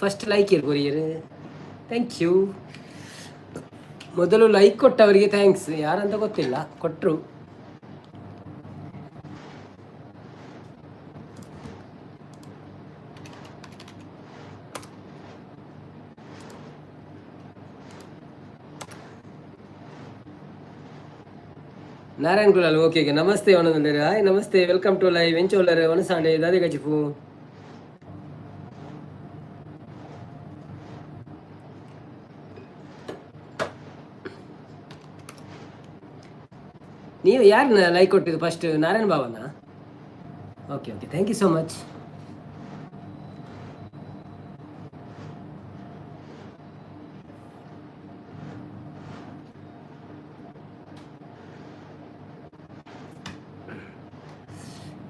First like ಇರ್ ಕೊರಿಯರ್. Thank you. ಮೊದಲು ಲೈಕ್ ಕೊಟ್ಟವರಿಗೆ thanks. ಯಾರಂತ ಗೊತ್ತಿಲ್ಲ, ಕೊಟ್ಟರು. ನಾರಾಯಣ್ ಕುಲಾಲ್ ಓಕೆ, ನಮಸ್ತೆ ಒಣಂದ್ರೆ. ಹಾಯ್, ನಮಸ್ತೆ, welcome to live. ಎಂಚೋಲರ್ ಒಣಸಾಂಡೆ ದಾದೆ ಗಜಿಪು? ನೀವು ಯಾರನ್ನ ಲೈಕ್ ಕೊಟ್ಟಿದ್ದು ಫಸ್ಟ್? ನಾರಾಯಣ್ ಬಾವನ? Okay okay, thank you so much.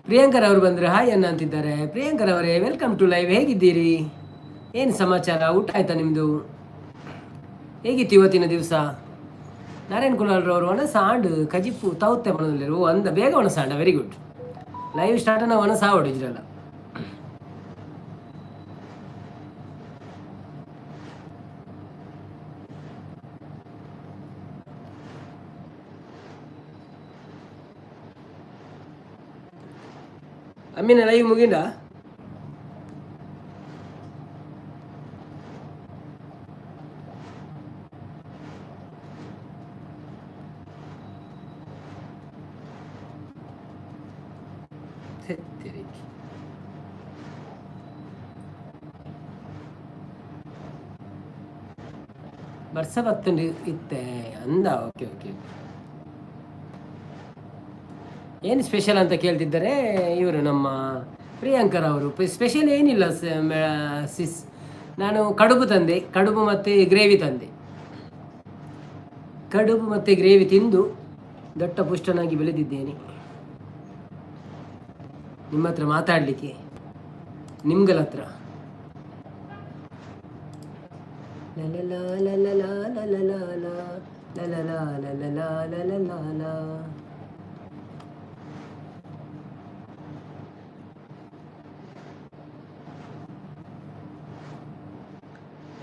Priyankar ಅವರು ಬಂದರೆ ಹಾಯ್ ಅನ್ನ ಅಂತಿದ್ದಾರೆ. ಪ್ರಿಯಾಂಕರ್ ಅವರೇ, welcome to live. ಹೇಗಿದ್ದೀರಿ? ಏನು ಸಮಾಚಾರ? ಊಟ ಆಯ್ತಾ ನಿಮ್ಮದು? ಹೇಗಿತ್ತು ಇವತ್ತಿನ ದಿವಸ? ನಾರಾಯಣ್ ಕುಲಾಲ್ರವರು ಒಣ ಸಾಂಡ್ ಕಜಿಪ್ಪು ತೌತ್ತೆ ಮನದಲ್ಲಿರು ಅಂದ ಬೇಗ ಒಣ ಸಾಂಡ. Very good. ಲೈವ್ ಸ್ಟಾರ್ಟ್ ನಾವು ಒಣ ಸಾವಡು ಇದ್ರಲ್ಲ. ಅಮ್ಮಿನ ಲೈವ್ ಮುಗಿಂಡ? ಬರ್ಸ ಬತ್ತುಂಡು ಇತ್ತೆ ಅಂದ. ಓಕೆ ಓಕೆ, ಏನು ಸ್ಪೆಷಲ್ ಅಂತ ಕೇಳ್ತಿದ್ದಾರೆ ಇವರು ನಮ್ಮ ಪ್ರಿಯಾಂಕರ್ ಅವರು. ಸ್ಪೆಷಲ್ ಏನಿಲ್ಲ ಸಿಸ್, ನಾನು ಕಡುಬು ತಂದೆ, ಕಡುಬು ಮತ್ತು ಗ್ರೇವಿ ತಂದೆ. ಕಡುಬು ಮತ್ತು ಗ್ರೇವಿ ತಿಂದು ದಟ್ಟ ಪುಷ್ಟನಾಗಿ ಬೆಳೆದಿದ್ದೇನೆ. ನಿಮ್ಮ ಹತ್ರ ಮಾತಾಡಲಿಕ್ಕೆ, ನಿಮ್ಗಳ ಹತ್ರ.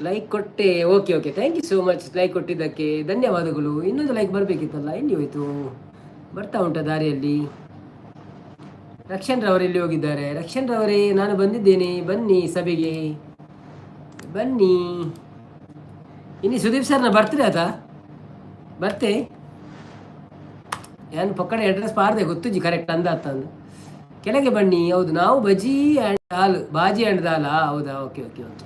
ಲೈಕ್ ಕೊಟ್ಟೆ. Okay okay, thank you so much. Like ಕೊಟ್ಟಿದ್ದಕ್ಕೆ ಧನ್ಯವಾದಗಳು. ಇನ್ನೊಂದು ಲೈಕ್ ಬರಬೇಕಿತ್ತಲ್ಲ, ಎಲ್ಲಿ ಹೋಯಿತು? ಬರ್ತಾ ಉಂಟ ದಾರಿಯಲ್ಲಿ. ರಕ್ಷಣ್ ರವರು ಎಲ್ಲಿ ಹೋಗಿದ್ದಾರೆ? ರಕ್ಷಣ್ ರವರೇ, ನಾನು ಬಂದಿದ್ದೇನೆ, ಬನ್ನಿ, ಸಭೆಗೆ ಬನ್ನಿ. ಇನ್ನು ಸುದೀಪ್ ಸರ್ನ ಬರ್ತೀರ ಆತ? ಬರ್ತೆ ಏನು ಪಕ್ಕಡೆ ಅಡ್ರೆಸ್ ಪಾರ್ದೆ ಗೊತ್ತುಜಿ ಕರೆಕ್ಟ್ ಅಂದ ಅಂದು. ಕೆಳಗೆ ಬನ್ನಿ. ಹೌದು, ನಾವು ಬಜಿ ಆ್ಯಂಡ್ ದಾಲ್, ಬಾಜಿ ಆ್ಯಂಡ್ ದಾಲಾ? ಹೌದಾ? Okay okay okay.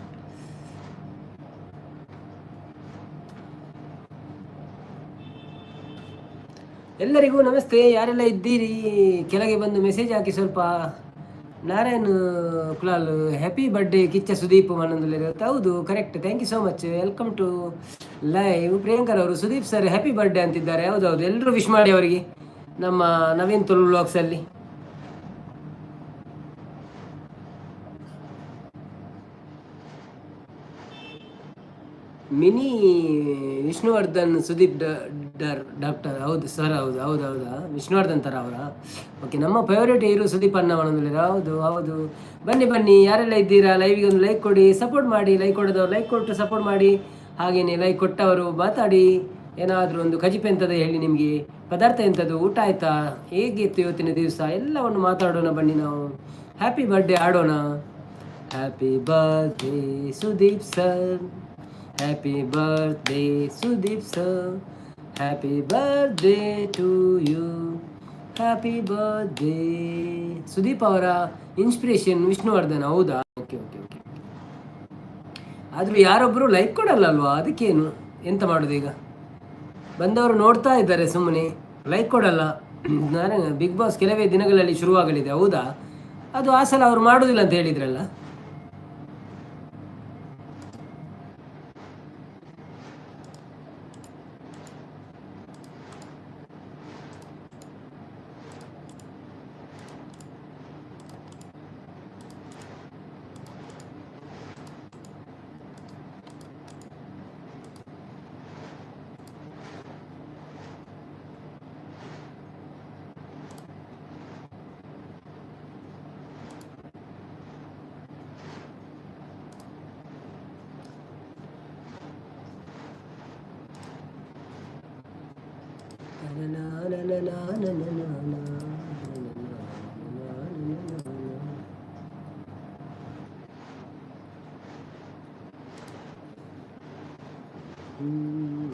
ಎಲ್ಲರಿಗೂ ನಮಸ್ತೆ. ಯಾರೆಲ್ಲ ಇದ್ದೀರಿ ಕೆಳಗೆ ಬಂದು ಮೆಸೇಜ್ ಹಾಕಿ ಸ್ವಲ್ಪ. ನಾರಾಯಣ್ ಕುಲಾಲ್ ಹ್ಯಾಪಿ ಬರ್ಡೇ ಕಿಚ್ಚ ಸುದೀಪ್ ಮನಂದುಲಿರುತ್ತೆ. ಹೌದು, correct. Thank you so much. Welcome to live. Priyankar ಅವರು ಸುದೀಪ್ ಸರ್ ಹ್ಯಾಪಿ ಬರ್ಡೇ ಅಂತಿದ್ದಾರೆ. ಹೌದೌದು, ಎಲ್ಲರೂ ವಿಶ್ ಮಾಡಿ ಅವರಿಗೆ ನಮ್ಮ ನವೀನ್ ತುಳು ಬ್ಲಾಗ್ಸಲ್ಲಿ. ಮಿನಿ ವಿಷ್ಣುವರ್ಧನ್ ಸುದೀಪ್ ಡರ್ ಡಾಕ್ಟರ್. ಹೌದು ಸರ್, ಹೌದು ಹೌದು, ಹೌದಾ? ವಿಷ್ಣುವರ್ಧನ್ ಥರ ಅವರಾ? ಓಕೆ, ನಮ್ಮ ಫೇವ್ರೇಟ್ ಹೀರೋ ಸುದೀಪ್ ಅಣ್ಣ. ಹೌದು ಹೌದು, ಬನ್ನಿ ಬನ್ನಿ. ಯಾರೆಲ್ಲ ಇದ್ದೀರಾ ಲೈವಿಗೆ ಒಂದು ಲೈಕ್ ಕೊಡಿ, ಸಪೋರ್ಟ್ ಮಾಡಿ. ಲೈಕ್ ಕೊಡೋದವ್ರು ಲೈಕ್ ಕೊಟ್ಟು ಸಪೋರ್ಟ್ ಮಾಡಿ. ಹಾಗೆಯೇ ಲೈಕ್ ಕೊಟ್ಟವರು ಮಾತಾಡಿ. ಏನಾದರೂ ಒಂದು ಕಜಿಪೆ ಎಂಥದ್ದು ಹೇಳಿ, ನಿಮಗೆ ಪದಾರ್ಥ ಎಂಥದ್ದು, ಊಟ ಆಯಿತಾ, ಹೇಗಿತ್ತು ಇವತ್ತಿನ ದಿವಸ, ಎಲ್ಲವನ್ನು ಮಾತಾಡೋಣ ಬನ್ನಿ. ನಾವು ಹ್ಯಾಪಿ ಬರ್ಡೇ ಆಡೋಣ. Happy birthday Sudeep sir, happy birthday Sudeep sir, happy birthday to you, happy birthday. Sudeep ಅವರ ಇನ್ಸ್ಪಿರೇಷನ್ ವಿಷ್ಣುವರ್ಧನ್. ಹೌದಾ? Okay okay okay. ಆದರೂ ಯಾರೊಬ್ಬರು ಲೈಕ್ ಕೊಡಲ್ಲ ಅಲ್ವಾ? ಅದಕ್ಕೇನು ಎಂತ ಮಾಡೋದು ಈಗ? ಬಂದವರು ನೋಡ್ತಾ ಇದ್ದಾರೆ, ಸುಮ್ಮನೆ ಲೈಕ್ ಕೊಡಲ್ಲ. ನಾನು ಬಿಗ್ ಬಾಸ್ ಕೆಲವೇ ದಿನಗಳಲ್ಲಿ ಶುರುವಾಗಲಿದೆ. ಹೌದಾ? ಅದು ಆ ಸಲ ಅವರು ಮಾಡೋದಿಲ್ಲ ಅಂತ ಹೇಳಿದ್ರಲ್ಲ.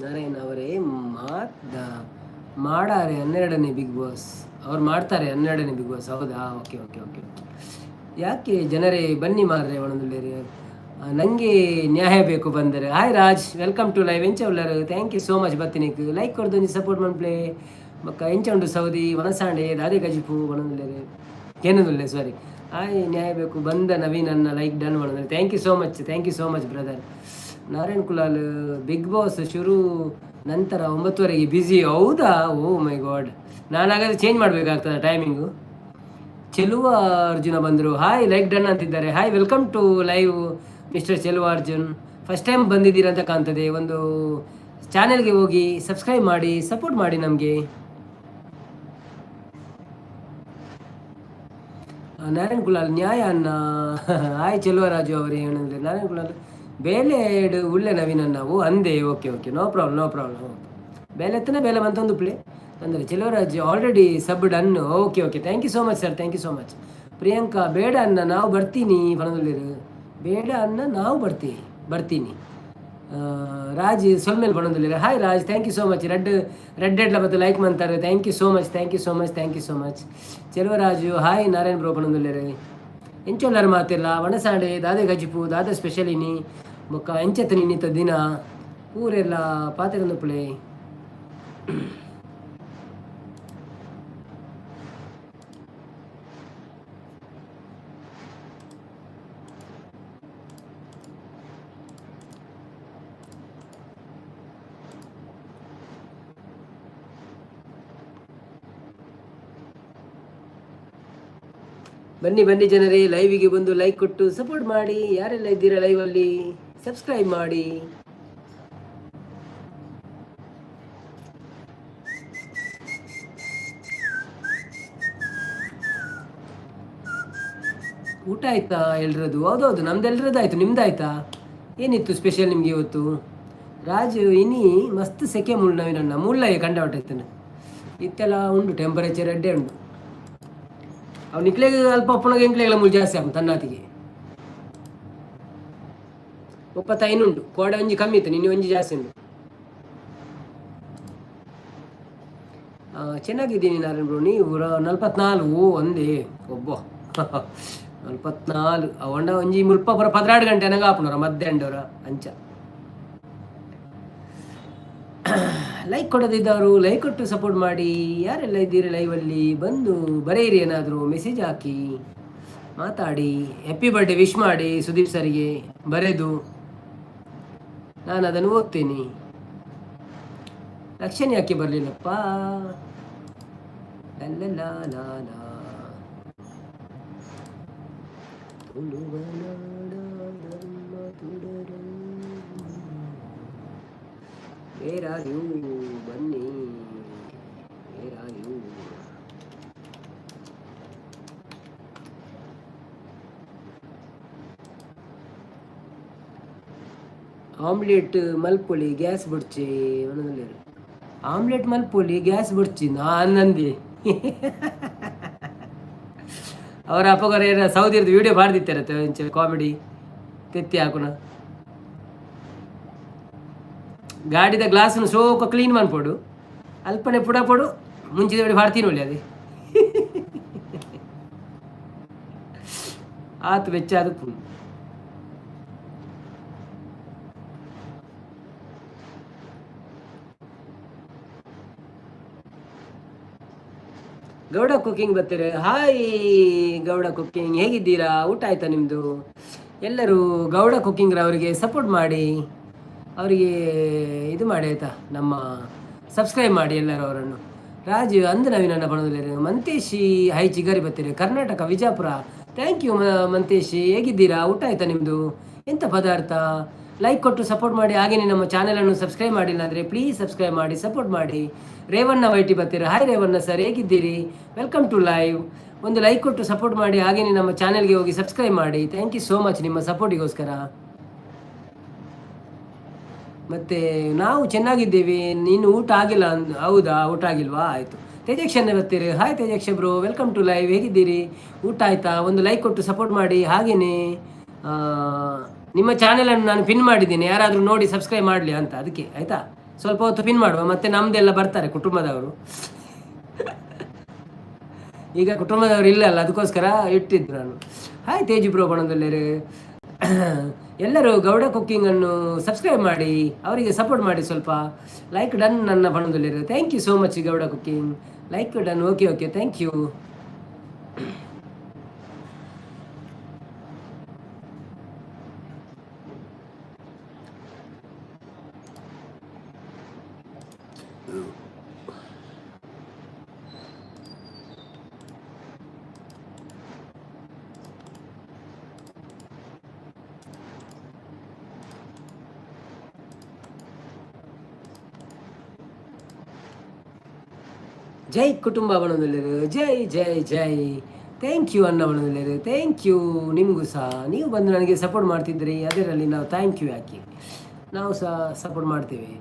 Narayan ಅವರೇ ಮಾತ ಮಾಡಾರೆ 12ನೇ ಬಿಗ್ ಬಾಸ್ ಅವ್ರು ಮಾಡ್ತಾರೆ 12ನೇ ಬಿಗ್ ಬಾಸ್. ಹೌದಾ? Okay okay okay. ಯಾಕೆ ಜನರೇ ಬನ್ನಿ ಮಾರ್ರೆ ಒಣದುಳ್ಳೇರಿ, ನನಗೆ ನ್ಯಾಯ ಬೇಕು ಬಂದರೆ. Hi Raj, welcome to live. ಎಂಚ ಉಲ್ಲರು? Thank you so much. ಬತ್ತಿನಿಕ್ like ಕೊಡ್ದು ಸಪೋರ್ಟ್ ಮನ್ಪ್ಲೆ. ಬೊಕ್ಕ ಎಂಚ ಉಂಡು ಸೌದಿ ವನಸಾಂಡೆ ದಾದೆ ಗಜಿಪು ಒಣದುಳ್ಳೇರಿ ಏನದುಲ್ಲೆ ಸಾರಿ. ಹಾಯ್, ನ್ಯಾಯ ಬೇಕು ಬಂದ ನವೀನ್ ಅನ್ನ ಲೈಕ್ ಡನ್ ಮಾಡೋದ್ರೆ. Thank you so much, thank you so much brother. Narayan Kulal Bigg Boss ಶುರು ನಂತರ 9ವರೆಗೆ ಬ್ಯುಸಿ. ಹೌದಾ? ಓ ಮೈ ಗಾಡ್, ನಾನು ಹಾಗಾದ್ರೆ ಚೇಂಜ್ ಮಾಡಬೇಕಾಗ್ತದೆ ಟೈಮಿಂಗು. ಚೆಲುವ ಅರ್ಜುನ ಬಂದರು, ಹಾಯ್ ಲೈಕ್ ಡನ್ ಅಂತಿದ್ದಾರೆ. Hi, welcome to live mister Cheluva Arjun. First time ಬಂದಿದ್ದೀರಂತ ಕಾಣ್ತದೆ. ಒಂದು ಚಾನೆಲ್ಗೆ ಹೋಗಿ ಸಬ್ಸ್ಕ್ರೈಬ್ ಮಾಡಿ, ಸಪೋರ್ಟ್ ಮಾಡಿ ನಮಗೆ. ನಾರಾಯಣ್ ಕುಲಾಲ್ ನ್ಯಾಯ ಅನ್ನ. ಹಾಯ್ ಚೆಲುವರಾಜು ಅವರೇ ಏನಂದರೆ ನಾರಾಯಣ್ ಕುಲಾಲ್ ಬೇಲೆ ಉಳ್ಳೆ ನವೀನ ನಾವು ಅಂದೆ. Okay okay, no problem, no problem. ಬೇಲೆ ಎತ್ತನ ಬೇಲೆ ಮಂತೊಂದು ಪ್ಲೇ ಅಂದರೆ Cheluvaraj already sub done. Okay okay, thank you so much sir, thank you so much. Priyanka ಬೇಡ ಅನ್ನ ನಾವು ಬರ್ತೀನಿ ಪಣದಲ್ಲಿರು, ಬೇಡ ಅನ್ನ ನಾವು ಬರ್ತೀವಿ ಬರ್ತೀನಿ. Raj ಸೊಲ್ಮೇಲೆ ಪಣದಲ್ಲಿರು. Hi Raj, thank you so much. Red red red ಮತ್ತು like ಮಂತಾರೆ. Thank you so much, thank you so much, thank you so much Cheluvaraju. Hi Narayan bro ಪಣದಲ್ಲಿರು. ಎಂಚೊಲ್ಲರು ಮಾತಿಲ್ಲ ವಣಸಾಂಡೆ ದಾದೆ ಗಜಿಪು ದಾದೆ ಸ್ಪೆಷಲ್ ಇನಿ ಬೊಕ್ಕ ಎಂಚತ್ ನಿನ್ನಿತ ದಿನ ಊರೆಲ್ಲ ಪಾತೆರಂದು. ಬನ್ನಿ ಬನ್ನಿ ಜನರೇ, ಲೈವಿಗೆ ಬಂದು ಲೈಕ್ ಕೊಟ್ಟು ಸಪೋರ್ಟ್ ಮಾಡಿ. ಯಾರೆಲ್ಲ ಇದ್ದೀರಾ ಲೈವಲ್ಲಿ ಸಬ್ಸ್ಕ್ರೈಬ್ ಮಾಡಿ. ಊಟ ಆಯ್ತಾ ಎಲ್ರದ್ದು? ಹೌದೌದು, ನಮ್ದು ಎಲ್ರದ್ದು ಆಯ್ತು, ನಿಮ್ದು ಆಯ್ತಾ? ಏನಿತ್ತು ಸ್ಪೆಷಲ್ ನಿಮ್ಗೆ ಇವತ್ತು? ರಾಜು ಇನಿ ಮಸ್ತ್ ಸೆಕೆ ಮುಳ್ಳು ನವೀನಣ್ಣ ಮುಳ್ಳಯ್ಯ ಕಂಡವಟ್ಟೈತನ ಇತ್ತೆಲ್ಲ ಉಂಡು, ಟೆಂಪರೇಚರ್ ಅಡ್ಡೆ ಉಂಟು. ಅವು ನಿಕ್ಲೆಗ್ ಅಲ್ಪ ಅಪ್ಪನಾಗ ಎಂಕ್ಲೆಗಳ ಮುಳ್ಳು ಜಾಸ್ತಿ ಆಪುಂಡು ತನ್ನಾತಿಗೆ. 35 ಉಂಟು, ಕೋಡೆ ಒಂಜಿ ಕಮ್ಮಿ ಇತ್ತು, ನಿನ್ನೆ ಒಂಜಿ ಜಾಸ್ತಿ ಉಂಟು. ಚೆನ್ನಾಗಿದ್ದೀನಿ ನಾರಾಯಣ್ ಬ್ರೋ, ನೀವು? 44 ಒಂದೇ ಒಬ್ಬ 44 ಅವಂಡ ಒಂಜಿ ಮುಲ್ಪ ಪುರ 12 ಗಂಟೆ ನನಗೆ ಆಪುನರ ಮಧ್ಯಾಹ್ನವರ ಅಂಚ. ಲೈಕ್ ಕೊಡದಿದ್ದವರು ಲೈಕ್ ಕೊಟ್ಟು ಸಪೋರ್ಟ್ ಮಾಡಿ. ಯಾರೆಲ್ಲ ಇದ್ದೀರಿ ಲೈವಲ್ಲಿ ಬಂದು ಬರೆಯಿರಿ, ಏನಾದರೂ ಮೆಸೇಜ್ ಹಾಕಿ ಮಾತಾಡಿ, ಹ್ಯಾಪಿ ಬರ್ಡೇ ವಿಶ್ ಮಾಡಿ ಸುದೀಪ್ ಸರಿಗೆ ಬರೆದು, ನಾನು ಅದನ್ನು ಓದ್ತೀನಿ. ಲಕ್ಷಣ ಯಾಕೆ ಬರಲಿಲ್ಲಪ್ಪ? Where are you? ಬನ್ನಿ, where are you? Omelette ಮಲ್ಪೊಲಿ gas ಬುಡ್ಚಿ ಒಂದೊಂದು. ಆಮ್ಲೆಟ್ ಮಲ್ಪೊಲಿ ಗ್ಯಾಸ್ ಬುಡ್ಚಿ ನಾನಂದಿ. ಅವರ ಅಪ್ಪಗರ ಏನ ಸೌದಿರ್ದು ವಿಡಿಯೋ ಬಾರ್ದಿತ್ತಾರೆ ಕಾಮಿಡಿ ತೆತ್ತಿ ಹಾಕುನ. ಗಾಡಿದ ಗ್ಲಾಸ್ನು ಸೋಕ ಕ್ಲೀನ್ ಮನ್ಪೊಡು, ಅಲ್ಪನೆ ಪುಡ ಪೊಡು ಮುಂಚಿದ ಬಿಡಿ ಬಾಡ್ತೀನಿ ಒಳ್ಳೆ ಅದೇ ಆತು ಬೆಚ್ಚ ಅದು. ಗೌಡ ಕುಕಿಂಗ್ ಬರ್ತಾರೆ. ಹಾಯ್ ಗೌಡ ಕುಕ್ಕಿಂಗ್, ಹೇಗಿದ್ದೀರಾ? ಊಟ ಆಯ್ತಾ ನಿಮ್ಮದು? ಎಲ್ಲರೂ ಗೌಡ ಕುಕ್ಕಿಂಗ್ ಅವರಿಗೆ ಸಪೋರ್ಟ್ ಮಾಡಿ, ಅವರಿಗೆ ಇದು ಮಾಡಿ ಆಯಿತಾ, ನಮ್ಮ ಸಬ್ಸ್ಕ್ರೈಬ್ ಮಾಡಿ ಎಲ್ಲರೂ ಅವರನ್ನು. ರಾಜು ಅಂದ ನವೀನನ್ನ ಬಣದಲ್ಲಿ. ಮಂತೇಶಿ ಹೈ ಚಿಗರಿ ಬರ್ತೀರಿ, ಕರ್ನಾಟಕ ವಿಜಯಪುರ. Thank you ಮಂತೇಶಿ, ಹೇಗಿದ್ದೀರಾ? ಊಟ ಆಯ್ತಾ ನಿಮ್ಮದು? ಎಂಥ ಪದಾರ್ಥ? ಲೈಕ್ ಕೊಟ್ಟು ಸಪೋರ್ಟ್ ಮಾಡಿ. ಹಾಗೆಯೇ ನಮ್ಮ ಚಾನಲನ್ನು ಸಬ್ಸ್ಕ್ರೈಬ್ ಮಾಡಿಲ್ಲ ಅಂದರೆ ಪ್ಲೀಸ್ ಸಬ್ಸ್ಕ್ರೈಬ್ ಮಾಡಿ, ಸಪೋರ್ಟ್ ಮಾಡಿ. ರೇವಣ್ಣ ವೈಟಿ ಬರ್ತೀರಾ. ಹಾಯ್ ರೇವಣ್ಣ ಸರ್, ಹೇಗಿದ್ದೀರಿ? Welcome to live. ಒಂದು ಲೈಕ್ ಕೊಟ್ಟು ಸಪೋರ್ಟ್ ಮಾಡಿ, ಹಾಗೆಯೇ ನಮ್ಮ ಚಾನಲ್ಗೆ ಹೋಗಿ ಸಬ್ಸ್ಕ್ರೈಬ್ ಮಾಡಿ. Thank you so much ನಿಮ್ಮ ಸಪೋರ್ಟಿಗೋಸ್ಕರ. ಮತ್ತು ನಾವು ಚೆನ್ನಾಗಿದ್ದೀವಿ, ನೀನು ಊಟ ಆಗಿಲ್ಲ ಹೌದಾ? ಊಟ ಆಗಿಲ್ವಾ? ಆಯಿತು. ತೇಜಕ್ಷನೇ ಬರ್ತೀರಿ. Hi Tejaksha bro, welcome to live. ಹೇಗಿದ್ದೀರಿ? ಊಟ ಆಯಿತಾ? ಒಂದು ಲೈಕ್ ಕೊಟ್ಟು ಸಪೋರ್ಟ್ ಮಾಡಿ. ಹಾಗೆಯೇ ನಿಮ್ಮ ಚಾನೆಲನ್ನು ನಾನು ಪಿನ್ ಮಾಡಿದ್ದೀನಿ, ಯಾರಾದರೂ ನೋಡಿ ಸಬ್ಸ್ಕ್ರೈಬ್ ಮಾಡಲಿ ಅಂತ, ಅದಕ್ಕೆ ಆಯಿತಾ? ಸ್ವಲ್ಪ ಹೊತ್ತು ಪಿನ್ ಮಾಡುವ, ಮತ್ತೆ ನಮ್ಮದೆಲ್ಲ ಬರ್ತಾರೆ ಕುಟುಂಬದವರು. ಈಗ ಕುಟುಂಬದವರು ಇಲ್ಲ ಅಲ್ಲ, ಅದಕ್ಕೋಸ್ಕರ ಇಟ್ಟಿದ್ದು ನಾನು. ಹಾಯ್ ತೇಜು ಬ್ರೋ ಬಣದಲ್ಲೇರು. ಎಲ್ಲರೂ ಗೌಡ ಕುಕ್ಕಿಂಗನ್ನು ಸಬ್ಸ್ಕ್ರೈಬ್ ಮಾಡಿ, ಅವರಿಗೆ ಸಪೋರ್ಟ್ ಮಾಡಿ ಸ್ವಲ್ಪ. ಲೈಕ್ ಡನ್ ನನ್ನ ಬಣದಲ್ಲಿರು. Thank you so much Gowda cooking. Like done, okay okay, thank you. ಜೈ ಕುಟುಂಬ ಬಣದಲ್ಲಿರು. ಜೈ ಜೈ ಜೈ. Thank you ಅನ್ನ ಬಣದಲ್ಲಿರು. Thank you ನಿಮಗೂ ಸಹ. ನೀವು ಬಂದು ನನಗೆ ಸಪೋರ್ಟ್ ಮಾಡ್ತಿದ್ರಿ, ಅದರಲ್ಲಿ ನಾವು thank you ಯಾಕೆ, ನಾವು ಸಹ ಸಪೋರ್ಟ್ ಮಾಡ್ತೀವಿ.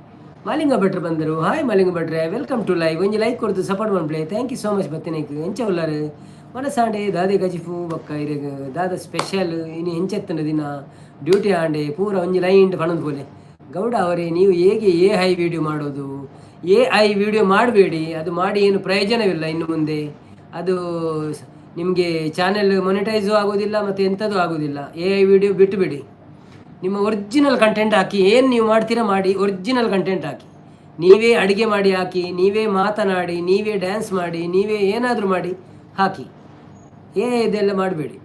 ಮಾಲಿಂಗ ಭಟ್ರು ಬಂದರು. ಹಾಯ್ ಮಾಲಿಂಗ ಭಟ್ರೆ, welcome to live. ಒಂಜಿ ಲೈಕ್ ಕೊಡ್ತು ಸಪೋರ್ಟ್ ಮಾಡ್ಪ್ಲೆ. Thank you so much. ಬತ್ತಿನೈಕ್ ಎಂಚ ಉಲ್ಲಾರು? ಮನಸಾಂಡೆ ದಾದೆ ಗಜಿಫು ಬೊಕ್ಕ ಇರೆಗ್ ದಾದ ಸ್ಪೆಷಲ್ ಇನಿ? ಎಂಚೆತ್ತನ ದಿನ? ಡ್ಯೂಟಿ ಆಂಡೆ ಪೂರ ಒಂಜಿ ಲೈನ್ ಪಣೊಂದು ಪೋಲೆ. ಗೌಡ ಅವರೇ, ನೀವು ಹೇಗೆ ಎ I video ಮಾಡೋದು? ಎ I video ಮಾಡಬೇಡಿ, ಅದು ಮಾಡಿ ಏನು ಪ್ರಯೋಜನವಿಲ್ಲ. ಇನ್ನು ಮುಂದೆ ಅದು ನಿಮಗೆ ಚಾನೆಲ್ ಮೊನಿಟೈಸು ಆಗೋದಿಲ್ಲ ಮತ್ತು ಎಂಥದ್ದು ಆಗೋದಿಲ್ಲ. ಎ I video ಬಿಟ್ಟುಬಿಡಿ. ನಿಮ್ಮ ಒರಿಜಿನಲ್ ಕಂಟೆಂಟ್ ಹಾಕಿ. ಏನು ನೀವು ಮಾಡ್ತೀರಾ ಮಾಡಿ, ಒರಿಜಿನಲ್ ಕಂಟೆಂಟ್ ಹಾಕಿ. ನೀವೇ ಅಡುಗೆ ಮಾಡಿ ಹಾಕಿ, ನೀವೇ ಮಾತನಾಡಿ, ನೀವೇ ಡ್ಯಾನ್ಸ್ ಮಾಡಿ, ನೀವೇ ಏನಾದರೂ ಮಾಡಿ ಹಾಕಿ. ಎ ಇದೆಲ್ಲ ಮಾಡಬೇಡಿ.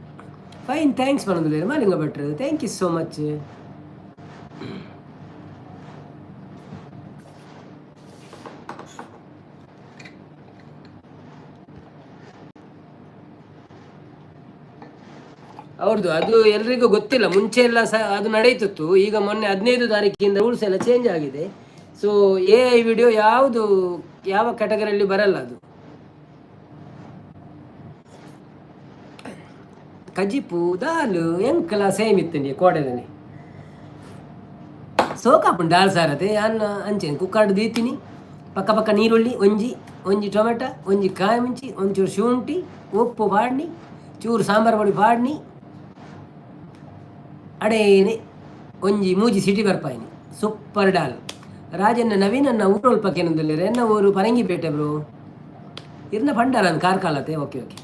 ಫೈನ್, thanks ಮಾಡೋದಿಲ್ಲ ಮಾಲಿಂಗ ಭಟ್ರು. Thank you so much. ಅವ್ರದ್ದು ಅದು ಎಲ್ರಿಗೂ ಗೊತ್ತಿಲ್ಲ. ಮುಂಚೆ ಎಲ್ಲ ಸಹ ಅದು ನಡೆಯುತ್ತಿತ್ತು. ಈಗ ಮೊನ್ನೆ 15 ತಾರೀಕಿಂದ ರೂಲ್ಸ್ ಎಲ್ಲ ಚೇಂಜ್ ಆಗಿದೆ. ಸೊ ಎ I video ಯಾವುದು ಯಾವ ಕ್ಯಾಟಗರಿಯಲ್ಲಿ ಬರಲ್ಲ ಅದು. ಕಜಿಪು ದಾಲ್ ಎಂಕಲ ಸೇಮ್ ಇತ್ತು ಕೋಡೆದಲ್ಲಿ. ಸೋಕಾಪುಂಡು ದಾಲ್ ಸಾರತೆ ಅನ್ನ ಅಂಚೆ ಕುಕ್ಕಾಡು ದೀತೀನಿ. ಪಕ್ಕ ಪಕ್ಕ ನೀರುಳ್ಳಿ, ಒಂಜಿ ಒಂಜಿ ಟೊಮೆಟೊ, ಒಂಜಿ ಕಾಯಿ ಮುಂಚಿ, ಒಂಚೂರು ಶುಂಠಿ, ಉಪ್ಪು ಪಾಡ್ನಿ, ಚೂರು ಸಾಂಬಾರು ಪೊಡಿ ಪಾಡ್ನಿ, ಅಡೇನೆ ಒಂಜಿ ಮೂಜಿ ಸಿಟಿ ಬರ್ಪಾಯಿನಿ. Super doll. ರಾಜನ್ನ ನವೀನನ್ನ ಊರೊಲ್ಪ ಕೆನೊಂದುಲ್ಲೆರ್. ಎನ್ನ ಊರು ಪರಂಗಿಪೇಟೆ ಬ್ರೋ. ಇರ್ನ ಪಂಡಾರ ಕಾರ್ಕಾಲತೆ. Okay okay.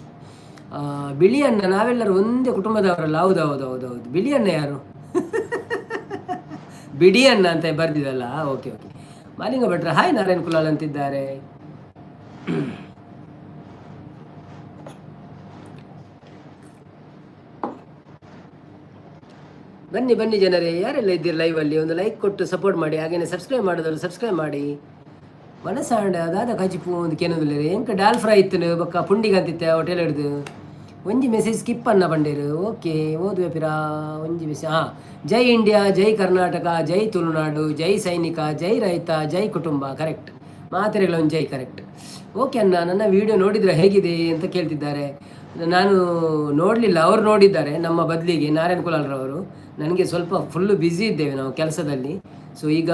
ಬಿಳಿ ಅಣ್ಣ, ನಾವೆಲ್ಲರೂ ಒಂದೇ ಕುಟುಂಬದವರಲ್ಲ. ಹೌದು ಹೌದು ಹೌದು ಹೌದು. ಬಿಳಿ ಅಣ್ಣ ಯಾರು? ಬಿಡಿ ಅಣ್ಣ ಅಂತ ಬರ್ದಿದಲ್ಲ. Okay okay. ಮಾಲಿಂಗ ಭಟ್ರ ಹಾಯ್ ನಾರಾಯಣ್ ಕುಲಾಲ್ ಅಂತಿದ್ದಾರೆ. ಬನ್ನಿ ಬನ್ನಿ ಜನರೇ, ಯಾರೆಲ್ಲ ಇದ್ದೀರಿ ಲೈವಲ್ಲಿ, ಒಂದು ಲೈಕ್ ಕೊಟ್ಟು ಸಪೋರ್ಟ್ ಮಾಡಿ. ಹಾಗೇನೆ ಸಬ್ಸ್ಕ್ರೈಬ್ ಮಾಡಿದವರು ಸಬ್ಸ್ಕ್ರೈಬ್ ಮಾಡಿ. ಮನಸಾಂಡ ದಾದ ಕಜಿಪು ಒಂದು ಕೆನದುಲ್ಲೆರ್. ಎಂಕ ಡಾಲ್ ಫ್ರೈ ಇತ್ತು, ಬೊಕ್ಕ ಪುಂಡಿಗೆ ಅಂತಿತ್ತೆ ಹೋಟೆಲ್ ಹಿಡ್ದು. ಒಂಜಿ ಮೆಸೇಜ್ ಸ್ಕಿಪ್ ಅನ್ನ ಬಂಡೇರು. ಓಕೆ, ಓದುವೆ ಪಿರಾ ಒಂಜಿ ಮೆಸೇಜ್. ಹಾಂ, ಜೈ ಇಂಡಿಯಾ, ಜೈ ಕರ್ನಾಟಕ, ಜೈ ತುಳುನಾಡು, ಜೈ ಸೈನಿಕ, ಜೈ ರೈತ, ಜೈ ಕುಟುಂಬ. ಕರೆಕ್ಟ್, ಮಾತ್ರೆಗಳ ಒಂದು ಜೈ ಕರೆಕ್ಟ್. ಓಕೆ ಅಣ್ಣ, ನನ್ನ ವಿಡಿಯೋ ನೋಡಿದರೆ ಹೇಗಿದೆ ಅಂತ ಕೇಳ್ತಿದ್ದಾರೆ. ನಾನು ನೋಡಲಿಲ್ಲ, ಅವರು ನೋಡಿದ್ದಾರೆ ನಮ್ಮ ಬದಲಿಗೆ, ನಾರಾಯಣ್ ಕುಲಾಲ್ರವರು. ನನಗೆ ಸ್ವಲ್ಪ ಫುಲ್ಲು ಬ್ಯುಸಿ ಇದ್ದೇವೆ ನಾವು ಕೆಲಸದಲ್ಲಿ. ಸೊ ಈಗ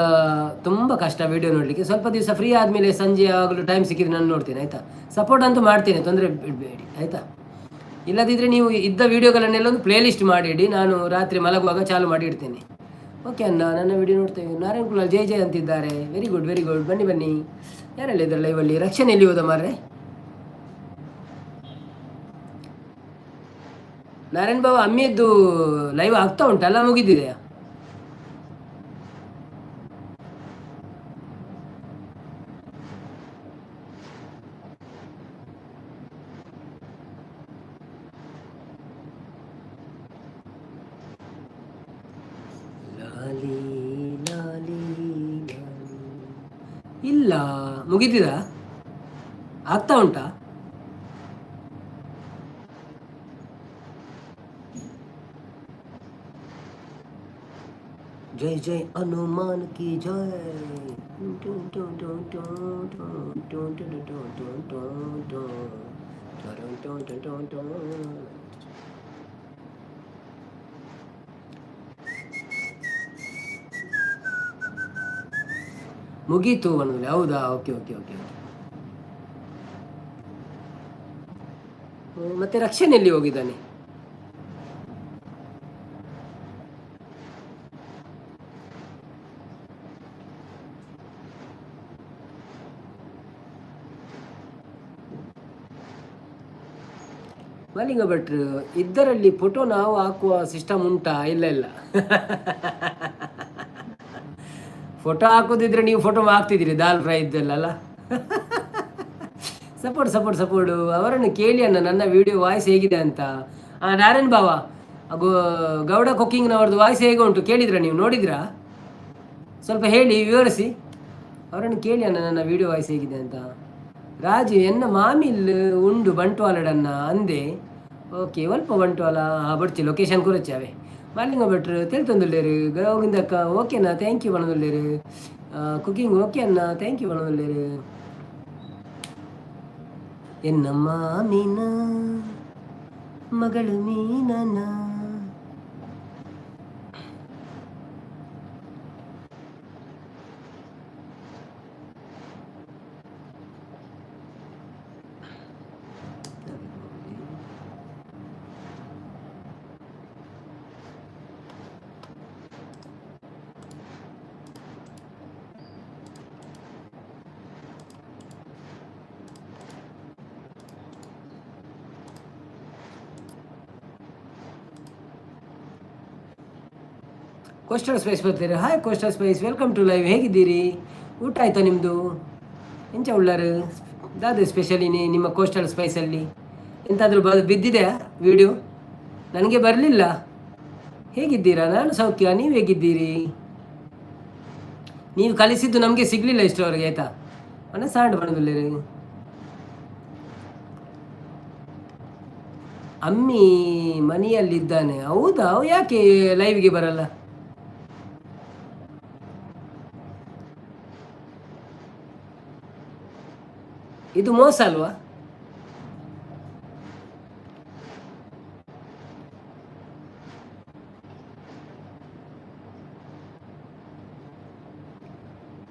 ತುಂಬ ಕಷ್ಟ ವಿಡಿಯೋ ನೋಡಲಿಕ್ಕೆ. ಸ್ವಲ್ಪ ದಿವಸ ಫ್ರೀ ಆದಮೇಲೆ ಸಂಜೆ ಯಾವಾಗಲೂ ಟೈಮ್ ಸಿಕ್ಕಿದ್ರೆ ನಾನು ನೋಡ್ತೇನೆ, ಆಯಿತಾ? ಸಪೋರ್ಟ್ ಅಂತೂ ಮಾಡ್ತೇನೆ, ತೊಂದರೆ ಬಿಡಬೇಡಿ, ಆಯಿತಾ? ಇಲ್ಲದಿದ್ದರೆ ನೀವು ಇದ್ದ ವೀಡಿಯೋಗಳನ್ನೆಲ್ಲ ಒಂದು ಪ್ಲೇ ಲಿಸ್ಟ್ ಮಾಡಿಡಿ, ನಾನು ರಾತ್ರಿ ಮಲಗುವಾಗ ಚಾಲು ಮಾಡಿ ಇಡ್ತೇನೆ. ಓಕೆ ಅಣ್ಣ, ನನ್ನ ವಿಡಿಯೋ ನೋಡ್ತೇವೆ. ನಾರಾಯಣ್ ಕುಲಾಲ್ ಜೈ ಜೈ ಅಂತಿದ್ದಾರೆ. Very good, very good. ಬನ್ನಿ ಬನ್ನಿ. ಯಾರೆಲ್ಲ ಇದ್ದಾರೆ ಲೈವಲ್ಲಿ? ರಕ್ಷಣೆ ಎಲ್ಲಿ ಹೋದ ಮಾರ್ರೆ? ನಾರಾಯಣ್ ಬಾಬಾ ಅಮ್ಮಿಯದ್ದು ಲೈವ್ ಆಗ್ತಾ ಉಂಟಲ್ಲ, ಮುಗಿದಿದೆಯಾ? ಲಾಲಿ ಲಾಲಿ ಲಾಲಿ. ಇಲ್ಲ, ಮುಗಿದಿದ? ಆಗ್ತಾ ಉಂಟಾ? ಜೈ ಜೈ ಹನುಮಾನ್ ಕಿ ಜೈ. ಮುಗೀತು ಅನ್ನೋದಿಲ್ಲ. ಹೌದಾ? Okay okay okay okay. ಮತ್ತೆ ರಕ್ಷಣೆ ಎಲ್ಲಿ ಹೋಗಿದ್ದಾನೆ? ಮಲ್ಲಿಂಗ ಭಟ್ರು, ಇದ್ದರಲ್ಲಿ ಫೋಟೋ ನಾವು ಹಾಕುವ ಸಿಸ್ಟಮ್ ಉಂಟಾ? ಇಲ್ಲ ಇಲ್ಲ, ಫೋಟೋ ಹಾಕೋದಿದ್ರೆ ನೀವು ಫೋಟೋ ಹಾಕ್ತಿದ್ದೀರಿ ದಾಲ್ ಫ್ರೈ ಇದ್ದಲ್ಲ. Support support support. ಅವರನ್ನು ಕೇಳಿ ಅಣ್ಣ, ನನ್ನ ವಿಡಿಯೋ ವಾಯ್ಸ್ ಹೇಗಿದೆ ಅಂತ. ನಾರಾಯಣ್ ಬಾವ, ಗೌಡ ಕುಕ್ಕಿಂಗ್ನವ್ರದ್ದು ವಾಯ್ಸ್ ಹೇಗೆ ಉಂಟು ಕೇಳಿದ್ರಾ ನೀವು? ನೋಡಿದ್ರಾ? ಸ್ವಲ್ಪ ಹೇಳಿ, ವಿವರಿಸಿ. ಅವರನ್ನು ಕೇಳಿ ಅಣ್ಣ, ನನ್ನ ವಿಡಿಯೋ ವಾಯ್ಸ್ ಹೇಗಿದೆ ಅಂತ. ರಾಜು, ಎನ್ನ ಮಾಮಿಲ್ ಉಂಡು ಬಂಟ್ವಾಲಡನ್ನ ಅಂದೆ. Okay, ಒಲ್ಪ ಬಂಟ್ವಾಲ ಬಡ್ಚಿ location ಕುರಚಾವೆ. ಮಲ್ಲಿಂಗ ಭಟ್ರು ತೆಲ್ತೊಂದುಲ್ಲೇರು. ಗೋವಿಂದಕ್ಕ ಓಕೆನಾ? Thank you ಬಣದುಲ್ಲೇರು. ಕುಕಿಂಗ್ ಓಕೆ ಅಣ್ಣ, thank you ಬಣದುಲ್ಲೇರು. ಎನ್ನ ಮಾಮಿನ ಮಗಳು ಮೀನನ. ಕೋಸ್ಟಲ್ ಸ್ಪೈಸ್ ಬರ್ತೀರಿ. Hi coastal spice, welcome to live. ಹೇಗಿದ್ದೀರಿ? ಊಟ ಆಯಿತಾ ನಿಮ್ಮದು? ಎಂಚ ಉಳ್ಳಾರು? ದಾದ ಸ್ಪೆಷಲಿ ನಿಮ್ಮ ಕೋಸ್ಟಲ್ ಸ್ಪೈಸಲ್ಲಿ ಎಂತಾದರೂ ಬಿದ್ದಿದೆಯಾ ವಿಡಿಯೋ? ನನಗೆ ಬರಲಿಲ್ಲ. ಹೇಗಿದ್ದೀರಾ? ನಾನು ಸೌಖ್ಯ, ನೀವು ಹೇಗಿದ್ದೀರಿ? ನೀವು ಕಲಿಸಿದ್ದು ನಮಗೆ ಸಿಗಲಿಲ್ಲ ಇಷ್ಟರವರೆಗೆ, ಆಯಿತಾ? ಮನ ಸಾಂಡ್ ಬಣ್ಣದಲ್ಲಿ ಅಮ್ಮಿ ಮನೆಯಲ್ಲಿದ್ದಾನೆ. ಹೌದಾ? ಯಾಕೆ ಲೈವ್ಗೆ ಬರಲ್ಲ? ಇದು ಮೋಸ ಅಲ್ವಾ?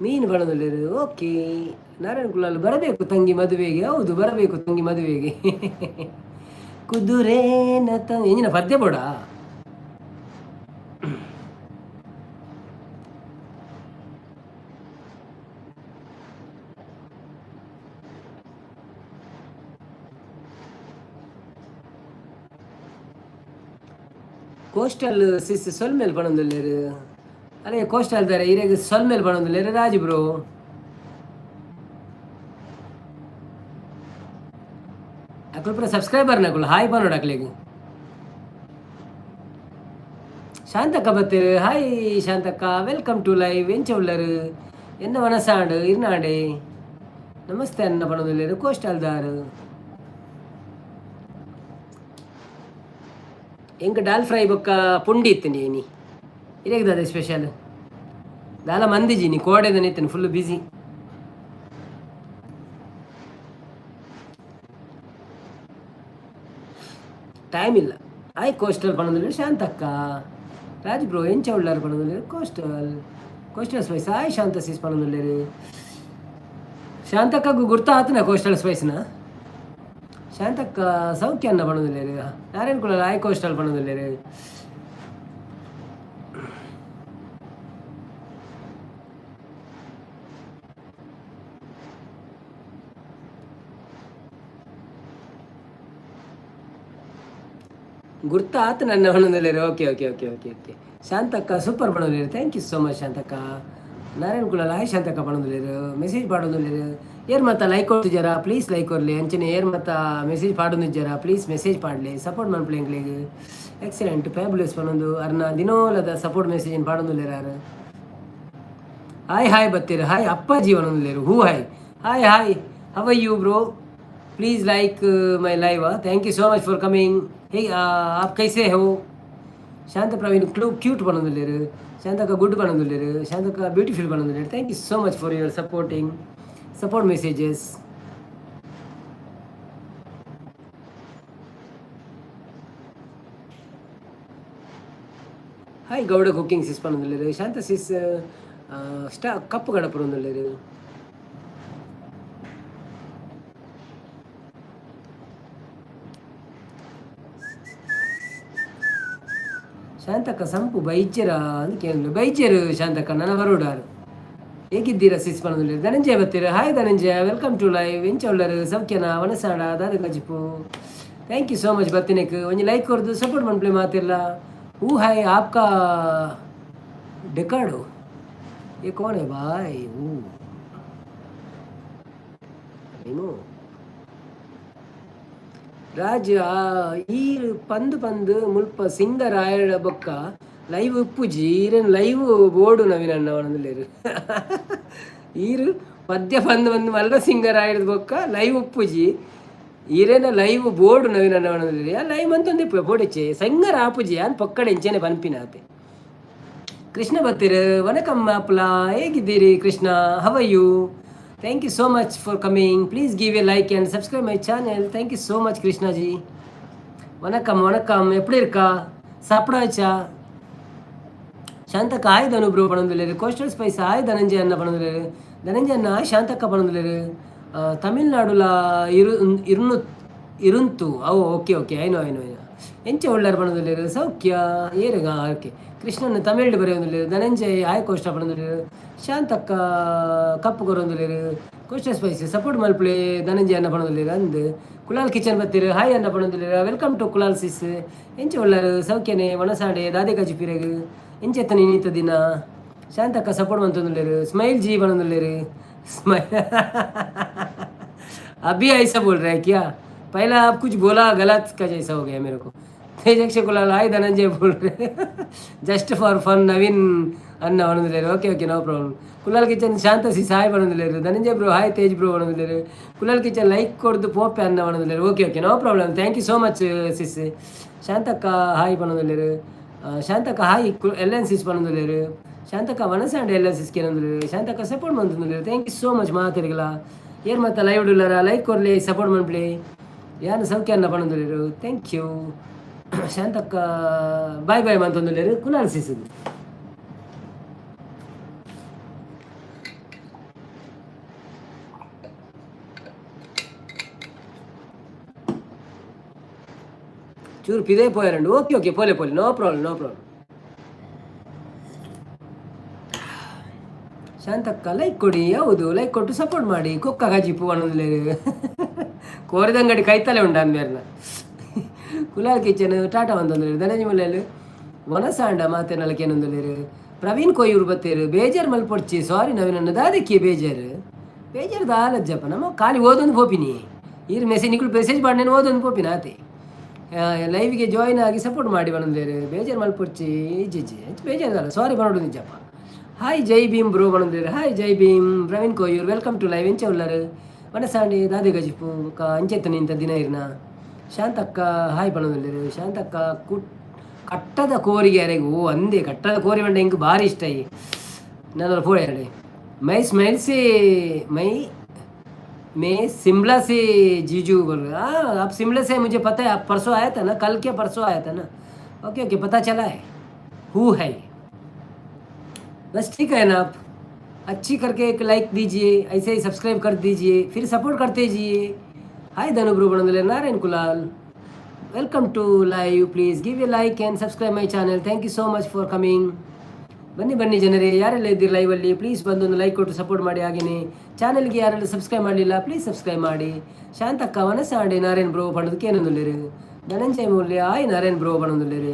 ಮೀನು ಬಣದಲ್ಲಿ. ಓಕೆ, ನಾರಾಯಣ ಕುಲಾಲ್ ಬರಬೇಕು ತಂಗಿ ಮದುವೆಗೆ. ಹೌದು, ಬರಬೇಕು ತಂಗಿ ಮದುವೆಗೆ. ಕುದುರೇನ ಎಂಜಿನ ಪದ್ಯ ಬೋಡ. ಕೋಸ್ಟಲ್ ಸಿಸ್ ಸೊಲ್ಮೇಲ್ ಪಣೊಂದುಲ್ಲೆರ್. ಅರೆ ಕೋಸ್ಟಲ್ ದಾರೆ ಇರೆಗ್ ಸೊಲ್ಮೇಲ್ ಪಣೊಂದುಲ್ಲೆರ್ ರಾಜು ಬ್ರೋ. ಅಕುಲು ಪೂರ ಸಬ್ಸ್ಕ್ರೈಬರ್ ನಕುಲು, ಹಾಯ್ ಪನೊಡು ಅಕ್ಲೆಗ್. ಶಾಂತಕ್ಕ ಬತ್ತೆರ್. ಹಾಯ್ ಶಾಂತಕ್ಕ, welcome to live. ಎಂಚ ಉಲ್ಲರ್? ಎನ್ನ ಮನಸಾಂಡ್ ಇರ್ನಾಂಡೆ. ನಮಸ್ತೆ ಅನ್ನ ಪಣೊಂದುಲ್ಲೆರ್ ಕೋಸ್ಟಲ್ ದಾರ್. ಎಂಕ್ ದಾಲ್ ಫ್ರೈ ಬೊಕ್ಕ ಪುಂಡಿ ಇತ್ತಂడి ಇನಿ. ಇರೆಗ್ ಸ್ಪೆಷಲ್? ದಾಲ ಮಂದಿಜಿ ನೀ ಕೋಡೆದ ಇತ್ತೇನೆ, ಫುಲ್ ಬಿಸಿ. ಟೈಮ್ ಇಲ್ಲ. ಆಯ್ ಕೋಸ್ಟಲ್ ಪಣೊಂದುಲ್ಲೆರ್ ಶಾಂತಕ್ಕ. ರಾಜ್ ಬ್ರೋ ಎಂಚ Ullal ಪಣೊಂದುಲ್ಲೆರ್ coastal. Coastal spice hi Shanta sis ಪಣೊಂದುಲ್ಲೆರ್. ಶಾಂತಕ್ಕಗೂ ಗುರ್ತ ಆತನ ಕೋಸ್ಟಲ್ ಸ್ಪೈಸ್ನ. ಶಾಂತಕ್ಕ ಸೌಖ್ಯ ಅನ್ನ ಪಣೊಂದುಲ್ಲೆರ್. ನಾರಾಯಣ ಕುಲಾಲ್ ಹಾಯ್ ಕೋಸ್ಟಲ್ ಪಣೊಂದುಲ್ಲೆರ್. ಗುರ್ತ ಆತ ನನ್ನ ಪಣೊಂದುಲ್ಲೆರ್. Okay okay okay okay okay. Shantakka super ಪಣೊಂದುಲ್ಲೆರ್. Thank you so much Shantakka. Narayana Kulal hi Shantakka ಪಣೊಂದುಲ್ಲೆರ್. Message ಪಾಡೊಂದುಲ್ಲೆರ್. ಏರ್ ಮತ್ತ ಲೈಕ್ ಕೊಡ್ತಿದ್ದಾರಾ? ಪ್ಲೀಸ್ ಲೈಕ್ ಕೊರ್ಲಿ. ಅಂಚನೆ ಏರ್ ಮತ್ತ ಮೆಸೇಜ್ ಪಾಡೊಂದಿದ್ದಾರಾ? ಪ್ಲೀಸ್ ಮೆಸೇಜ್ ಪಾಡ್ಲಿ, ಸಪೋರ್ಟ್ ಮನ್ಪುಲೆ ಎಂಕ್ಲೆಗ್. ಎಕ್ಸಲೆಂಟ್ ಫ್ಯಾಬುಲಸ್ ಪನೊಂದು ಅರ್ನ ದಿನೋಲದ ಸಪೋರ್ಟ್ ಮೆಸೇಜ್ ಪಾಡೊಂದುಲ್ಲೆರ್ ಆರ್. ಹಾಯ್ ಹಾಯ್ ಬತ್ತೀರ್. ಹಾಯ್ ಅಪ್ಪಾಜಿ ಪನೊಂದುಲ್ಲೆರ್. ಹೂ hi hi hi, how are you bro? Please like my live. Thank you so much for coming. Hey, आप कैसे हो? ಶಾಂತ ಪ್ರವೀಣ್ ಕ್ಲೂ ಕ್ಯೂಟ್ ಪನೊಂದುಲ್ಲೆರ್. ಶಾಂತಕ್ಕ ಗುಡ್ ಪನೊಂದುಲ್ಲೆರ್. ಶಾಂತಕ್ಕ ಬ್ಯೂಟಿಫುಲ್ ಪನೊಂದುಲ್ಲೆರ್. Thank you so much for your support messages. Hi Gowda cooking sis ಪನೊಂದುಲ್ಲೆರ್. Shanta sis ಸ್ಟಾ ಕಪ್ಪು ಗಡಪುರೊಂದುಲ್ಲೆರ್. ಶಾಂತಕ್ಕ ಸಂಪು ಬೈಚೆರ ಅಂದ್ ಕೇಂದ್ ಬೈಚೆರ್ ಶಾಂತಕ್ಕ ನನ ಬರೋಡಾರ್. ಹೇಗಿದ್ದೀರಾ ಸಿಸ್ ಪನೊಂದುಲ್ಲೆರ್. ಧನಂಜಯ ಬತ್ತೆರ್. Hi Dhananjaya, welcome to live. ಎಂಚ ಉಲ್ಲರ್? ಸೌಖ್ಯನಾ? ವನಸಾಡ ದಾದ ಕಜಿಪು? Thank you so much ಬತ್ತಿನೆಕ್. ಒಂಜಿ ಲೈಕ್ ಕೊರ್ದು ಸಪೋರ್ಟ್ ಮನ್ಪುಲೆ ಮಾತೆರ್ಲ. ಹೂ ಹಾಯ್ ಆಪ್ಕಾ ಡೆಕಾಡೋ ये कौन है भाई? वो ಏನು ರಾಜ್ ಈರ್ ಪಂದ್ ಪಂದ್ ಮುಲ್ಪ ಸಿಂಗರ್ ಆಯಡ ಬೊಕ್ಕ ಲೈವ್ ಉಪ್ಪುಜಿ ಈರೆನ್ ಲೈವ್ ಬೋಡು ನವೀನ್ ಅಣ್ಣ ಪನೊಂದುಲ್ಲೆರ್. ಈರ್ ಪದ್ಯ ಪಂದ್ ಪಂದ್ ಮಲ್ಲ ಸಿಂಗರ್ ಆಯ್ದ ಬೊಕ್ಕ ಲೈವ್ ಉಪ್ಪುಜಿ, ಈರೆನ ಲೈವ್ ಬೋರ್ಡು ನವೀನ್ ಅಣ್ಣ ಪನೊಂದುಲ್ಲೆರ್. ಆ ಲೈವ್ ಮಂತೊಂದಿಪ್ಪುವೆ ಬೋಡೆಚ್ಚೆ ಸಿಂಗರ್ ಆಪುಜಿ ಯಾನ್ ಪೊಕ್ಕಡೆ ಇಂಚೆನೆ ಪನ್ಪಿನಾತೆ. ಕೃಷ್ಣ ಬತ್ತೆರ್. ವಣಕಂ ಮಾಪ್ಲ, ಹೇಗಿದ್ದೀರಿ Krishna? How are you? Thank you so much for coming. Please give a like and subscribe my channel. Thank you so much Krishnaji. வணக்கம் வணக்கம். எப்படி இருக்கா? சாப்பிடாச்சா? ಶಾಂತಕ್ಕ ಹಾಯ್ ಧನು ಬ್ರೋ ಪನೊಂದುಲ್ಲೆರ್. ಕೋಸ್ಟಲ್ ಸ್ಪೈಸ್ ಹಾಯ್ ಧನಂಜಯ ಅಣ್ಣ ಪನೊಂದುಲ್ಲೆರ್. ಧನಂಜಯ ಅಣ್ಣ ಹಾಯ್. ಶಾಂತಕ್ಕ ಪನೊಂದುಲ್ಲೆರ್. ತಮಿಳ್ನಾಡುಲ ಇರು ಇರುನು ಇರುಂತು ಅವು. Okay okay, I know, I know, I know. ಎಂಚ ಉಳ್ಳಾರ್ ಪನೊಂದುಲ್ಲೆರ್. ಸೌಖ್ಯ ಏರುಗ. ಓಕೆ, ಕೃಷ್ಣನ್ ತಮಿಳ್ಡ್ ಬರೆಯೊಂದುಲ್ಲೆರ್. ಧನಂಜಯ್ ಹಾಯ್ ಕೋಷ್ಟ ಪನೊಂದುಲ್ಲೆರ್. ಶಾಂತಕ್ಕ ಕಪ್ಪು ಕೊರೊಂದುಲ್ಲೆರ್. ಕೋಸ್ಟಲ್ ಸ್ಪೈಸ್ ಸಪೋರ್ಟ್ ಮಲ್ಪುಲೆ ಧನಂಜಯ ಅಣ್ಣ ಪನೊಂದುಲ್ಲೆರ್ ಅಂದ್. ಕುಲಾಲ್ ಕಿಚನ್ ಬತ್ತೆರ್. ಹಾಯ್ ಅಣ್ಣ ಪನೊಂದುಲ್ಲೆರ್. Welcome to Kulal sis. ಎಂಚ ಉಳ್ಳಾರ್? ಸೌಖ್ಯನೆ? ವನಸಾಡೆ ದಾದೆ ಕಜಿಪಿರೆಗ್? ಎಂಚೆತ್ತನ ಇನಿತ ದಿನ? ಶಾಂತಕ್ಕ ಸಪೋರ್ಟ್ ಮಂತೊಂದುಲ್ಲೆರ್. ಸ್ಮೈಲ್ ಜಿ ಪನೊಂದುಲ್ಲೆರ್. स्माइल अभी ऐसा बोल रहा है क्या? पहला आप कुछ बोला गलत का जैसा हो गया मेरे को। तेजक्ष कुलाल हाय धनंजय बोल रहे. जस्ट फॉर फन नवीन ಅಣ್ಣ ಪನೊಂದುಲ್ಲೆರ್. Okay okay, no problem. Kulal kitchen Shanta sis hi ಪನೊಂದುಲ್ಲೆರ್. ಧನಂಜಯ bro hi, Tej bro ಪನೊಂದುಲ್ಲೆರ್. ಕುಲಾಲ್ ಕಿಚನ್ ಲೈಕ್ ಕೊರ್ದು ಪೋಪೆ ಅಣ್ಣ ಪನೊಂದುಲ್ಲೆರ್. Okay okay, no problem. Thank you so much sis. ಶಾಂತಕ್ಕ hi ಪನೊಂದುಲ್ಲೆರ್. ಶಾಂತಕ್ಕ hi L N ಸಿಸ್ ಪನೊಂದುಲ್ಲೆರ್. ಶಾಂತಕ್ಕ ವನಸಾಂಡ್ ಎಲ್ ಎನ್ ಸಿಸ್ ಕೇನೊಂದುಲ್ಲೆರ್. ಶಾಂತಕ್ಕ ಸಪೋರ್ಟ್ ಮಂತೊಂದುಲ್ಲೆರ್. Thank you so much ಮಾತೆರ್ಗಲ. ಏರ್ ಮತ್ತ ಲೈವ್ ಉಲ್ಲಾರ ಲೈಕ್ ಕೊರ್ಲೆ, ಸಪೋರ್ಟ್ ಮನ್ಪುಲೆ. ಯಾನ್ ಸೌಖ್ಯ ಅಣ್ಣ ಪನೊಂದುಲ್ಲೆರ್. Thank you. ಶಾಂತಕ್ಕ ಬಾಯ್ ಬಾಯ್ ಮಂತೊಂದುಲ್ಲೆರ್ ಕುಲಾಲ್ ಸಿಸ್. ಚೂರು ಪಿದೇ ಪೋಯಾರಂಡು. ಓಕೆ ಓಕೆ, ಪೋಲೆ ಪೋಲೆ, ನೋ ಪ್ರಾಬ್ಲಮ್ ನೋ ಪ್ರಾಬ್ಲಮ್. ಶಾಂತಕ್ಕ ಲೈಕ್ ಕೊಡಿ. ಹೌದು, ಲೈಕ್ ಕೊಟ್ಟು ಸಪೋರ್ಟ್ ಮಾಡಿ. ಕುಕ್ಕ ಕಜಿಪು ಪನೊಂದುಲ್ಲೆರ್. ಕೋರಿದಂಗಡಿ ಕೈತಲೆ ಉಂಡು ಅಂದ್ಮೇರ್ನ. ಕುಲಾಲ್ ಕಿಚನ್ ಟಾಟಾ ಮಂತೊಂದುಲ್ಲೆರ್. ಧನಂಜಯ ಮುಲ್ಲೆಲ್ ವನಸಾಂಡ ಮಾತೆರ್ನಲ ಕೇನೊಂದುಲ್ಲೆರ್. ಪ್ರವೀಣ್ ಕೊಯ್ಯೂರು ಬತ್ತೆರ್. ಬೇಜಾರ್ ಮಲ್ಪೊಡ್ಚಿ, ಸಾರಿ ನವೀನನ್ನ. ದಾದಕ್ಕೆ ಬೇಜಾರು? ಬೇಜಾರು ದಾಲಜ್ಜಪ್ಪ, ನಮ್ಮ ಖಾಲಿ ಓದೊಂದು ಪೋಪಿನಿ. ಈರ್ ಮೆಸೇಜ್ ನಿಕುಲು ಮೆಸೇಜ್ ಪಾಡ್ನೇನು ಓದೊಂದು ಪೋಪಿನ ಆತೆ. ಲೈವ್ಗೆ ಜಾಯಿನ್ ಆಗಿ ಸಪೋರ್ಟ್ ಮಾಡಿ ಪನೊಂದುಲ್ಲೆರ್. ಬೇಜಾರು ಮಲ್ಪೊಡ್ಚಿ. ಇಜ್ಜಿ ಇಜ್ಜಿ, ಬೇಜಾರು ಸಾರಿ ಪನೊಡು ನಿಜಪ್ಪ. ಹಾಯ್ ಜೈ ಭೀಮ್ ಬ್ರೋ ಪನೊಂದುಲ್ಲೆರ್. Hi Jai Bhim. Praveen Koyyur welcome to live. ಎಂಚ ಉಲ್ಲರ್? ವನಸಾಂಡಿ ದಾದೆ ಗಜಿಪು ಕ ಅಂಚೆತ್ತ ನಿಂತ ದಿನ ಇರ್ನ? ಶಾಂತಕ್ಕ ಹಾಯ್ ಪನೊಂದುಲ್ಲೆರ್. ಶಾಂತಕ್ಕ ಕುಟ್ ಕಟ್ಟದ ಕೋರಿಗೆ ಅರೆಗ್ ಓ ಅಂದೆ. ಕಟ್ಟದ ಕೋರಿ ಪಂಡ ಎಂಕ್ ಬಾರಿ ಇಷ್ಟ. ಈ ನಾನು ಪೋಳೆ ಮೈ ಸ್ಮೈಲ್ ಸೆ ಮೈ मैं शिमला से जीजू बोल रहे। हाँ, आप शिमला से, मुझे पता है। आप परसों आया था ना? कल क्या परसों आया था ना? ओके ओके, पता चला है। Who है बस ठीक है ना। आप अच्छी करके एक लाइक दीजिए, ऐसे ही सब्सक्राइब कर दीजिए, फिर सपोर्ट करते जाइए। हाय धनु bro पनೊಂದುಲ್ಲೆರ್. Narayan Kulal welcome to live. Please give a like and subscribe my channel. Thank you so much for coming. ಬನ್ನಿ ಬನ್ನಿ ಜನರೇ, ಯಾರೆಲ್ಲ ಇದ್ದೀರಿ ಲೈವಲ್ಲಿ ಪ್ಲೀಸ್ ಬಂದು ಒಂದು ಲೈಕ್ ಕೊಟ್ಟು ಸಪೋರ್ಟ್ ಮಾಡಿ. ಹಾಗೆಯೇ ಚಾನಲ್ಗೆ ಯಾರೆಲ್ಲ ಸಬ್ಸ್ಕ್ರೈಬ್ ಮಾಡಲಿಲ್ಲ ಪ್ಲೀಸ್ ಸಬ್ಸ್ಕ್ರೈಬ್ ಮಾಡಿ. ಶಾಂತಕ್ಕ ವನಸಾಂಡೆ ನಾರಾಯಣ್ ಬ್ರೋ ಪಂಡದಕ್ಕೆ ಏನೊಂದುಲ್ಲೆರ್. ಧನಂಜಯ ಮೂಲ್ಯ ಆಯ್ ನಾರಾಯಣ್ ಬ್ರೋ ಪನೊಂದುಲ್ಲೆರ್.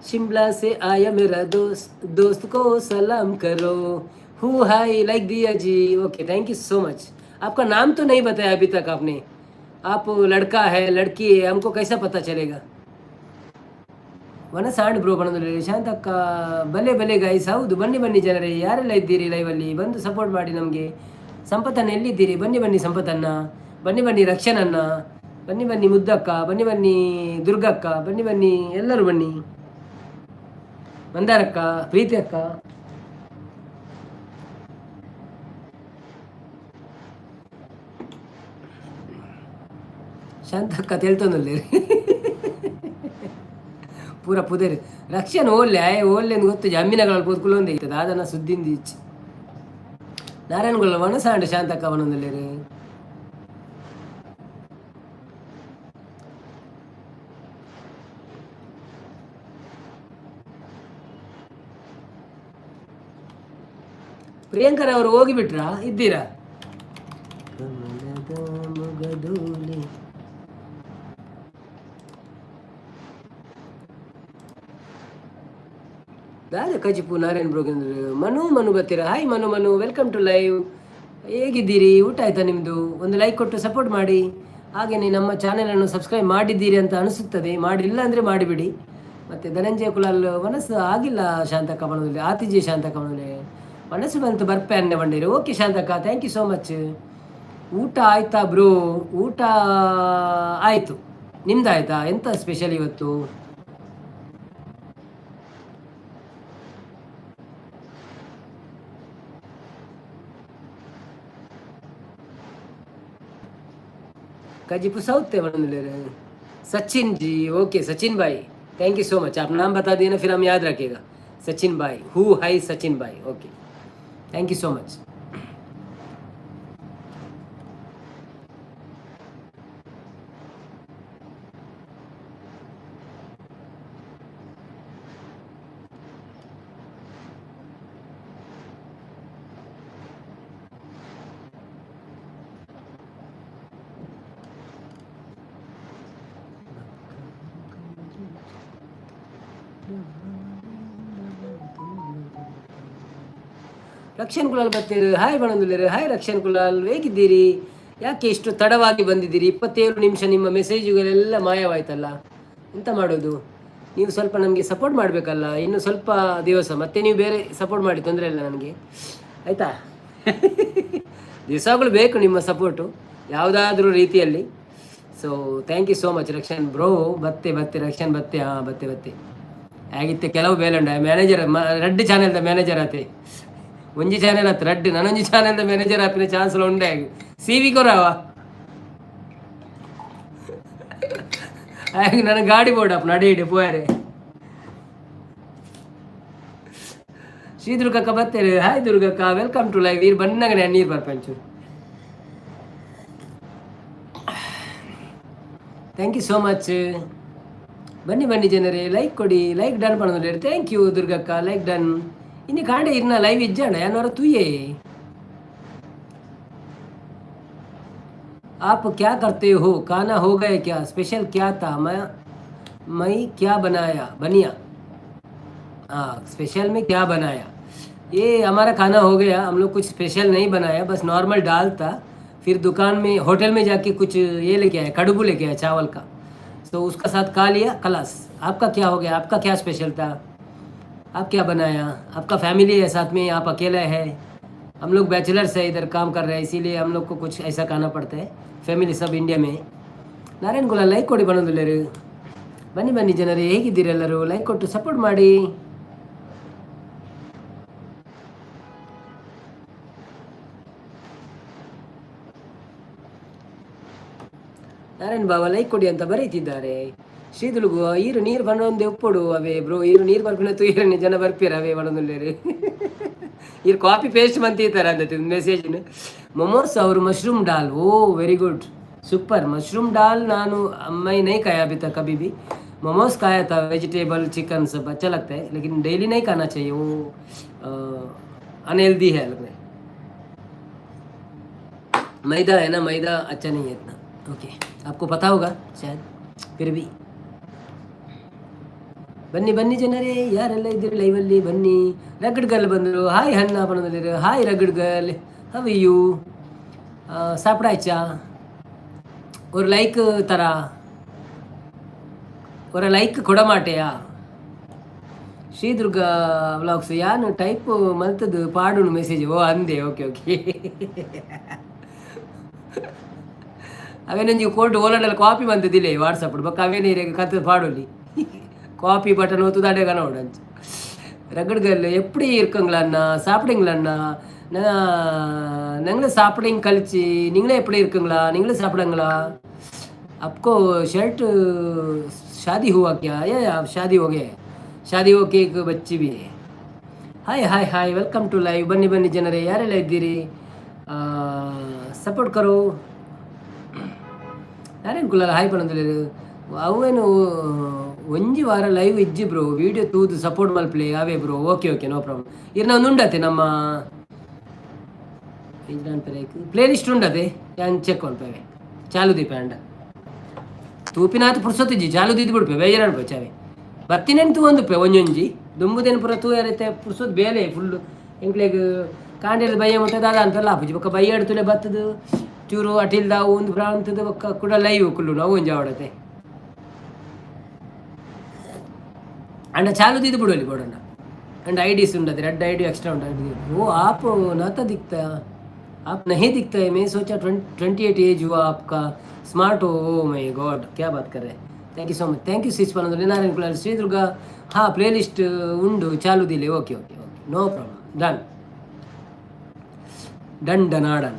शिमला से आया मेरा दोस्त, दोस्त को सलाम करो। Who hi like दिया जी. Okay, thank you so much. आपका नाम तो नहीं बताया अभी तक आपने। आप लड़का है लड़की है, हमको कैसा पता चलेगा? ವನಸಾಂಡ್ ಬ್ರೋ ಪನೊಂದುಲ್ಲೆರ್. ಶಾಂತಕ್ಕ ಬಲೆ ಬಲೆ ಗೈಸ್. ಹೌದು, ಬನ್ನಿ ಬನ್ನಿ ಜನರೇ, ಯಾರೆಲ್ಲ ಇದ್ದೀರಿ ಲೈವಲ್ಲಿ ಬಂದು ಸಪೋರ್ಟ್ ಮಾಡಿ ನಮಗೆ. ಸಂಪತ್ತನ್ನ ಎಲ್ಲಿದ್ದೀರಿ? ಬನ್ನಿ ಬನ್ನಿ ಸಂಪತ್ತನ್ನ, ಬನ್ನಿ ಬನ್ನಿ ರಕ್ಷಣನ್ನ, ಬನ್ನಿ ಬನ್ನಿ ಮುದ್ದಕ್ಕ, ಬನ್ನಿ ಬನ್ನಿ ದುರ್ಗಕ್ಕ, ಬನ್ನಿ ಬನ್ನಿ ಎಲ್ಲರೂ ಬನ್ನಿ. ಮಂದಾರಕ್ಕ, ಪ್ರೀತಿ ಅಕ್ಕ. ಶಾಂತಕ್ಕ ತೆಲ್ತೊಂದುಲ್ಲೆರ್. ಪೂರ ಪುದರ್ ರಕ್ಷನ್ ಓಲ್ಲೆ ಆಯೆ ಓಲ್ಲೆ ಅಂದ್ ಗೊತ್ತು ಅಮ್ಮಿನಗಳ ಪೋದು ಇತ್ತು ದಾದನ ಸುದ್ದಿಂದು ಇಚ್ಚಿ. ನಾರಾಯಣಗುಳ ವನಸಾಂಡ ಶಾಂತಕ್ಕ ವನೊಂದುಲ್ಲೆರ್. ಪ್ರಿಯಾಂಕರ್ ಅವರು ಹೋಗಿಬಿಟ್ರಾ, ಇದ್ದೀರಾ? ಕಮಲದ ಮೊಗದೊಲಿ. ದಾದ ಕಜಿಪು ನಾರಾಯಣ್ ಬ್ರೋಗೇಂದ್ರ. ಮನು ಮನು ಬರ್ತೀರಾ? Hi Manu Manu, welcome to live. ಹೇಗಿದ್ದೀರಿ? ಊಟ ಆಯ್ತಾ ನಿಮ್ಮದು? ಒಂದು ಲೈಕ್ ಕೊಟ್ಟು ಸಪೋರ್ಟ್ ಮಾಡಿ. ಹಾಗೆಯೇ ನಮ್ಮ ಚಾನೆಲನ್ನು ಸಬ್ಸ್ಕ್ರೈಬ್ ಮಾಡಿದ್ದೀರಿ ಅಂತ ಅನಿಸುತ್ತದೆ, ಮಾಡಿಲ್ಲ ಅಂದರೆ ಮಾಡಿಬಿಡಿ. ಮತ್ತು ಧನಂಜಯ ಕುಲಾಲ್ ಮನಸ್ಸು ಆಗಿಲ್ಲ ಶಾಂತಕ್ಕ ಮನದಲ್ಲಿ ಆತಿಜಿ ಶಾಂತಕ್ಕ ಮನದಲ್ಲಿ ಮನಸ್ಸು ಬಂತು ಬರ್ಪೆ ಅನ್ನೆ ಬಂಡೀರಿ. ಓಕೆ ಶಾಂತಕ್ಕ, thank you so much. ಊಟ ಆಯ್ತಾ ಬ್ರೋ? ಊಟ ಆಯಿತು, ನಿಮ್ದು ಆಯ್ತಾ? ಎಂತ ಸ್ಪೆಷಲ್ ಇವತ್ತು? कजिपु साउथ सचिन जी, ओके सचिन भाई, thank you so much. आप नाम बता दिए ना, फिर हम याद रखेगा। सचिन भाई who high Sachin भाई, okay, thank you so much. Rakshan Kulal ಬರ್ತೀರಿ, ಹಾಯ್ ಬಣಂದುಲ್ಲೇರು. ಹಾಯ್ ರಕ್ಷನ್ ಕುಲಾಲ್, ಹೇಗಿದ್ದೀರಿ? ಯಾಕೆ ಇಷ್ಟು ತಡವಾಗಿ ಬಂದಿದ್ದೀರಿ? 27 ನಿಮಿಷ ನಿಮ್ಮ ಮೆಸೇಜುಗಳೆಲ್ಲ ಮಾಯವಾಯ್ತಲ್ಲ, ಎಂತ ಮಾಡೋದು? ನೀವು ಸ್ವಲ್ಪ ನಮಗೆ ಸಪೋರ್ಟ್ ಮಾಡಬೇಕಲ್ಲ. ಇನ್ನು ಸ್ವಲ್ಪ ದಿವಸ ಮತ್ತೆ ನೀವು ಬೇರೆ ಸಪೋರ್ಟ್ ಮಾಡಿ, ತೊಂದರೆ ಇಲ್ಲ ನನಗೆ, ಆಯಿತಾ? ದಿವಸಗಳು ಬೇಕು ನಿಮ್ಮ ಸಪೋರ್ಟು ಯಾವುದಾದ್ರೂ ರೀತಿಯಲ್ಲಿ. So thank you so much Rakshan bro. ಬತ್ತೆ ಬತ್ತೆ ರಕ್ಷನ್ ಬತ್ತೆ, ಹಾಂ ಬತ್ತೆ ಬತ್ತೆ ಆಗಿತ್ತೆ. ಕೆಲವು ಬೇಲಂಡ ಮ್ಯಾನೇಜರ್ ರೆಡ್ ಚಾನೆಲ್ದ ಮ್ಯಾನೇಜರ್ ಆತೆ. ಒಂಜಿ ಚಾನೆಲ್ ಹತ್ರ ರಡ್ಡ್ ನನೊಂಜಿ ಚಾನೆಲ್ದ ಮ್ಯಾನೇಜರ್ ಆಪಿನ ಚಾನ್ಸ್ ಉಂಡೆ. ಸಿ ವಿ ಕೊರವ ಆಗ ನನ್ನ ಗಾಡಿ ಬೋರ್ಡ್ ಅಪ್ಪ ನಡೆ ಇಡೆ ಪೋಯಾರೆ. ಶ್ರೀ ದುರ್ಗಕ್ಕ ಬತ್ತೇರು. ಹಾಯ್ ದುರ್ಗಕ್ಕ, welcome to live. ನೀರು ಬಣ್ಣಗನೆ ನೀರು ಬರ್ಪಂಚೂರು. Thank you so much. ಬನ್ನಿ ಬನ್ನಿ ಜನರೇ, ಲೈಕ್ ಕೊಡಿ, ಲೈಕ್ ಡನ್ ಮಾಡೋದು. Thank you ದುರ್ಗಕ್ಕ, like done. ಇನ್ನು ಕಾಂಡೆ ಇರ್ನ ಲೈವ್ ಇಜ್ಜಾಣ ಯಾನವರ ತುಯ್ಯೇ. आप क्या करते हो? खाना हो गया क्या? स्पेशल क्या था? मैं क्या बनाया बनिया? हाँ, स्पेशल में क्या बनाया? ये हमारा खाना हो गया। हम लोग कुछ स्पेशल नहीं बनाया, बस नॉर्मल दाल था। फिर दुकान में, होटल में जाके कुछ ये लेके आया, कड़बू लेके आया चावल का, तो उसका साथ खा लिया, खलास। आपका क्या हो गया? आपका क्या स्पेशल था? आप क्या बनाया? आपका फैमिली है साथ में, आप अकेले है? हम लोग बैचलर्स है, इधर काम कर रहे हैं, इसीलिए हम लोग को कुछ ऐसा खाना पड़ता है। फैमिली सब इंडिया में। ನಾರಾಯಣ್ ಕುಲ ಲೈಕ್ ಕೊಡಿ ಬನ್ನೊಂದುಲ್ಲೇರು. ಬನ್ನಿ ಬನ್ನಿ ಜನರೇ, ಹೇಗಿದ್ದೀರಿ ಎಲ್ಲರೂ? ಲೈಕ್ ಕೊಟ್ಟು ಸಪೋರ್ಟ್ ಮಾಡಿ. ನಾರಾಯಣ್ ಬಾಬಾ ಲೈಕ್ ಕೊಡಿ ಅಂತ ಬರೀತಿದ್ದಾರೆ. ಶ್ರೀದುಳುಗು ಈರು ನೀರು ಬಣ್ಣೊಂದೇ ಉಪ್ಪೊಡು ಅವೇ ಬ್ರೋ. ಈರು ನೀರು ಬರ್ಪಿನ ತೂಯಿರನೆ ಜನ ಬರ್ಪಿರ ಅವೇ ಬಣ್ಣೊಂದುಲ್ಲೇರು. ಈರು ಕಾಪಿ ಪೇಸ್ಟ್ ಮಂತೀತಾರೆ ಅಂದ ಮೆಸೇಜ್. मोमोस और मशरूम दाल, ओ very good, super. Mushroom दाल नानु मैं नहीं खाया अभी तक कभी भी। मोमोस खाया था, वेजिटेबल चिकन सब अच्छा लगता है, लेकिन डेली नहीं खाना चाहिए, वो अनहेल्दी है लगता है। मैदा है ना, मैदा अच्छा नहीं है इतना। ओके, आपको पता होगा शायद, फिर भी. ಬನ್ನಿ ಬನ್ನಿ ಜನರೇ, ಯಾರೆಲ್ಲ ಇದ್ದೀರಿ ಲೈವಲ್ಲಿ ಬನ್ನಿ. ರಗಡ್ ಗರ್ಲ್ ಬಂದರು. ಹಾಯ್ ಹಣ್ಣ ಬಣ್ಣದಲ್ಲಿರು. Hi rugged girl, how you? ಸಾಪಿಡಾಯ್ಚಾ? ஒரு லைக் தரா, ஒரு ಲೈಕ್ ಕೊಡಮಾಟೆಯಾ? ಶ್ರೀ ದುರ್ಗಾ ವ್ಲಾಗ್ಸ್ ಯಾನು ಟೈಪ್ ಮಲ್ತದ್ದು ಪಾಡುನು ಮೆಸೇಜ್. ಓ ಅಂದೆ, ಓಕೆ ಓಕೆ. ಅವೇನೊಂಜಿ ಕೋರ್ಟ್ ಓಲಂಡಲ್ಲಿ ಕಾಪಿ ಬಂತದಿಲ್ಲ ವಾಟ್ಸಪ್ ಬೊಕ್ಕ ಅವೇನೇ ಕത്ത് ಪಾಡೊಲಿ. Copy button ஒத்துதாண்டே கனவுடஞ்சி. ரகடுகள் எப்படி இருக்குங்களா அண்ணா? சாப்பிடுங்களா அண்ணா? நாங்களும் சாப்பிடுங்க கழிச்சு. நீங்களே எப்படி இருக்குங்களா? நீங்களும் சாப்பிடுங்களா? आपको शर्ट शादी हुआ क्या? या शादी हो गया, शादी हो के एक बच्ची भी है। Hi hi hi, welcome to live. ಬನ್ನಿ ಬನ್ನಿ ಜನರೇ, ಯಾರೆಲ್ಲ ಇದ್ದೀರಿ? ಸಪೋರ್ಟ್ ಕರೋ. ಯಾರೇನು ಕುಲ್ಲ ಹಾಯ್ ಪನೊಂದುಲ್ಲೆರ್. ಅವೇನು ಒಂಜಿ ವಾರ ಲೈವ್ ಇಜ್ಜಿ ಬ್ರೋ, ವಿಡಿಯೋ ತೂದು ಸಪೋರ್ಟ್ ಮಲ್ಪಲೆ. ಅವೇ bro, okay okay, no problem. ಇರ್ನ ಒಂದು ಉಂಡತೆ ನಮ್ಮ ಪ್ಲೇ ಲಿಸ್ಟ್ ಉಂಡತೆ, ಯಾನ್ ಚೆಕ್ ಮಲ್ಪವೆ. ಚಾಲು ದೀಪ ಅಂಡ ತೂಪಿನಾತ್ ಪುರ್ಸೊತ್ತಿಜ್ಜಿ, ಚಾಲು ದೀದ್ ಬಿಡ್ಪೆ, ಬೇಜಾರು ಅನ್ಪೆ. ಚಾವೆ ಬತ್ತಿನೆನ್ ತೂ ಒಂದುಪ್ಪೆ ಒಂಜೊಂಜಿ ದುಂಬುದೇನು ಪೂರ ತೂ ಯಾರೈತೆ ಪುರ್ಸೊತ್ತು ಬೇಲೆ ಫುಲ್ಲು. ಎಂಕ್ಲೆಗ್ ಕಾಂಡೆದ ಬಯ್ಯ ಮುಟ್ಟ ದಾದ ಅಂತಲ್ಲ ಆಪುಜಿ. ಬೊಕ್ಕ ಬಯ್ಯ ತುಲೆ ಬತ್ತದು ಚೂರು ಅಟಿಲ್ದ ಒಂದು ಪ್ರಾಂತದ ಬೊಕ್ಕ ಕೂಡ ಲೈವ್ ಕುಲ್ಲು ನಾವು ಒಂಜಿ ಆವಡತೆ ಅಂಡ ಚಾಲು ದೀದ್ ಬಿಡುವಲ್ಲಿ ಬೋಡಣ್ಣ. ಅಂಡ್ ಐಡೀಸ್ ಉಂಡದೆ ರೆಡ್ ಐಡಿ ಎಕ್ಸ್ಟ್ರಾ ಉಂಟು. ಓ आप नाता दिखता, आप नहीं दिखता है। मैं सोचा 28 एज हुआ आपका, स्मार्ट हो। ओ my God, क्या बात कर रहे हैं। Thank you so much, thank you sis. ಪನೊಂದು Narayana Kulal Sridurga. ಹಾಂ, ಪ್ಲೇ ಲಿಸ್ಟ್ ಉಂಡು, ಚಾಲು ದಿಲೆ. Okay okay okay, no problem. Done done done done.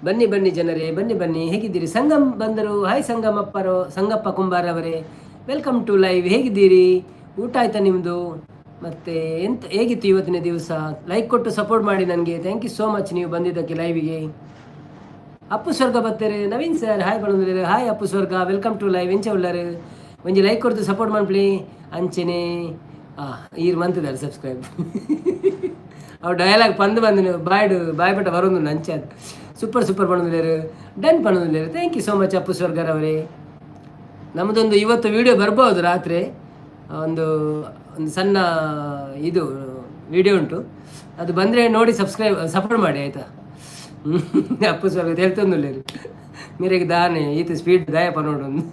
ಬನ್ನಿ ಬನ್ನಿ ಜನರೇ, ಬನ್ನಿ ಬನ್ನಿ. ಹೇಗಿದ್ದೀರಿ? ಸಂಗಮ್ ಬಂದರು. ಹಾಯ್ ಸಂಗಮ್ ಅಪ್ಪರು, ಸಂಗಪ್ಪ ಕುಂಬಾರ್ ಅವರೇ, welcome to live. ಹೇಗಿದ್ದೀರಿ? ಊಟ ಆಯ್ತಾ ನಿಮ್ಮದು? ಮತ್ತು ಎಂತ ಹೇಗಿತ್ತು ಇವತ್ತಿನ ದಿವಸ? ಲೈಕ್ ಕೊಟ್ಟು ಸಪೋರ್ಟ್ ಮಾಡಿ ನನಗೆ. Thank you so much ನೀವು ಬಂದಿದ್ದಕ್ಕೆ ಲೈವಿಗೆ. ಅಪ್ಪು ಸ್ವರ್ಗ ಬರ್ತಾರೆ. ನವೀನ್ ಸರ್ ಹಾಯ್ ಬಂದಿದ್ದಾರೆ. ಹಾಯ್ ಅಪ್ಪು ಸ್ವರ್ಗ, welcome to live. ಎಂಚ ಉಳ್ಳಾರು? ಒಂಜಿ ಲೈಕ್ ಕೊಡ್ತು ಸಪೋರ್ಟ್ ಮಾಡ್ಲಿ. ಅಂಚೆನೆ ಈರ್ ಮಂತಿದ್ದಾರೆ ಸಬ್ಸ್ಕ್ರೈಬ್. ಅವು ಡೈಲಾಗ್ ಪಂದು ಬಂದು ಬಾಯ್ಡು ಬಾಯ್ ಪಟ್ಟ ಬರೋದು ಅಂಚೆ. ಅದು ಸೂಪರ್ ಸೂಪರ್ ಪಣ್ಣೊಂದುಲ್ಲೆರ್, ಡನ್ ಪಣ್ಣೊಂದುಲ್ಲೆರ್. Thank you so much Appu ಸ್ವರ್ಗರ್ ಅವರೇ. ನಮ್ಮದೊಂದು ಇವತ್ತು ವಿಡಿಯೋ ಬರ್ಬೋದು ರಾತ್ರಿ. ಒಂದು ಒಂದು ಸಣ್ಣ ಇದು ವಿಡಿಯೋ ಉಂಟು, ಅದು ಬಂದರೆ ನೋಡಿ ಸಬ್ಸ್ಕ್ರೈಬ್ ಸಪೋರ್ಟ್ ಮಾಡಿ ಆಯಿತಾ. ಅಪ್ಪು ಸ್ವರ್ಗ ಹೇಳ್ತೊಂದುಲ್ಲೆರ್ ಮೇರೆಗೆ ದಾನೆ ಈತ ಸ್ಪೀಡ್ ದಾಯಪ್ಪ ನೋಡೊಂದು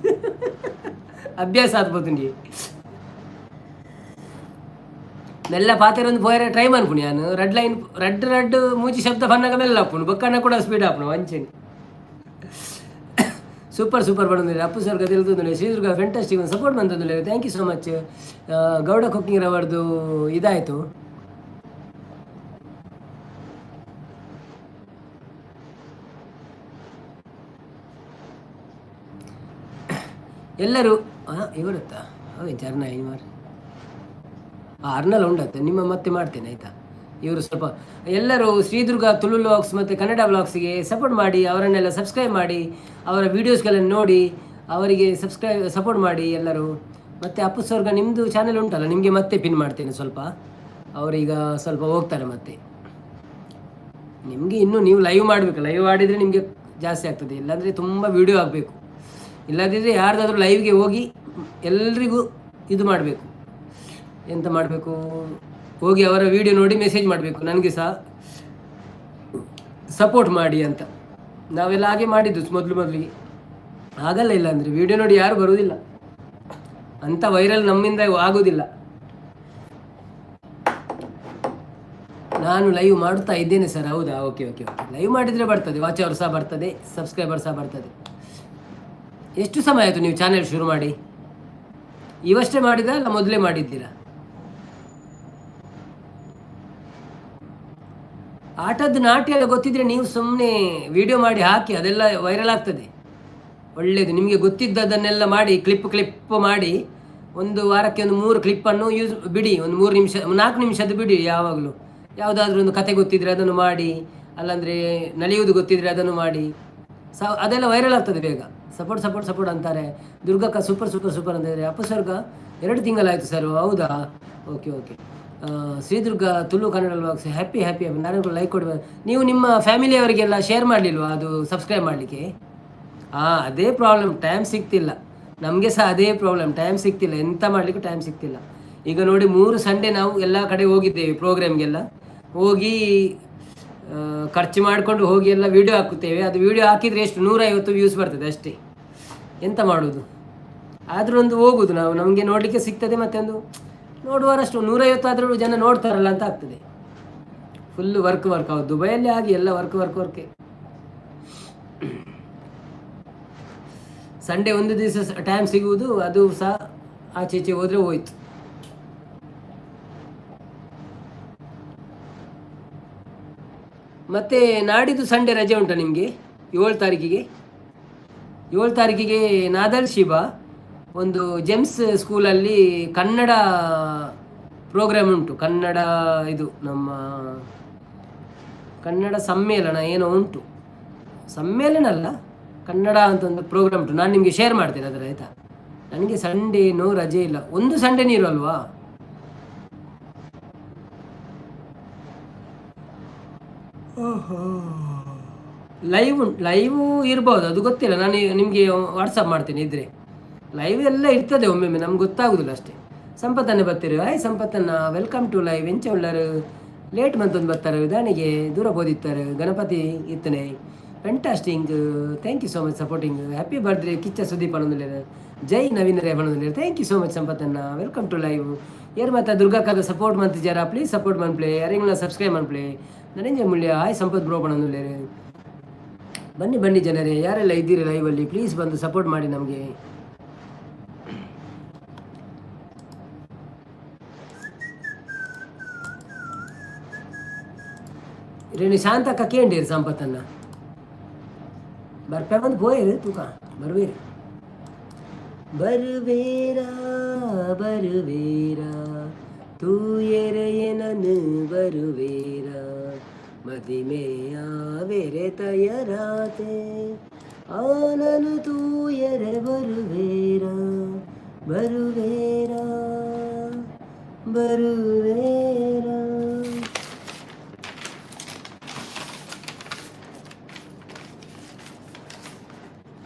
ಅಭ್ಯಾಸ ಆತ್ಪೋತುಂಡಿ. ಮೆಲ್ಲ ಪಾತೆರೊಂದು ಪೋಯರೆ ಟ್ರೈ ಮನ್ಪುನಿ ಯಾನ್. ರಡ್ಡ್ ಲೈನ್ ರಡ್ಡ್ ರಡ್ಡ್ ಮೂಜಿ ಶಬ್ದ ಪನ್ನಗ ಮೆಲ್ಲ ಆಪುಂಡು, ಬೊಕ್ಕನ ಕೂಡ ಸ್ಪೀಡ್ ಆಪುಂಡು ಅಂಚೆನೆ. ಸೂಪರ್ ಸೂಪರ್ ಪಡೊಂದುಲ್ಲೆರ್ ಅಪ್ಪು ಸ್ವರ್ಗ ತೆಲ್ತೊಂದುಲ್ಲೆರ್. ಶ್ರೀದುರ್ಗ ಫೆಂಟಾಸ್ಟಿಕ್ ಸಪೋರ್ಟ್ ಮಂತೊಂದುಲ್ಲೆರ್. Thank you so much. Gowda cooking ರವರ್ದು ಇದಾಯಿತು. ಎಲ್ಲರೂ ಇವರತ್ತ ಅವೇ ಚರ್ನ ಮಾರ್ ಅರ್ನಲ್ ಉಂಡತ್ತೆ ನಿಮ್ಮ ಮತ್ತೆ ಮಾಡ್ತೇನೆ ಆಯಿತಾ. ಇವರು ಸ್ವಲ್ಪ ಎಲ್ಲರೂ ಶ್ರೀದುರ್ಗ ತುಳು ವ್ಲಾಗ್ಸ್ ಮತ್ತು ಕನ್ನಡ ವ್ಲಾಗ್ಸಿಗೆ ಸಪೋರ್ಟ್ ಮಾಡಿ, ಅವರನ್ನೆಲ್ಲ ಸಬ್ಸ್ಕ್ರೈಬ್ ಮಾಡಿ, ಅವರ ವೀಡಿಯೋಸ್ಗಳನ್ನು ನೋಡಿ, ಅವರಿಗೆ ಸಬ್ಸ್ಕ್ರೈಬ್ ಸಪೋರ್ಟ್ ಮಾಡಿ ಎಲ್ಲರೂ. ಮತ್ತು ಅಪ್ಪು ಸ್ವರ್ಗ ನಿಮ್ಮದು ಚಾನೆಲ್ ಉಂಟಲ್ಲ, ನಿಮಗೆ ಮತ್ತೆ ಪಿನ್ ಮಾಡ್ತೇನೆ ಸ್ವಲ್ಪ. ಅವರೀಗ ಸ್ವಲ್ಪ ಹೋಗ್ತಾರೆ. ಮತ್ತೆ ನಿಮಗೆ ಇನ್ನೂ ನೀವು ಲೈವ್ ಮಾಡಬೇಕು. ಲೈವ್ ಮಾಡಿದರೆ ನಿಮಗೆ ಜಾಸ್ತಿ ಆಗ್ತದೆ, ಇಲ್ಲಾಂದರೆ ತುಂಬ ವೀಡಿಯೋ ಆಗಬೇಕು. ಇಲ್ಲದಿದ್ದರೆ ಯಾರ್ದಾದ್ರೂ ಲೈವ್ಗೆ ಹೋಗಿ ಎಲ್ರಿಗೂ ಇದು ಮಾಡಬೇಕು. ಎಂತ ಮಾಡಬೇಕು? ಹೋಗಿ ಅವರ ವಿಡಿಯೋ ನೋಡಿ ಮೆಸೇಜ್ ಮಾಡಬೇಕು, ನನಗೆ ಸಹ ಸಪೋರ್ಟ್ ಮಾಡಿ ಅಂತ. ನಾವೆಲ್ಲ ಹಾಗೆ ಮಾಡಿದ್ದು ಮೊದಲು ಮೊದಲಿಗೆ. ಆಗಲ್ಲ, ಇಲ್ಲ ಅಂದರೆ ವಿಡಿಯೋ ನೋಡಿ ಯಾರು ಬರುವುದಿಲ್ಲ ಅಂತ ವೈರಲ್ ನಮ್ಮಿಂದ ಆಗೋದಿಲ್ಲ. ನಾನು ಲೈವ್ ಮಾಡ್ತಾ ಇದ್ದೇನೆ ಸರ್. ಹೌದಾ? Okay okay okay. ಲೈವ್ ಮಾಡಿದರೆ ಬರ್ತದೆ, ವಾಚ್ ಅವರು ಸಹ ಬರ್ತದೆ, ಸಬ್ಸ್ಕ್ರೈಬರ್ ಸಹ ಬರ್ತದೆ. ಎಷ್ಟು ಸಮಯ ಆಯಿತು ನೀವು ಚಾನೆಲ್ ಶುರು ಮಾಡಿ? ಇವಷ್ಟೇ ಮಾಡಿದ ಅಲ್ಲ ಮೊದಲೇ ಮಾಡಿದ್ದೀರಾ? ಆಟದ ನಾಟ್ಯ ಎಲ್ಲ ಗೊತ್ತಿದ್ರೆ ನೀವು ಸುಮ್ಮನೆ ವಿಡಿಯೋ ಮಾಡಿ ಹಾಕಿ, ಅದೆಲ್ಲ ವೈರಲ್ ಆಗ್ತದೆ. ಒಳ್ಳೆಯದು. ನಿಮಗೆ ಗೊತ್ತಿದ್ದದನ್ನೆಲ್ಲ ಮಾಡಿ ಕ್ಲಿಪ್ ಕ್ಲಿಪ್ ಮಾಡಿ ಒಂದು ವಾರಕ್ಕೆ ಒಂದು 3 ಕ್ಲಿಪ್ಪನ್ನು ಯೂಸ್ ಬಿಡಿ. ಒಂದು 3 ನಿಮಿಷ 4 ನಿಮಿಷದ್ದು ಬಿಡಿ. ಯಾವಾಗಲೂ ಯಾವುದಾದ್ರೂ ಒಂದು ಕತೆ ಗೊತ್ತಿದ್ರೆ ಅದನ್ನು ಮಾಡಿ, ಅಲ್ಲಾಂದರೆ ನಲಿಯುವುದು ಗೊತ್ತಿದ್ರೆ ಅದನ್ನು ಮಾಡಿ, ಅದೆಲ್ಲ ವೈರಲ್ ಆಗ್ತದೆ ಬೇಗ. ಸಪೋರ್ಟ್ ಸಪೋರ್ಟ್ ಸಪೋರ್ಟ್ ಅಂತಾರೆ. ದುರ್ಗಕ್ಕ ಸೂಪರ್ ಸೂಪರ್ ಸೂಪರ್ ಅಂತ ಇದ್ದಾರೆ. ಅಪಸ್ವರ್ಗ 2 ತಿಂಗಳಾಯಿತು ಸರ್. ಹೌದಾ? Okay okay. Shridurga Tulu Kannada vlogs happy happy happy. ನಾನು ಲೈಕ್ ಕೊಡಬೇಕು. ನೀವು ನಿಮ್ಮ ಫ್ಯಾಮಿಲಿಯವರಿಗೆಲ್ಲ ಶೇರ್ ಮಾಡಲಿಲ್ವಾ ಅದು ಸಬ್ಸ್ಕ್ರೈಬ್ ಮಾಡಲಿಕ್ಕೆ? ಹಾಂ, ಅದೇ ಪ್ರಾಬ್ಲಮ್, ಟೈಮ್ ಸಿಗ್ತಿಲ್ಲ. ನಮಗೆ ಸಹ ಅದೇ ಪ್ರಾಬ್ಲಮ್, ಟೈಮ್ ಸಿಗ್ತಿಲ್ಲ. ಎಂತ ಮಾಡಲಿಕ್ಕೂ ಟೈಮ್ ಸಿಗ್ತಿಲ್ಲ. ಈಗ ನೋಡಿ, 3 ಸಂಡೇ ನಾವು ಎಲ್ಲ ಕಡೆ ಹೋಗಿದ್ದೇವೆ, ಪ್ರೋಗ್ರಾಮ್ಗೆಲ್ಲ ಹೋಗಿ ಖರ್ಚು ಮಾಡಿಕೊಂಡು ಹೋಗಿ ಎಲ್ಲ ವೀಡಿಯೋ ಹಾಕುತ್ತೇವೆ. ಅದು ವೀಡಿಯೋ ಹಾಕಿದರೆ ಎಷ್ಟು? 150 ವ್ಯೂಸ್ ಬರ್ತದೆ ಅಷ್ಟೇ. ಎಂತ ಮಾಡೋದು? ಆದರೂ ಒಂದು ಹೋಗುದು ನಾವು, ನಮಗೆ ನೋಡಲಿಕ್ಕೆ ಸಿಗ್ತದೆ. ಮತ್ತೆ ಒಂದು ನೋಡುವರಷ್ಟು 150 ಆದರೂ ಜನ ನೋಡ್ತಾರಲ್ಲ ಅಂತ ಆಗ್ತದೆ. Full work work. ಹೌದು, ದುಬೈಯಲ್ಲಿ ಆಗಿ ಎಲ್ಲ ವರ್ಕ್ ವರ್ಕ್ ವರ್ಕೆ. ಸಂಡೇ ಒಂದು ದಿವಸ ಟೈಮ್ ಸಿಗುವುದು, ಅದು ಸಹ ಆಚೆ ಈಚೆ ಹೋದರೆ ಹೋಯ್ತು. ಮತ್ತೆ ನಾಡಿದ್ದು ಸಂಡೇ ರಜೆ ಉಂಟಾ ನಿಮಗೆ, 7 ತಾರೀಕಿಗೆ? 7 ತಾರೀಕಿಗೆ ನಾದಲ್ ಶಿವ ಒಂದು ಜೆಮ್ಸ್ ಸ್ಕೂಲಲ್ಲಿ ಕನ್ನಡ ಪ್ರೋಗ್ರಾಮ್ ಉಂಟು. ಕನ್ನಡ ಇದು ನಮ್ಮ ಕನ್ನಡ ಸಮ್ಮೇಳನ ಏನೋ ಉಂಟು, ಸಮ್ಮೇಳನ ಅಲ್ಲ, ಕನ್ನಡ ಅಂತ ಒಂದು ಪ್ರೋಗ್ರಾಮ್ ಉಂಟು. ನಾನು ನಿಮಗೆ ಶೇರ್ ಮಾಡ್ತೇನೆ ಅದರ, ಆಯಿತಾ? ನನಗೆ ಸಂಡೇನೂ ರಜೆ ಇಲ್ಲ, ಒಂದು ಸಂಡೇ ನೀರು ಅಲ್ವಾ? ಲೈವ್ ಉಂಟು, ಲೈವು ಇರ್ಬೋದು, ಅದು ಗೊತ್ತಿಲ್ಲ. ನಾನು ನಿಮಗೆ ವಾಟ್ಸಪ್ ಮಾಡ್ತೇನೆ ಇದ್ದರೆ. ಲೈವ್ ಎಲ್ಲ ಇರ್ತದೆ ಒಮ್ಮೊಮ್ಮೆ, ನಮ್ಗೆ ಗೊತ್ತಾಗೋದಿಲ್ಲ ಅಷ್ಟೇ. ಸಂಪತ್ತನ್ನೇ ಬರ್ತೀರಿ? ಹಾಯ್ ಸಂಪತ್ತನ್ನ, welcome to live. ಎಂಚ ಉಳ್ಳರು? ಲೇಟ್ ಮಂತೊಂದು ಬರ್ತಾರೆ, ವಿಧಾನಿಗೆ ದೂರ ಬೋದಿತ್ತಾರೆ. Ganapati ಇತ್ತನೆ. Fantastic, thank you so much supporting. Happy birthday Kichcha Sudeep ಅನ್ನೊಂದಿಲ್ಲ. ಜೈ ನವೀನ್ ರೇ ಅನ್ನೊಂದಿಲ್ಲ. Thank you so much ಸಂಪತ್ತನ್ನ, welcome to live. ಏರ್ ಮತ್ತೆ ದುರ್ಗಾಕ್ಕದ ಸಪೋರ್ಟ್ ಮಂತಿದ್ದಾರಾ? ಪ್ಲೀಸ್ ಸಪೋರ್ಟ್ ಮನ್ಪ್ಲೆ, ಯಾರೆಲ್ಲ ಸಬ್ಸ್ಕ್ರೈಬ್ ಮನ್ಪ್ಲೆ. ಧನಂಜಯ ಮುಳ್ಯ, ಹಾಯ್ ಸಂಪತ್ ಬ್ರೋ ಬಣ್ಣಂದುಲ್ಲೇರು. ಬನ್ನಿ ಬನ್ನಿ ಜನರೇ, ಯಾರೆಲ್ಲ ಇದ್ದೀರಿ ಲೈವಲ್ಲಿ, ಪ್ಲೀಸ್ ಬಂದು ಸಪೋರ್ಟ್ ಮಾಡಿ ನಮಗೆ. ರೇಣು ಶಾಂತಕ್ಕ ಕೇಂಡಿರು ಸಂಪತ್ತನ್ನ ಬರ್ಪೆ ಬಂದು ಪೋಯಿರು ತೂಕ ಬರುವೇರು ಬರುವೇರಾ ಬರುವೇರಾ ತೂಯೆರೆಯನನು ಬರುವೇರಾ ಮದಿಮೆಯಾವೆರೆ ತಯರಾತೆ ಆನನು ತೂಯರೆ ಬರುವೇರಾ ಬರುವೇರಾ ಬರುವೇರಾ.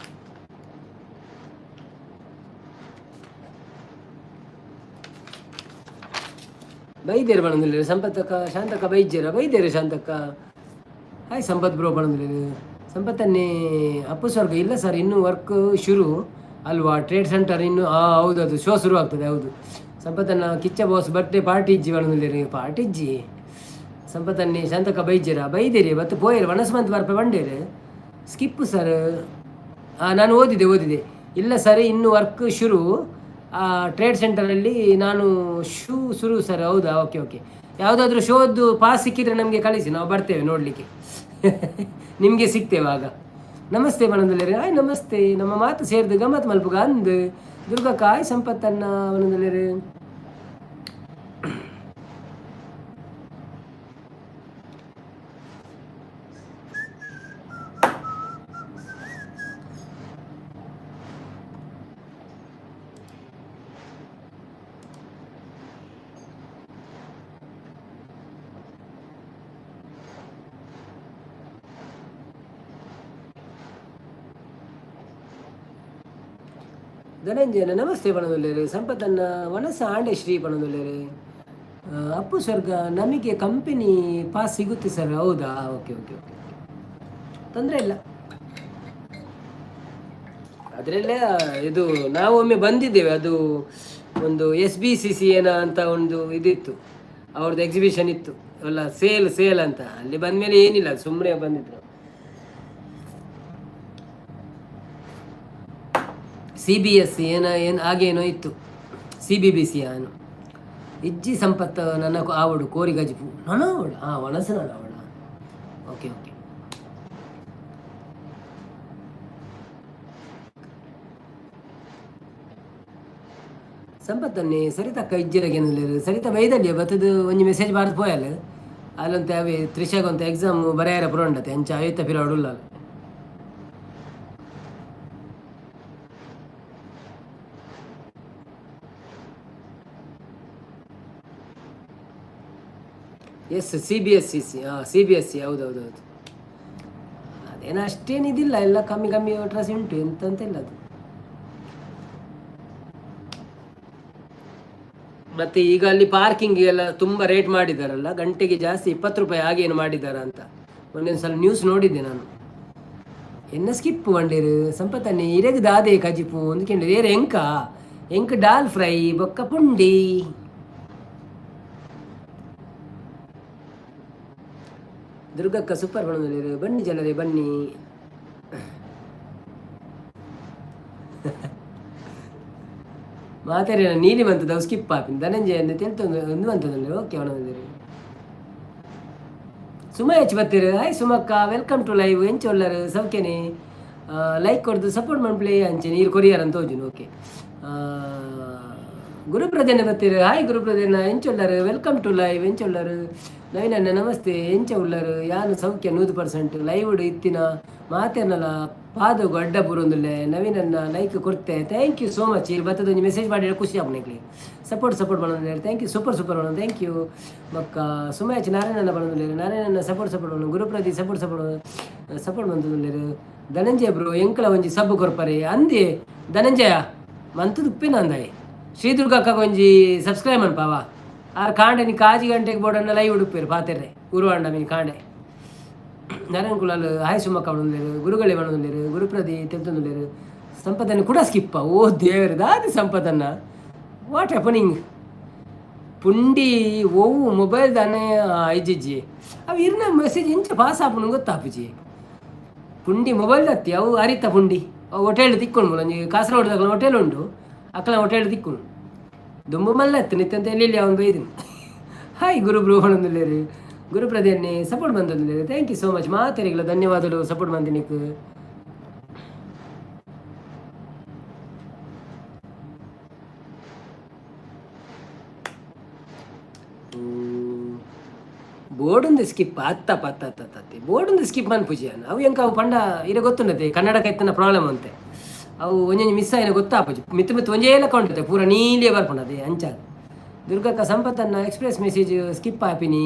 ಬೈದೇರು ಬಣಂದಿಲ್ಲ ಸಂಪತ್ತಕ್ಕ, ಶಾಂತಕ್ಕ ಬೈಜೇರ ಬೈದೇರು ಶಾಂತಕ್ಕ. ಹಾಯ್ ಸಂಪತ್ ಬ್ರೋ ಬಣಂದಿಲ್ಲ. ಸಂಪತ್ತನ್ನೇ ಅಪ್ಪು ಸ್ವರ್ಗ ಇಲ್ಲ ಸರ್, ಇನ್ನೂ ವರ್ಕ್ ಶುರು ಅಲ್ವಾ? ಟ್ರೇಡ್ ಸೆಂಟರ್ ಇನ್ನೂ ಹೌದು, ಅದು ಶೋ ಶುರು ಆಗ್ತದೆ, ಹೌದು. ಸಂಪತ್ತನ್ನ ಕಿಚ್ಚ ಬಾಸ್ ಬರ್ತ್ಡೇ ಪಾರ್ಟಿ ಇಜ್ಜಿ ಬಣಂದಿಲ್ಲ, ಪಾರ್ಟಿ ಇಜ್ಜಿ. ಸಂಪತ್ತನ್ನೇ ಶಾಂತಕ್ಕ ಬೈಜೇರ ಬೈದೇರಿ ಬತ್ತು ಪೋಯರು ವನಸ್ಮಂತ್ ಬರ್ಪೆ ಬಂಡೇರು. ಸ್ಕಿಪ್ಪು ಸರ್, ನಾನು ಓದಿದೆ ಓದಿದೆ. ಇಲ್ಲ ಸರ್, ಇನ್ನೂ ವರ್ಕ್ ಶುರು ಟ್ರೇಡ್ ಸೆಂಟರಲ್ಲಿ ನಾನು ಶೂ ಶುರು ಸರ್. ಹೌದಾ? Okay okay. ಯಾವುದಾದ್ರೂ ಶೋದ್ದು ಪಾಸ್ ಸಿಕ್ಕಿದರೆ ನಮಗೆ ಕಳಿಸಿ, ನಾವು ಬರ್ತೇವೆ ನೋಡಲಿಕ್ಕೆ. ನಿಮಗೆ ಸಿಗ್ತೇವೆ ಆಗ. ನಮಸ್ತೆ ಮನಂದಲೇರಿ, ಆಯ್ ನಮಸ್ತೆ. ನಮ್ಮ ಮಾತು ಸೇರಿದು ಗಮ್ಮತ್ ಮಲ್ಪುಗ ಅಂದು ದುರ್ಗಕ್ಕ. ಆಯ್ ಸಂಪತ್ತನ್ನ ಮನಂದಲೇರಿ. ಧನಂಜಯನ ನಮಸ್ತೆ ಪಣದೊಲ್ಲೇರು. ಸಂಪತ್ತನ್ನ ವನಸ ಆಂಡೆ ಶ್ರೀ ಪಣದೊಲ್ಲೇರು. ಅಪ್ಪು ಸ್ವರ್ಗ ನಮಗೆ ಕಂಪನಿ ಪಾಸ್ ಸಿಗುತ್ತೆ ಸರ್. ಹೌದಾ? ಓಕೆ ಓಕೆ ಓಕೆ, ತೊಂದರೆ ಇಲ್ಲ. ಅದರಲ್ಲೇ ಇದು ನಾವು ಒಮ್ಮೆ ಬಂದಿದ್ದೇವೆ. ಅದು ಒಂದು ಎಸ್ ಬಿ ಸಿ ಸಿ ಏನ ಅಂತ ಒಂದು ಇದಿತ್ತು, ಅವ್ರದ್ದು ಎಕ್ಸಿಬಿಷನ್ ಇತ್ತು ಎಲ್ಲ, ಸೇಲ್ ಸೇಲ್ ಅಂತ. ಅಲ್ಲಿ ಬಂದಮೇಲೆ ಏನಿಲ್ಲ, ಸುಮ್ಮನೆ ಬಂದಿದ್ರು. ಸಿ ಬಿ ಎಸ್ ಸಿ ಏನೋ ಏನು ಹಾಗೇನೋ ಇತ್ತು, ಸಿ ಬಿ ಬಿ ಸಿ ಏನು ಇಜ್ಜಿ ಸಂಪತ್ತು ನನ್ನ ಆವಡು ಕೋರಿ ಗಜಿಪು ನನ ಆವಡು ಹಾಂ ಒಣಸು ನನ್ನ ಆವಡ. ಓಕೆ ಓಕೆ ಸಂಪತ್ತನ್ನೇ ಸರಿತಕ್ಕ ಇಜ್ಜಿರಗೇನಿಲ್ಲ ಸರಿತ ಬೈದಲ್ಲಿ ಬತ್ತದು ಒಂಜಿ ಮೆಸೇಜ್ ಬಾರ್ದು ಪೋಯಲ್ಲ. ಅಲ್ಲಂತೆ ಅವೇ ತ್ರಿಷಾಗೊಂತ ಎಕ್ಸಾಮ್ ಬರೆಯರ ಪುರಂಡತೆ ಅಂಚ ಆಯುತ್ತ ಪಿರಾಡುಲ್ಲ. S C B S C C ಹಾಂ ಸಿ ಬಿ ಎಸ್ ಸಿ, ಹೌದು ಹೌದು ಹೌದು. ಅದೇನು ಅಷ್ಟೇನಿದಿಲ್ಲ, ಎಲ್ಲ ಕಮ್ಮಿ ಕಮ್ಮಿ ಡ್ರೆಸ್ ಉಂಟು, ಎಂತ ಅಂತ ಇಲ್ಲ ಅದು. ಮತ್ತೆ ಈಗ ಅಲ್ಲಿ ಪಾರ್ಕಿಂಗ್ ಎಲ್ಲ ತುಂಬ ರೇಟ್ ಮಾಡಿದಾರಲ್ಲ, ಗಂಟೆಗೆ ಜಾಸ್ತಿ 20 ರೂಪಾಯಿ ಹಾಗೇನು ಮಾಡಿದಾರ ಅಂತ ಮೊನ್ನೆ ಒಂದು ಸಲ ನ್ಯೂಸ್ ನೋಡಿದ್ದೆ ನಾನು. ಎನ್ನ ಸ್ಕಿಪ್ ಬಂಡೇರು ಸಂಪತ್ತನ್ನೇ ಇರೆಗ್ ದಾದೆ ಕಜಿಪು ಒಂದು ಕೆಂಡ ಏರ್ ಎಂಕ ಎಂಕ್ ಡಾಲ್ ಫ್ರೈ ಬೊಕ್ಕ ಪುಂಡಿ. ದುರ್ಗಕ್ಕ ಸೂಪರ್ ಬಣ್ಣದಲ್ಲಿ. ಬನ್ನಿ ಜನರೇ ಬನ್ನಿ. ಮಾತಾಡಿ ನೀಲಿ ಬಂತದ ಸ್ಕಿಪ್ ಆಪಿನ ಧನಂಜಯ ಅಂತ ತೆಲ್ತೊಂದು ಒಂದು ಬಂತದಂದ್ರೆ ಓಕೆ ಅವನಂದಿರಿ. ಸುಮ ಹೆಚ್ಚು ಬರ್ತೀರಿ? ಹಾಯ್ ಸುಮಕ್ಕ, welcome to live. ಎಂಚ ಒಲ್ಲರು ಸೌಖ್ಯನೇ? ಲೈಕ್ ಕೊಡ್ದು ಸಪೋರ್ಟ್ ಮನ್ಪ್ಲೆ ಅಂಚೆ ನೀರು ಕೊರಿಯರ್ ಅಂತ ತೋಜುನು. ಓಕೆ, ಗುರುಪ್ರದೇನ ಬತ್ತೀರು. ಹಾಯ್ ಗುರುಪ್ರದೇನ, ಎಂಚೊಲ್ಲರು? Welcome to live. ಎಂಚೊಲ್ಲರು? ನವೀನಣ್ಣ ನಮಸ್ತೆ, ಎಂಚ ಉಲ್ಲರು? ಯಾನು ಸೌಖ್ಯ 100%. ಲೈವ್ ಇತ್ತಿನ ಮಾತೇನಲ್ಲ ಪಾದಗು ಅಡ್ಡ ಬುರೊಂದುಲ್ಲೆ. ನವೀನನ್ನ ಲೈಕ್ ಕೊಡ್ತೆ, thank you so much. ಇಲ್ಲಿ ಬತ್ತದ ಒಂಜಿ ಮೆಸೇಜ್ ಮಾಡಿ ಖುಷಿ ಆಪುಂಡು. ಸಪೋರ್ಟ್ ಸಪೋರ್ಟ್ ಮಾಡೋದು, thank you. Super super ಮಾಡೋದು, thank you. ಬೊಕ್ಕ ಸುಮಯಾಚ್ ನಾರಾಯಣನ ಬರೋದಿಲ್ಲ. ನಾರಾಯಣನ ಸಪೋರ್ಟ್ ಸಪೋರ್ಟ್ ಮಾಡೋದು. ಗುರುಪ್ರದಿ ಸಪೋರ್ಟ್ ಸಪೋರ್ಟ್ ಸಪೋರ್ಟ್ ಬಂತದುಲ್ಲೆರ್. ಧನಂಜಯ ಬ್ರೋ, ಎಂಕಲ ಒಂಜಿ ಸಬ್ಬು ಕೊರ್ಪರೆ ಅಂದೆ. ಧನಂಜಯ ಮಂತದ ಉಪ್ಪೇನ ಅಂದಾಯೆ. ಶ್ರೀದುರ್ಗಕ್ಕ ಒಂಜಿ ಸಬ್ಸ್ಕ್ರೈಬ್ ಮನ್ಪಾವ. ಆರ್ ಕಾಂಡೆ ನೀ ಕಾಜಿ ಗಂಟೆಗೆ ಬೋಡನ್ನ ಲೈವ್ ಉಡುಪೇರು ಪಾತೆರ್ರೆ ಉರುವಾಂಡ ಮೀನ್ ಕಾಂಡೆ. ನಾರಾಯಣ ಕುಲಾಲ್ ಹಾಯ್ ಸುಮಕ್ಕ ಬಣೊಂದುಲ್ಲೆರ್. ಗುರುಗಳೇ ಬಣೊಂದುಲ್ಲೆರ್. ಗುರುಪ್ರದಿ ತೆಲ್ತೊಂದುಲ್ಲೆರ್. ಸಂಪದನ್ನು ಕೂಡ ಸ್ಕಿಪ್ಪ. ಓ ದೇವರ ದಾದಿ ಸಂಪದನ್ನ, what happening? ಪುಂಡಿ ಒವು ಮೊಬೈಲ್ ದಾನೆ ಇಜ್ಜಿಜ್ಜಿ. ಅವು ಇರ್ನ ಮೆಸೇಜ್ ಇಂಚ ಪಾಸ್ ಆಪುನು ಗೊತ್ತಾಪುಜಿ. ಪುಂಡಿ ಮೊಬೈಲ್ ದತ್ತಿ ಅವು ಅರಿತ ಪುಂಡಿ ಅವು ಹೋಟೆಲ್ ತಿಕ್ಕೊಂಡು ಒಂಜಿ ಕಾಸರಗೋಡು ಹೋಟೆಲ್ ಉಂಡು, ಅಕ್ಕಲ ಹೋಟೆಲ್ ತಿಕ್ಕೊಂಡು ದುಂಬು ಮಲ್ಲತ್ತು ನಿತ್ಯಂತ ಎಲ್ಲಿ ಅವನು ಬೈದಿನಿ. ಹಾಯ್ ಗುರು ಬ್ರೋ ಬಣೊಂದುಲ್ಲೆರ್. ಗುರುಪ್ರದೇನೆ ಸಪೋರ್ಟ್ ಬಂದೊಂದುಲ್ಲೆರ್, thank you so much. ಮಾತೆರೆಗ್ಲ ಧನ್ಯವಾದಗಳು ಸಪೋರ್ಟ್ ಮಂದಿನಿಕ್. ಬೋರ್ಡೊಂದು ಸ್ಕಿಪ್ ಅತ್ತಪ್ಪ ಅತ್ತ ಅತ್ತ ಅತ್ತಿ ಬೋರ್ಡೊಂದು ಸ್ಕಿಪ್ ಮನ್ಪುಜಿ ಅವು ಎಂಕ ಅವು ಪಂಡ ಇರ ಗೊತ್ತುಂಡತೆ ಕನ್ನಡಕ್ಕೆ ಎತ್ತನ ಪ್ರಾಬ್ಲಮ್ ಅಂತೆ. ಅವು ಒಂಜೊಂಜಿ ಮಿಸ್ ಆಯಿನ ಗೊತ್ತಾಪುಜಿ. ಮಿತ್ತು ಮಿತ್ತು ಒಂಜೇ ಲೆಕ್ಕ ಉಂಟತೆ ಪೂರ ನೀಲಿಯೇ ಬರ್ಪುಂಡು ಅಂಚ. ದುರ್ಗಕ್ಕ ಸಂಪತ್ತನ್ನ ಎಕ್ಸ್ಪ್ರೆಸ್ ಮೆಸೇಜ್ ಸ್ಕಿಪ್ ಆಪಿನಿ.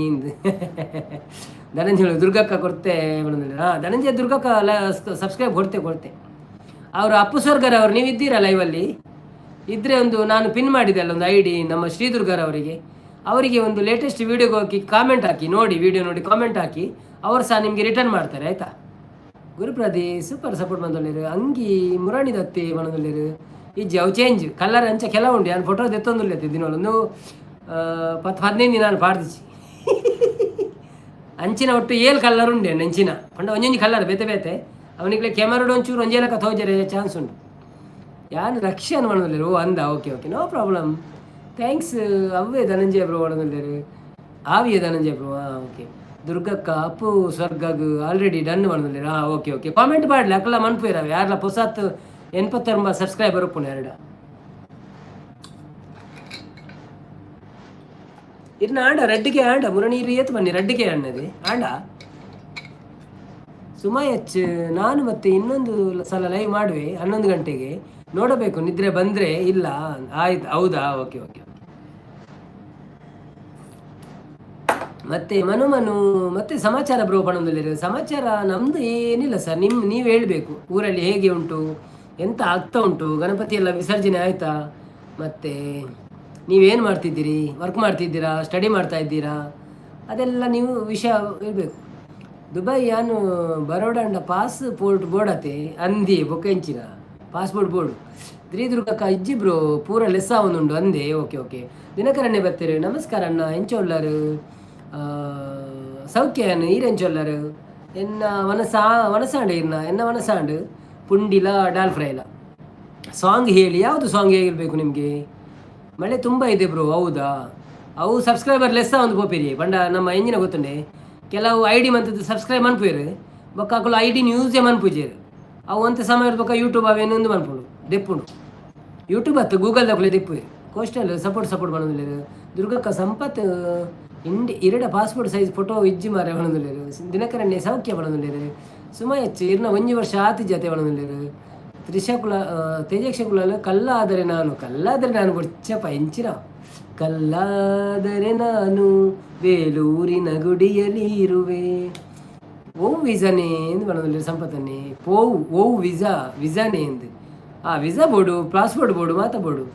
ಧನಂಜಯ ದುರ್ಗಕ್ಕ ಕೊಡ್ತೆ. ಹಾಂ, ಧನಂಜಯ ದುರ್ಗಕ್ಕ ಸಬ್ಸ್ಕ್ರೈಬ್ ಕೊಡ್ತೆ ಕೊಡ್ತೆ. ಅವರು ಅಪ್ಪು ಸ್ವರ್ಗರ್ ಅವರು ನೀವಿದ್ದೀರಾ ಲೈವಲ್ಲಿ? ಇದ್ದರೆ ಒಂದು ನಾನು ಪಿನ್ ಮಾಡಿದೆ ಅಲ್ಲ ಒಂದು ಐಡಿ ನಮ್ಮ ಶ್ರೀದುರ್ಗರ್ ಅವರಿಗೆ, ಅವರಿಗೆ ಒಂದು ಲೇಟೆಸ್ಟ್ ವೀಡಿಯೋಗೆ ಹಾಕಿ ಕಾಮೆಂಟ್ ಹಾಕಿ ನೋಡಿ, ವಿಡಿಯೋ ನೋಡಿ ಕಾಮೆಂಟ್ ಹಾಕಿ, ಅವರು ಸಹ ನಿಮಗೆ ರಿಟರ್ನ್ ಮಾಡ್ತಾರೆ ಆಯಿತಾ. ಗುರುಪ್ರದಿ ಸೂಪರ್ ಸಪೋರ್ಟ್ ಬಂದೊಳ್ಳಿರು. ಅಂಗಿ ಮುರಾಣಿ ದತ್ತಿ ಬಂದೊಳ್ಳಿರು. ಇಜ್ಜಿ, ಅವು ಚೇಂಜ್ ಕಲರ್ ಅಂಚ ಕೆಲವು ಉಂಡು. ನಾನು ಫೋಟೋ ದೆತ್ತೊಂದುಲ್ಲೆ ದಿನ ಒಂದು 10 15 ದಿನ ನಾನು ಪಾಡ್ದಿಚ್ಚಿ. ಅಂಚಿನ ಒಟ್ಟು ಏಳು ಕಲ್ಲರ್ ಉಂಡೆ ಅಂಚಿನ ಪಂಡ ಒಂಜೊಂಜಿ ಕಲ್ಲರ್ ಬೇತೆ ಬೇತೆ. ಅವನಿಗೆ ಕ್ಯಾಮರಾಡ್ ಒಂಚೂರು ಒಂಜೇ ಲೆಕ್ಕ ತೋಜರೆ ಚಾನ್ಸ್ ಉಂಟು. ಯಾನು ರಕ್ಷನ್ ಮಾಡೋದಿಲ್ಲ. ಓ ಅಂದ, okay okay, no problem, thanks. ಅವೇ ಧನಂಜಯ ಬ್ರೋ ಮಾಡೋದಿಲ್ಲ. ಆವಿಯ ಧನಂಜಯ ಬ್ರೋ. ಹಾಂ ಓಕೆ. ದುರ್ಗಕ್ಕ ಅಪ್ಪು ಸ್ವರ್ಗಗ್ ಆಲ್ರೆಡಿ ಡನ್ ಮಾಡೋದಿಲ್ಲ. ಹಾಂ ಓಕೆ ಓಕೆ, ಕಾಮೆಂಟ್ ಮಾಡಲಿ ಅಕ್ಕಲ ಮನ್ಪುಯಿರವ. ಯಾರ್ಲ ಪೊಸತ್ 89 ಸಬ್ಸ್ಕ್ರೈಬರ್ ಉಪ್ಪುನ ಎರಡು ಇರ್ನ ಆಂಡ ರಡ್ಡಿಗೆ ಆಂಡ ಮುರಣೀರು ಏತು ಬನ್ನಿ ರಡ್ಡಿಗೆ ಅಣ್ಣది ಆಂಡ. ಸುಮಾಯಚ್ ನಾನು ಮತ್ತೆ ಇನ್ನೊಂದು ಸಲ ಲೈವ್ ಮಾಡುವೆ 11 ಗಂಟೆಗೆ, ನೋಡಬೇಕು ನಿದ್ರೆ ಬಂದರೆ ಇಲ್ಲ. ಆಯ್ತು, ಹೌದಾ? Okay okay. ಮತ್ತೆ ಮನು ಮನು ಮತ್ತೆ ಸಮಾಚಾರ ಬ್ರೋ ಪಣೊಂದುಲ್ಲೆರ್. ಸಮಾಚಾರ ನಮ್ಮದು ಏನಿಲ್ಲ ಸರ್, ನೀವು ಹೇಳಬೇಕು. ಊರಲ್ಲಿ ಹೇಗೆ ಉಂಟು, ಎಂತ ಆಗ್ತಾ ಉಂಟು, ಗಣಪತಿ ಎಲ್ಲ ವಿಸರ್ಜನೆ ಆಯಿತಾ, ಮತ್ತು ನೀವೇನು ಮಾಡ್ತಿದ್ದೀರಿ, ವರ್ಕ್ ಮಾಡ್ತಿದ್ದೀರಾ, ಸ್ಟಡಿ ಮಾಡ್ತಾ ಇದ್ದೀರಾ, ಅದೆಲ್ಲ ನೀವು ವಿಷಯ ಇರಬೇಕು. ದುಬೈ ಯಾನು ಬರೋಡಂಡ ಪಾಸ್ಪೋರ್ಟ್ ಬೋರ್ಡತೆ ಅಂದಿ ಬೊಕೆಂಚಿನ ಪಾಸ್ಪೋರ್ಟ್ ಬೋರ್ಡ್ ದ್ರೀದುರ್ಗಕ್ಕ ಇಜ್ಜಿ ಬ್ರೋ, ಪೂರ ಲೆಸ್ಸ ಒಂದುಂಡು ಅಂದೆ. Okay okay. ದಿನಕರಣ್ಣೆ ಬರ್ತೀರಿ. ನಮಸ್ಕಾರ ಅಣ್ಣ, ಎಂಚ ಉಳ್ಳಾರು? ಸೌಖ್ಯನು ಈರೆಂಚೊಲ್ಲರು? ಎನ್ನ ವನಸಾ ವನಸಾಂಡು ಇರ್ನ ಎನ್ನ ವನಸಾಂಡು ಪುಂಡಿಲ ಡಾಲ್ ಫ್ರೈಲ. ಸಾಂಗ್ ಹೇಳಿ, ಯಾವುದು ಸಾಂಗ್ ಹೇಗಿರಬೇಕು ನಿಮಗೆ? ಮಳೆ ತುಂಬ ಇದೆ ಬ್ರೋ. ಹೌದಾ? ಅವು ಸಬ್ಸ್ಕ್ರೈಬರ್ ಲೆಸ್ಸ ಒಂದು ಪೋಪಿರಿ ಪಂಡ ನಮ್ಮ ಎಂಜಿನ ಗೊತ್ತುಂಡೆ ಕೆಲವು I D ಮಂತದ್ದು ಸಬ್ಸ್ಕ್ರೈಬ್ ಮನ್ಪುಯರು ಬೊಕ್ಕ ಅಕುಲು I D ನ್ಯೂಸೇ ಮನ್ಪುಜೇರು. ಅವು ಒಂತೆ ಸಮಯ ಬೊಕ್ಕ ಯೂಟ್ಯೂಬ್ ಅವೇನೊಂದು ಮನ್ಪುಂಡು ದೆಪ್ಪುಂಡು. ಯೂಟ್ಯೂಬ್ ಅತ್ತು ಗೂಗಲ್ ದಕ್ಕಲೆ ದೆಪ್ಪುವೆ. ಕೋಸ್ಟಲ್ ಸಪೋರ್ಟ್ ಸಪೋರ್ಟ್ ಮಾಡೋದಿಲ್ಲ. ದುರ್ಗಕ್ಕ ಸಂಪತ್ ಇಂಡಿ ಇರಡ ಪಾಸ್ಪೋರ್ಟ್ ಸೈಜ್ ಫೋಟೋ ಇಜ್ಜಿ ಮಾರೆ ಬಣದುಲ್ಲೆರ್. ದಿನಕರಣ್ಣೆ ಸೌಖ್ಯ ಬಣದುಲ್ಲೆರ್. ಸುಮಯಚ್ಚು ಇರ್ನ ಒಂಜಿ ವರ್ಷ ಆತಿ ಜತೆ ಬಣದುಲ್ಲೆರ್. ತ್ರಿಶಕುಲ ತೇಜಕ್ಷ ಕುಲಾಲ್ ಕಲ್ಲಾದರೆ ನಾನು ಕಲ್ಲಾದರೆ ನಾನು ಬೊಚ್ಚಪ್ಪ ಎಂಚಿನ ಕಲ್ಲಾದರೆ ನಾನು ಬೇಲೂರಿನ ಗುಡಿಯಲ್ಲಿ ಇರುವೆ. ಓ ವಿಸನೇ ಎಂದು ಬಣದುಲ್ಲೆರ್ ಸಂಪತ್ತನ್ನೇ ಪೋವು ಓ ವಿಸಾ ವಿಸಾನೇ ಎಂದು. ಆ ವಿಸಾ ಬೋರ್ಡು ಪಾಸ್ಪೋರ್ಟ್ ಬೋರ್ಡು ಮಾತ ಬೋರ್ಡು.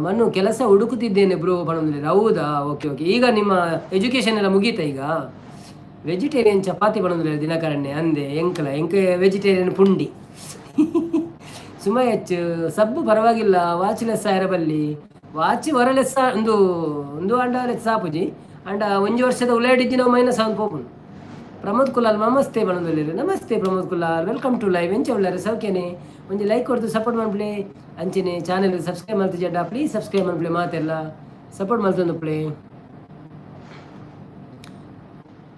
ಮನ್ನು ಕೆಲಸ ಹುಡುಕುತ್ತಿದ್ದೇನೆ ಬ್ರೋ ಬಣದುಲ್ಲೆರ್. ಹೌದಾ? Okay okay. ಈಗ ನಿಮ್ಮ ಎಜುಕೇಷನ್ ಎಲ್ಲ ಮುಗೀತಾ ಈಗ? ವೆಜಿಟೇರಿಯನ್ ಚಪಾತಿ ಬಣದುಲ್ಲೆರ್ ದಿನಕರಣ್ಣೆ ಅಂದೆ. ಎಂಕಲ ಎಂಕ ವೆಜಿಟೇರಿಯನ್ ಪುಂಡಿ. ಸುಮಯಚ್ ಸಬ್ಬು ಪರವಾಗಿಲ್ಲ. ವಾಚ್ ಲೆಸ್ಸ ಇರಬಲ್ಲಿ ವಾಚ್ ವರ ಲೆಸ್ಸ ಒಂದು ಒಂದು ಅಂಡ ಲೆಸ್ಸ ಆಪುಜಿ ಅಂಡ ಒಂಜಿ ವರ್ಷದ ಉಲೇಡಿಜ್ಜಿ ನಾವು ಮೈನಸ್ ಅವನ್ ಪೋಪುಂಡು. Pramod Kulal namaste ಬಣದುಲ್ಲೆರ್. Namaste Pramod Kulal, welcome to live. ಎಂಚ ಉಳ್ಳಾರೆ? ಸೌಖ್ಯನೆ? ಒಂಜಿ ಲೈಕ್ ಕೊಡ್ದು ಸಪೋರ್ಟ್ ಮನ್ಪುಲೆ. ಅಂಚನೆ ಚಾನೆಲ್ ಸಬ್ಸ್ಕ್ರೈಬ್ ಮಲ್ತಿಜೆಡ ಪ್ಲೀಸ್ ಸಬ್ಸ್ಕ್ರೈಬ್ ಮನ್ಪುಲೆ. ಮಾತೆಲ್ಲ ಸಪೋರ್ಟ್ ಮಲ್ತೊಂದುಪ್ಪುಲೆ.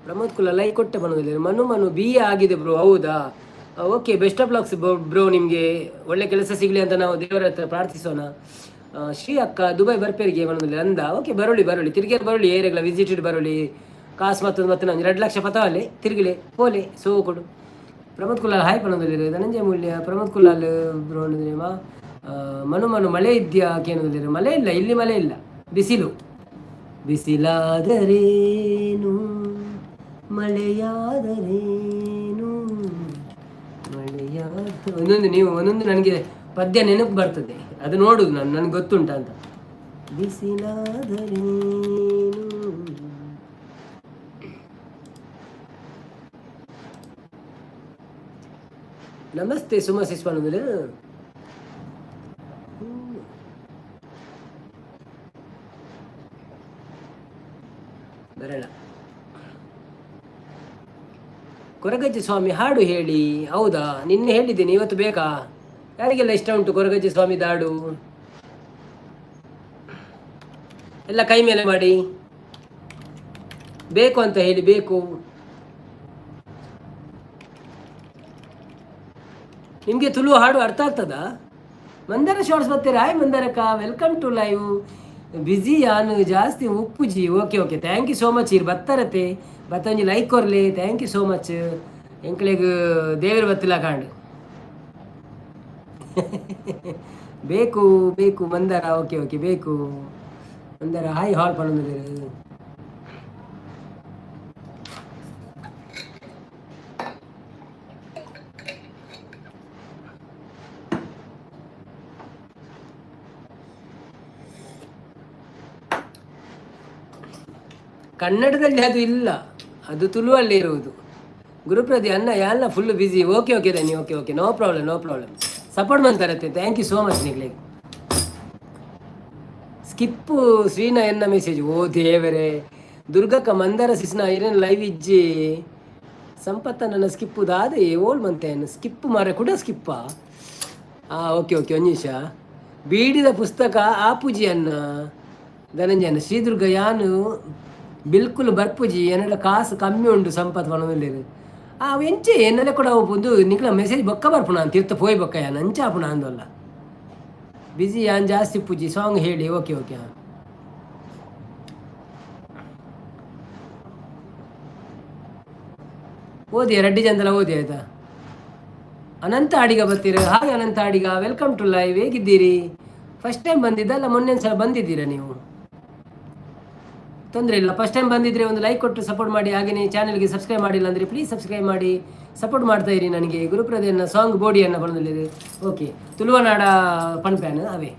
ಪ್ರಮೋದ್ ಕುಲಾಲ್ ಲೈಕ್ ಕೊಟ್ಟೆ ಬಣದುಲ್ಲೆರ್. ಮನು ಮನು ಬಿ ಎ ಆಗಿದೆ ಬ್ರೋ. ಹೌದಾ? Okay, best of lucks bro, ನಿಮಗೆ ಒಳ್ಳೆ ಕೆಲಸ ಸಿಗಲಿ ಅಂತ ನಾವು ದೇವರ ಹತ್ರ ಪ್ರಾರ್ಥಿಸೋಣ. ಶ್ರೀ ಅಕ್ಕ ದುಬೈ ಬರ್ಪೇರಿಗೆ ಮನದಲ್ಲಿ ಅಂದ. ಓಕೆ, ಬರೋಳಿ ಬರೋಳಿ, ತಿರುಗಿ ಬರೋಳಿ, ಏರೆಗ್ಲ ವಿಸಿಟೆಡ್ ಬರೋಳಿ. ಕಾಸು ಮತ್ತೊಂದು ಮತ್ತು ನಾನು 2 ಲಕ್ಷ ಪತವಲ್ಲಿ ತಿರುಗಲಿ ಪೋಲೆ ಸೋ ಕೊಡು. ಪ್ರಮೋದ್ ಕುಲಾಲ್ ಹಾಯ್ ಪಣದಲ್ಲಿ. ಧನಂಜಯ ಮೂಲ್ಯ, ಪ್ರಮೋದ್ ಕುಲಾಲ್ ಬ್ರೋ. ಮನು ಮನು, ಮಳೆ ಇದ್ಯಾ ಕೇನದಲ್ಲಿ? ಮಳೆ ಇಲ್ಲ ಇಲ್ಲಿ, ಮಳೆ ಇಲ್ಲ, ಬಿಸಿಲು. ಬಿಸಿಲಾದರೇನು, ಮಳೆಯಾದರೇನು, ಮಳೆಯಾದ. ಒಂದೊಂದು ನೀವು ಒಂದೊಂದು ನನಗೆ ಪದ್ಯ ನೆನಪು ಬರ್ತದೆ, ಅದು ನೋಡುದು ನಾನು, ನನಗೆ ಗೊತ್ತುಂಟ ಅಂತ. ಬಿಸಿಲಾದರೇನು. ನಮಸ್ತೆ ಸುಮ ಸಿಸ್ವಾನಂದ್ರೆ. ಬರಲ್ಲ. ಕೊರಗಜ್ಜೆ ಸ್ವಾಮಿ ಹಾಡು ಹೇಳಿ. ಹೌದಾ? ನಿನ್ನೆ ಹೇಳಿದ್ದೀನಿ, ಇವತ್ತು ಬೇಕಾ? ಯಾರಿಗೆಲ್ಲ ಇಷ್ಟ ಉಂಟು ಕೊರಗಜ್ಜೆ ಸ್ವಾಮಿ ಹಾಡು? ಎಲ್ಲ ಕೈ ಮೇಲೆ ಮಾಡಿ, ಬೇಕು ಅಂತ ಹೇಳಿ. ಬೇಕು ನಿಮಗೆ ತುಳು ಹಾಡು ಅರ್ಥ ಆಗ್ತದಾ? ಮಂದಾರ ಶಾರ್ಟ್ಸ್ ಬರ್ತೀರಾ? ಹಾಯ್ ಮಂದಾರಕ್ಕ, welcome to live. Busy ಯಾನು ಜಾಸ್ತಿ ಉಪ್ಪುಜಿ. Okay okay, thank you so much. ಇರ್ ಬತ್ತರತೆ ಬತ್ತೊಂಜಿ like ಕೊರ್ಲಿ. Thank you so much. ಎಂಕ್ಲೆಗ್ ದೇವರು ಬತ್ತಿಲ್ಲ ಕಾಂಡ್. ಬೇಕು ಬೇಕು ಮಂದಾರ. ಓಕೆ ಓಕೆ, ಬೇಕು ಮಂದಾರ. Hi hall ಪನ್ನೊಂದು. ಕನ್ನಡದಲ್ಲಿ ಅದು ಇಲ್ಲ, ಅದು ತುಳುವಲ್ಲಿ ಇರುವುದು. ಗುರುಪ್ರದಿ ಅನ್ನ ಎಲ್ಲ ಫುಲ್ ಬ್ಯುಸಿ. ಓಕೆ ಓಕೆ ದನಿ, okay okay, no problem, no problem. Support ಮಾಡ್ತಾರತ್ತೆ, thank you so much. ನಿಗ್ಲೆ skip ಶ್ರೀನ ಎನ್ನ ಮೆಸೇಜ್. ಓ ದೇವರೇ, ದುರ್ಗಕ್ಕ ಮಂದರ ಸಿಸ್ನ ಏನೇನು ಲೈವ್ ಇಜ್ಜಿ. ಸಂಪತ್ತ ನನ್ನ ಸ್ಕಿಪ್ಪು ದಾದೆ ಓಲ್ ಮಂತೆ ಸ್ಕಿಪ್ ಮಾರ ಕೂಡ ಸ್ಕಿಪ್ಪ. ಓಕೆ ಓಕೆ, ಒಂದು ನಿಮಿಷ. ಬೀಡಿದ ಪುಸ್ತಕ ಆಪುಜಿ ಅನ್ನ ಧನಂಜಯನ. ಶ್ರೀದುರ್ಗ ಯಾನು ಬಿಲ್ಕುಲ್ ಬರ್ಪುಜಿ, ಎನ್ನಡ ಕಾಸು ಕಮ್ಮಿ ಉಂಡು ಸಂಪತ್ ಪನೊಂದುಲ್ಲೆರ್. ಆ ಎಂಚೆ ಎನ್ನಲೆ ಕೂಡ ಒಂದು ನಿಕ್ಲ ಮೆಸೇಜ್ ಬೊಕ್ಕ ಬರ್ಪುಣ ತೀರ್ಥ ಪೋಯ್ ಬೊಕ್ಕ ಯಾನ್ ಅಂಚ ಆಪುಣ ಅಂದೊಲ್ಲ. ಬಿಸಿ ಯಾನ್ ಜಾಸ್ತಿ ಪೂಜಿ. ಸಾಂಗ್ ಹೇಳಿ. ಓಕೆ ಓಕೆ, ಹಾಂ. ಓದಿ ರೆಡ್ಡಿ ಜಂದಲ ಓದಿ ಆಯ್ತಾ? ಅನಂತ ಅಡಿಗ ಬರ್ತೀರ? Hi Anantha Adiga, welcome to live. ಹೇಗಿದ್ದೀರಿ? ಫಸ್ಟ್ ಟೈಮ್ ಬಂದಿದ್ದಲ್ಲ, ಮೊನ್ನೆ ಒಂದ್ಸಲ ಬಂದಿದ್ದೀರಾ ನೀವು? ತೊಂದರೆ ಇಲ್ಲ. ಫಸ್ಟ್ ಟೈಮ್ ಬಂದಿದ್ದರೆ ಒಂದು ಲೈಕ್ ಕೊಟ್ಟು ಸಪೋರ್ಟ್ ಮಾಡಿ. ಹಾಗೆಯೇ ಚಾನಲ್ಗೆ ಸಬ್ಸ್ಕ್ರೈಬ್ ಮಾಡಿಲ್ಲ ಅಂದರೆ ಪ್ಲೀಸ್ ಸಬ್ಸ್ಕ್ರೈಬ್ ಮಾಡಿ, ಸಪೋರ್ಟ್ ಮಾಡ್ತಾ ಇರಿ ನನಗೆ. ಗುರುಪ್ರದೆಯನ್ನು ಸಾಂಗ್ ಬೋಡಿಯನ್ನು ಬಂದಿದೆ. ಓಕೆ, ತುಳುವನಾಡ ಪನ್ಪ್ಯಾನ್ ಅವೇ.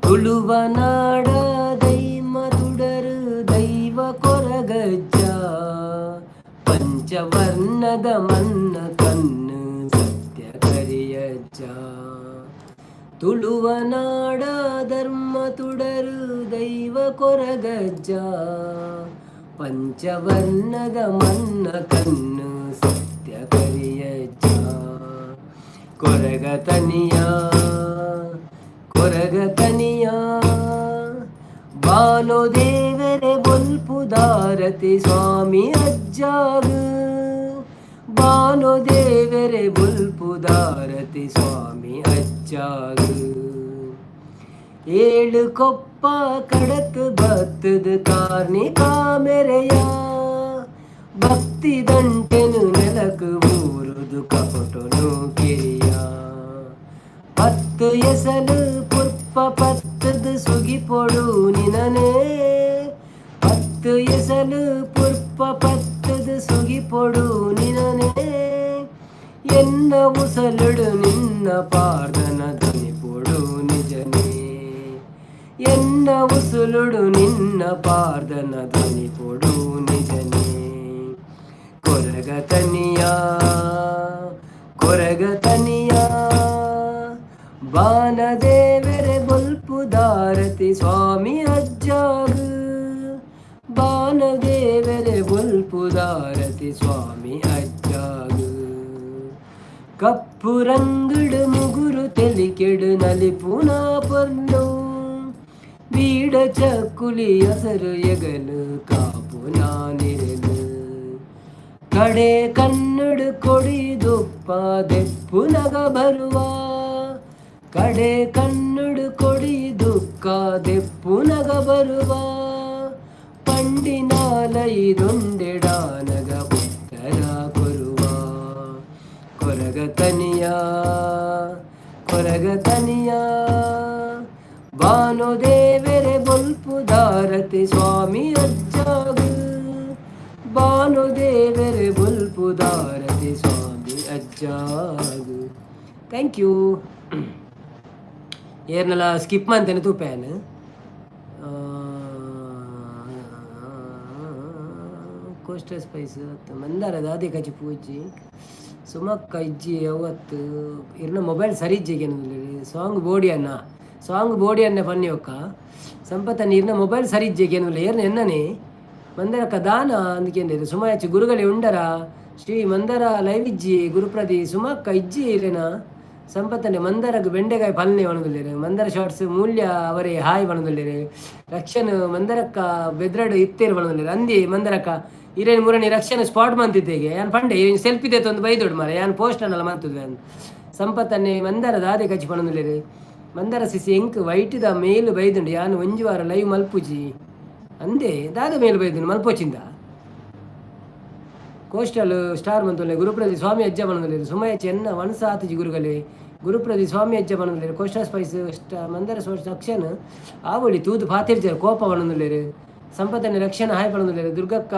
ತುಳುವನಾಡ ದೈಮ ತುಡರು ದೈವ ಕೊರಗಜ್ಜ, ಪಂಚವರ್ಣದ ಮನ್ನ ಕಣ್ಣು ಸತ್ಯ ಕರಿಯಜ್ಜ. ತುಳುವನಾಡ ಧರ್ಮ ತುಡರು ದೈವ ಕೊರಗಜ್ಜ, ಪಂಚವರ್ಣದ ಮನ್ನ ಕಣ್ಣು ಸತ್ಯ ಕರಿಯಜ್ಜ. ಕೊರಗ ತನಿಯ ಕೊರಗ ತನಿಯ ಬಾನೋ ದೇವರೆ ಬೊಲ್ಪುದಾರತಿ ಸ್ವಾಮಿ ಅಜ್ಜಾಗ, ಬಾನೋ ದೇವರೆ ಬೊಲ್ಪುದಾರತಿ ಸ್ವಾಮಿ ಅಜ್ಜಾಗ. ಏಳು ಕೊಪ್ಪ ಕಡತ್ ಬತ್ತದ ಕಾರ್ಣಿಕ ಮೆರೆಯ, ಭಕ್ತಿ ದಂಟೆನು ನೆಲಕು ಊರುದು ಕಪಟನು ಕಿರಿಯ. ಪತ್ತು ಎಸಲು ಪುರ್ಪ ಪತ್ತದ ಸುಗಿಪೊಡು ನಿನನೇ, ಪತ್ತು ಎಸಲು ಪುರ್ಪ ಪತ್ತದ ಸುಗಿಪೊಡು ನಿನನೇ. ಎನ್ನ ಉಸಲುಡು ನಿನ್ನ ಪಾರ್ದನ ಧ್ವನಿಪೊಡು ನಿಜನೇ, ಎನ್ನ ಉಸುಲುಡು ನಿನ್ನ ಪಾರ್ದನ ಧ್ವನಿಪೊಡು ನಿಜನೇ. ಕೊರಗ ತನಿಯ ಕೊರಗ ತನಿಯ ಬಾನದೇವರೆ ಬೊಲ್ಪುದಾರತಿ ಸ್ವಾಮಿ ಅಜ್ಜಾಗ, ಬಾನದೇವರೆ ಬೊಲ್ಪುದಾರತಿ ಸ್ವಾಮಿ ಅಜ್ಜಾಗ. ಕಪ್ಪು ರಂಗುಡು ಮುಗುರು ತೆಲಿಕೆಡು ನಲಿಪುನ ಪೊರ್ಲು, ಬೀಡ ಚಕ್ಕುಲಿ ಅಸರು ಎಗಲು ಕಾಪು ನಾನಿರಲು. ಕಡೆ ಕನ್ನಡ ಕೊಡಿ ದುಪ್ಪ ದೆಪ್ಪುನಗ ಬರುವ, ಕಡೆ ಕನ್ನಡ ಕೊಡಿ ದುಃಖ ದೆಪ್ಪುನಗ ಬರುವ, ಪಂಡಿನಾಲೈದೊಂದೆಡಾನಗ ಉತ್ತರ ಕೊರುವ, ಕೊರಗ ತನಿಯ ಕೊರಗ ತನಿಯ, ಬಾನು ದೇವೆರೆ ಬೊಲ್ಪುದಾರತಿ ಸ್ವಾಮಿ ಅಜ್ಜಾಗ, ಬಾನು ದೇವೆರೆ ಬೊಲ್ಪುದಾರತಿ ಸ್ವಾಮಿ ಅಜ್ಜಾಗ. Thank you. ಏರ್ನಲ ಸ್ಕಿಪ್ ಮಂತೇನೆ ತೂಪೇನು. ಕೋಸ್ಟಲ್ ಸ್ಪೈಸ್ ಅತ್ತ ಮಂದಾರ ದಾದೆ ಕಜಿ ಪೂಜಿ ಸುಮಕ್ಕ ಇಜ್ಜಿ ಅವತ್ತು ಇರ್ನ ಮೊಬೈಲ್ ಸರಿ ಇಜ್ಜಿಗೆ ಸಾಂಗ್ ಬೋಡಿ ಅನ್ನ ಸಾಂಗ್ ಬೋಡಿ ಅನ್ನ ಪನ್ನಿ ಒಕ್ಕ ಸಂಪತ್ತ ಇರ್ನ ಮೊಬೈಲ್ ಸರಿ ಇಜ್ಜಿಗೆ ಏರ್ನ ಎನ್ನನೆ ಮಂದರಕ್ಕ ದಾನ ಅಂದ್ಕೇಂದಿರು. ಸುಮಾಯಚ್ಚಿ ಗುರುಗಳೇ ಉಂಡರ ಶ್ರೀ ಮಂದರ ಲೈವ್ ಇಜ್ಜಿ ಗುರುಪ್ರದಿ ಸುಮಕ್ಕ ಇಜ್ಜಿ ಇರೇನ ಸಂಪತ್ತನೆ ಮಂದರಗ್ ಬೆಂಡೆಕಾಯಿ ಪಲ್ನೆ ಒಣಗುಲ್ಲೇರು. ಮಂದರ ಶಾರ್ಟ್ಸ್ ಮೂಲ್ಯ ಅವರೇ ಹಾಯ್ ಬಣದುಲ್ಲೇರು. ರಕ್ಷನ್ ಮಂದರಕ್ಕ ಬೆದ್ರಡು ಇತ್ತೇರು ಬಣದುಲ್ಲೇರು. ಅಂದಿ ಮಂದರಕ್ಕ ಇರೇನು ಮುರಣಿ ರಕ್ಷಣೆ ಸ್ಪಾಟ್ ಮಂತಿದ್ದೇಗೆ ಯಾನ್ ಪಂಡೆ ಸೆಲ್ಫಿ ಒಂದು ಬೈದೊಡು ಮಾರೆ ಯಾನ್ ಪೋಸ್ಟ್ ಅನ್ನಲ್ಲ ಮಂತುದ್ವೆ ಅಂದ್. ಸಂಪತ್ತನ್ನೇ ಮಂದರ ದಾದೆ ಕಚ್ಚಿ ಪಣದುಲ್ಲೇರು. ಮಂದರ ಸಿಸಿ ಎಂಕ್ ವೈಟಿದ ಮೇಲ್ ಬೈದುಂಡು ಯಾನ್ ಒಂಜಿ ವಾರ ಲೈವ್ ಮಲ್ಪುಜಿ ಅಂದೆ. ದಾದ ಮೇಲ್ ಬೈದುಂಡು ಮಲ್ಪೋಚಿಂದ. Coastal star ಮಂತುಲ್ಲೆ. ಗುರುಪ್ರದಿ ಸ್ವಾಮಿ ಅಜ್ಜ ಬಣದುಲ್ಲೇರು. ಸುಮಯ ಚೆನ್ನ ವಣಸ ಆತುಜಿ ಗುರುಗಳೇ. ಗುರುಪ್ರದಿ ಸ್ವಾಮಿ ಅಜ್ಜ ಬಣದುಲ್ಲೇರು. ಕೋಸ್ಟಲ್ ಸ್ಪೈಸ್ ಮಂದರ ಸೋರ್ಸ್ ಅಕ್ಷನ್ ಆವೊಳಿ ತೂದು ಪಾತಿರ್ಜರ್ ಕೋಪ ಬಣದುಲ್ಲೇರು. ಸಂಪತ್ತನೆ ರಕ್ಷಣೆ ಹಾಯ್ ಪಣದುಲ್ಲೇರು. ದುರ್ಗಕ್ಕ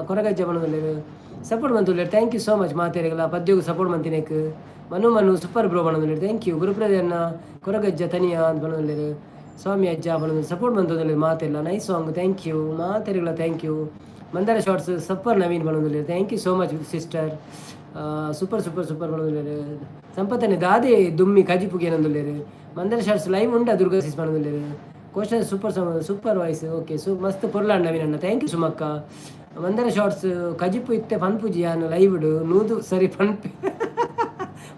ಕೊರಗಜ್ಜ ಬಣದುಲ್ಲೇರು. ಸಪೋರ್ಟ್ ಮಂತುಲ್ಲೇರು. Thank you so much ಮಾತೇರಿಗಲ ಪದ್ಯೋಗು ಸಪೋರ್ಟ್ ಮಂತಿನೇಕ್. ಮನು ಮನು ಸೂಪರ್ ಬ್ರೋ ಬಣದುಲ್ಲೇರು. Thank you. ಗುರುಪ್ರದಿ ಅನ್ನ ಕೊರಗಜ್ಜ ತನಿಯ ಅಂತ ಬಣದುಲ್ಲೇರು. ಸ್ವಾಮಿ ಅಜ್ಜ ಬಣದು ಸಪೋರ್ಟ್ ಮಂತೊಂದುಲ್ಲೇರು ಮಾತೆಲ್ಲ. ನೈಸ್ ಸಾಂಗ್, thank you ಮಾತೆರಿಗಲ thank you. Mandara shorts super Naveen ಬಣದುಲ್ಲೇರು. Thank you so much sister. Super super super ಬಣದುಲ್ಲೇರು. ಸಂಪತ್ತನೆ ದಾದೆ ದುಮ್ಮಿ ಕಜಿಪುಗೆ ಏನಂದುಲ್ಲೇರು. ಮಂದರ ಶಾರ್ಟ್ಸ್ ಲೈವ್ ಉಂಡ ದುರ್ಗಾ ಸಿಸ್ ಬಣದುಲ್ಲೇರು. Coastal super super voice okay ಸು ಮಸ್ತ್ ಪೊರ್ಲಾಂಡ್ ನವೀನ್ ಅಣ್ಣ. Thank you ಸುಮಕ್ಕ. ಮಂದರ ಶಾರ್ಟ್ಸ್ ಕಜಿಪು ಇತ್ತೆ ಪನ್ಪುಜಿ ಯಾನು ಲೈವ್ಡ್ ನೂದು ಸರಿ ಪನ್ಪಿ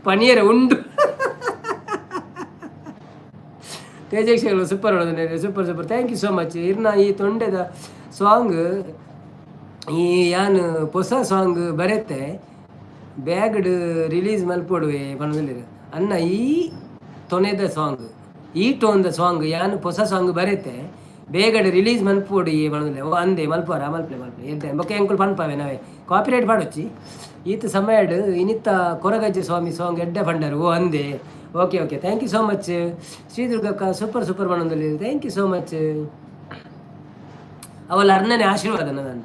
ಪನಿಯರ ಉಂಡು. ತೇಜಕ್ಷಗಳು super super super. Thank you so much. ಇರ್ನ ಈ ತೊಂಡೆದ ಸಾಂಗ್ ಈ ಯಾನ್ ಪೊಸ ಸಾಂಗ್ ಬರೆತೆ ಬ್ಯಾಗ್ಡ್ ರಿಲೀಸ್ ಮಲ್ಪೊಡುವೆ ಪನೊಂದುಲ್ಲೆರ್. ಅನ್ನ ಈ ತೊನೆದ ಸಾಂಗ್ ಈ ಟೋನ್ದ ಸಾಂಗ್ ಯಾನ್ ಪೊಸ ಸಾಂಗ್ ಬರೆತೆ ಬೇಗಡ್ ರಿಲೀಸ್ ಮನ್ಪೊಡು ಈ ಪನೊಂದುಲ್ಲೆ. ಓ ಅಂದೆ ಮಲ್ಪುವರ ಮಲ್ಪಲೆ ಮಲ್ಪಲೆ ಎಡ್ಡೆ ಬೊಕ್ಕ ಎಂಕುಲು ಪನ್ಪವೆ ನಾವೇ ಕಾಪಿರೈಟ್ ಪಾಡೊಚ್ಚಿ. ಈತ್ ಸಮಯಡ್ ಇನಿತ್ತ ಕೊರಗಜ್ಜೆ ಸ್ವಾಮಿ ಸಾಂಗ್ ಎಡ್ಡೆ ಪಂಡರು. ಓ ಅಂದೆ okay okay thank you so much. Shri ದುರ್ಗಕ್ಕ super super ಪನೊಂದುಲ್ಲೆರ್. Thank you so much. ಅವಲ ಅರ್ಣನೆ ಆಶೀರ್ವಾದ ನನ್ನ.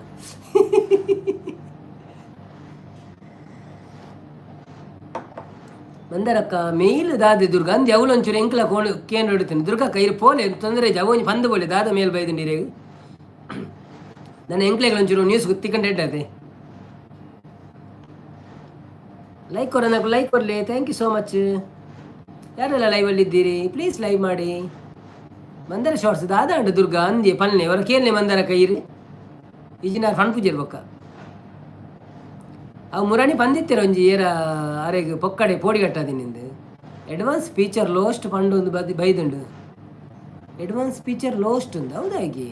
ಮಂದರಕ್ಕ ಮೇಲ್ ದಾದೆ ದುರ್ಗ ಅಂದೆ ಅವಳು ಒಂಚೂರು ಎಂಕ್ಲ ಕೋಣ ಕೇಂದ್ರ ಹೊಡಿತೀನಿ. ದುರ್ಗಕ್ಕ ಇರು ಪೋಲೆ ತೊಂದರೆ ಇಜ್ಜಿ. ಅವು ಒಂಜಿ ಪಂದ್ ಪೋಲೆ ದಾದ ಮೇಲ್ ಬೈದುಂಡು ಇರೆಗ್ ನನ್ನ ಎಂಕ್ಲೆಗ್ ಒಂಚೂರು ನ್ಯೂಸ್ ತಿಕ್ಕಂಡೆ ಎಡ್ಡತೆ. ಲೈಕ್ ಕೊರನకు ಲೈಕ್ ಕೊರಲಿ. Thank you so much. ಯಾರೆಲ್ಲ ಲೈವಲ್ಲಿ ಇದ್ದೀರಿ ಪ್ಲೀಸ್ ಲೈವ್ ಮಾಡಿ. ಮಂದರ ಶಾರ್ಟ್ಸ್ ದಾದ ಉಂಡು ದುರ್ಗಾ ಅಂದೆ ಪಲ್ನೆ ಅವರ ಕೇಳನೆ ಮಂದರ ಕೈರಿ ಈಜಿನಾರ್ ಫಣ್ ಪೂಜೆರ್ ಬೊಕ್ಕ ಅವು ಮುರಾಣಿ ಪಂದಿತ್ತೆರ್ ಒಂಜಿ ಏರ ಅರೆಗ್ ಪೊಕ್ಕಡೆ ಪೋಡಿಗಟ್ಟಾದಿನಿಂದು. ಅಡ್ವಾನ್ಸ್ ಫೀಚರ್ ಲೋಸ್ಟ್ ಪಂಡೊಂದು ಬದಿ ಬೈದುಂಡು. ಅಡ್ವಾನ್ಸ್ ಫೀಚರ್ ಲೋಸ್ಟ್ ಉಂದು ಹೌದಾಗಿ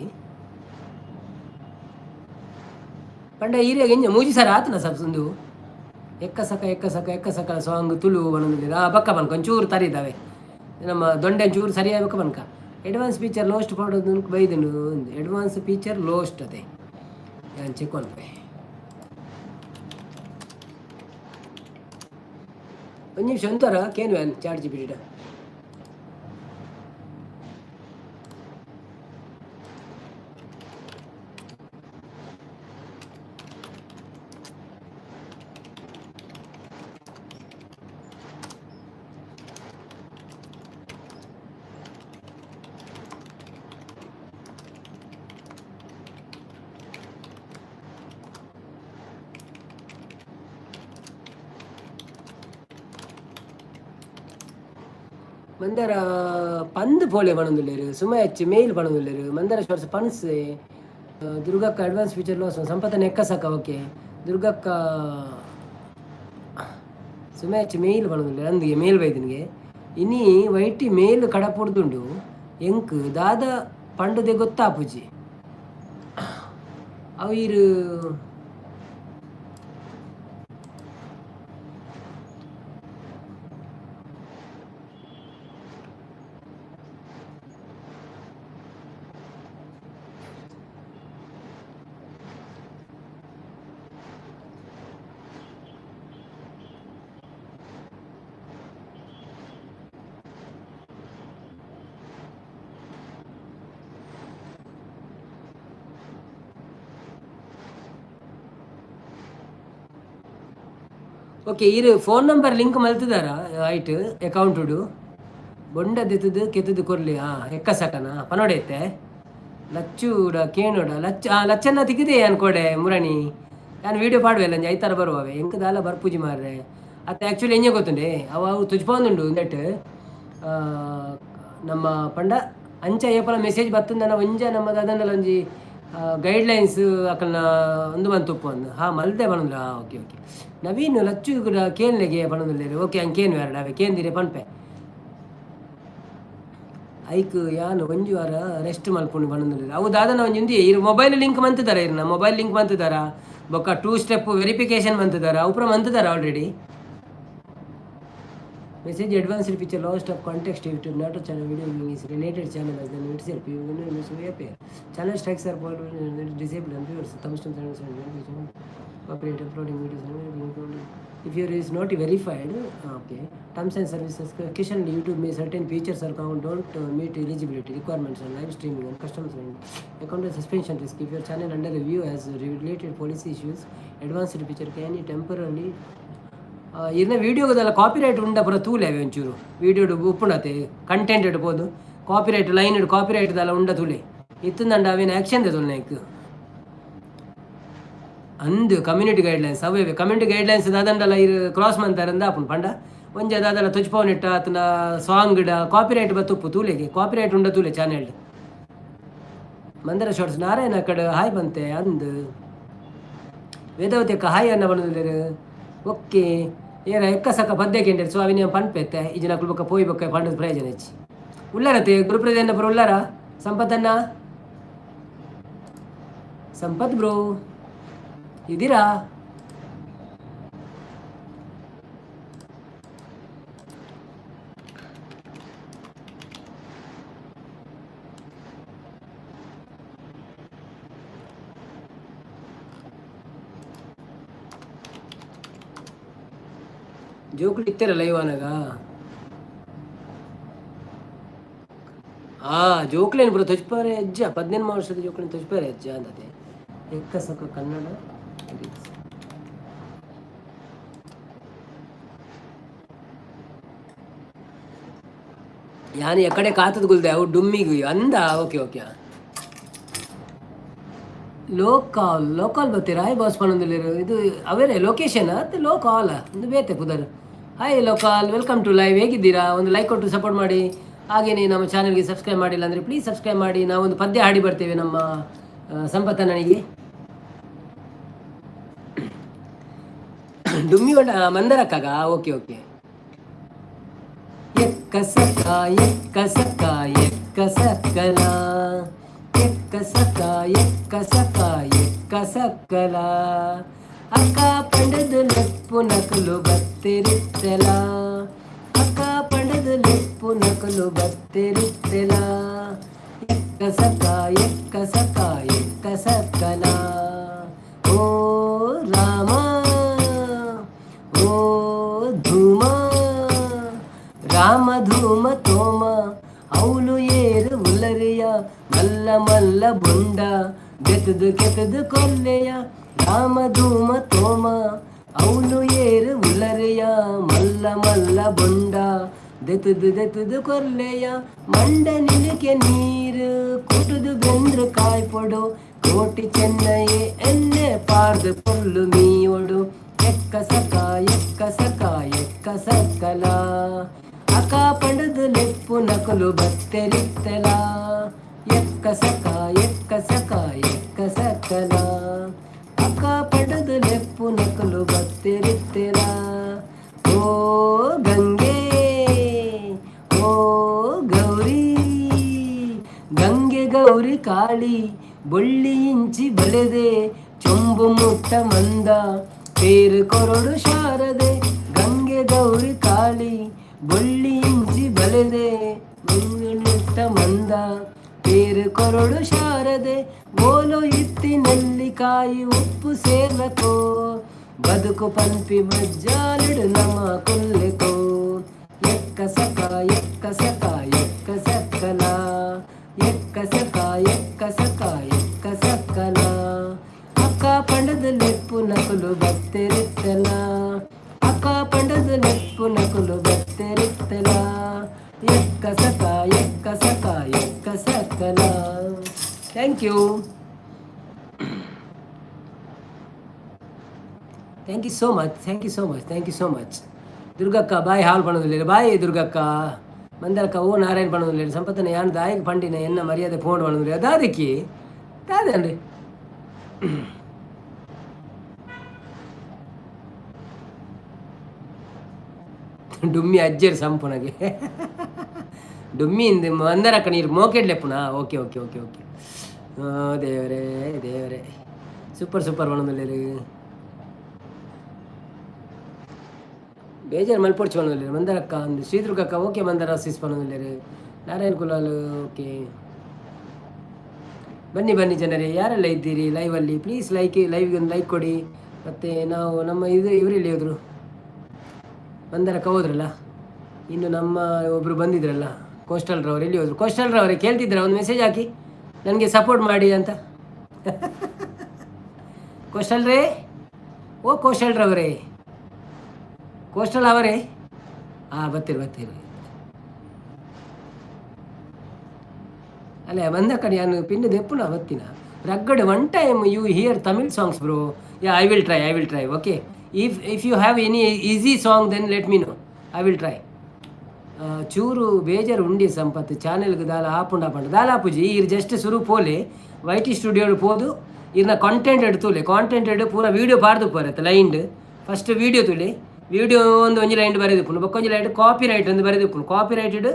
ಪಂಡ ಈರೆಗ್ ಎಂಜ ಮೂಜಿ ಸರ ಆತನ ಸಬ್ಸುಂದು ಎಕ್ಕ ಸಕ ಎಕ್ಕ ಸಕ ಎಕ್ಕ ಸಕ ಸಾಂಗ್ ತುಳು ಪನೊಂದುಲ್ಲೆರ್. ಆ ಬಕ್ಕ ಪನ್ಕ ಒಂಚೂರು ತರಿದಾವೆ ನಮ್ಮ ದೊಂಡೆ ಒಂಚೂರು ಸರಿಯಾಗಿ ಬಕ್ಕ ಪನ್ಕ. ಅಡ್ವಾನ್ಸ್ ಫೀಚರ್ ಲೋಸ್ಟ್ ಪಡೋದು ಬೈದುಂಡು. ಅಡ್ವಾನ್ಸ್ ಫೀಚರ್ ಲೋಸ್ಟ್ ಅದೇ ಯಾನ್ ಚೆಕ್ ಮನ್ಪುವೆ. ಒಂಜಿ ನಿಮಿಷ ಒಂತರ ಕೇನ್ವ್ಯಾನ್ ಚಾಟ್ ಜಿಪಿಟಿಡ. ಮಂದರ ಪಂದ್ ಪೋಲೆ ಪನೊಂದುಲ್ಲೆರ್. ಸುಮಯಚ್ ಮೇಲ್ ಪನೊಂದುಲ್ಲೆರ್. ಮಂದರ ಸ್ಪರ್ಶ ಪನ್ಸ್ ದುರ್ಗಕ್ಕ ಅಡ್ವಾನ್ಸ್ ಫೀಚರ್ ಲೋಸ್ ಸಂಪತ್ತ ನೆಕ್ಕ ಸಕ ಓಕೆ ದುರ್ಗಕ್ಕ ಸುಮಯಚ್ ಮೇಲ್ ಪನೊಂದುಲ್ಲೆರ್. ಅಂದಿಗೆ ಮೇಲ್ ಬೈದಿನಿಗೆ ಇನಿ ವೈಟಿ ಮೇಲ್ ಕಡಪುಡ್ದುಂಡು ಎಂಕ್ ದಾದ ಪಂಡದೆ ಗೊತ್ತಾಪುಜಿ ಅವು ಇರು. ಓಕೆ, ಇರು ಫೋನ್ ನಂಬರ್ ಲಿಂಕ್ ಮಲ್ತಿದಾರ ಐಟ್ ಅಕೌಂಟುಡು ಬೊಂಡ ದೆತ್ತದು ಕೆತ್ತದು ಕೊರ್ಲಿ. ಹಾಂ, ಎಕ್ಕ ಸಕನ ಪನೋಡೈತೆ ಲಚ್ಚೂಡ ಕೇನೋಡ ಲಚ್ಚ. ಆ ಲಚ್ಚನ್ನ ತಿಕ್ಕಿದೆ ಅನ್ಕೋಡೆ ಮುರಣಿ. ನಾನು ವೀಡಿಯೋ ಪಾಡುವೆಲ್ಲ ಅಂಜಿ ಐತಾರ ಬರುವವೆ. ಎಂಕ್ ದಾಲ ಬರ್ಪೂಜಿ ಮಾರ್ರೆ. ಅತ್ತ ಆ್ಯಕ್ಚುಲಿ ಎಂಜ ಗೊತ್ತುಂಡೆ, ಅವ ಅವು ತುಜ್ಪಾಂದುಂಡು ನೆಟ್ ನಮ್ಮ ಪಂಡ ಅಂಚ ಏಪಲ ಮೆಸೇಜ್ ಬತ್ತಂದನ ಒಂಜ ನಮ್ಮದು ಅದನ್ನೆಲ್ಲ ಒಂಜಿ ಗೈಡ್ಲೈನ್ಸ್ ಅಕಲ್ನ ಒಂದು ಮಂತ್ ಉಪ್ಪು ಅಂದು. ಹಾಂ, ಮಲ್ದೆ ಪನೊಂದು. ಹಾಂ, ಓಕೆ ಓಕೆ. ನವೀನ್ ಲಚ್ಚು ಕೂಡ ಕೇನ್ಲೆಗೆ ಪನೊಂದುಲ್ಲೇರು. ಓಕೆ, ಅಂಗ್ ಕೇನ್ ಬೇಡ ಅವೆ ಕೇಂದಿರೆ ಪನ್ಪೆ. ಐಕ್ ಯಾನ್ ಒಂಜಿ ವಾರ ರೆಸ್ಟ್ ಮಲ್ಪುಂಡು ಪನೊಂದುಲ್ಲೆರ್. ಅವು ದಾದನ ಒಂಜಿ ಉಂದು ಇರ್ ಮೊಬೈಲ್ ಲಿಂಕ್ ಮಂತುದಾರ, ಇರ್ನ ಮೊಬೈಲ್ ಲಿಂಕ್ ಮಂತುದಾರ, ಬೊಕ್ಕ ಟೂ ಸ್ಟೆಪ್ ವೆರಿಫಿಕೇಶನ್ ಮಂತುದಾರ, ಅವು ಪೂರ ಮಂತುದಾರ already. Message advanced feature lost of context if not a channel video is related channel as then itself you will may appear. Channel strikes are disabled and viewers thumbs down copyright uploading videos if your is not verified. Okay, terms and services. Occasionally YouTube may certain features or account don't meet eligibility requirements on live streaming and customers and account suspension risk. If your channel under review has related policy issues, advanced feature can temporarily ಇರ್ನ ವೀಡಿಯೋದಲ್ಲ copyright ಉಂಡ ಪೂರ ತೂಲೆ. ಅವೆ ಒಂಚೂರು video ಉಪ್ಪುಂಡತೆ content ಇಡ್ಬೋದು. Copyright line copyright ದಲ್ಲ ಉಂಡ ತೂಲೆ. ಇತ್ತಂದಂಡ ಅವೇನು ಆ್ಯಕ್ಷನ್ ತೂಲೆ ಅಂದು ಕಮ್ಯುನಿಟಿ ಗೈಡ್ಲೈನ್ಸ್ ಅವೇ. ಕಮ್ಯುನಿಟಿ ಗೈಡ್ಲೈನ್ಸ್ ದಾದಂಡಲ ಇರು ಕ್ರಾಸ್ ಮಂತಾರಂದ ಆಪುಂಡು. ಪಂಡ ಒಂಜಿ ದಾದಲ ತುಚ್ಪವನಿಟ್ಟ ಆತನ ಸಾಂಗ್ ಕಾಪಿರೈಟ್ ಬತ್ತುಪ್ಪು ತೂಲೆಗೆ. ಕಾಪಿರೈಟ್ ಉಂಡ ತೂಲೆ ಚಾನೆಲ್. ಮಂದರ ಶಾರ್ಟ್ಸ್ ನಾರಾಯಣ ಕಡೆ ಹಾಯ್ ಬಂತೆ ಅಂದು. ವೇದಾವತಿ ಅಕ್ಕ ಹಾಯ್ ಅನ್ನ ಬಂದಿದ್ದಾರೆ. ಓಕೆ, ಏರ ಎಕ್ಕ ಸಕ್ಕ ಪದ್ಯ ಕೇಂದ್ರ. ಸೊ ಅವಿನ ಪನ್ಪೆತ್ತೆ ಈ ನಕಲು ಬೊಕ್ಕ ಪೋಯಿ ಬೊಕ್ಕ ಪಂಡದ ಪ್ರಯೋಜನ ಹೆಚ್ಚಿ. ಉಳ್ಳಾರತೆ ಗುರುಪ್ರಜನ್ನ ಪುರ ಉಳ್ಳಾರ. ಸಂಪತ್ತನ್ನ, ಸಂಪತ್ ಬ್ರೋ ಇದ್ದೀರಾ? ಜೋಕುಲು ಇತ್ತೆರ ಲೈವ್ ಅನಗ? ಆ ಜೋಕ್ಲೇನು ಪೂರ ತೊಜ್ಪಾರೆ ಅಜ್ಜ. 18 ವರ್ಷದ ಜೋಕ್ಲೇನು ತೊಜ್ಪಾರೆ ಅಜ್ಜ ಅಂದತೆ. ಎಕ್ಕ ಸಕ ಕನ್ನಡ lyrics. ಯಾನ್ ಎಕಡೆ ಕಾತದ ಗುಲ್ದೆ ಅವು ಡುಮ್ಮಿಗು ಅಂದ. Okay okay. ಲೋಕಾಲ್ ಲೋಕಾಲ್ ಬತ್ತೀರ? ಹಾಯ್ ಬಾಸ್ ಪನೊಂದುಲ್ಲೆರ್. ಇದು ಅವೇರೆ ಲೊಕೇಶನ್ ಅತ್ತೆ ಲೋಕಾಲ್ ಒಂದು ಬೇತೆ ಪುದರ್. Hi local, welcome to live. ಹೇಗಿದ್ದೀರಾ? ಒಂದು ಲೈಕ್ ಕೊಟ್ಟು ಸಪೋರ್ಟ್ ಮಾಡಿ. ಹಾಗೆಯೇ ನಮ್ಮ ಚಾನಲ್ಗೆ ಸಬ್ಸ್ಕ್ರೈಬ್ ಮಾಡಿಲ್ಲ ಅಂದರೆ ಪ್ಲೀಸ್ ಸಬ್ಸ್ಕ್ರೈಬ್ ಮಾಡಿ. ನಾವೊಂದು ಪದ್ಯ ಹಾಡಿ ಬರ್ತೇವೆ ನಮ್ಮ ಸಂಪತ್ತಣ್ಣನಿಗೆ. ಡುಮ್ಮಿ ಬಂಡ ಮಂದರಕ್ಕಾಗ. Okay okay. ಎಕ್ಕ ಸಕ್ಕ ಎಕ್ಕ ಸಕ್ಕ ಎಕ್ಕ ಸಕ್ಕಲ, ಎಕ್ಕ ಸಕ್ಕ ಎಕ್ಕ ಸಕ್ಕ ಎಕ್ಕ ಸಕ್ಕಲ, ಅಕ್ಕ ಪಂಡದು ಲೆಪ್ಪು ನಕಲು ಬತ್ತಿರಿತ್ತೆಲ, ಅಕ್ಕ ಪಂಡದು ಲೆಪ್ಪು ನಕಲು ಬತ್ತಿರಿತ್ತೆಲ, ಎಕ್ಕ ಸಕ್ಕ ಎಕ್ಕ ಸಕ್ಕ ಎಕ್ಕ ಸಕ್ಕಲ. ಓ ರಾಮ, ಓ ಧೂಮ, ರಾಮ ಧೂಮ ತೋಮ, ಅವನು ಏರು ಉಲರಿಯ, ಮಲ್ಲ ಮಲ್ಲ ಬೊಂಡ ಬೆತ್ತದು ಕೆತ್ತದು ಕೊಲ್ಲೆಯ. ರಾಮ ಧೂಮ ತೋಮ, ಅವನು ಏರು ಉಲರಿಯ, ಮಲ್ಲ ಮಲ್ಲ ಬೊಂಡ ದೆತ್ತದು ದೆತ್ತದು ಕೊಲ್ಲೆಯ. ಮಂಡ ನಿಲುಕೆ ನೀರು ಕುಟುದು ಬೆಂದ್ರ ಕಾಯ್ಪೊಡು, ಕೋಟಿ ಚೆನ್ನಯೇ ಎನ್ನೆ ಪಾರ್ದು ಪೊಲ್ಲು ಮೀಯೊಡು. ಎಕ್ಕ ಸಕ ಎಕ್ಕ ಸಕ ಎಕ್ಕ ಸಕ್ಕಲ, ಅಕ ಪಂಡದು ಲೆಪ್ಪು ನಕಲು ಬತ್ತೆರಿತ್ತಲ, ಎಕ್ಕ ಸಕ ಎಕ್ಕ ಸಕ ಎಕ್ಕ ಸಕ್ಕಲ, ಅಕ ಪಂಡದು ಲೆಪ್ಪು ನಕಲು ಬತ್ತೆರಿತ್ತೆಲ. ಓ ಗಂಗೆ, ಓ ಗೌರಿ, ಗಂಗೆ ಗೌರಿ ಕಾಳಿ, ಬೊಳ್ಳಿ ಇಂಚಿ ಬಲೆದೆ, ಚೊಂಬು ಮುಟ್ಟ ಮಂದ ಪೇರು ಕೊರಡು ಶಾರದೆ. ಗಂಗೆ ಗೌರಿ ಕಾಳಿ, ಬೊಳ್ಳಿ ಇಂಚಿ ಬಲೆದೆ, ಮುಟ್ಟ ಮಂದ ಪೇರು ಕೊರಡು ಶಾರದೆ. ಓಲೋ ಇತ್ತಿ ನೆಲ್ಲಿಕಾಯಿ ಉಪ್ಪು ಸೇರ್ಲಕೋ, ಬದುಕು ಪನ್ಪಿ ಬಜ್ಜಾಲಿಡು ನಮ ಕೊಲ್ಲೆಕೋ. ಎಕ್ಕ ಸಕ ಎಕ್ಕ ಸಕ ಎಕ್ಕ ಸಕ್ಕಲ, ಎಕ್ಕ ಸಕ ಎಕ್ಕ ಸಕ ಎಕ್ಕ ಸಕ್ಕಲ, ಅಕ್ಕ ಪಂಡದ ಲೆಪ್ಪು ನಕಲು ಬತ್ತೆರಿತ್ತಲ, ಅಕ್ಕ ಲೆಪ್ಪುನಕುಲು ಬತ್ತೆರಿತ್ತಲ. ಎಕ್ಕ ಸಕ ಎಕ್ಕ ಸಕ ಎಕ್ಕ ಸಕಲ. Thank you, thank you so much, thank you so much, thank you so much. ದುರ್ಗಕ್ಕ bye ಹಾಲ್ ಪಣೋದಿಲ್ಲ. ಬಾಯ್ ದುರ್ಗಕ್ಕ. ಮಂದರಕ್ಕ ಓ ನಾರಾಯಣ ಪಣೋದಿಲ್ಲ. ಸಂಪತ್ತನ ಯಾನ್ ದಾಯಕ್ ಪಂಡಿನ ಎನ್ನ ಮರ್ಯಾದೆ ಫೋನ್ ಪಣೋದಿಲ್ಲ. ದಾದಕ್ಕೆ ದಾದೆ ಡುಮ್ಮಿ ಅಜ್ಜೆರ್ ಸಂಪುನಗೆ ಡುಮ್ಮಿ ಇಂದು ಮಂದರಕ್ಕ ನೀರು ಮೋಕೆಡ್ಲೆಪ್ಪುನಾ? Okay okay okay okay. ದೇವರೇ ದೇವರೇ, ಸೂಪರ್ ಸೂಪರ್ ಪಣೊಂದುಲ್ಲೆರ್. ಬೇಜಾರು ಮಲ್ಪೊಡ್ಚಿ ಪಣೊಂದುಲ್ಲೆರ್ ಮಂದರಕ್ಕ ಅಂದ್. ಶ್ರೀದುರ್ಗಕ್ಕ ಓಕೆ. ಮಂದರ ಸಿಸ್ ಪಣೊಂದುಲ್ಲೆರ್. ನಾರಾಯಣ ಕುಲಾಲ್ ಓಕೆ. ಬನ್ನಿ ಬನ್ನಿ ಜನರೇ, ಯಾರೆಲ್ಲ ಇದ್ದೀರಿ ಲೈವಲ್ಲಿ, ಪ್ಲೀಸ್ ಲೈಕ್, ಲೈವ್ಗೆ ಒಂದು ಲೈಕ್ ಕೊಡಿ. ಮತ್ತು ನಾವು ನಮ್ಮ ಇದು ಇವರೆಲ್ಲಿ ಹೋದರು? ಮಂದರಕ್ಕ ಹೋದ್ರಲ್ಲ. ಇನ್ನು ನಮ್ಮ ಒಬ್ಬರು ಬಂದಿದ್ರಲ್ಲ ಕೋಸ್ಟಲ್ರವ್ರು, ಎಲ್ಲಿ ಹೋದರು? ಕೋಸ್ಟಲ್ರವರೇ, ಕೇಳ್ತಿದ್ರ? ಒಂದು ಮೆಸೇಜ್ ಹಾಕಿ, ನನಗೆ ಸಪೋರ್ಟ್ ಮಾಡಿ ಅಂತ. ಕೋಸ್ಟಲ್ ರೇ, ಓ ಕೋಸ್ಟಲ್ರವರೇ, ಕೋಸ್ಟಲ್ ಅವರೇ. ಹಾಂ, ಬರ್ತೀರಿ ಬರ್ತೀರಿ. ಅಲ್ಲ ಬಂದ ಕಡೆ ನಾನು ಪಿನ್ ದೆಪ್ಪುನ ಬತ್ತಿನ ರಗ್ಗಡೆ. One time you hear Tamil songs bro. Yeah, I will try, I will try. Okay, if you have any easy song, then let me know, I will try. ಚೂರು ಬೇಜಾರು ಉಂಡಿ ಸಂಪತ್ತು ಚಾನೆಲ್ಗೆ ದಾಲ ಆಪುಂಡ ಪಂಡ ದಾಲ ಆಪುಜಿ. ಇರ್ ಜಸ್ಟ್ ಸುರು ಪೋಲೆ, ವೈಟಿ ಸ್ಟುಡಿಯೋ ಪೋದು ಇರ್ನ ಕಾಂಟೆಂಟ್ ಎಡ್ ತೂಲೆ. ಕಾಂಟೆಂಟ್ ಎಡ್ ಪೂರ ವೀಡಿಯೋ ಪಾಡ್ದು ಪೋರತ್ತೆ ಲೈನ್ಡ್. ಫಸ್ಟ್ ವೀಡಿಯೋ ತೂಲೆ. ವೀಡಿಯೋ ಒಂದು ಒಂಜಿ ಲೈನ್ ಬರೆದುಪ್ಪುಂಡು, ಬೊಕ್ಕೊಂಜಿ ಲೈನ್ ಕಾಪಿ ರೈಟ್ ಒಂದು ಬರೆದುಪ್ಪುಂಡು. ಕಾಪಿ ರೈಟೆಡ್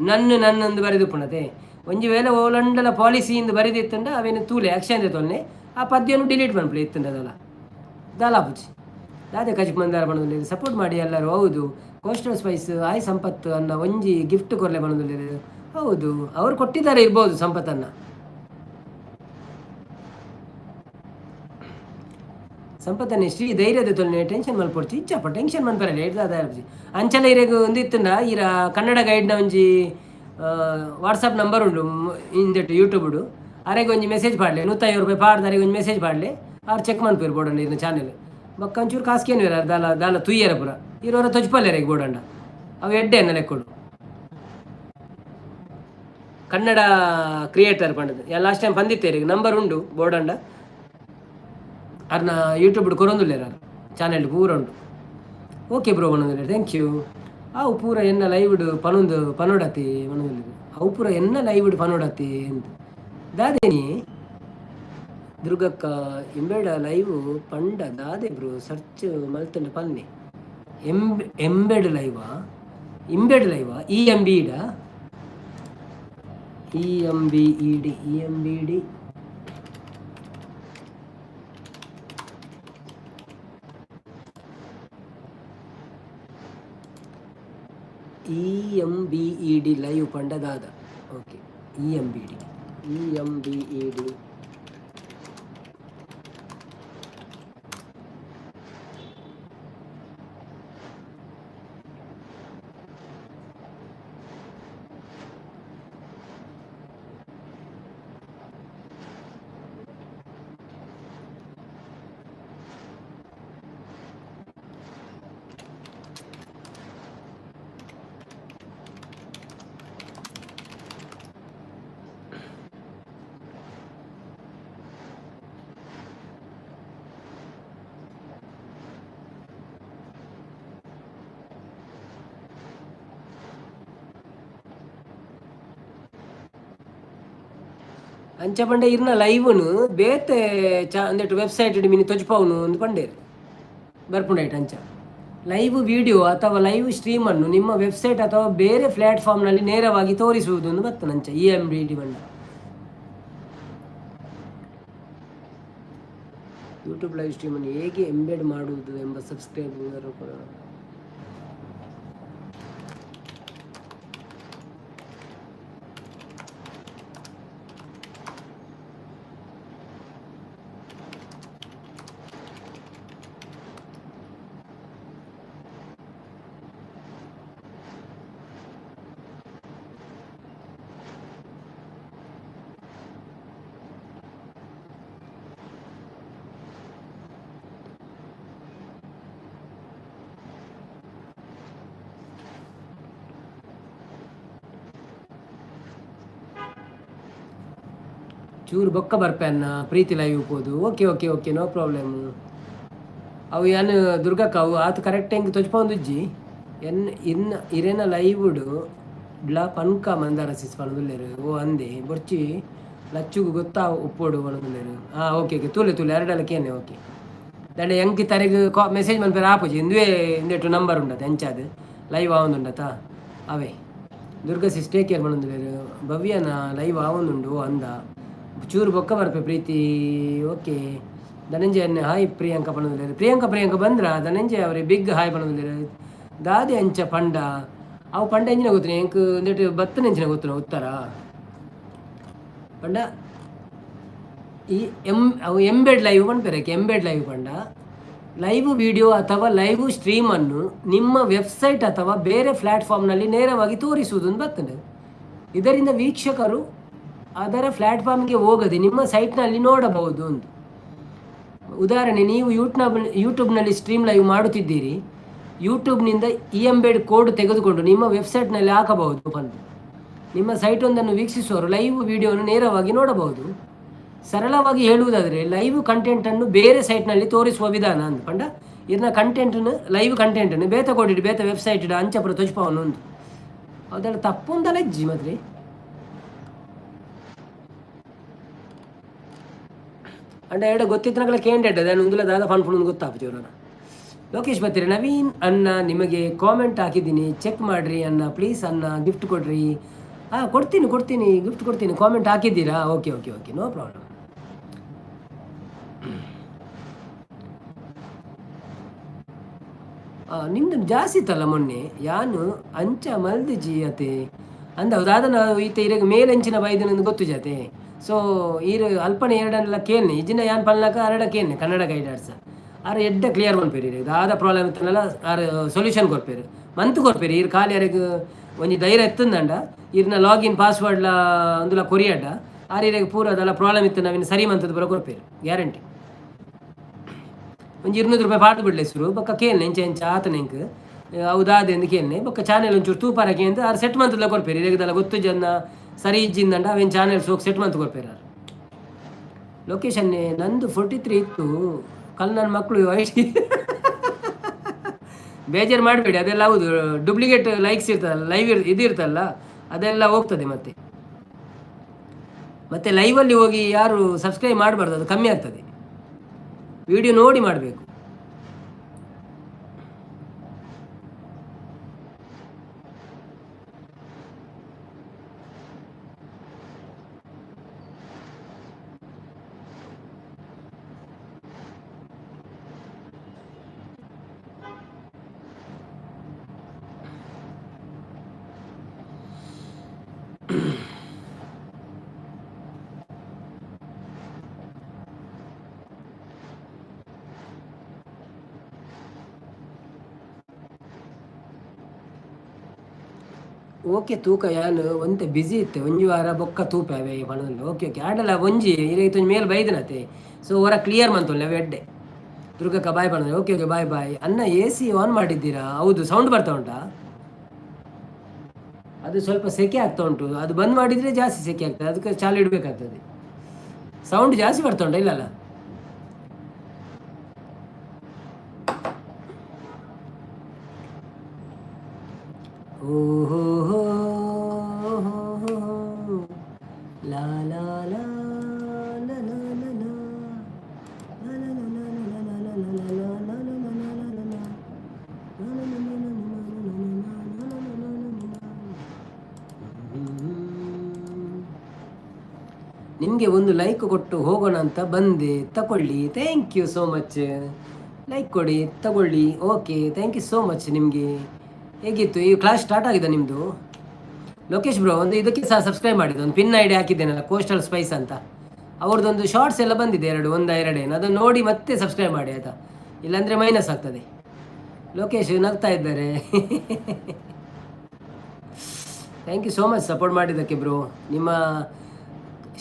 ನನ್ನು ನನ್ನು ಒಂದು ಬರೆದುಪ್ಪುಂಡತೆ. ಒಂಜಿ ವೇಳೆ ಓಲಂಡಲ ಪಾಲಿಸಿ ಇಂದು ಬರೆದಿತ್ತಂಡ ಅವೇನು ತೂಲೆ, ಆಕ್ಷನ್ ತೊನ್ನೆ ಆ ಪದ್ಯನು ಡಿಲೀಟ್ ಮನ್ಪುಲೆ ಇತ್ತಂಡ. ಅದಲ್ಲ ದಾಲಾಪುಜಿ. ದಾದೆ ಕಜಿಪ್ ಮಂದಾರ ಪಣೊಂದುಲ್ಲೆರ್. ಸಪೋರ್ಟ್ ಮಾಡಿ ಎಲ್ಲರೂ. ಹೌದು. ಕೋಸ್ಟಲ್ ಸ್ಪೈಸ್ ಆಯ್ ಸಂಪತ್ತು ಅನ್ನ ಒಂಜಿ ಗಿಫ್ಟ್ ಕೊರ್ಲೆ ಪಣೊಂದುಲ್ಲೆರ್. ಹೌದು, ಅವರು ಕೊಟ್ಟಿದ್ದಾರೆ ಇರ್ಬೋದು ಸಂಪತ್ತನ್ನ. ಸಂಪತ್ತನ್ನೇ ಶ್ರೀ ಧೈರ್ಯದ ತೊಲ್ನೆ, ಟೆನ್ಷನ್ ಮಲ್ಪೊಡ್ಚಿ. ಇಜ್ಜಪ್ಪ, ಟೆನ್ಷನ್ ಮನ್ಪರಲ್ಲ ಎಡ್ದಾದ. ಅಂಚಲ ಇರೆಗ್ ಒಂದಿತ್ತಂಡ ಈರ ಕನ್ನಡ ಗೈಡ್ನ ಒಂಜಿ ವಾಟ್ಸಪ್ ನಂಬರ್ ಉಂಡು ಇಂದೆಟ್ ಯೂಟ್ಯೂಬ್ಡು. ಅರೆಗ್ ಒಂಜಿ ಮೆಸೇಜ್ ಪಾಡ್ಲೆ. 150 ರೂಪಾಯಿ ಪಾಡ್ದು ಅರೆಗ್ ಒಂಜಿ ಮೆಸೇಜ್ ಪಾಡ್ಲೆ. ಆರು ಚೆಕ್ ಮನ್ಪುವೆರ್ ಬೋಡಂಡ ಇರ್ನ ಚಾನೆಲ್. ಬೊಕ್ಕ ಒಂಚೂರು ಕಾಸ್ ಕೇನುವೆರ್. ಆರ್ ದಾಲ ದಾಲ ತೂಯೆರ ಪೂರ ಇರೋರ ತೊಜ್ಪಲ್ಲೆರ್ ಬೋಡಂಡ. ಅವು ಎಡ್ಡೆ ಎನ್ನ ಲೆಕ್ಕೊಡು ಕನ್ನಡ ಕ್ರಿಯೇಟರ್ ಪಂಡದು. ಲಾಸ್ಟ್ ಟೈಮ್ ಪಂದಿತ್ತೇರಿ, ನಂಬರ್ ಉಂಡು ಬೋಡಂಡ. ಅರ್ನ ಯೂಟ್ಯೂಬ್ ಕೊರೊಂದುಲ್ಲೆರ್ ಆರ್, ಚಾನೆಲ್ ಪೂರ ಉಂಡು. ಓಕೆ ಬ್ರೋ ಪನೊಂದುಲ್ಲೆರ್. Thank you. ಅವು ಪೂರ ಎನ್ನ ಲೈವ್ಡ್ ಪನೊಂದು ಪನೊಡತಿ ಪನೊಂದುಲ್ಲೆರ್. ಅವು ಪೂರ ಎನ್ನ ಲೈವ್ಡ್ ಪನೊಡತಿ ಎಂದ್ ದಾದೇನಿ? ದುರ್ಗಕ್ಕ ಇಂಬೇಡ ಲೈವ್ ಪಂಡ ದಾದೆ ಬ್ರೋ? ಸರ್ಚ್ ಮಲ್ತಂಡ ಪನ್ನೆ. ಎಂಬೆಡ್ ಲೈವಾ? ಇಂಬೆಡ್ ಲೈವಾ? ಇ ಎಂ ಬಿ ಇಡ, E M B E D, E M B D, E M B E D live ಪಂಡ ದಾದ? Okay, E M B D, E M B E D. ಅಂಚ ಪಂಡ ಇರ್ನ ಲೈವ್ನು ಬೇತೆ ಚಾ ಅಂದೆಟ್ ವೆಬ್ಸೈಟ್ ಮಿನಿ ತೊಜ್ಪಾವುನು ಅಂದ್ ಪಂಡೇರು ಬರ್ಪುಂಡೈಟ್. ಅಂಚ ಲೈವ್ ವಿಡಿಯೋ ಅಥವಾ ಲೈವ್ ಸ್ಟ್ರೀಮನ್ನು ನಿಮ್ಮ ವೆಬ್ಸೈಟ್ ಅಥವಾ ಬೇರೆ ಪ್ಲಾಟ್ಫಾರ್ಮ್ನಲ್ಲಿ ನೇರವಾಗಿ ತೋರಿಸುವುದು ಒಂದು ಬರ್ತದೆ. ಅಂಚ ಇ ಎಂ ಬಿ ಡಿ ಪಂಡ. ಯೂಟ್ಯೂಬ್ ಲೈವ್ ಸ್ಟ್ರೀಮನ್ನು ಹೇಗೆ ಎಂಬೆಡ್ ಮಾಡುವುದು ಎಂಬ ಸಬ್ಸ್ಕ್ರೈಬ್. ಚೂರು ಬೊಕ್ಕ ಬರ್ಪೆ ಅನ್ನ ಪ್ರೀತಿ ಲೈವ್ ಪೋದು. Okay okay okay, no problem. ಅವು ಯಾನ್ ದುರ್ಗಕ್ಕ, ಅವು ಆತು ಕರೆಕ್ಟ್ ಹೆಂಗೆ ತೊಜ್ಪೊಂದುಜ್ಜಿ. ಎನ್ ಇನ್ನ ಇರೇನ ಲೈವುಡು ಡ್ಲ ಪನ್ಕ ಮಂದಾರ ಸಿಸ್ ಪನೊಂದುಲ್ಲೆರ್. ಓ ಅಂದೆ ಬೊರ್ಚಿ ಲಚ್ಚುಗು ಗೊತ್ತಾ ಉಪ್ಪೊಡು ಪನೊಂದುಲ್ಲೆರ್. ಹಾಂ, ಓಕೆ ಓಕೆ, ತೂಲೆ ತೂಲೆ ಎರಡಲ್ಲ ಕೇನೆ. ಓಕೆ, ದಂಡೆ ಎಂಕ್ ತರೆಗ್ ಕಾ ಮೆಸೇಜ್ ಮನ್ಪೆರೆ ಆಪುಜಿ. ಇಂದುವೆ ಇಂದೆಟು ನಂಬರ್ ಉಂಡತ, ಎಂಚಾದ್ ಲೈವ್ ಆವೊಂದುಂಡತ ಅವೇ. ದುರ್ಗಾ ಸಿಸ್ ಟೇಕ್ ಕೇರ್ ಪನೊಂದುಲ್ಲೆರ್. ಭವ್ಯನ ಲೈವ್ ಆವೊಂದುಂಡು ಅಂದ. ಚೂರು ಬೊಕ್ಕ ಬರ್ಪೆ ಪ್ರೀತಿ. ಓಕೆ, ಧನಂಜಯ ಹಾಯ್ ಪ್ರಿಯಾಂಕಾ ಪನೊಂದುಲ್ಲೆರ್. ಪ್ರಿಯಾಂಕಾ, ಪ್ರಿಯಾಂಕಾ ಬಂದ್ರ? ಧನಂಜಯ ಅವರೇ ಬಿಗ್ ಹಾಯ್ ಪನೊಂದುಲ್ಲೆರ್. ದಾದೆ ಅಂಚ ಪಂಡ? ಅವು ಪಂಡ ಎಂಚಿನ ಗೊತ್ತಿನ ಎಂಕ್ ಒಂದೆಟ್ ಬತ್ತನ ಎಂಚಿನ ಗೊತ್ತುನ ಉತ್ತರ ಪಂಡ ಈ ಎಂ ಅವು ಎಂಬೆಡ್ ಲೈವ್ ಪನ್ಪೆರ್. ಎಂಬೆಡ್ ಲೈವ್ ಪಂಡ ಲೈವ್ ವಿಡಿಯೋ ಅಥವಾ ಲೈವ್ ಸ್ಟ್ರೀಮನ್ನು ನಿಮ್ಮ ವೆಬ್ಸೈಟ್ ಅಥವಾ ಬೇರೆ ಪ್ಲ್ಯಾಟ್ಫಾರ್ಮ್ನಲ್ಲಿ ನೇರವಾಗಿ ತೋರಿಸುವುದು ಅಂತ ಬರ್ತದೆ. ಇದರಿಂದ ವೀಕ್ಷಕರು ಅದರ ಪ್ಲ್ಯಾಟ್ಫಾರ್ಮ್ಗೆ ಹೋಗದೆ ನಿಮ್ಮ ಸೈಟ್ನಲ್ಲಿ ನೋಡಬಹುದು ಅಂತ. ಉದಾಹರಣೆ, ನೀವು ಯೂಟ್ಯೂಬ್ನಲ್ಲಿ ಸ್ಟ್ರೀಮ್ ಲೈವ್ ಮಾಡುತ್ತಿದ್ದೀರಿ. ಯೂಟ್ಯೂಬ್ನಿಂದ ಇ ಎಂಬೆಡ್ ಕೋಡ್ ತೆಗೆದುಕೊಂಡು ನಿಮ್ಮ ವೆಬ್ಸೈಟ್ನಲ್ಲಿ ಹಾಕಬಹುದು ಬಂದು. ನಿಮ್ಮ ಸೈಟ್ ಒಂದನ್ನು ವೀಕ್ಷಿಸುವವರು ಲೈವ್ ವಿಡಿಯೋವನ್ನು ನೇರವಾಗಿ ನೋಡಬಹುದು. ಸರಳವಾಗಿ ಹೇಳುವುದಾದರೆ, ಲೈವ್ ಕಂಟೆಂಟನ್ನು ಬೇರೆ ಸೈಟ್ನಲ್ಲಿ ತೋರಿಸುವ ವಿಧಾನ ಅಂದ್ ಪಂಡ ಇರ್ನ ಕಂಟೆಂಟನ್ನು, ಲೈವ್ ಕಂಟೆಂಟನ್ನು ಬೇತ ಕೊಡಿಡು ಬೇತ ವೆಬ್ಸೈಟ್ ಅಂಚಪುರ ತೊಜ್ಪಾವನು ಉಂದು. ಅದೆಲ್ಲ ತಪ್ಪುಂದಲ ಇಜ್ಜಿ ಮಾತ್ರೆ. ಅಂಡ ಎಡ ಗೊತ್ತಿತ್ತನಗಲ ಕೇಂಡೆಡ್ ಅದೇ ಉಂದುಲ ದಾದ ಫನ್ ಗೊತ್ತಾಪುಜಿ ಅವ್ರನ್ನ. ಲೋಕೇಶ್ ಬರ್ತೀರಿ. ನವೀನ್ ಅಣ್ಣ, ನಿಮಗೆ ಕಾಮೆಂಟ್ ಹಾಕಿದ್ದೀನಿ, ಚೆಕ್ ಮಾಡಿರಿ ಅಣ್ಣ, ಪ್ಲೀಸ್ ಅಣ್ಣ. ಗಿಫ್ಟ್ ಕೊಡ್ರಿ. ಹಾಂ, ಕೊಡ್ತೀನಿ ಕೊಡ್ತೀನಿ, ಗಿಫ್ಟ್ ಕೊಡ್ತೀನಿ. ಕಾಮೆಂಟ್ ಹಾಕಿದ್ದೀರಾ? Okay okay okay, no problem. ನಿಮ್ದು ಜಾಸ್ತಿ ಇತ್ತಲ್ಲ ಮೊನ್ನೆ. ಯಾನು ಅಂಚ ಮಲ್ದಿಜಿ ಅತೆ ಅಂದ. ಹೌದು, ನಾವು ಈತ ಇರಗ ಮೇಲಂಚಿನ ಬೈದನಂದು ಗೊತ್ತು ಜಾತೆ. ಸೊ ಈರು ಅಲ್ಪನೆ ಎರಡನ್ನೆಲ್ಲ ಕೇಳ್ನೆ ಇಜಿನ ಯಾನ್ ಪನ್ಲಕ ಅರಡ ಕೇಳ್ನೆ ಕನ್ನಡ ಗೈಡರ್ಸ್ ಆರ್ ಎಡ್ಡ ಕ್ಲಿಯರ್ ಮನ್ಪೇರು. ದಾದ ಪ್ರಾಬ್ಲಮ್ ಇತ್ತನಲ್ಲ ಆರ್ ಸೊಲ್ಯೂಷನ್ ಕೊರ್ಪೇರು, ಮಂತ್ ಕೊರ್ಪೇರು. ಈರ್ ಖಾಲಿ ಅರೆಗ್ ಒಂಜಿ ಧೈರ್ಯ ಎತ್ತಂದಂಡ ಈರ್ನ ಲಾಗಿನ್ ಪಾಸ್ವರ್ಡ್ಲ ಒಂದುಲ ಕೊರಿಯಡ್ಡ ಆರ್ ಇರೆಗ್ ಪೂರ ಅದೆಲ್ಲ ಪ್ರಾಬ್ಲಮ್ ಇತ್ತು ನಾವಿನ್ ಸರಿ ಮಂತದ ಪೂರ ಕೊರ್ಪೇರು, ಗ್ಯಾರಂಟಿ. ಒಂಜಿ 200 ರೂಪಾಯಿ ಪಾಡ್ದು ಬಿಡ್ಲೆ ಸುರು. ಬೊಕ್ಕ ಕೇಳ್ನೆ ಎಂಚ ಎಂಚ ಆತನ ಎಂಕ್ ಅವು ದಾದೆ ಅಂದ್ ಕೇಳ್ನೆ. ಬೊಕ್ಕ ಚಾನೆಲ್ ಒಂಚೂರು ತೂಪಾರಕ್ಕೆ ಅಂತ ಆರ್ ಸೆಟ್ ಮಂತ್ಲ ಕೊರ್ಪೇರು. ಇರೆಗ್ ಗೊತ್ತು ಜನ ಸರಿ ಇಜ್ಜಿಂದಂಡ ಅವೇನು ಚಾನೆಲ್ ಸೋಕ್ ಸೆಟ್ ಮಂತ್ ಕೊರ್ಪೇರು ಆರ್. ಲೊಕೇಶನ್ ನಂದು 43 ಇತ್ತು ಕಲ್ ನನ್ನ ಮಕ್ಕಳು ಐಡಿ. ಬೇಜಾರು ಮಾಡಬೇಡಿ, ಅದೆಲ್ಲ ಹೌದು, ಡೂಪ್ಲಿಕೇಟ್ ಲೈಕ್ಸ್ ಇರ್ತದಲ್ಲ, ಲೈವ್ ಇದು ಇರ್ತಲ್ಲ, ಅದೆಲ್ಲ ಹೋಗ್ತದೆ. ಮತ್ತೆ ಮತ್ತೆ ಲೈವಲ್ಲಿ ಹೋಗಿ ಯಾರು ಸಬ್ಸ್ಕ್ರೈಬ್ ಮಾಡಬಾರ್ದು, ಅದು ಕಮ್ಮಿ ಆಗ್ತದೆ. ವಿಡಿಯೋ ನೋಡಿ ಮಾಡಬೇಕು. ಓಕೆ, ತೂಕ ಯಾನ್ ಒಂತೆ ಬಿಸಿ ಇತ್ತೆ ಒಂಜಿ ವಾರ, ಬೊಕ್ಕ ತೂಪೆ ಅವೇ ಪಣೊಂದು. ಓಕೆ ಓಕೆ, ಆಂಡಲ ಒಂಜಿ ಇರೆಗ್ ಮೇಲ್ ಬೈದನತೆ, ಸೊ ಒರ ಕ್ಲಿಯರ್ ಮಂತೊನ್ಲೆ ಅವೆ ಎಡ್ಡೆ. ದುರ್ಗಕ್ಕ ಬಾಯ್ ಪಣೊಂದು. Okay okay, bye bye. ಅನ್ನ ಎ ಸಿ ಆನ್ ಮಾಡಿದ್ದೀರಾ? ಹೌದು. ಸೌಂಡ್ ಬರ್ತಾ ಉಂಟಾ? ಅದು ಸ್ವಲ್ಪ ಸೆಕೆ ಆಗ್ತಾ ಉಂಟು. ಅದು ಬಂದ್ ಮಾಡಿದರೆ ಜಾಸ್ತಿ ಸೆಕೆ ಆಗ್ತದೆ, ಅದಕ್ಕೆ ಚಾಲು ಇಡಬೇಕಾಗ್ತದೆ. ಸೌಂಡ್ ಜಾಸ್ತಿ ಬರ್ತಾ ಉಂಟಾ? ಇಲ್ಲಲ್ಲ? ಓಹೋ ಹೋ, ಲಾ ಲಾ ಲಾ ಲಾ ಲಾ ಲಾ ಲಾ ಲಾ ಲಾ ಲಾ ಲಾ ಲಾ ಲಾ ಲಾ ಲಾ ಲಾ. ನಿಮಗೆ ಒಂದು ಲೈಕ್ ಕೊಟ್ಟು ಹೋಗೋಣ ಅಂತ ಬಂದೆ, ತಗೊಳ್ಳಿ. Thank you so much. Like ಕೊಡಿ, ತಗೊಳ್ಳಿ. Okay, thank you so much. ನಿಮಗೆ ಹೇಗಿತ್ತು ಈ ಕ್ಲಾಸ್? ಸ್ಟಾರ್ಟ್ ಆಗಿದೆ ನಿಮ್ಮದು? ಲೋಕೇಶ್ ಬ್ರೋ, ಒಂದು ಇದಕ್ಕೆ ಸಹ ಸಬ್ಸ್ಕ್ರೈಬ್ ಮಾಡಿದ್ದು, ಒಂದು ಪಿನ್ ಐಡಿ ಹಾಕಿದ್ದೇನಲ್ಲ, ಕೋಸ್ಟಲ್ ಸ್ಪೈಸ್ ಅಂತ. ಅವ್ರದ್ದೊಂದು ಶಾರ್ಟ್ಸ್ ಎಲ್ಲ ಬಂದಿದೆ, ಎರಡು, ಒಂದು ಎರಡೇನು, ಅದನ್ನು ನೋಡಿ ಮತ್ತೆ ಸಬ್ಸ್ಕ್ರೈಬ್ ಮಾಡಿ, ಆಯಿತಾ? ಇಲ್ಲಾಂದರೆ ಮೈನಸ್ ಆಗ್ತದೆ. ಲೋಕೇಶ್ ನಗ್ತಾ ಇದ್ದಾರೆ. Thank you so much support ಮಾಡಿದ್ದಕ್ಕೆ ಬ್ರೋ. ನಿಮ್ಮ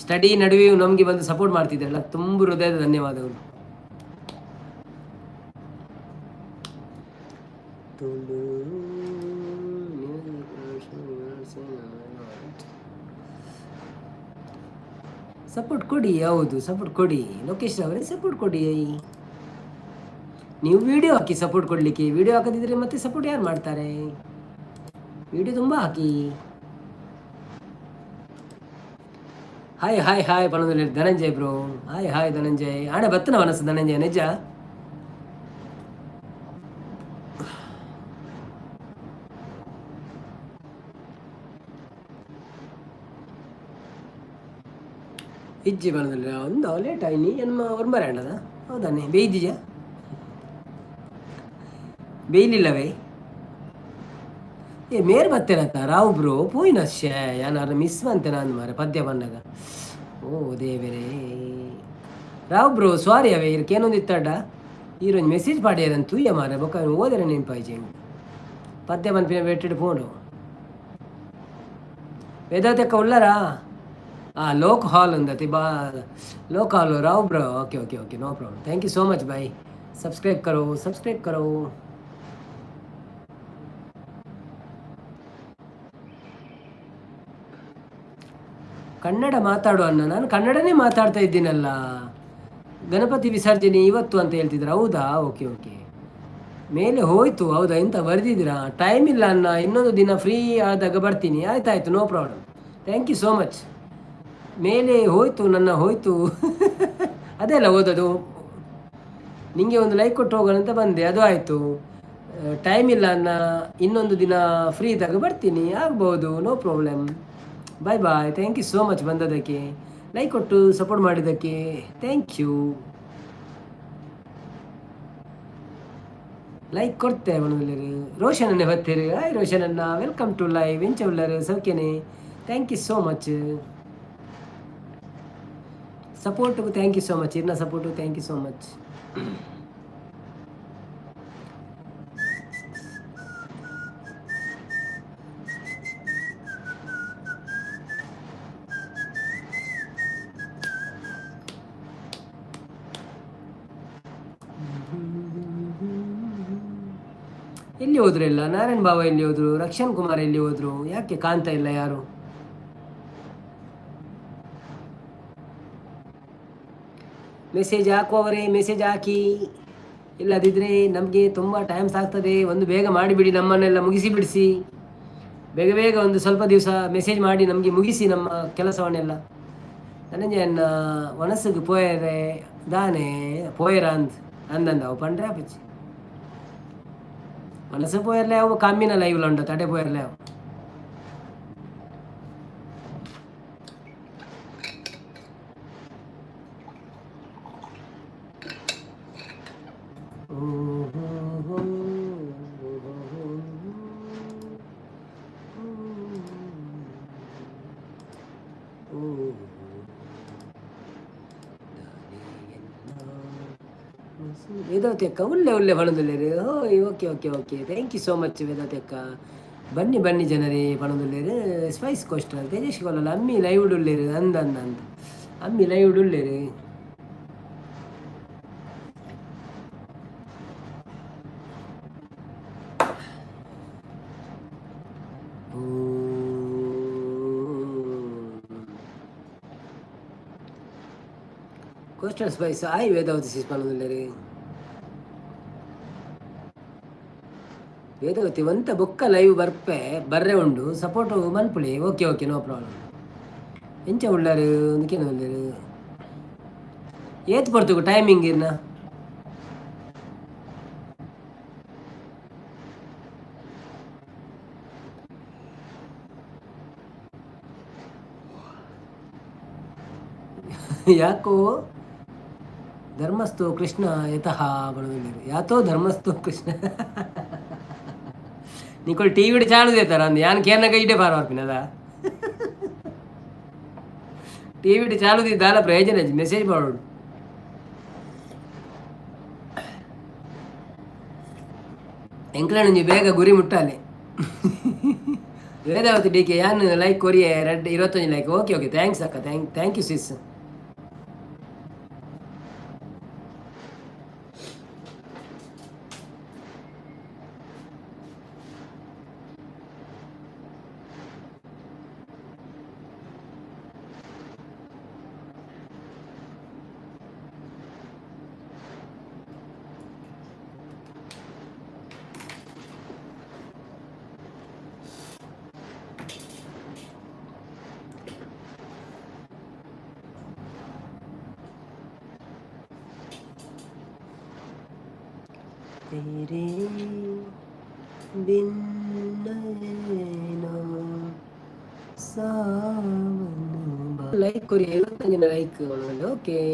ಸ್ಟಡಿ ನಡುವೆಯೂ ನಮಗೆ ಬಂದು ಸಪೋರ್ಟ್ ಮಾಡ್ತಿದ್ದಾರಲ್ಲ, ತುಂಬ ಹೃದಯದ ಧನ್ಯವಾದಗಳು. ತುಳು. ಸಪೋರ್ಟ್ ಕೊಡಿ, ಹೌದು ಸಪೋರ್ಟ್ ಕೊಡಿ ಲೋಕೇಶ್ ಅವರೇ, ಸಪೋರ್ಟ್ ಕೊಡಿ. ನೀವು ವಿಡಿಯೋ ಹಾಕಿ ಸಪೋರ್ಟ್ ಕೊಡಲಿಕ್ಕೆ. ವಿಡಿಯೋ ಹಾಕದಿದ್ರೆ ಮತ್ತೆ ಸಪೋರ್ಟ್ ಯಾರು ಮಾಡ್ತಾರೆ? ವಿಡಿಯೋ ತುಂಬ ಹಾಕಿ. ಹಾಯ್ ಹಾಯ್ ಹಾಯ್ ಪಣದಲ್ಲಿ Dhananjay bro. Hi hi Dhananjay. ಆಣೆ ಬತ್ತನ ಮನಸ್ಸು ಧನಂಜಯ ನಿಜ. ಇಜ್ಜಿ ಬನದಲ್ಲಿ ಒಂದು ಲೇಟ್ ಆಯ್ನಿ ಎನ್ಮ ಒರ್ಂಬರ ಅಂಡದ. ಹೌದಾನೆ? ಬೇಯ್ದಿಜ ಬೇಯ್ಲಿಲ್ಲವೇ? ಏ ಮೇರ್ ಬತ್ತೇನತ್ತ ರಾವ್ ಬ್ರೋ ಪೋಯಿನ ಶೇ ಯಾನಾರ ಮಿಸ್ ಅಂತೆ ನಾನು ಮಾರೆ ಪದ್ಯ ಬಂದಾಗ. ಓ ದೇವರೇ, ರಾವ್ ಬ್ರೋ ಸಾರಿ ಅವೇ. ಇರ್ಕೇನೊಂದು ಇತ್ತಡ್ಡ ಈರೊಂದು ಮೆಸೇಜ್ ಪಾಡ್ಯಾರನ್ ತೂಯ ಮಾರೆ. ಬೊಕ್ಕ ಓದರೆ ನೆನಪಾಯ್ಜೆ. ಪದ್ಯ ಪನ್ಪಿನ ವೆಟ್ಟಿಡ್ ಫೋನು. ವೇದಾವತಿ ಉಲ್ಲರಾ? ಆ ಲೋಕ್ ಹಾಲ್ ಅಂದತಿ ಬಾ, Lok hall. Rao bro, okay okay okay, no problem. Thank you so much bye. Subscribe ಕರೋ, ಸಬ್ಸ್ಕ್ರೈಬ್ ಕರೋ. ಕನ್ನಡ ಮಾತಾಡು ಅನ್ನ. ನಾನು ಕನ್ನಡನೇ ಮಾತಾಡ್ತಾ ಇದ್ದೀನಲ್ಲ. ಗಣಪತಿ ವಿಸರ್ಜನೆ ಇವತ್ತು ಅಂತ ಹೇಳ್ತಿದ್ರು. ಹೌದಾ? Okay okay. ಮೇಲೆ ಹೋಯ್ತು, ಹೌದಾ? ಎಂತ ಬರೆದಿದ್ದೀರಾ? ಟೈಮ್ ಇಲ್ಲ ಅನ್ನ, ಇನ್ನೊಂದು ದಿನ ಫ್ರೀ ಆದಾಗ ಬರ್ತೀನಿ. ಆಯ್ತಾಯ್ತು, no problem. Thank you so much. ಮೇಲೆ ಹೋಯ್ತು ನನ್ನ ಹೋಯ್ತು, ಅದೇ ಅಲ್ಲ ಓದೋದು. ನಿಮಗೆ ಒಂದು ಲೈಕ್ ಕೊಟ್ಟು ಹೋಗೋಣ ಅಂತ ಬಂದೆ, ಅದು ಆಯಿತು. ಟೈಮ್ ಇಲ್ಲ ಅನ್ನ, ಇನ್ನೊಂದು ದಿನ ಫ್ರೀ ಇದ್ದಾಗ ಬರ್ತೀನಿ. ಆಗ್ಬೋದು, no problem. Bye bye. Thank you so much ಬಂದದಕ್ಕೆ, like ಕೊಟ್ಟು ಸಪೋರ್ಟ್ ಮಾಡಿದ್ದಕ್ಕೆ. Thank you. Like ಕೊಡ್ತೆ ಮನದಲ್ಲಿರು. ರೋಷನ್ ಅನ್ನೇ ಬರ್ತೀರಿ. ಹಾಯ್ ರೋಷನ್ ಅನ್ನ, welcome to live. ಎಂಚ ಉಳ್ಳರು? ಸೌಖ್ಯನೇ? Thank you so much ಸಪೋರ್ಟ್ಗೂ. Thank you so much ಇರ್ನ support. Thank you so much. ಎಲ್ಲಿ ಹೋದ್ರು ಎಲ್ಲ? ನಾರಾಯಣ್ ಬಾಬಾ ಎಲ್ಲಿ ಹೋದ್ರು? ರಕ್ಷಣ್ ಕುಮಾರ್ ಎಲ್ಲಿ ಹೋದ್ರು? ಯಾಕೆ ಕಾಣ್ತಾ ಇಲ್ಲ ಯಾರು? ಮೆಸೇಜ್ ಹಾಕುವವರೇ ಮೆಸೇಜ್ ಹಾಕಿ. ಇಲ್ಲದಿದ್ದರೆ ನಮಗೆ ತುಂಬ ಟೈಮ್ ಸಾಕ್ತದೆ. ಒಂದು ಬೇಗ ಮಾಡಿಬಿಡಿ, ನಮ್ಮನ್ನೆಲ್ಲ ಮುಗಿಸಿ ಬಿಡಿಸಿ. ಬೇಗ ಬೇಗ ಒಂದು ಸ್ವಲ್ಪ ದಿವಸ ಮೆಸೇಜ್ ಮಾಡಿ ನಮಗೆ ಮುಗಿಸಿ ನಮ್ಮ ಕೆಲಸವನ್ನೆಲ್ಲ. ಧನಂಜಯನ್ನ ಮನಸ್ಸಿಗೆ ಪೋಯರೆ ದಾನೆ ಪೋಯರ ಅಂದ್ ಅಂದಂದ ಅವು ಪಂಡ್ರೆ ಆಪಚ್ಚಿ ಮನಸ್ಸು ಪೋಯರ್ಲೆ. ಅವು ಕಮ್ಮಿನ ಲೈವ್ಲ ಉಂಟು ತಡೆ ಪೋಯರ್ಲೆ ಅವು. ವೇದಾವತಿ ಅಕ್ಕ ಉಲ್ಲೆ ಉಲ್ಲೆ ಪಣದುಲ್ಲೇರು. ಓಯ್, okay okay okay, thank you so much Vedavathi ಅಕ್ಕ. ಬನ್ನಿ ಬನ್ನಿ ಜನರೇ ಪಣದುಲ್ಲೇರು. Spice coastal Tejesh ಕೊಲ್ಲಲ್ಲ. ಅಮ್ಮಿ ಲೈವ್ ಉಲ್ಲೇರು ಅಂದ ಅಂದ ಅಂದ ಅಮ್ಮಿ ಲೈವ್ ಉಲ್ಲೇರು. ಕೋಸ್ಟಲ್ ಸ್ಪೈಸ್ ಆಯ್ ವೇದಾವತಿ ಸಿಸ್ ಪಣದುಲ್ಲೇರು. ವೇದಾವತಿ ಒಂತ ಬೊಕ್ಕ ಲೈವ್ ಬರ್ಪೆ ಬರ್ರೆ ಉಂಡು. ಸಪೋರ್ಟ್ ಮನ್ಪುಳಿ. Okay okay, no problem. ಎಂಚ ಉಳ್ಳಾರು ಒಂದಕ್ಕೇನು ಉಳ್ಳಾರು? ಏತ್ ಪೊರ್ತುಗು ಟೈಮಿಂಗ್ ಇರ್ನ? ಯಾಕೋ ಧರ್ಮಸ್ಥೋ ಕೃಷ್ಣ ಯತಃ ಬಡವಿಲ್ಲರು. ಯಾತೋ ಧರ್ಮಸ್ಥೋ ಕೃಷ್ಣ. ನಿಕೋಲ್ ಟಿ ವಿಡ್ ಚಾಲು ದೇತಾರ ಅಂದ್ ಯಾನ್ ಕೇರ್ನಗ ಇಡೆ ಪಾರ್ ಬರ್ಪಿನದ. ಟಿ ವಿಡ್ ಚಾಲು ದಾಲ ಪ್ರಯೋಜನ. ಮೆಸೇಜ್ ಮಾಡೋಡು. ಎಂಕ್ಲಣಂಜಿ ಬೇಗ ಗುರಿ ಮುಟ್ಟಾಲೆ. ವೇದಾವತಿ ಡಿ ಕೆ ಯಾನ್ ಲೈಕ್ ಕೊರಿಯೆ ರೆಡ್ 21 ಲೈಕ್. ಓಕೆ ಓಕೆ, thanks ಅಕ್ಕ. Thank you sis. तेरे बिन नैना सावन. ಲೈಕ್ ಕೊರಿ, 75 like. Okay,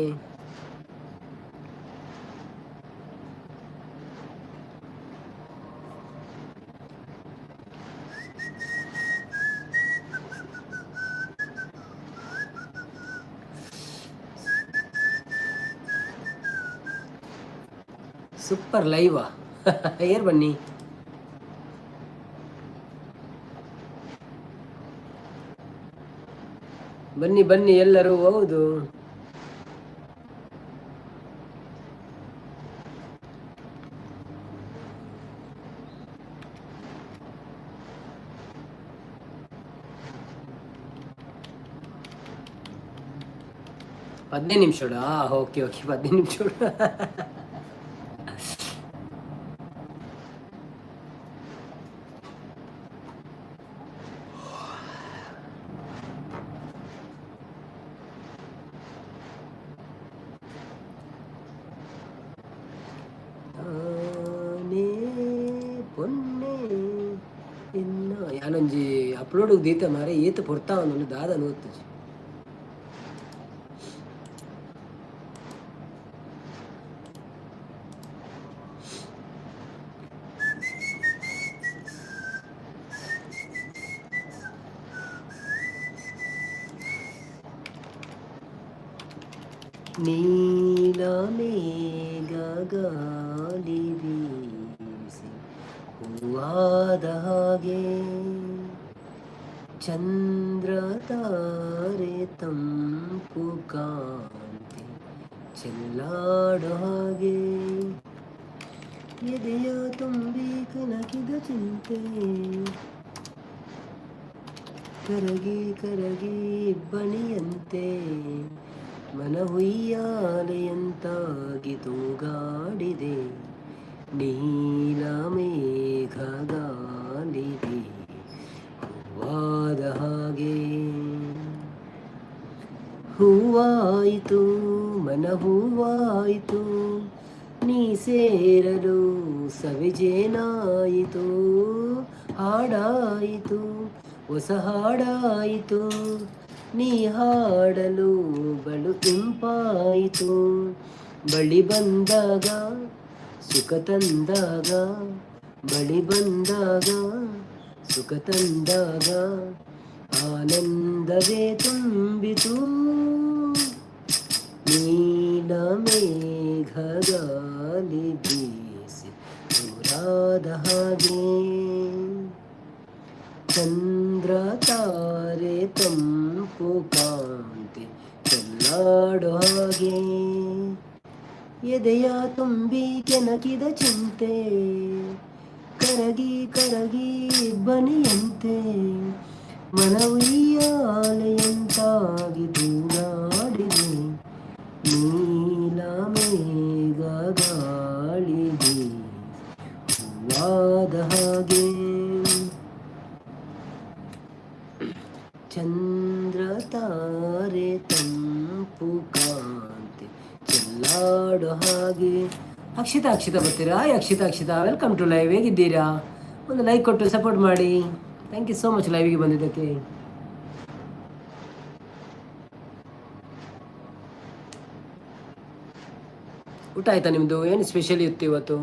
super ಲೈವಾ. ಏರ್ ಬನ್ನಿ. ಬನ್ನಿ ಬನ್ನಿ ಎಲ್ಲರೂ. ಹೌದು, 15 ನಿಮಿಷ. ಓಕೆ ಓಕೆ, 15 ನಿಮಿಷ. ತಾನೇ ಪೊನ್ನೆ ಇನ್ನ ಯಾನೊಂಜಿ ಅಪ್ಲೋಡ್ ದೀತ ಮಾರೆ, ಏತ್ ಪೊರ್ತಾ ಒಂದೊಂದು ದಾದ ನೋತ್ತುಜಿ. ನೀಲ ಮೇಘ ಗಾಳಿ ಬೀಸಿ ಹೂವಾದ ಹಾಗೆ, ಚಂದ್ರ ತಾರೆ ತಂಪು ಕಾಂತಿ ಚೆಲ್ಲಾಡೋ ಹಾಗೆ, ಎದೆಯ ತುಂಬಿ ಕನಕಿದ ಚಿಂತೆ ಕರಗಿ ಕರಗಿ ಬಣಿಯಂತೆ, ಮನ ಹುಯ್ಯಾಲೆಯಂತಾಗಿ ತೂಗಾಡಿದೆ. ನೀಲ ಮೇಘ ಗಾಳಿ ಹೂವಾದ ಹಾಗೆ, ಹೂವಾಯಿತು ಮನ ಹೂವಾಯಿತು, ನೀ ಸೇರಲು ಸವಿಜೇನಾಯಿತು, ಹಾಡಾಯಿತು ಹೊಸ ಹಾಡಾಯಿತು, ನೀ ಹಾಡಲು ಬಲು ಇಂಪಾಯಿತು. ಬಳಿ ಬಂದಾಗ ಸುಖ ತಂದಾಗ, ಬಳಿ ಬಂದಾಗ ಸುಖ ತಂದಾಗ, ಆನಂದವೇ ತುಂಬಿತು. ನೀಲ ಮೇಘ ಗಾಳಿ ಬೀಸಿ ದೂರಾದ ಹಾಗೆ, ಚಂದ್ರ ತಾರೆ ತಂಪು ಕಾಂತಿ ಚೆಲ್ಲಾಡೋ ಹಾಗೆ, ಎದೆಯ ತುಂಬಿ ಕೆನಕಿದ ಚಿಂತೆ ಕರಗಿ ಕರಗಿ ಬನಿಯಂತೆ, ಮನವುಯ್ಯಾಲೆಯಂತಾಗಿ ತೂಗಾಡಿದೆ. ನೀಲ ಮೇಘ ಗಾಳಿ ಹೂವಾದ ಹಾಗೆ, ಚಂದ್ರ ತಾರೆ ತಂಪು ಕಾಂತಿ ಚೆಲ್ಲಾಡೋ ಹಾಗೆ. ಅಕ್ಷಿತಾ, ಅಕ್ಷಿತಾ ಬರ್ತೀರಾ? Akshita, Akshita, welcome to live. ಹೇಗಿದ್ದೀರಾ? ಒಂದು ಲೈಕ್ ಕೊಟ್ಟು ಸಪೋರ್ಟ್ ಮಾಡಿ. Thank you so much ಲೈವ್ಗೆ ಬಂದಿದ್ದಕ್ಕೆ. ಊಟ ಆಯ್ತಾ ನಿಮ್ಮದು? ಏನು ಸ್ಪೆಷಲ್ ಇತ್ತು ಇವತ್ತು?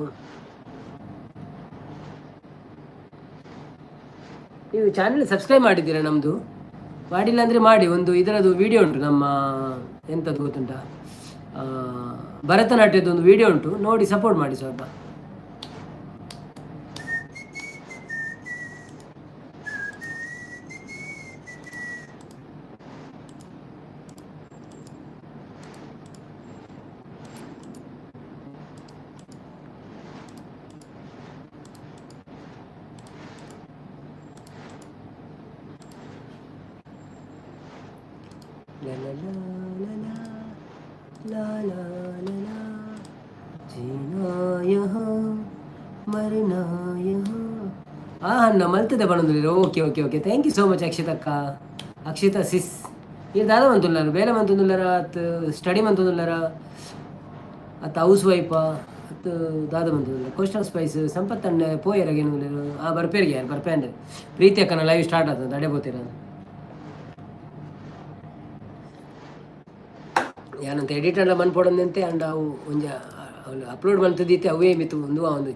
ನೀವು ಚಾನೆಲ್ ಸಬ್ಸ್ಕ್ರೈಬ್ ಮಾಡಿದ್ದೀರಾ ನಮ್ಮದು? ಮಾಡಿಲ್ಲ ಅಂದರೆ ಮಾಡಿ. ಒಂದು ಇದರದ್ದು ವಿಡಿಯೋ ಉಂಟು ನಮ್ಮ, ಎಂಥದ್ದು ಗೊತ್ತುಂಟಾ? ಭರತನಾಟ್ಯದ ಒಂದು ವಿಡಿಯೋ ಉಂಟು, ನೋಡಿ ಸಪೋರ್ಟ್ ಮಾಡಿ ಸ್ವಲ್ಪ. ला ला ला ला ला ला ला, जीना यहाँ मरना यहाँ. ಆ ಮಲ್ತದೆ ಬಣ್ಣದಲ್ಲಿ. Okay okay okay, thank you so much ಅಕ್ಷಿತಕ್ಕ, Akshita ಸಿಸ್. ಇದು ದಾದ ಮಂತುಲ್ಲಾರ, ಬೇಲೆ ಮಂತೊಂದುಲ್ಲಾರ, ಅತ್ ಸ್ಟಡಿ ಮಂತೊಂದುಲ್ಲಾರ, ಅತ್ ಹೌಸ್ ವೈಫಾ? ಅತ್ತು ದಾದ ಬಂತು ಕೋಸ್ಟಲ್ ಸ್ಪೈಸ್ ಸಂಪತ್ ಅಣ್ಣ ಪೋಯೆರಾಗ ಏನು ಆ ಬರ್ಪೇರಿಗೆ ಯಾರು ಬರ್ಪೆ ಅಂದ್ರೆ ಪ್ರೀತಿ ಅಕ್ಕನ ಲೈವ್ ಸ್ಟಾರ್ಟ್ ಆತದ ಅಡೆ ಬೋತೀರ. ಯಾನಂತ ಎಡಿಟ್ ಅಂಡ ಮನ್ಪೊಡಂದಂತೆ ಅಂಡ ಅವು ಒಂಜ ಅಪ್ಲೋಡ್ ಮಲ್ತದೀತೆ ಅವೇ ಮಿತ್ತು ಒಂದು ಒಂದು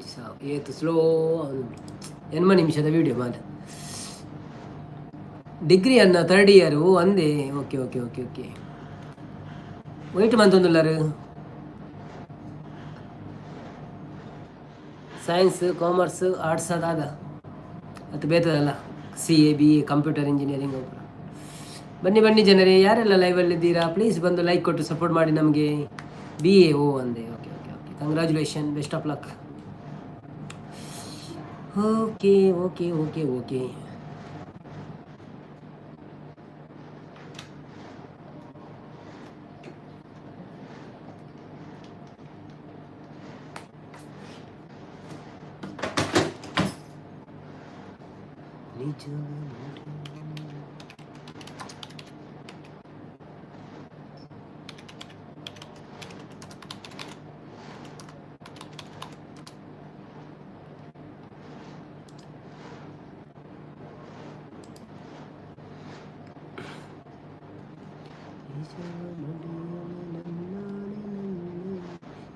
ಏತ್ ಸ್ಲೋ ಎನ್ಮ ನಿಮಿಷದ ವಿಡಿಯೋ ಮಾತ. ಡಿಗ್ರಿ ಅನ್ನ ಥರ್ಡ್ ಇಯರು ಅಂದೇ. Okay okay okay okay. Wait ಮಂತೊಂದುಲ್ಲಾರು? Science, commerce, arts ಅದಾದ ಅದು ಬೇತದಲ್ಲ, CA, BA, computer engineering. ಬನ್ನಿ ಬನ್ನಿ ಜನರೇ, ಯಾರೆಲ್ಲ ಲೈವಲ್ಲಿದ್ದೀರಾ ಪ್ಲೀಸ್ ಬಂದು ಲೈಕ್ ಕೊಟ್ಟು ಸಪೋರ್ಟ್ ಮಾಡಿ ನಮಗೆ. ಬಿ ಎ ಓ ಅಂದೆ. Okay okay okay, congratulation, best of luck. Okay okay okay okay.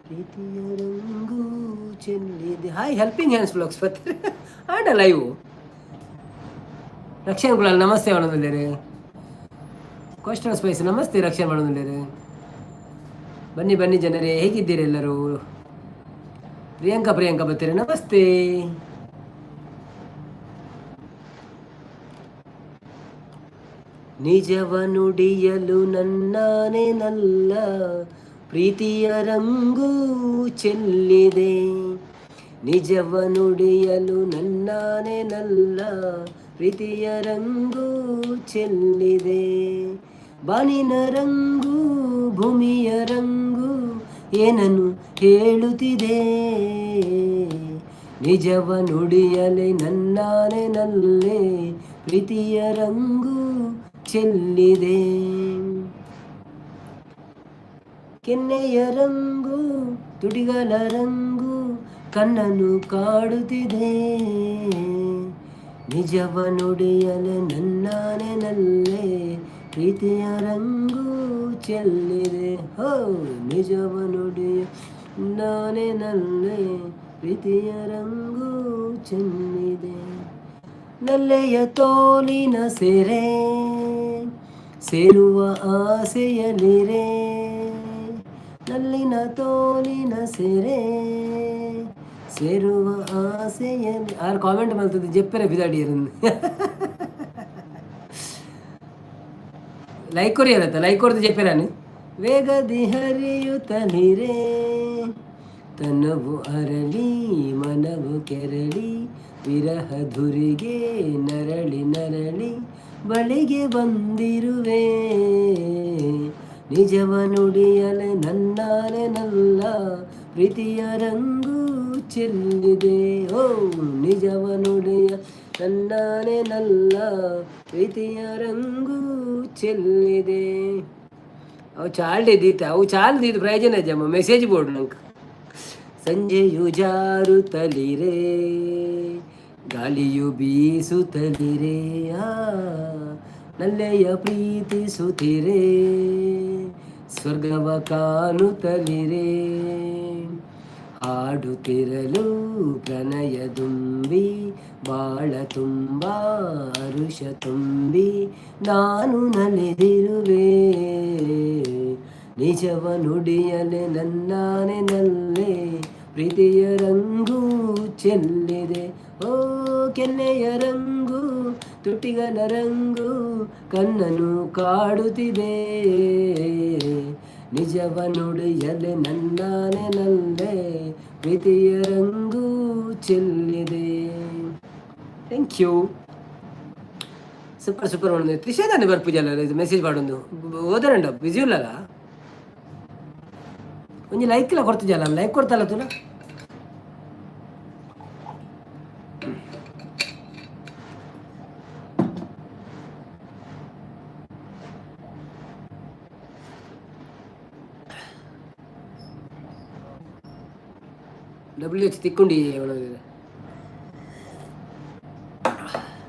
ಪ್ರೀತಿಯ ರಂಗು ಚೆಲ್ಲಿದೆ. ಹಾಯ್ ಹೆಲ್ಪಿಂಗ್ ಹ್ಯಾಂಡ್ಸ್ ಬ್ಲಾಗ್ಸ್ ಬರ್ತಾರೆ ಆಡ ಲೈವ್. ರಕ್ಷಣ್ ಕುಲಾಲ್ ನಮಸ್ತೆ ಮಾಡೋದಿಲ್ಲೇರಿ. ಕೋಸ್ಟಲ್ ಸ್ಪೈಸ್ ನಮಸ್ತೆ ರಕ್ಷಣೆ ಮಾಡೋದಿಲ್ಲೇರಿ. ಬನ್ನಿ ಬನ್ನಿ ಜನರೇ, ಹೇಗಿದ್ದೀರಿ ಎಲ್ಲರೂ? ಪ್ರಿಯಾಂಕಾ ಪ್ರಿಯಾಂಕಾ ಬರ್ತೀರಿ, ನಮಸ್ತೆ. ನಿಜವ ನುಡಿಯಲು ನನ್ನಾನೇನಲ್ಲ, ಪ್ರೀತಿಯ ರಂಗು ಚೆಲ್ಲಿದೆ. ನಿಜವ ನುಡಿಯಲು ನನ್ನಾನೇನಲ್ಲ, ಪ್ರೀತಿಯ ರಂಗು ಚೆಲ್ಲಿದೆ. ಬಾನಿನ ರಂಗು ಭೂಮಿಯ ರಂಗು ಏನನ್ನು ಹೇಳುತ್ತಿದೆ? ನಿಜವ ನುಡಿಯಲೆ ನನ್ನಾನೇನಲ್ಲೇ, ಪ್ರೀತಿಯ ರಂಗು ಚೆಲ್ಲಿದೆ. ಕೆನ್ನೆಯ ರಂಗು ತುಟಿಗಳ ರಂಗು ಕಣ್ಣನು ಕಾಡುತ್ತಿದೆ. ನಿಜವ ನುಡಿಯಲೆ ನನ್ನಾನೆನಲ್ಲೇ, ಪ್ರೀತಿಯ ರಂಗು ಚೆಲ್ಲಿದೆ. ಹೋ, ನಿಜವ ನುಡಿಯ ನಾನೆನಲ್ಲೇ, ಪ್ರೀತಿಯ ರಂಗು ಚೆಲ್ಲಿದೆ. ನಲ್ಲೆಯ ತೋಲಿನ ಸೆರೆ ಸೇರುವ ಆಸೆಯಲಿರೆ, ನಲ್ಲಿನ ತೋಲಿನ ಸೆರೆ ಸೇರುವ ಆಸೆಯಲ್ಲಿ. ಆರು ಕಾಮೆಂಟ್ ಮಾಡ್ತದೆ ಜೆಪ್ಪರೆ ಬಿದಾಡಿಯರನ್ನು. Like ಕೊರಿಯರತ್ತ, like ಕೊಡ್ದು ಜೆಪ್ಪೆರಾನು. ವೇಗದಿ ಹರಿಯುತ್ತಲಿರೆ, ತನವು ಅರಳಿ ಮನವು ಕೆರಳಿ, ವಿರಹ ಧುರಿಗೆ ನರಳಿ ನರಳಿ ಬಳಿಗೆ ಬಂದಿರುವೆ. ನಿಜವ ನುಡಿಯಲೆ ನನ್ನಾನೆ ನಲ್ಲ, ಪ್ರೀತಿಯ ರಂಗು ಚೆಲ್ಲಿದೆ. ಓ, ನಿಜವ ನುಡಿಯ ನನ್ನಾನೆ ನಲ್ಲ, ಪ್ರೀತಿಯ ರಂಗು ಚೆಲ್ಲಿದೆ. ಅವು ಚಾಲ್ಡಿ ದೀತ, ಅವು ಚಾಲ್ದಿದ್ದು ಪ್ರಯೋಜನ ಜಮ್ಮ ಮೆಸೇಜ್ ಬೋರ್ಡ್ ನಂಗೆ. ಸಂಜೆಯು ಜಾರುತ್ತಲಿರೆ, ಗಾಳಿಯು ಬೀಸುತ್ತಲಿರೆ, ಆ ನಲ್ಲೆಯ ಪ್ರೀತಿಸುತ್ತಿರೆ, ಸ್ವರ್ಗವ ಕಾಣುತ್ತಲಿರೆ. ಹಾಡುತ್ತಿರಲು ಪ್ರಣಯದುಂಬಿ, ಬಾಳ ತುಂಬ ಹರುಷ ತುಂಬಿ ನಾನು ನಲಿದಿರುವೆ. ನಿಜವ ನುಡಿಯಲೆ ನನ್ನಾನೆ ನಲ್ಲೆ, ಪ್ರೀತಿಯ ರಂಗು ಚೆಲ್ಲಿದೆ. ಓ, ಕೆನ್ನೆಯ ರಂಗು ತುಟಿಗಳ ರಂಗು ಕಣ್ಣನು ಕಾಡುತ್ತಿದೆ. ನಿಜವ ನುಡಿಯಲೆ ನನ್ನಾನೆ ನಲ್ಲೆ, ಪ್ರೀತಿಯ ರಂಗು ಚೆಲ್ಲಿದೆ. Thank you. Super super ಮಾಡೋದು. ತ್ರಿಷಾದಾನೆ ಬರ್ಪುಜಲ್ಲ ಇದು ಮೆಸೇಜ್ ಮಾಡೋದು ಓದರಂಡ ಬಿಸಿ ಇಲ್ಲಲ್ಲ. ಒಂಜಿ ಲೈಕ್ ಇಲ್ಲ ಕೊಡ್ತಿದ್ಯಲ್ಲ, ಲೈಕ್ ಕೊಡ್ತಲ್ಲ ತುಲ. ಡಬ್ಲ್ಯೂ ಎಚ್ ತಿಕ್ಕೊಂಡಿ.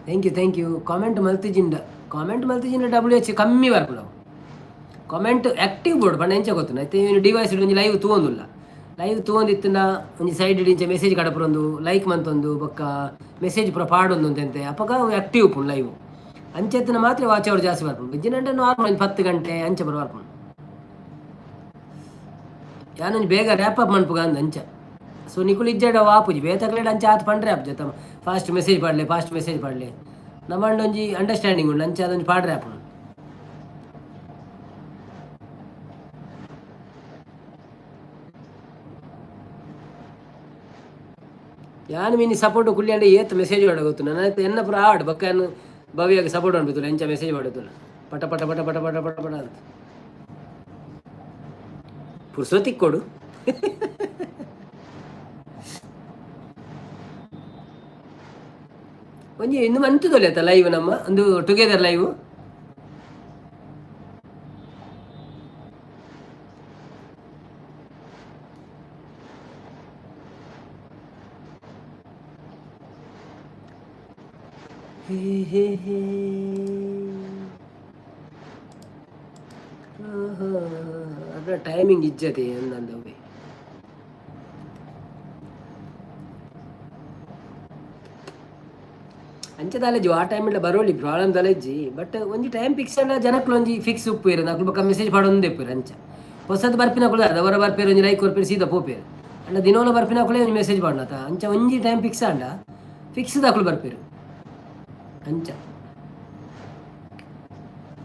Thank you, thank you. Comment ಮಲ್ತಿಜಿಂಡ, comment ಮಲ್ತಿಜಿಂಡ. W H ಕಮ್ಮಿ ಬರ್ಪುಂಡು. Comment active board ಪಂಡ ಎಂಚ ಗೊತ್ತುಂಡು ಐತೆ? ಇನ್ನು ಡಿವೈಸ್ ಒಂಜಿ ಲೈವ್ ತೂವೊಂದುಲ್ಲ. ಲೈವ್ ತೂವೊಂದಿತ್ತಿನ ಒಂಜಿ ಸೈಡ್ ಇಂಚ ಮೆಸೇಜ್ ಕಡಪುರೊಂದು, ಲೈಕ್ ಮಂತೊಂದು, ಬೊಕ್ಕ ಮೆಸೇಜ್ ಪೂರ ಪಾಡೊಂದು ಅಂತೆ. ಅಪಗ ಆಕ್ಟಿವ್ ಉಪ್ಪುಂಡು ಲೈವ್. ಅಂಚೆತ್ತಿನ ಮಾತ್ರ ವಾಚ್ ಅವರ್ ಜಾಸ್ತಿ ಬರ್ಪುಂಡು. ಇಜ್ಜಿನಂಟ ನಾರ್ಮಲ್ ಒಂಜಿ 10 ಗಂಟೆ ಅಂಚ ಪೂರ ಬರ್ಪುಂಡು. ಯಾನೊಂಜಿ ಬೇಗ ರ್ಯಾಪ್ ಅಪ್ ಮನ್ಪುಗ ಅಂದ್ ಅಂಚ. ಸೊ ನಿಕುಲು ಇಜ್ಜಡ ವಾಪುಜಿ ಬೇತಕ್ಲೆಡ್ ಅಂಚ ಆತ್ ಪಂಡ್ರೆ ಆಪುಜಿ. ತಮ್ಮ ಫಾಸ್ಟ್ ಮೆಸೇಜ್ ಪಾಡ್ಲೆ, ಫಾಸ್ಟ್ ಮೆಸೇಜ್ ಪಾಡ್ಲೆ. ನಮ್ಮಂಡ ಒಂಜಿ ಅಂಡರ್ಸ್ಟ್ಯಾಂಡಿಂಗ್ ಉಂಡು, ಅಂಚ ಅದೊಂಜಿ ಪಾಡ್ರೆ ಆಪುಂಡು. ಯಾನ್ ಮಿನಿ ಸಪೋರ್ಟ್ ಕುಳ್ಳಿ ಏತ್ ಮೆಸೇಜ್ ಮಾಡ ಗೊತ್ತು ನನ್ನ ಎನ್ನ ಪೂರ ಆಡ್ ಬೊಕ್ಕ ಯಾನ್ ಭವ್ಯಾಗ ಸಪೋರ್ಟ್ ಅನ್ಬಿತ್ತು. ಎಂಚ ಮೆಸೇಜ್ ಮಾಡೋದಿಲ್ಲ, ಪಟ ಪಟ ಪಟ ಪಟ ಪಟ ಪಟ ಪಟ ಅಂತ. ಪುರ್ಸೊತ್ತಿಗೆ ಕೊಡು. ಒಂಜಿ ಇನ್ನು ಮಂತದೊಲೆ ಆತ ಲೈವ್ ನಮ್ಮ ಒಂದು ಟುಗೆದರ್ ಲೈವ್. ಹೇ ಹೇ ಹೇ. ಅದರ ಟೈಮಿಂಗ್ ಇಜ್ಜತೆ ಅಂದಂದವೆ. ಅಂಚ ದಾಲೆಜಿ ಆ ಟೈಮ್ ಇಲ್ಲ ಬರೋಲಿ, ಪ್ರಾಬ್ಲಮ್ ದಾಲೆಜ್ಜಿ. ಬಟ್ ಒಂಜಿ ಟೈಮ್ ಫಿಕ್ಸ್ ಅಲ್ಲ, ಜನಕ್ಲು ಒಂಜಿ ಫಿಕ್ಸ್ ಉಪ್ಪುವೆರ್. ನಕುಲು ಬೊಕ್ಕ ಮೆಸೇಜ್ ಪಾಡೊಂದೇ ಉಪ್ಪುವೆರ್. ಅಂಚ ಹೊಸದು ಬರ್ಪಿನಕುಲು ಅದವರ ಬರ್ಪೇರು, ಒಂಜಿ ಲೈಕ್ ಕೊರ್ಪೇರು, ಸೀದಾ ಪೋಪೇರು. ಅಂಡ ದಿನೋಲ ಬರ್ಪಿನಕುಲೇ ಒಂಜಿ ಮೆಸೇಜ್ ಪಾಡನತ. ಅಂಚ ಒಂಜಿ ಟೈಮ್ ಫಿಕ್ಸ್ ಆಂಡ ಫಿಕ್ಸ್ ದಕುಲು ಬರ್ಪೇರು. ಅಂಚ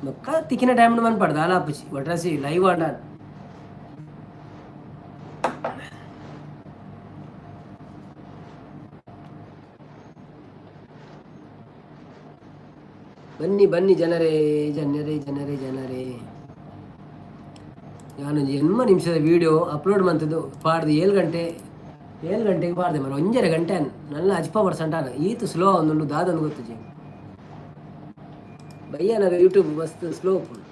ಬೊಕ್ಕ ತಿಕ್ಕಿನ ಟೈಮ್ ಮನ್ಪಾಡ್ದು ಆಲಾಪುಜಿ. ಒಟ್ರಾಸಿ ಲೈವ್ ಆಂಡ ಬನ್ನಿ ಬನ್ನಿ ಜನರೇ, ಜನರೇ, ಜನರೇ, ಜನರೇ. ನಾನು 80 ನಿಮಿಷದ ವೀಡಿಯೋ ಅಪ್ಲೋಡ್ ಮಂತದ್ದು ಪಾಡ್ದು 7 ಗಂಟೆ, 7 ಗಂಟೆಗೆ ಪಾಡ್ದೆ ಮರ. 1.5 ಗಂಟೆ ನನ್ನ ಅಜ್ಪ ಪರ್ಸೆಂಟ್ ಆನ. ಈತ ಸ್ಲೋ ಒಂದುಂಡು ದಾದನ್ನು ಗೊತ್ತುಜಿ. ಬಯ್ಯನಾಗ ಯೂಟ್ಯೂಬ್ ಮಸ್ತ್ ಸ್ಲೋ ಉಪ್ಪುಂಡು.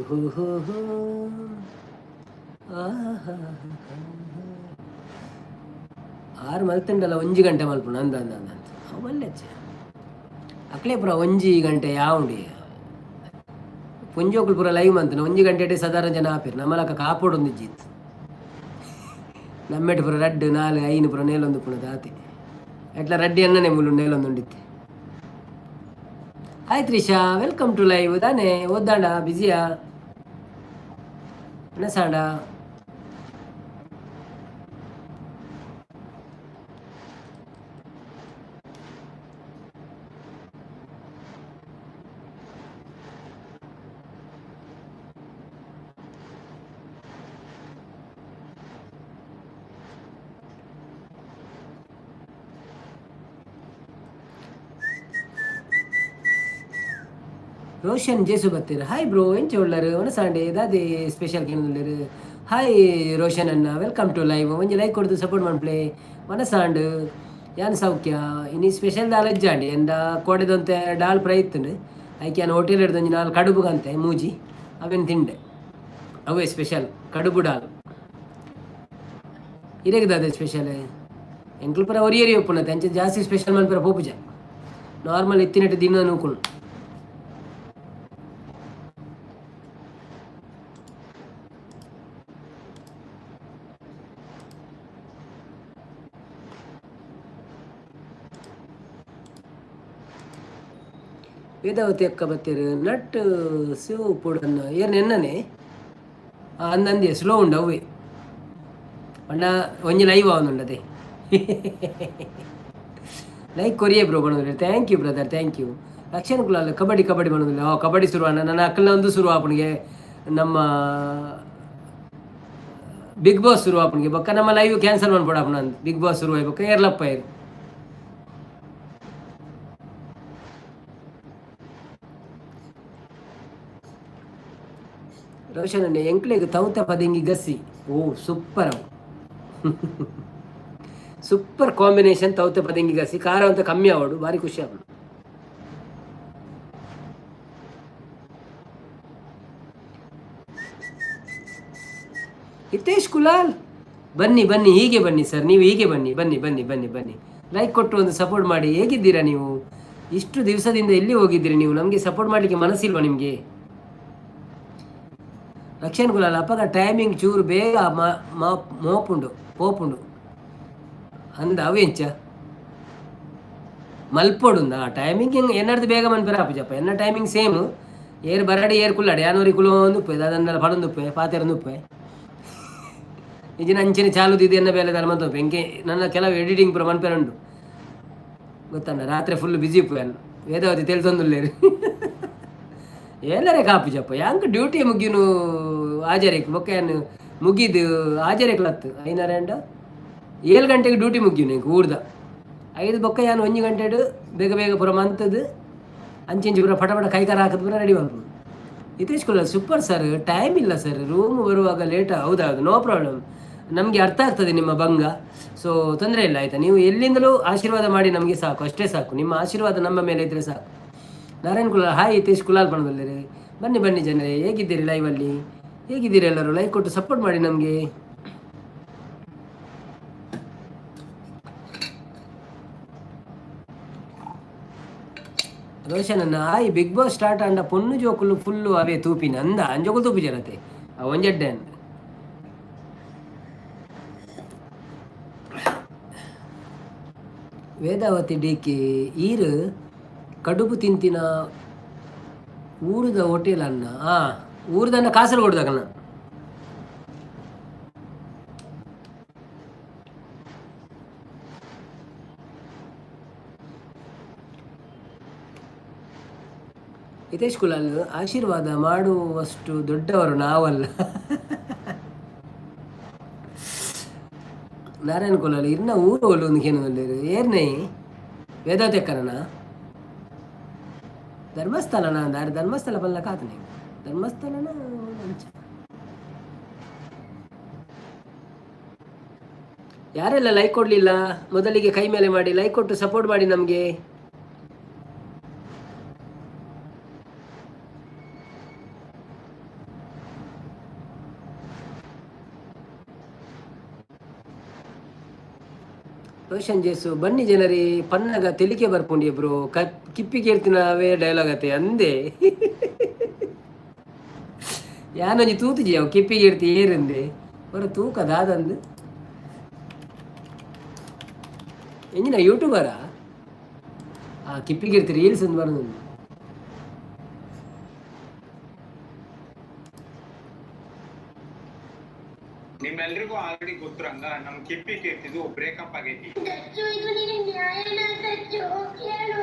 ಹೋ ಹೋ ಹೋ. ಆರು ಮಲ್ತುಂಡಲ 1 ಗಂಟೆ ಮಲ್ಪುಂಡು ಅಂದ ಅಂದ ಅಂದ ಅಂತ. ಅವು ಮಲ್ಲೆಚ್ಚೆ ಅಕ್ಲೆ ಪೂರ 1 ಗಂಟೆ ಯಾವುಂಡು. ಪುಂಜೋಕುಲು ಪೂರ ಲೈವ್ ಮಂತನ 1 ಗಂಟೆ ಸಾಧಾರಣ ಜನ ಆಪೇರು. ನಮ್ಮಲಕ ಕಾಪೋಡೊಂದು ಇಜ್ಜಿತ್ತು. ನಮ್ಮೆಟ್ ಪೂರ ರಡ್ಡ್ ನಾಲ್ ಐನು ಪೂರ ನೇಲೊಂದು ಪುಣ ದಾತೆ. ಎಟ್ಲ Reddy ಅನ್ನನೆ ಮುಲು ನೇಲೊಂದು ಉಂಡಿತ್ತೆ. Hi Trisha, welcome to live. ದಾನೆ ಓದ್ದಾಂಡ ಬಿಸಿಯಾ ಸಾಂಡ? ರೋಷನ್ ಜೇಸು ಬತ್ತೀರ. ಹಾಯ್ ಬ್ರೋ, ಎಂಚ ಉಳ್ಳರು? ಒನಸಾಂಡೆ ದಾದೆ ಸ್ಪೆಷಲ್ ಕೇಂದ್ರ. ಹಾಯ್ ರೋಷನ್ ಅನ್ನ, welcome to live. ಒಂಜಿ ಲೈಕ್ ಕೊಡ್ದು ಸಪೋರ್ಟ್ ಮನ್ಪ್ಲೆ. ಮನಸಾಂಡ್ ಯಾನ್ ಸೌಖ್ಯ. ಇನಿ ಸ್ಪೆಷಲ್ ದಾಲ್ ಅಜ್ಜಾಂಡಿ ಎಂದ ಕೋಡೆದಂತೆ ಡಾಲ್ ಫ್ರೈ ಇತ್ತುಂಡು. ಐಕೆ ಯಾನ್ ಹೋಟೆಲ್ ಹಿಡ್ದು ಒಂಜಿ ನಾಲ್ ಕಡುಬು ಅಂತೆ ಮೂಜಿ ಅವೇನು ತಿಂಡೆ. ಅವೇ ಸ್ಪೆಷಲ್, ಕಡುಬು ಡಾಲ್. ಇರೆಗ್ ಸ್ಪೆಷಲ್? ಎಂಕ್ಲು ಪುರ ಒರಿಯರಿ ಒಪ್ಪುನತೆ. ಅಂಚ ಜಾಸ್ತಿ ಸ್ಪೆಷಲ್ ಮನ್ಪುರ ಪೋಪುಜ. ನಾರ್ಮಲ್ ಇತ್ತಿನಟ್ಟು ದಿನ ನೂಕುನು. ವೇದಾವತಿ ಅಕ್ಕ ಬತ್ತೀರು. ನಟ್ ಸಿವ್ ಪುಡನ್ನ ಏರ್ ನೆನ್ನನೆ ಅಂದಂದೆ ಸ್ಲೋ ಉಂಡು ಅವೇ. ಪಂಡ ಒಂಜಿ ಲೈವ್ ಆವೊಂದುಂಡದೆ. ಲೈಕ್ ಕೊರಿಯೇ ಬ್ರೋ ಬಣ್ಣದಿಲ್ಲ. Thank you brother, thank you. Rakshan Kulal kabaddi kabaddi ಬಣ್ಣದಿಲ್ಲ. ಓ ಕಬಡ್ಡಿ ಶುರು ಅಣ್ಣ. ನನ್ನ ಅಕ್ಕನ ಒಂದು ಶುರು ಆಪಣಿಗೆ. ನಮ್ಮ ಬಿಗ್ ಬಾಸ್ ಶುರು ಆಪಣಿಗೆ. ಬೊಕ್ಕ ನಮ್ಮ ಲೈವ್ ಕ್ಯಾನ್ಸಲ್ ಮಾಡ್ಕೊಡಪ್ಪ. ಬಿಗ್ ಬಾಸ್ ಶುರು ಆಯ್ ಬೊಕ್ಕ ಏರ್ಲಪ್ಪ ಏರ್. ರೋಷನ್ ಅಣ್ಣ, ಎಂಕ್ಲೆಗ್ ತೌತ ಪದಿಂಗಿ ಗಸಿ. ಓ ಸೂಪರ್ ಅವು, ಸೂಪರ್ ಕಾಂಬಿನೇಷನ್. ತೌತೆ ಪದಿಂಗಿ ಗಸಿ ಖಾರ ಅಂತ ಕಮ್ಮಿ ಆವಡು, ಭಾರಿ ಖುಷಿ ಆವಡು. ಹಿತೇಶ್ ಕುಲಾಲ್, ಬನ್ನಿ ಬನ್ನಿ, ಹೀಗೆ ಬನ್ನಿ ಸರ್, ನೀವು ಹೀಗೆ ಬನ್ನಿ ಬನ್ನಿ ಬನ್ನಿ ಬನ್ನಿ ಬನ್ನಿ. ಲೈಕ್ ಕೊಟ್ಟು ಒಂದು ಸಪೋರ್ಟ್ ಮಾಡಿ. ಹೇಗಿದ್ದೀರಾ ನೀವು? ಇಷ್ಟು ದಿವಸದಿಂದ ಎಲ್ಲಿ ಹೋಗಿದ್ದೀರಿ ನೀವು? ನಮಗೆ ಸಪೋರ್ಟ್ ಮಾಡಲಿಕ್ಕೆ ಮನಸ್ಸಿಲ್ವಾ ನಿಮಗೆ? ರಕ್ಷಣ್ ಕುಲಾಲ್, ಅಪ್ಪಗ ಟೈಮಿಂಗ್ ಚೂರು ಬೇಗ ಮೋಪುಂಡು ಪೋಪುಂಡು ಅಂದ ಅವೆಂಚ ಮಲ್ಪೊಡುಂದ ಟೈಮಿಂಗ್ ಎನ್ನಡ್ದು ಬೇಗ ಮನ್ಪೆರ ಆಪುಜಪ್ಪ. ಎನ್ನ ಟೈಮಿಂಗ್ ಸೇಮ್. ಏರ್ ಬರಡಿ ಏರ್ ಕುಲ್ಲಾಡಿ ಯಾನೂರಿ ಕುಲೋಂದು ಉಪ್ಪೆ ದಾದಂದಲ ಪಡೊಂದು ಉಪ್ಪೆ ಪಾತೆರೊಂದು ಉಪ್ಪೆ ಇಜಿನ ಅಂಚಿನ ಚಾಲುದಿದ್ದು ಎನ್ನ ಬೇಲೆ ದಾಲ ಮಂತ ಎಂಕೆ. ನನ್ನ ಕೆಲವು ಎಡಿಟಿಂಗ್ ಪೂರ ಮನ್ಪೆರ ಉಂಡು ಗೊತ್ತಣ್ಣ. ರಾತ್ರಿ ಫುಲ್ ಬಿಸಿ ಉಪ್ಪು. ವೇದಾವತಿ ತೆಲ್ತೊಂದುಲ್ಲೇರು ಎಲ್ಲರೇ ಕಾಪುಜಪ್ಪ. ಯಾಂಕ್ ಡ್ಯೂಟಿ ಮುಗಿನು ಆಜಾರೇಕ್ ಬೊಕ್ಕ ಯಾನ್ ಮುಗಿದು ಆಜಾರೇಕ್ಲತ್ತು ಐನಾರಂಡ 7 ಗಂಟೆಗೆ ಡ್ಯೂಟಿ ಮುಗಿಯುನು ಎಂಕ್ ಊರ್ದ. ಐದು ಬೊಕ್ಕ ಯಾನ್ 1 ಗಂಟೆಡ್ ಬೇಗ ಬೇಗ ಪೂರ ಮಂತದ್ದು ಅಂಚಿಂಚಿ ಪೂರ ಪಟ ಪಟ ಕೈಕಾರ ಹಾಕಿದ್ ಪೂರ ರೆಡಿ ಮನ್ಪುನು. Hitesh Kulal, super sir. Time ಇಲ್ಲ ಸರ್, ರೂಮ್ ಬರುವಾಗ ಲೇಟ್. ಹೌದೌದು, ನೋ ಪ್ರಾಬ್ಲಮ್. ನಮಗೆ ಅರ್ಥ ಆಗ್ತದೆ ನಿಮ್ಮ ಬಂಗ. ಸೊ ತೊಂದರೆ ಇಲ್ಲ, ಆಯಿತಾ? ನೀವು ಎಲ್ಲಿಂದಲೂ ಆಶೀರ್ವಾದ ಮಾಡಿ ನಮಗೆ ಸಾಕು, ಅಷ್ಟೇ ಸಾಕು. ನಿಮ್ಮ ಆಶೀರ್ವಾದ ನಮ್ಮ ಮೇಲೆ ಇದ್ದರೆ ಸಾಕು. ನಾರಾಯಣ್ ಕುಲಾಲ್, ಹಾಯ್. ಹಿತೇಶ್ ಕುಲಾಲ್ ಪಣದಲ್ಲಿರಿ. ಬನ್ನಿ ಬನ್ನಿ ಜನರೇ, ಹೇಗಿದ್ದೀರಿ? ಲೈವಲ್ಲಿ ಹೇಗಿದ್ದೀರಿ ಎಲ್ಲರೂ? ಲೈಕ್ ಕೊಟ್ಟು ಸಪೋರ್ಟ್ ಮಾಡಿ ನಮಗೆ. ರೋಷನ್ ಅನ್ನ, ಆಯ್. ಬಿಗ್ ಬಾಸ್ ಸ್ಟಾರ್ಟ್ ಆಂಡ ಪೊಣ್ಣು ಜೋಕುಲು ಫುಲ್ಲು ಅವೇ ತೂಪಿನ ಅಂದ. ಅಂಜೋಕುಲು ತೂಪಿ ಜನತೆ ಆ ಒಂಜೆಡ್ಡೆ ಅಂದ. ವೇದಾವತಿ ಡಿಕೆ, ಈರು ಕಡುಬು ತಿಂತಿನ ಊರುದ ಹೋಟೆಲ್ ಅನ್ನ. ಆ ಊರುದನ್ನ ಕಾಸರಗೋಡ್ದಕನ. ಹಿತೇಶ್ ಕುಲಾಲ್, ಆಶೀರ್ವಾದ ಮಾಡುವಷ್ಟು ದೊಡ್ಡವರು ನಾವಲ್ಲ. ನಾರಾಯಣ ಕುಲಾಲ್, ಇರ್ನ ಊರು ಒಲ್ಲು ಒಂದು ಏರ್ನೇ ವೇದಾವತಿ ಧರ್ಮಸ್ಥಳನ ದಾರಿ. ಧರ್ಮಸ್ಥಳ ಬಲ್ಲಕ ಆತನೆ ಧರ್ಮಸ್ಥಳನ ಅಂಚ. ಯಾರೆಲ್ಲ ಲೈಕ್ ಕೊಡಲಿಲ್ಲ, ಮೊದಲಿಗೆ ಕೈ ಮೇಲೆ ಮಾಡಿ, ಲೈಕ್ ಕೊಟ್ಟು ಸಪೋರ್ಟ್ ಮಾಡಿ ನಮಗೆ. ರೋಷನ್ ಜೇಸು, ಬನ್ನಿ ಜನರಿ. ಪನ್ನಗ ತೆಲಿಕೆ ಬರ್ಪುಂಡಿ ಬ್ರೋ. ಕಿಪ್ಪಿ ಕೇಳ್ತಿನ ಅವೇ ಡೈಲಾಗ್ ಅತೆ ಅಂದೆ. ಯಾನೊಂಜಿ ತೂತುಜಿ ಅವು ಕಿಪ್ಪಿ ಕೇಳ್ತಿ ಏರಂದೆ ಹೊರ ತೂಕ ದಾದಂದು. ಎಂಜಿನ ಯೂಟ್ಯೂಬರಾ? ಆ ಕಿಪ್ಪಿ ಕೀರ್ತಿ ರೀಲ್ಸ್ ಅಂದ್ ಬರೋದು. ನಿಮ್ಮೆಲ್ರಿಗೂ ಆಲ್ರೆಡಿ ಗೊತ್ತಿರಂಗ ನಮ್ ಕಿಪ್ಪಿ ಕೀರ್ತಿದು ಬ್ರೇಕಪ್ ಆಗೈತಿ. ದಚ್ಚು, ಇದು ನಿನಗೆ ನ್ಯಾಯನಾ ದಚ್ಚು? ಹೇಳು.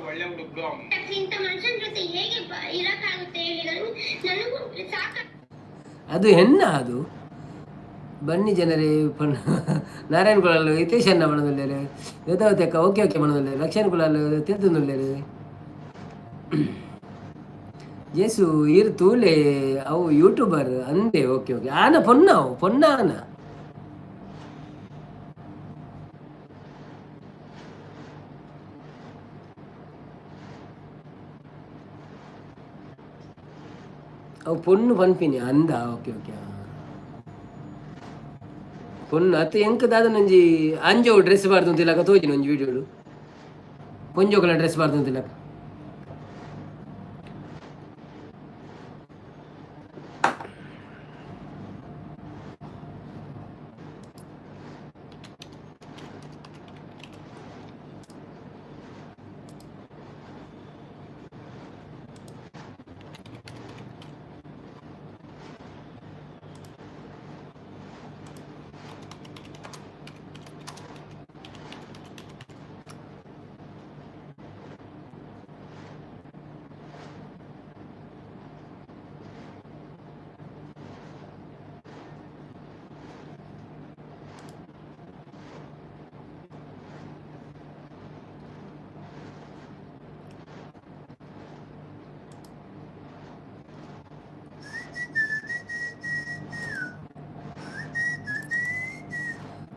ಒಳ್ಳೆ ಹುಡುಗ್ರು ಅವ್ನು. ಇಂಥ ಮನುಷ್ಯನ ಜೊತೆ ಹೇಗೆ ಇರಕ್ಕಾಗುತ್ತೆ ಹೇಳಿ? ನನಗೂ ಸಾಕ. ಅದು ಹೆಣ್ಣ ಅದು. ಬನ್ನಿ ಜನರೇ. ಪಣ್ಣ ನಾರಾಯಣ ಕುಲಾಲ್, ಹಿತೇಶ್ ಅಣ್ಣ ಬಣದಲ್ಲೇರು. ವೇದಾವತಿ ಅಕ್ಕ, ಓಕೆ ಓಕೆ ಬಣದಲ್ಲೇರು. ಲಕ್ಷಣ ಕುಲಾಲ್ ತಿರ್ತುಂದುಲ್ಲೇರು. ಜೇಸು ಈರ್ ತೂಲೆ, ಅವು ಯೂಟ್ಯೂಬರ್ ಅಂದೆ. ಓಕೆ ಓಕೆ ಆನ ಪೊನ್ನ ಅವು ಪೊನ್ನ ಆನ. ಅವು ಪೊಣ್ಣು ಪನ್ಪಿನಿ ಅಂದ. ಓಕೆ ಓಕೆ, ಪೊಣ್ಣು ಅತ್ತ. ಎಂಕ್ ದಾದ ಒಂಜಿ ಅಂಜೋವು ಡ್ರೆಸ್ ಬಾರ್ದು ಅಂತಿಲ್ಲಕ ತೋಜಿನ ಒಂಜಿ ವಿಡಿಯೋಡು. ಪೊಂಜೋಕುಲ ಡ್ರೆಸ್ ಬಾರ್ದು ಅಂತಿಲ್ಲಕ.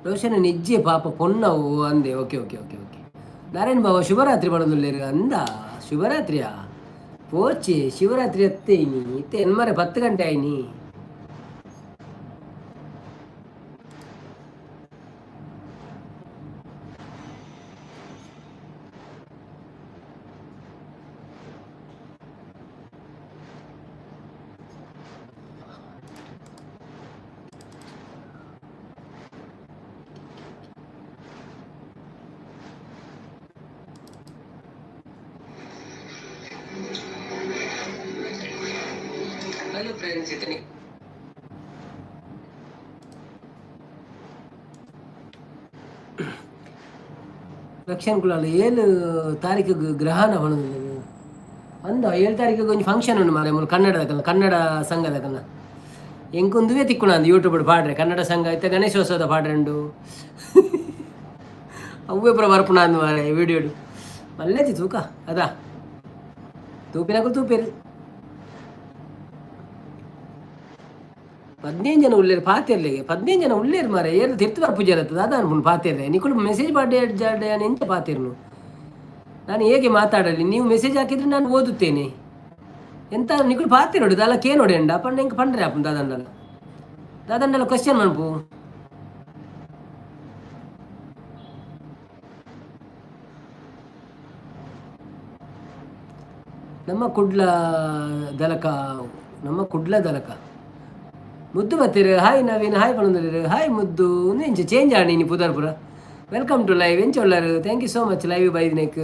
ರೋಷನ್ ನಿಜ್ಜೆ ಪಾಪ ಪೊನ್ನವು ಅಂದೆ. Okay okay okay okay. Narayan Baba, ಶುಭರಾತ್ರಿ ಬಣದುಲ್ಲೇರು ಅಂದ. ಶುಭರಾತ್ರಿಯಾ? ಪೋಚಿ ಶಿವರಾತ್ರಿ ಅತ್ತೆ ಇನಿ ಇತ್ತೆ ಎನ್ಮರೆ 10 ಗಂಟೆ ಆಯ್ನಿ. ಹಲೋ ಫ್ರೆಂಡ್ಸ್, ಇತನಿ ರಕ್ಷಣ್ ಕುಲಾಲ್ 7 ತಾರೀಕು ಗ್ರಹಣ ಪಣೊಂದು ಅಂದ. 7 ತಾರೀಕಿಗೆ ಒಂಜಿ ಫಂಕ್ಷನ್ ಉಂಡು ಮಾರೆ ಮೂಲು ಕನ್ನಡದಕಲ್ನ, ಕನ್ನಡ ಸಂಘದಕಲ್ನ. ಎಂಕೊಂದುವೇ ತಿಕ್ಕುಣ ಅಂದ್ ಯೂಟ್ಯೂಬ್ ಪಾಡ್ರೆ. ಕನ್ನಡ ಸಂಘ ಇತ್ತೆ ಗಣೇಶೋತ್ಸವದ ಪಾಡ್ರೆ ಉಂಡು. ಅವ್ವೇ ಪೂರ ಬರ್ಪುಣ ಅಂದ್ ಮಾರೆ. ವಿಡಿಯೋಡು ಮಲ್ಲೇಜಿ ತೂಕ ಅದಾ ತೂಪಿನಕುಲು ತೂಪೇರು. 15 ಜನ ಉಳ್ಳೇರು ಪಾತೆರ್ಲೆಗೆ. 15 ಜನ ಉಳ್ಳೇರು ಮಾರೆ. ಏರು ತಿರ್ತು ಬರ್ಪು ಜರತ್ತದ ಅದ ಅನ್ಪುಂಡು. ಪಾತೆರ್ರೆ ನಿಕುಲು ಮೆಸೇಜ್ ಪಾಡ್ಡೆ ಎಂಚ ಪಾತೆರ್ನು? ನಾನು ಹೇಗೆ ಮಾತಾಡಲಿ? ನೀವು ಮೆಸೇಜ್ ಹಾಕಿದ್ರೆ ನಾನು ಓದುತ್ತೇನೆ. ಎಂತ ನಿಕುಲು ಪಾತೆರೋಡು ದಾಲ ಕೇನೋಡೆ ಉಂಡ ಪಂಡ ಎಂಕ್ ಪಂಡ್ರೆ ಆಪುಂಡು. ದಾದಂಡಲ ದಾದಂಡಲ ಕ್ವಶನ್ ಮನ್ಪು. ನಮ್ಮ ಕುಡ್ಲ ದಲಕ, ನಮ್ಮ ಕುಡ್ಲ ದಲಕ ಮುದ್ದು ಬತ್ತೀರು. ಹಾಯ್ ನವೀನ್, ಹಾಯ್ ಪಣೊಂದುಲ್ಲೆರ್. ಹಾಯ್ ಮುದ್ದು. ಇಂಚ ಚೇಂಜ್ ಆಂಡ್ ಇನಿ ಪುದರ್ ಪುರ. Welcome to live. ಎಂಚ ಉಲ್ಲರ್? Thank you so much live ಬೈದಿನೆಕ್.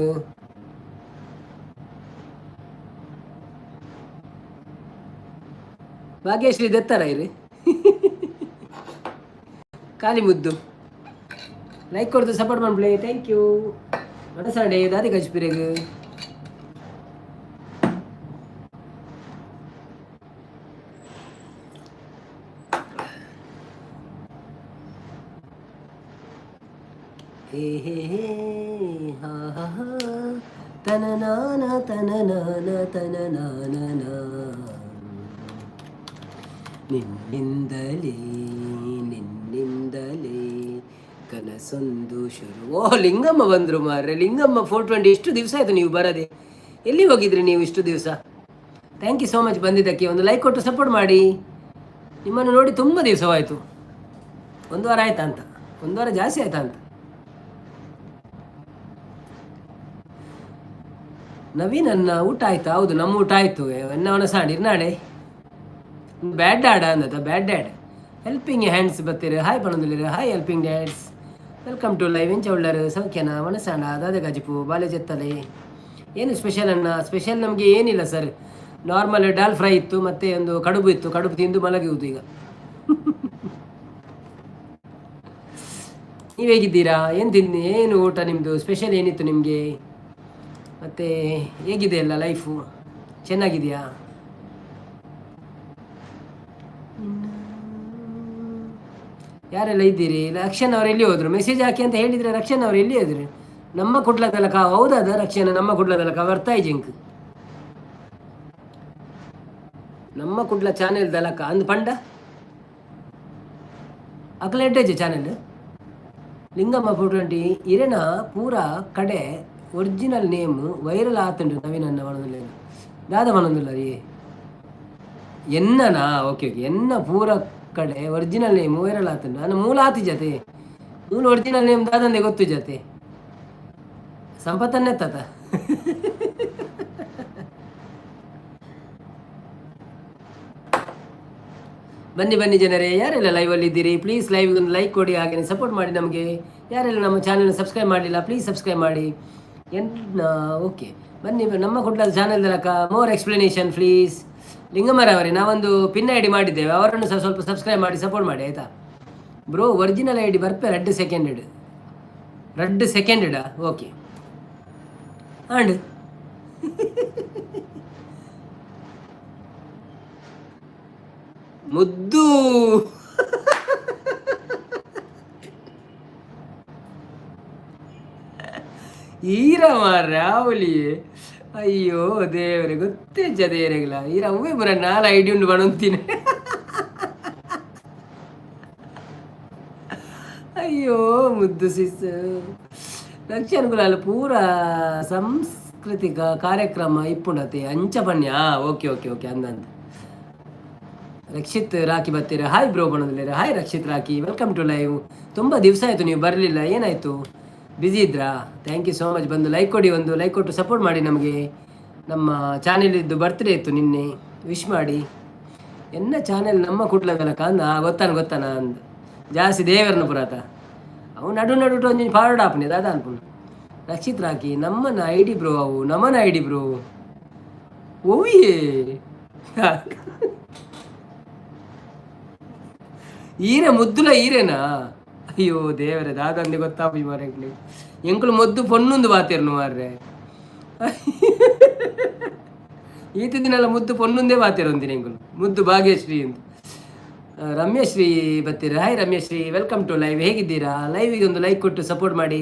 Bhagyashree ದೆತ್ತರ ಇರಿ ಖಾಲಿ ಮುದ್ದು. ಲೈಕ್ ಕೊಡ್ದು ಸಪೋರ್ಟ್ ಮನ್ಪುಲೆ. Thank you. ಮನಸಾಂಡೆ ದಾದಿ ಕಚ್ಪಿರೆಗ್. ಹೇ ಹೇ ಹೇ ಹಾ ಹಾ ಹಾ ತನ ನಾನ ತನ ನಾನ ತನ ನಾನ. ನಿನ್ನಿಂದಲೇ ನಿನ್ನಿಂದಲೇ ಕನಸೊಂದು ಶುರು. ಓ, ಲಿಂಗಮ್ಮ ಬಂದರು ಮಾರ್ರೆ. ಲಿಂಗಮ್ಮ 420, ಎಷ್ಟು ದಿವಸ ಆಯಿತು ನೀವು ಬರದೆ? ಎಲ್ಲಿ ಹೋಗಿದ್ರಿ ನೀವು ಇಷ್ಟು ದಿವಸ? Thank you so much ಬಂದಿದ್ದಕ್ಕೆ. ಒಂದು ಲೈಕ್ ಕೊಟ್ಟು ಸಪೋರ್ಟ್ ಮಾಡಿ. ನಿಮ್ಮನ್ನು ನೋಡಿ ತುಂಬ ದಿವಸವಾಯಿತು. ಒಂದು ವಾರ ಆಯ್ತಾ ಅಂತ, ಒಂದು ವಾರ ಜಾಸ್ತಿ ಆಯ್ತಾ ಅಂತ. ನವೀನ್ ಅನ್ನ, ಊಟ ಆಯ್ತಾ? ಹೌದು, ನಮ್ಮ ಊಟ ಆಯಿತು. ಎನ್ನವನ ಸಾಂಡಿರ್ ನಾಳೆ ಬ್ಯಾಡ್ ಡ್ಯಾಡ್ ಅಂದದ. Bad dad. ಹೆಲ್ಪಿಂಗ್ ಹ್ಯಾಂಡ್ಸ್ ಬತ್ತೀರಿ, ಹಾಯ್ ಪಣೊಂದುಲ್ಲೆರ್. Hi helping dads, welcome to live. ಎಂಚ ಉಳ್ಳರು? ಸೌಖ್ಯನ? ವನಸಾಣ ದಾದ ಗಜಿಪು ಬಾಲೆ ಜೆತ್ತಲೆ. ಏನು ಸ್ಪೆಷಲ್ ಅಣ್ಣ? ಸ್ಪೆಷಲ್ ನಮಗೆ ಏನಿಲ್ಲ ಸರ್. ನಾರ್ಮಲ್ ಡಾಲ್ ಫ್ರೈ ಇತ್ತು, ಮತ್ತು ಒಂದು ಕಡುಬು ಇತ್ತು. ಕಡುಬು ತಿಂದು ಮಲಗುವುದು ಈಗ. ನೀವು ಹೇಗಿದ್ದೀರಾ? ಏನು ತಿಂದಿ? ಏನು ಊಟ ನಿಮ್ಮದು? ಸ್ಪೆಷಲ್ ಏನಿತ್ತು ನಿಮಗೆ? ಮತ್ತು ಹೇಗಿದೆ ಎಲ್ಲ ಲೈಫು? ಚೆನ್ನಾಗಿದೆಯಾ? ಯಾರೆಲ್ಲ ಇದ್ದೀರಿ? ರಕ್ಷಣ್ ಅವರು ಎಲ್ಲಿ ಹೋದ್ರು? ಮೆಸೇಜ್ ಹಾಕಿ ಅಂತ ಹೇಳಿದರೆ ರಕ್ಷಣ್ ಅವರು ಎಲ್ಲಿ ಹೋದ್ರು? ನಮ್ಮ ಕುಡ್ಲದಲ್ಲ? ಹೌದಾದ ರಕ್ಷಣೆ, ನಮ್ಮ ಕುಡ್ಲದಲ್ಲ ಬರ್ತಾ ಜಿಂಕ್. ನಮ್ಮ ಕುಡ್ಲ ಚಾನೆಲ್ ದಲಕ ಅಂದ್ ಪಂಡ ಅಕ್ಲೆಡ್ಡೇಜ್ ಚಾನೆಲ್. ಲಿಂಗಮ್ಮ 420, ಇರೆನ ಪೂರ ಕಡೆ ಒರಿಜಿನಲ್ ನೇಮ್ ವೈರಲ್ ಆತುಂಡು. ನವೀನ್ ಅನ್ನ ಪಣೊಂದುಲ್ಲೆರ್. ದಾದ ಪಣೊಂದುಲ್ಲರಿ? ಎನ್ನನಾ? ಓಕೆ ಓಕೆ ಎನ್ನ ಪೂರ ಕಡೆ ಒರಿಜಿನಲ್ ನೇಮ್ ವೈರಲ್ ಆತುಂಡು. ಅನ್ನ ಮೂಲ ಆತಿ ಜತೆ ಮೂಲ ಒರಿಜಿನಲ್ ನೇಮ್ ದಾದಂದೆ ಗೊತ್ತು ಜತೆ ಸಂಪತ್ತನ್ನೆತ್ತತ. ಬನ್ನಿ ಬನ್ನಿ ಜನರೇ, ಯಾರೆಲ್ಲ ಲೈವಲ್ಲಿ ಇದ್ದೀರಿ, ಪ್ಲೀಸ್ ಲೈವ್ ಒಂದು ಲೈಕ್ ಕೊಡಿ, ಹಾಗೆಯೇ ಸಪೋರ್ಟ್ ಮಾಡಿ ನಮಗೆ. ಯಾರೆಲ್ಲ ನಮ್ಮ ಚಾನಲ್ ಸಬ್ಸ್ಕ್ರೈಬ್ ಮಾಡಲಿಲ್ಲ, ಪ್ಲೀಸ್ ಸಬ್ಸ್ಕ್ರೈಬ್ ಮಾಡಿ. ಎನ್ ಓಕೆ, ಬನ್ನಿ. ನಮ್ಮ ಕುಡ್ಲದ ಚಾನೆಲ್ ತನಕ ಮೋರ್ ಎಕ್ಸ್ಪ್ಲನೇಷನ್ ಪ್ಲೀಸ್. ಲಿಂಗಮ್ಮರವರೇ, ನಾವೊಂದು ಪಿನ್ ಐಡಿ ಮಾಡಿದ್ದೇವೆ. ಅವರನ್ನು ಸಹ ಸ್ವಲ್ಪ ಸಬ್ಸ್ಕ್ರೈಬ್ ಮಾಡಿ ಸಪೋರ್ಟ್ ಮಾಡಿ, ಆಯಿತಾ? ಬ್ರೋ, ಒರಿಜಿನಲ್ ಐಡಿ ಬರ್ಪೆ ರಡ್ಡ್ ಸೆಕೆಂಡೆಡ್, ರಡ್ಡ್ ಸೆಕೆಂಡೆಡಾ? ಓಕೆ. ಆಂಡ್ ಮುದ್ದು ಈರ ಮಾರ್ರೆ ಆವಲಿ. ಅಯ್ಯೋ ದೇವರೇ, ಗೊತ್ತೇ ದೇವರೆಗಳ ಈರ ಅವೇ ಬರ ನಾಲ್ ಐಡಿ ಉಂಡು ಬಣಂತೀನಿ. ಅಯ್ಯೋ ಮುದ್ದು ಸಿಸ್. ಲಕ್ಷಣಗುಲಾಲ ಪೂರ ಸಂಸ್ಕೃತ ಸಾಂಸ್ಕೃತಿಕ ಕಾರ್ಯಕ್ರಮ ಇಪ್ಪುಂಡತೆ ಅಂಚ ಪನ್ಯ. ಓಕೆ ಓಕೆ ಓಕೆ, ಅಂದಂತ. ರಕ್ಷಿತ್ ರಾಖಿ ಬರ್ತೀರಾ? ಹಾಯ್ ಬ್ರೋ ಬಣ್ಣದಲ್ಲಿರ. Hi Rakshit Rakhi, welcome to live. ತುಂಬ ದಿವಸ ಆಯಿತು ನೀವು ಬರಲಿಲ್ಲ, ಏನಾಯಿತು? ಬ್ಯುಸಿ ಇದ್ರಾ? Thank you so much. ಬಂದು ಲೈಕ್ ಕೊಡಿ, ಒಂದು ಲೈಕ್ ಕೊಟ್ಟು ಸಪೋರ್ಟ್ ಮಾಡಿ ನಮಗೆ. ನಮ್ಮ ಚಾನೆಲ್ ಇದ್ದು ಬರ್ತ್ಡೇ ಇತ್ತು ನಿನ್ನೆ, ವಿಶ್ ಮಾಡಿ. ಎನ್ನ ಚಾನೆಲ್ ನಮ್ಮ ಕುಡ್ಲದಲ್ಲ ಕಂದ ಗೊತ್ತಾನ ಗೊತ್ತಾನ ಅಂದ್ ಜಾಸ್ತಿ ದೇವರನ್ನ ಪುರಾತ ಅವು ನಡು ನಡು ಒಂಜಿ ಫಾರ್ವರ್ಡ್ ಆಪುನಿ ದಾದ ಅನ್ಪುನು. ರಕ್ಷಿತ್ ರಾಖಿ, ನಮ್ಮನ ಐಡಿ ಬ್ರೋ, ಅವು ನಮನ ಐಡಿ ಬ್ರೋ. ಓಯೇ, ಈರೆ ಮುದ್ದುಲ ಈರೆನಾ? ಅಯ್ಯೋ ದೇವರೇ, ದಾದಂದೆ ಗೊತ್ತಾಪಿ ಮಾರ್ರೆ. ಎಂಕುಲು ಮೊದ್ದು ಪೊಣ್ಣುಂದು ಬಾತಿರ್ನು ಮಾರ್ರೆ. ಈತ ದಿನಲ್ಲ ಮುದ್ದು ಪೊಣ್ಣುಂದೇ ಬಾತಿರೊಂದಿನ ಎಂಕುಲು, ಮುದ್ದು ಭಾಗ್ಯಶ್ರೀ ಎಂದು. ರಮ್ಯಶ್ರೀ ಬರ್ತೀರಾ? Hi Ramyashree, welcome to live. ಹೇಗಿದ್ದೀರಾ? ಲೈವಿಗೆ ಒಂದು ಲೈಕ್ ಕೊಟ್ಟು ಸಪೋರ್ಟ್ ಮಾಡಿ.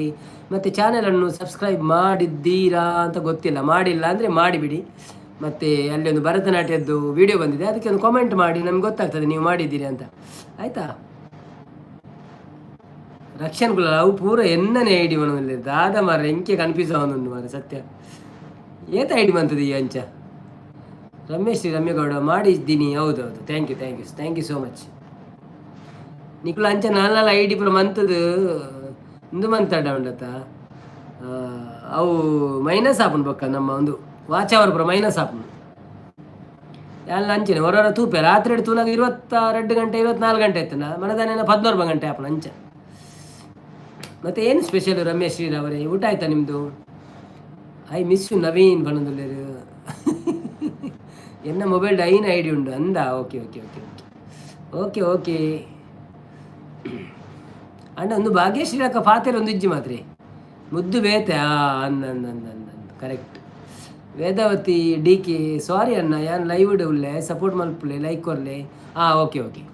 ಮತ್ತು ಚಾನಲನ್ನು ಸಬ್ಸ್ಕ್ರೈಬ್ ಮಾಡಿದ್ದೀರಾ ಅಂತ ಗೊತ್ತಿಲ್ಲ, ಮಾಡಿಲ್ಲ ಅಂದರೆ ಮಾಡಿಬಿಡಿ. ಮತ್ತು ಅಲ್ಲಿ ಒಂದು ಭರತನಾಟ್ಯದ್ದು ವಿಡಿಯೋ ಬಂದಿದೆ, ಅದಕ್ಕೆ ಒಂದು ಕಾಮೆಂಟ್ ಮಾಡಿ, ನಮ್ಗೆ ಗೊತ್ತಾಗ್ತದೆ ನೀವು ಮಾಡಿದ್ದೀರಿ ಅಂತ. ಆಯಿತಾ? ರಕ್ಷಣ್ ಕುಲ, ಅವು ಪೂರ ಎನ್ನನೆ ಐಡಿ ಮನದಲ್ಲಿ ದಾದ ಮಾರ, ಎಂಕೆ ಕನ್ಫ್ಯೂಸ್ ಅವನೊಂದು ಮಾರ ಸತ್ಯ. ಏತ ಐಡಿ ಬಂತದ ಈ ಅಂಚ? ರಮೇಶ್ ಶ್ರೀ ರಮ್ಯಗೌಡ, ಮಾಡಿದ್ದೀನಿ. ಹೌದೌದು, thank you, thank you, thank you so much. ನಿಕುಲು ಅಂಚ ನಾಲ್ನಾಲ್ ಐಡಿ ಪೂರ ಮಂತದು ಇಂದು ಮಂತಾಡ ಉಂಡತ, ಅವು ಮೈನಸ್ ಆಪುಂಡು ಬೊಕ್ಕ. ನಮ್ಮ ಒಂದು ವಾಚ್ ಅವರ್ ಪೂರ ಮೈನಸ್ ಆಪುಂಡು. ಎಲ್ಲ ಅಂಚನೆ ಹೊರ ತೂಪೆ ರಾತ್ರಿ ತೂನಾಗ 22 ಗಂಟೆ, 24 ಗಂಟೆ ಆಯ್ತನ ಮನದಾನೇನ 11 ಗಂಟೆ ಆಪುಂಡು ಅಂಚ. ಮತ್ತೆ ಏನು ಸ್ಪೆಷಲ್ ರಮೇಶ್ ಶ್ರೀರವರೇ? ಊಟ ಆಯ್ತಾ ನಿಮ್ಮದು? I miss you Naveen ಬಣ್ಣದುಲ್ಲೇರು. ಎನ್ನ ಮೊಬೈಲ್ ಐನ ಐಡಿ ಉಂಡು ಅಂದ. Okay okay okay okay okay okay. ಅಣ್ಣ, ಒಂದು ಭಾಗ್ಯಶ್ರೀ ಅಕ್ಕ ಫಾತೆರ್ ಒಂದು ಇಜ್ಜಿ ಮಾತ್ರೆ ಮುದ್ದು ಬೇತೆ. ಆ ಅಂದ ಅಂದ ಅಂದ ಅಂದ. ಕರೆಕ್ಟ್. ವೇದಾವತಿ ಡಿ ಕೆ, ಸಾರಿ ಅಣ್ಣ, ಯಾನ್ ಲೈವ್ ಉಲ್ಲೆ, ಸಪೋರ್ಟ್ ಮಲ್ಪುಲೆ, ಲೈಕ್ ಕೊರ್ಲೆ. ಹಾಂ, ಓಕೆ ಓಕೆ.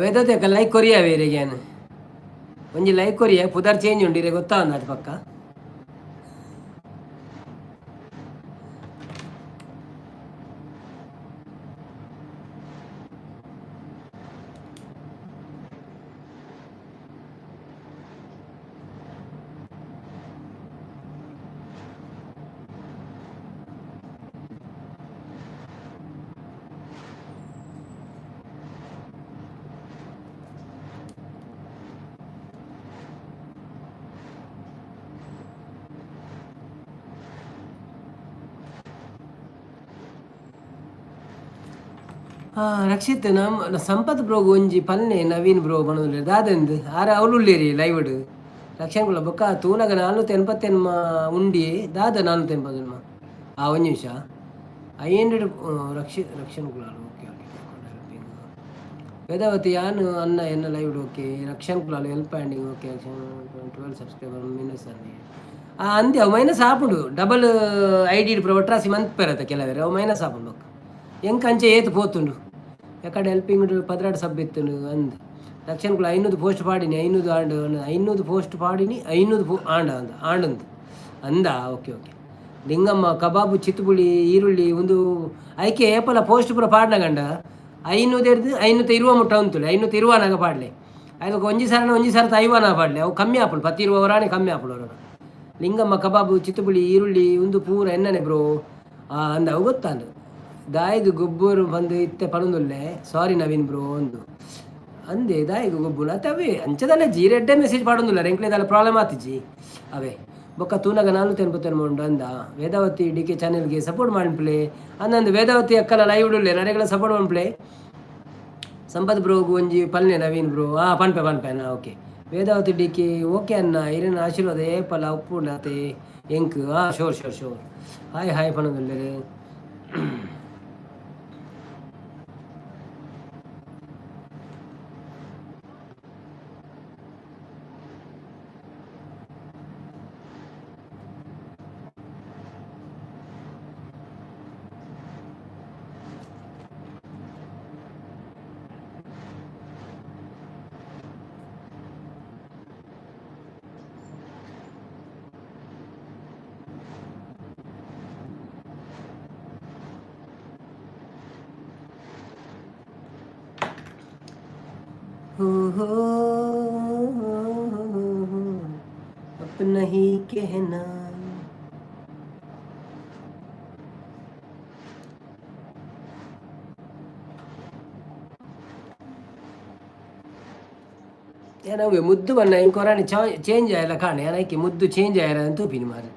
ವೇದಾವತಿ ಅಕ್ಕ, ಲೈಕ್ ಕೊರಿಯ ಬೇರೆಗೆ ಒಂಜಿ ಲೈಕ್ ಕೊರಿಯ. ಪುದರ್ ಚೇಂಜ್ ಉಂಡು ಇರೆ ಗೊತ್ತಾ ಅದು ಪಕ್ಕ. ರಕ್ಷಿತ್, ನಮ್ಮ ಸಂಪತ್ ಬ್ರೋಗ್ ಒಂಜಿ ಪಲ್ನೆ ನವೀನ್ ಬ್ರೋ ಬಣದುಲ್ಲೆರ್ ದಾದೆಂದು ಆರ ಅವಲುಲ್ಲೇರಿ ಲೈವ್ಡ್. ರಕ್ಷಣ್ ಕುಲ ಬೊಕ್ಕ ತೂನಗ 488 ಉಂಡಿ ದಾದ 480. ಆ ಒಂಜಿ ನಿಮಿಷ, 500. Rakshit, Rakshan Kulal, okay okay. ವೇದಾವತಿ, ಯಾನ್ ಅನ್ನ ಎನ್ನ lived. Okay Rakshan Kulal, help handing. Okay, 12 subscriber minus ಅಂದಿ. ಆ ಅಂದೆ, ಅವು ಮೈನಸ್ ಆಪುಂಡು. ಡಬಲ್ I D ಒಟ್ರಾಸಿ ಮಂತ್ ಪೆರತ ಕೆಲವರು, ಅವು ಮೈನಸ್ ಆಪುಂಡು ಬೊಕ್ಕ. ಎಂಕ್ ಅಂಚೆ ಏತ್ ಪೋತುಂಡು. ಎಕಡೆ ಹೆಲ್ಪಿಂಗ್ 12 ಸಬ್ ಇತ್ತುಂಡು ಅಂದ್. ರಕ್ಷಣ್ ಕುಲ, 500 ಪೋಸ್ಟ್ ಪಾಡಿನಿ, 500 ಆಂಡ್. 500 ಪೋಸ್ಟ್ ಪಾಡಿನಿ, 500 ಪೋ ಆಂಡ ಅಂದ ಆಂಡಂದು ಅಂದ. Okay okay. ಲಿಂಗಮ್ಮ, ಕಬಾಬು, ಚಿತ್ತುಪುಳಿ, ಈರುಳ್ಳಿ ಒಂದು ಐಕೆ ಏಪಲ ಪೋಸ್ಟ್ ಪೂರ ಪಾಡ್ನ ಗಂಡ 500 ಎರ್ದು 520 ಮುಟ್ಟ ಉಂತುಲೆ. 520 ನಾಗ ಪಾಡ್ಲೆ. ಐದಕ್ಕೆ ಒಂಜಿ ಸಾರನ ಒಂಜಿ ಸಾರ ಐವನ ಪಾಡ್ಲೆ, ಅವು ಕಮ್ಮಿ ಆಪುಂಡು. ಪತ್ತಿ ಇರುವ ವರಾನೆ ಕಮ್ಮಿ ಆಪುಂಡು ಅವರ. ಲಿಂಗಮ್ಮ, ಕಬಾಬು, ಚಿತ್ತುಪುಳಿ, ಈರುಳ್ಳಿ ಒಂದು ಪೂರ ಎನ್ನನೆ ಬ್ರೋ. ಅಂದ ಅವು ಗೊತ್ತಾಂಡು. ದಾಯಿಗ್ ಗೊಬ್ಬರು ಬಂದು ಇತ್ತೆ ಪನೊಂದುಲ್ಲೆ, ಸಾರಿ ನವೀನ್ ಬ್ರೋ ಅಂದು ಅಂದೆ. ದಾಯಿಗ್ ಗೊಬ್ಬುನ ಅತ್ತೆ ಅವೇ ಅಂಚದಲ್ಲ ಜೀರೆಡ್ಡೆ ಮೆಸೇಜ್ ಪಾಡೊಂದುಲ್ಲ, ಎಂಕ್ಲೆ ದಾಲ ಪ್ರಾಬ್ಲಮ್ ಆತಿಜಿ ಅವೇ. ಬೊಕ್ಕ ತೂನಗ 489 ಉಂಡು ಅಂದ. ವೇದಾವತಿ ಡಿ ಕೆ ಚಾನೆಲ್ಗೆ ಸಪೋರ್ಟ್ ಮಾಡ್ಪ್ಲೆ ಅಂದಂದು. ವೇದಾವತಿ ಅಕ್ಕಲ ಲೈವ್ ಉಳ್ಳೆ, ನರೆಗಳ ಸಪೋರ್ಟ್ ಮಾಡ್ಪ್ಲೆ. ಸಂಪತ್ ಬ್ರೋಗು ಒಂಜಿ ಪಲ್ನೆ ನವೀನ್ ಬ್ರೋ. ಹಾಂ, ಪನ್ಪೆ ಪನ್ಪೆ ಅಣ್ಣ. Okay Vedavathi D K, okay ಅಣ್ಣ, ಇರೆನ ಆಶೀರ್ವಾದ ಏಪಲ ಉಪ್ಪುಂಡತೆ ಎಂಕ್. ಹಾಂ, sure sure sure. Hi hi ಪನೊಂದುಲ್ಲೆರ್. हो हो हो, अपना ही कहना. ಏನವೆ ಮುದ್ದು ಬಣ್ಣ ಇಂಕೊರಾಣಿ ಚೇಂಜ್ ಆಯಲ್ಲ ಕಾಣೆ ಏನಕ್ಕೆ ಮುದ್ದು ಚೇಂಜ್ ಆಯರ ಅಂತ ತೂಪಿನಿ ಮಾರೆ.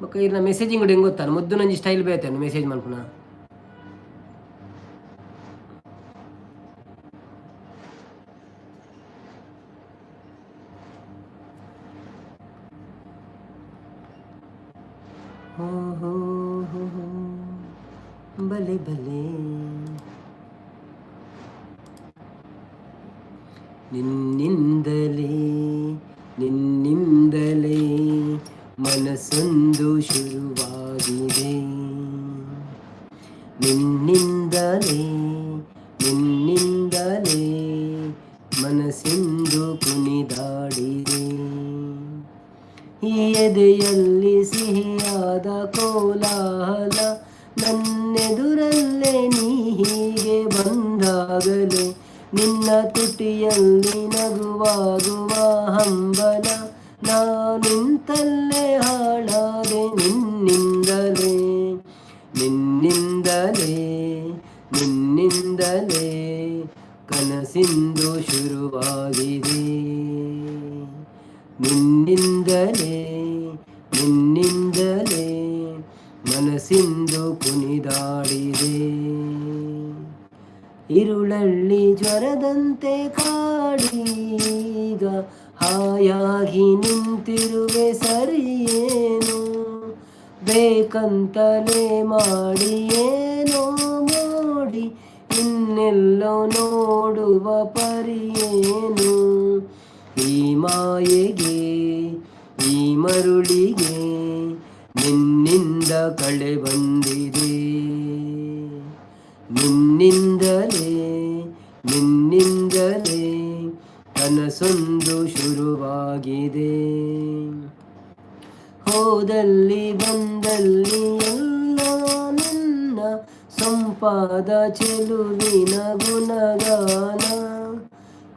ಬೊಕ್ಕ ಇರ್ನ ಮೆಸೇಜಿಂಗ್ ಕೂಡ ಹೆಂಗ್ ಗೊತ್ತಾನ, ಮುದ್ದು ನಂಜಿ ಸ್ಟೈಲ್ ಬೇತೇನು ಮೆಸೇಜ್ ಮನ್ಪುನ. ಹೋ ಹೋ ಹೋ ಹೋ, ಬಲೆ ಬಲೆ. ನಿನ್ನಿಂದಲೇ ನಿನ್ನಿಂದಲೇ ಮನಸ್ಸೊಂದು ಶುರುವಾಗಿದೆ, ನಿನ್ನಿಂದಲೇ ನಿನ್ನಿಂದಲೇ ಮನಸ್ಸಿಂದು ಕುಣಿದಾಡಿದೆ. ಈ ಎದೆಯಲ್ಲಿ ಸಿಹಿಯಾದ ಕೋಲಾಹಲ, ನನ್ನೆದುರಲ್ಲೇ ನೀ ಹೀಗೆ ಬಂದಾಗಲೇ ನಿನ್ನ ತುಟಿಯಲ್ಲಿ ನಗುವಾಗುವ ಹಂಬಲ, ನಾ ನಿಂತಲ್ಲೇ ಹಾಳಾದೆ ನಿನ್ನಿಂದಲೇ. ನಿನ್ನಿಂದಲೇ ನಿನ್ನಿಂದಲೇ ಕನಸಿಂದು ಶುರುವಾಗಿದೆ, ನಿನ್ನಿಂದಲೇ ನಿನ್ನಿಂದಲೇ ಮನಸ್ಸಿಂದು ಕುಣಿದಾಡಿದೆ. ಇರುಳಲ್ಲಿ ಜ್ವರದಂತೆ ಕಾಡೀಗ ಹಾಯಾಗಿ ನಿಂತಿರುವೆ ಸರಿಯೇನು? ಬೇಕಂತಲೇ ಮಾಡಿ ಏನೋ ಮೋಡಿ ಇನ್ನೆಲ್ಲೋ ನೋಡುವ ಪರಿಯೇನು? ಈ ಮಾಯೆಗೆ ಈ ಮರುಳಿಗೆ ನಿನ್ನಿಂದ ಕಳೆ ಬಂದಿದೆ. ನಿನ್ನಿಂದಲೇ ನಿನ್ನಿಂದಲೇ ಕನಸೊಂದು ಶುರುವಾಗಿದೆ. ಹೋದಲ್ಲಿ ಬಂದಲ್ಲಿ ಎಲ್ಲ ನಿನ್ನ ಸೊಂಪಾದ ಚೆಲುವಿನ ಗುಣಗಾನ,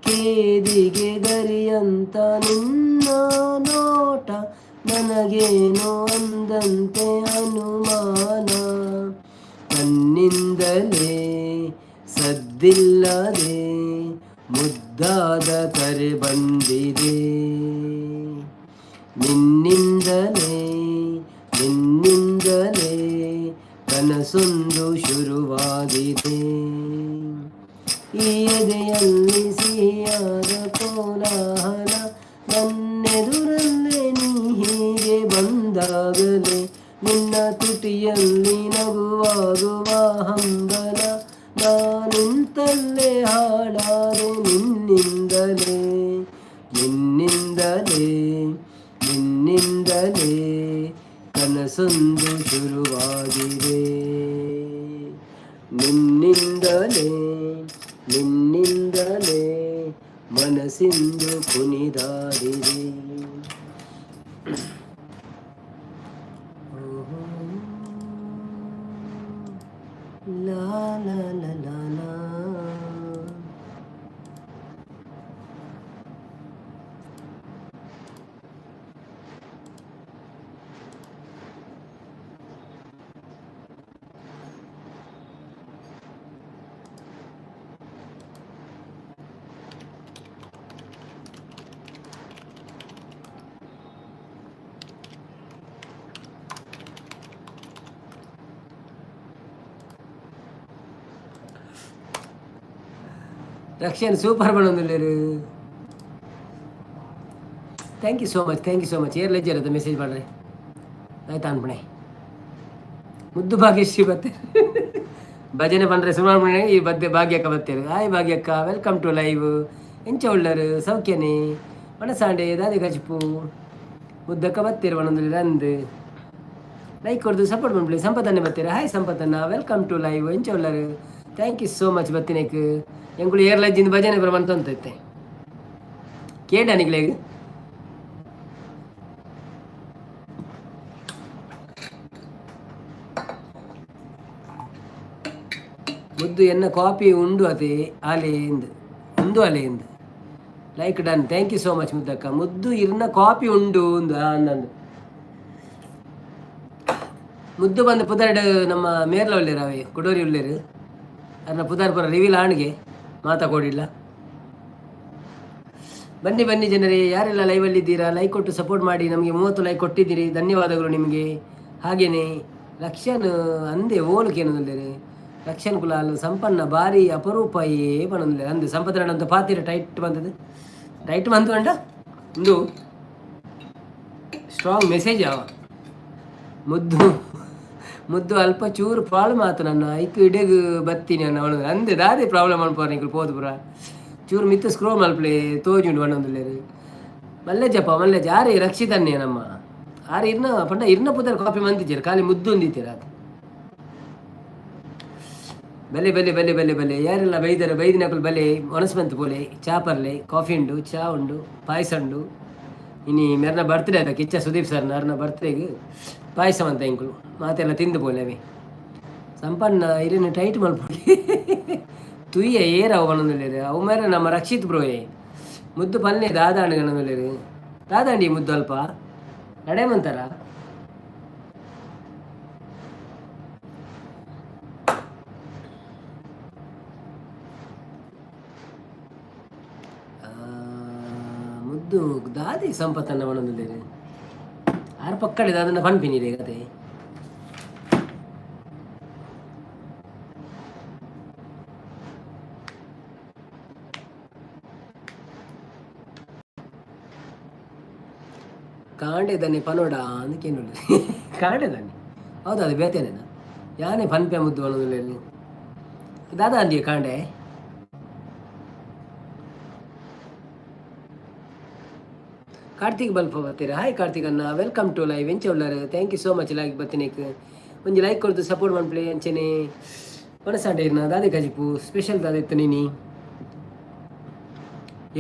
ಕೇದಿಗೆ ಗರಿಯಂತ ನಿನ್ನ ನೋಟ ನನಗೇನೋ ಅಂದಂತೆ ಅನುಮಾನ. ತನ್ನಿಂದಲೇ ಸದ್ದಿಲ್ಲದೆ ಮುದ್ದಾದ ಕರೆ ಬಂದಿದೆ. ನಿನ್ನಿಂದಲೇ ನಿನ್ನಿಂದಲೇ ಕನಸೊಂದು ಶುರುವಾಗಿದೆ. ಈ ಎದೆಯಲ್ಲಿ ಸಿಹಿಯಾದ ಕೋಲಾಹಲ, ನನ್ನೆದುರಲ್ಲೇ ನೀ ಹೀಗೆ ಬಂದಾಗಲೇ ನಿನ್ನ ತುಟಿಯಲ್ಲಿ ನಗುವಾಗುವ ಹಂಬಲ, ನಾನಿಂತಲ್ಲೇ ಹಾಳಾದೆ ನಿನ್ನಿಂದಲೇ. ನಿನ್ನಿಂದಲೇ ನಿನ್ನಿಂದಲೇ ಕನಸೊಂದು ಶುರುವಾಗಿದೆ. ನಿನ್ನಿಂದಲೇ ನಿನ್ನಿಂದಲೇ ಮನಸ್ಸಿಂದು ಕುಣಿದಾಡಿದೆ. ಓಹೋ, ಲಾ ಲಾ ಲಾ ಲಾ ಲಾ. ರಕ್ಷನ್ ಸೂಪರ್ ಪನೊಂದುಲ್ಲೆರ್. Thank you so much, thank you so much. ಏರ್ ಲೆಜ್ಜರ್ ಅದು ಮೆಸೇಜ್ ಮಾಡ್ರೆ ಆಯ್ತಾ ಅನ್ಪಣೆ. ಮುದ್ದು ಭಾಗ್ಯಶ್ರೀ ಬತ್ತೆ ಭಜನೆ ಪಂಡ್ರೆ ಸುಮಾರು ಮನೆ ಈ ಬದ್ದೆ ಭಾಗ್ಯಕ್ಕ ಬತ್ತೇರು. Hi Bhagyakka, welcome to live. ಎಂಚ ಉಳ್ಳರು? ಸೌಖ್ಯನೇ? ಮನಸಾಂಡೆ ದಾದೆ ಕಜಿಪು? ಮುದ್ದಕ್ಕ ಬತ್ತೇರು ಪನೊಂದುಲ್ಲೆರ್. ಅಂದ್ ಲೈಕ್ ಕೊರ್ದು ಸಪೋರ್ಟ್ ಮನ್ಪುಲೆ. ಸಂಪತ್ತನ್ನೇ ಬತ್ತೀರ. ಹಾಯ್ ಸಂಪತ್ತನ್ನ, welcome to live. ಎಂಚ ಉಳ್ಳರು? Thank you so much ಬತ್ತಿನೇಕ್. ಎಂಕುಲು ಏರ್ಲಜ್ಜಿಂದ ಭಜನೆ ಪೂರ ಮಂತೊಂತೈತೆ ಕೇಂಡ ನಿಕ್ಲೆಗ್. ಮುದ್ದು ಎನ್ನ ಕಾಪಿ ಉಂಡು ಅತೆ ಆಲೆ ಇಂದು ಉಂದು ಅಲೆ ಇಂದು. Like done, thank you so much ಮುದ್ದಕ್ಕ. ಮುದ್ದು ಇರ್ನ ಕಾಪಿ ಉಂಡು ಉಂದು ಅಂದಂದು. ಮುದ್ದು ಬಂದು ಪುದರ್ಡ್ ನಮ್ಮ ಮೇರ್ಲ ಉಳ್ಳೇರು, ಅವೇ ಕುಡೋರಿ ಉಳ್ಳೇರು. ಅರ್ನ ಪುದರ್ ಪುರ ರಿವೀಲ್ ಆಣ್ಗೆ ಮಾತಾ ಕೊಡಿಲ್ಲ. ಬನ್ನಿ ಬನ್ನಿ ಜನರೇ, ಯಾರೆಲ್ಲ ಲೈವಲ್ಲಿ ಇದ್ದೀರಾ ಲೈಕ್ ಕೊಟ್ಟು ಸಪೋರ್ಟ್ ಮಾಡಿ. ನಮಗೆ 30 ಲೈಕ್ ಕೊಟ್ಟಿದ್ದೀರಿ, ಧನ್ಯವಾದಗಳು ನಿಮಗೆ. ಹಾಗೇನೆ ಲಕ್ಷನ್ ಅಂದೆ ಓಲುಕೇನಂದರೆ ಲಕ್ಷನ್ ಕುಲಾಲ್ ಸಂಪನ್ನ ಬಾರಿ ಅಪರೂಪ ಏ ಪನೊಂದುಲ್ಲೆರ್. ಅಂದೆ ಸಂಪತ್ ಅಂತ ಪಾತಿರ ಟೈಟ್ ಬಂದದ್ದು ಟೈಟ್ ಬಂತು ಅಂಡ ಒಂದು ಸ್ಟ್ರಾಂಗ್ ಮೆಸೇಜ್ ಅವ. ಮುದ್ದು ಮುದ್ದು ಅಲ್ಪ ಚೂರು ಪ್ರಾಬ್ಲಮ್ ಆತು ನನ್ನ ಐಕ್ ಇಡೆಗ್ ಬತ್ತೀನಿ ಅನ್ನ ಅವನು ಅಂದೆ. ದಾದೆ ಪ್ರಾಬ್ಲಮ್ ಅನ್ಪೋರ್ ನಿಕ್ಲು ಪೋದು ಪುರ ಚೂರು ಮಿತ್ತು ಸ್ಕ್ರೋಲ್ ಮಲ್ಪಲೆ ತೋಜುಂಡು ಪನೊಂದುಲ್ಲೆರ್. ಮಲ್ಲೆಜಪ್ಪ ಮಲ್ಲೆಜ ಆರೆ ರಕ್ಷಿತನ್ನೇ ನಮ್ಮ ಆರೆ ಇರ್ನ ಪಂಡ ಇರ್ನ ಪುದರ್ ಕಾಪಿ ಮಂತಿಜೆರ್, ಖಾಲಿ ಮುದ್ದು ಒಂದಿತ್ತೀರ ಅದು. ಬಲೆ ಬಲೆ ಬಲೆ ಬಲೆ ಬಲೆ. ಯಾರೆಲ್ಲ ಬೈದಾರ ಬೈದಿನಕುಲು ಬಲೆ ಒಣಸ್ಮಂತ್ ಪೋಲೆ, ಚಾ ಪರ್ಲೆ. ಕಾಫಿ ಉಂಡು, ಚಾ ಉಂಡು, ಪಾಯಸ ಉಂಡು. ಇನಿ ಮೆರ್ನ ಬರ್ತ್ಡೇ ಅದ ಕಿಚ್ಚ ಸುದೀಪ್ ಸರ್ ಅರ್ನ ಬರ್ತ್ಡೇಗ್ ಪಾಯಸ ಅಂತ ಇಂಕುಲು ಮಾತೆಲ್ಲ ತಿಂದು ಪೋಲೆ. ಅವೇ ಸಂಪನ್ನ ಇರಿನ ಟೈಟ್ ಮಲ್ಪೊಲಿ ತುಯ್ಯ ಏರ್ ಅವು ಪನೊಂದುಲ್ಲೆರ್. ಅವು ಮೇರೆ ನಮ್ಮ ರಕ್ಷಿತ್ ಬ್ರೋಯೆ. ಮುದ್ದು ಪಲ್ಲೆ ದಾದಾಂಡ್ ಗಣಂದುಲ್ಲೆರ್. ದಾದಾಂಡಿ ಮುದ್ದು ಅಲ್ಪ ನಡೆ ಮಂತಾರ. ಮುದ್ದು ದಾದಿ ಸಂಪತ್ತನ್ನ ಪನೊಂದುಲ್ಲೆರ್. ಆರ್ ಪಕ್ಕಡೆ ದಾದನ್ನ ಪನ್ಪಿನಿ ಕತೆ. ಕಾಂಡೆದನ್ನೆ ಪನೋಡ ಅಂದ್ ಕಾಂಡೆದನ್ನೆ ಹೌದು ಅದು ಬೇತೇನೇನ ಯಾನೆ ಪನ್ಪೆ ಮುದ್ದು ಪನೊಂದುಲ್ಲೆರ್. ದಾದಾ ಅಂದಿಯೇ ಕಾಂಡೆ? ಕಾರ್ತಿಕ್ ಬಲ್ಪ ಬರ್ತೀರಾ. ಹಾಯ್ ಕಾರ್ತಿಕ್ ಅಣ್ಣ, welcome to live. ಎಂಚ ಉಳ್ಳಾರು? Thank you so much like ಬತ್ತಿನೇಕ್. ಒಂಜಿ ಲೈಕ್ ಕೊರ್ದು ಸಪೋರ್ಟ್ ಮನ್ಪುಲೆ. ಅಂಚನೆ ಮನಸಾಂಡೆ ಇರ್ನ ದಾದೆ ಕಜಿಪು ಸ್ಪೆಷಲ್ ದಾದೆ ಇತ್ತು ನೀನಿ?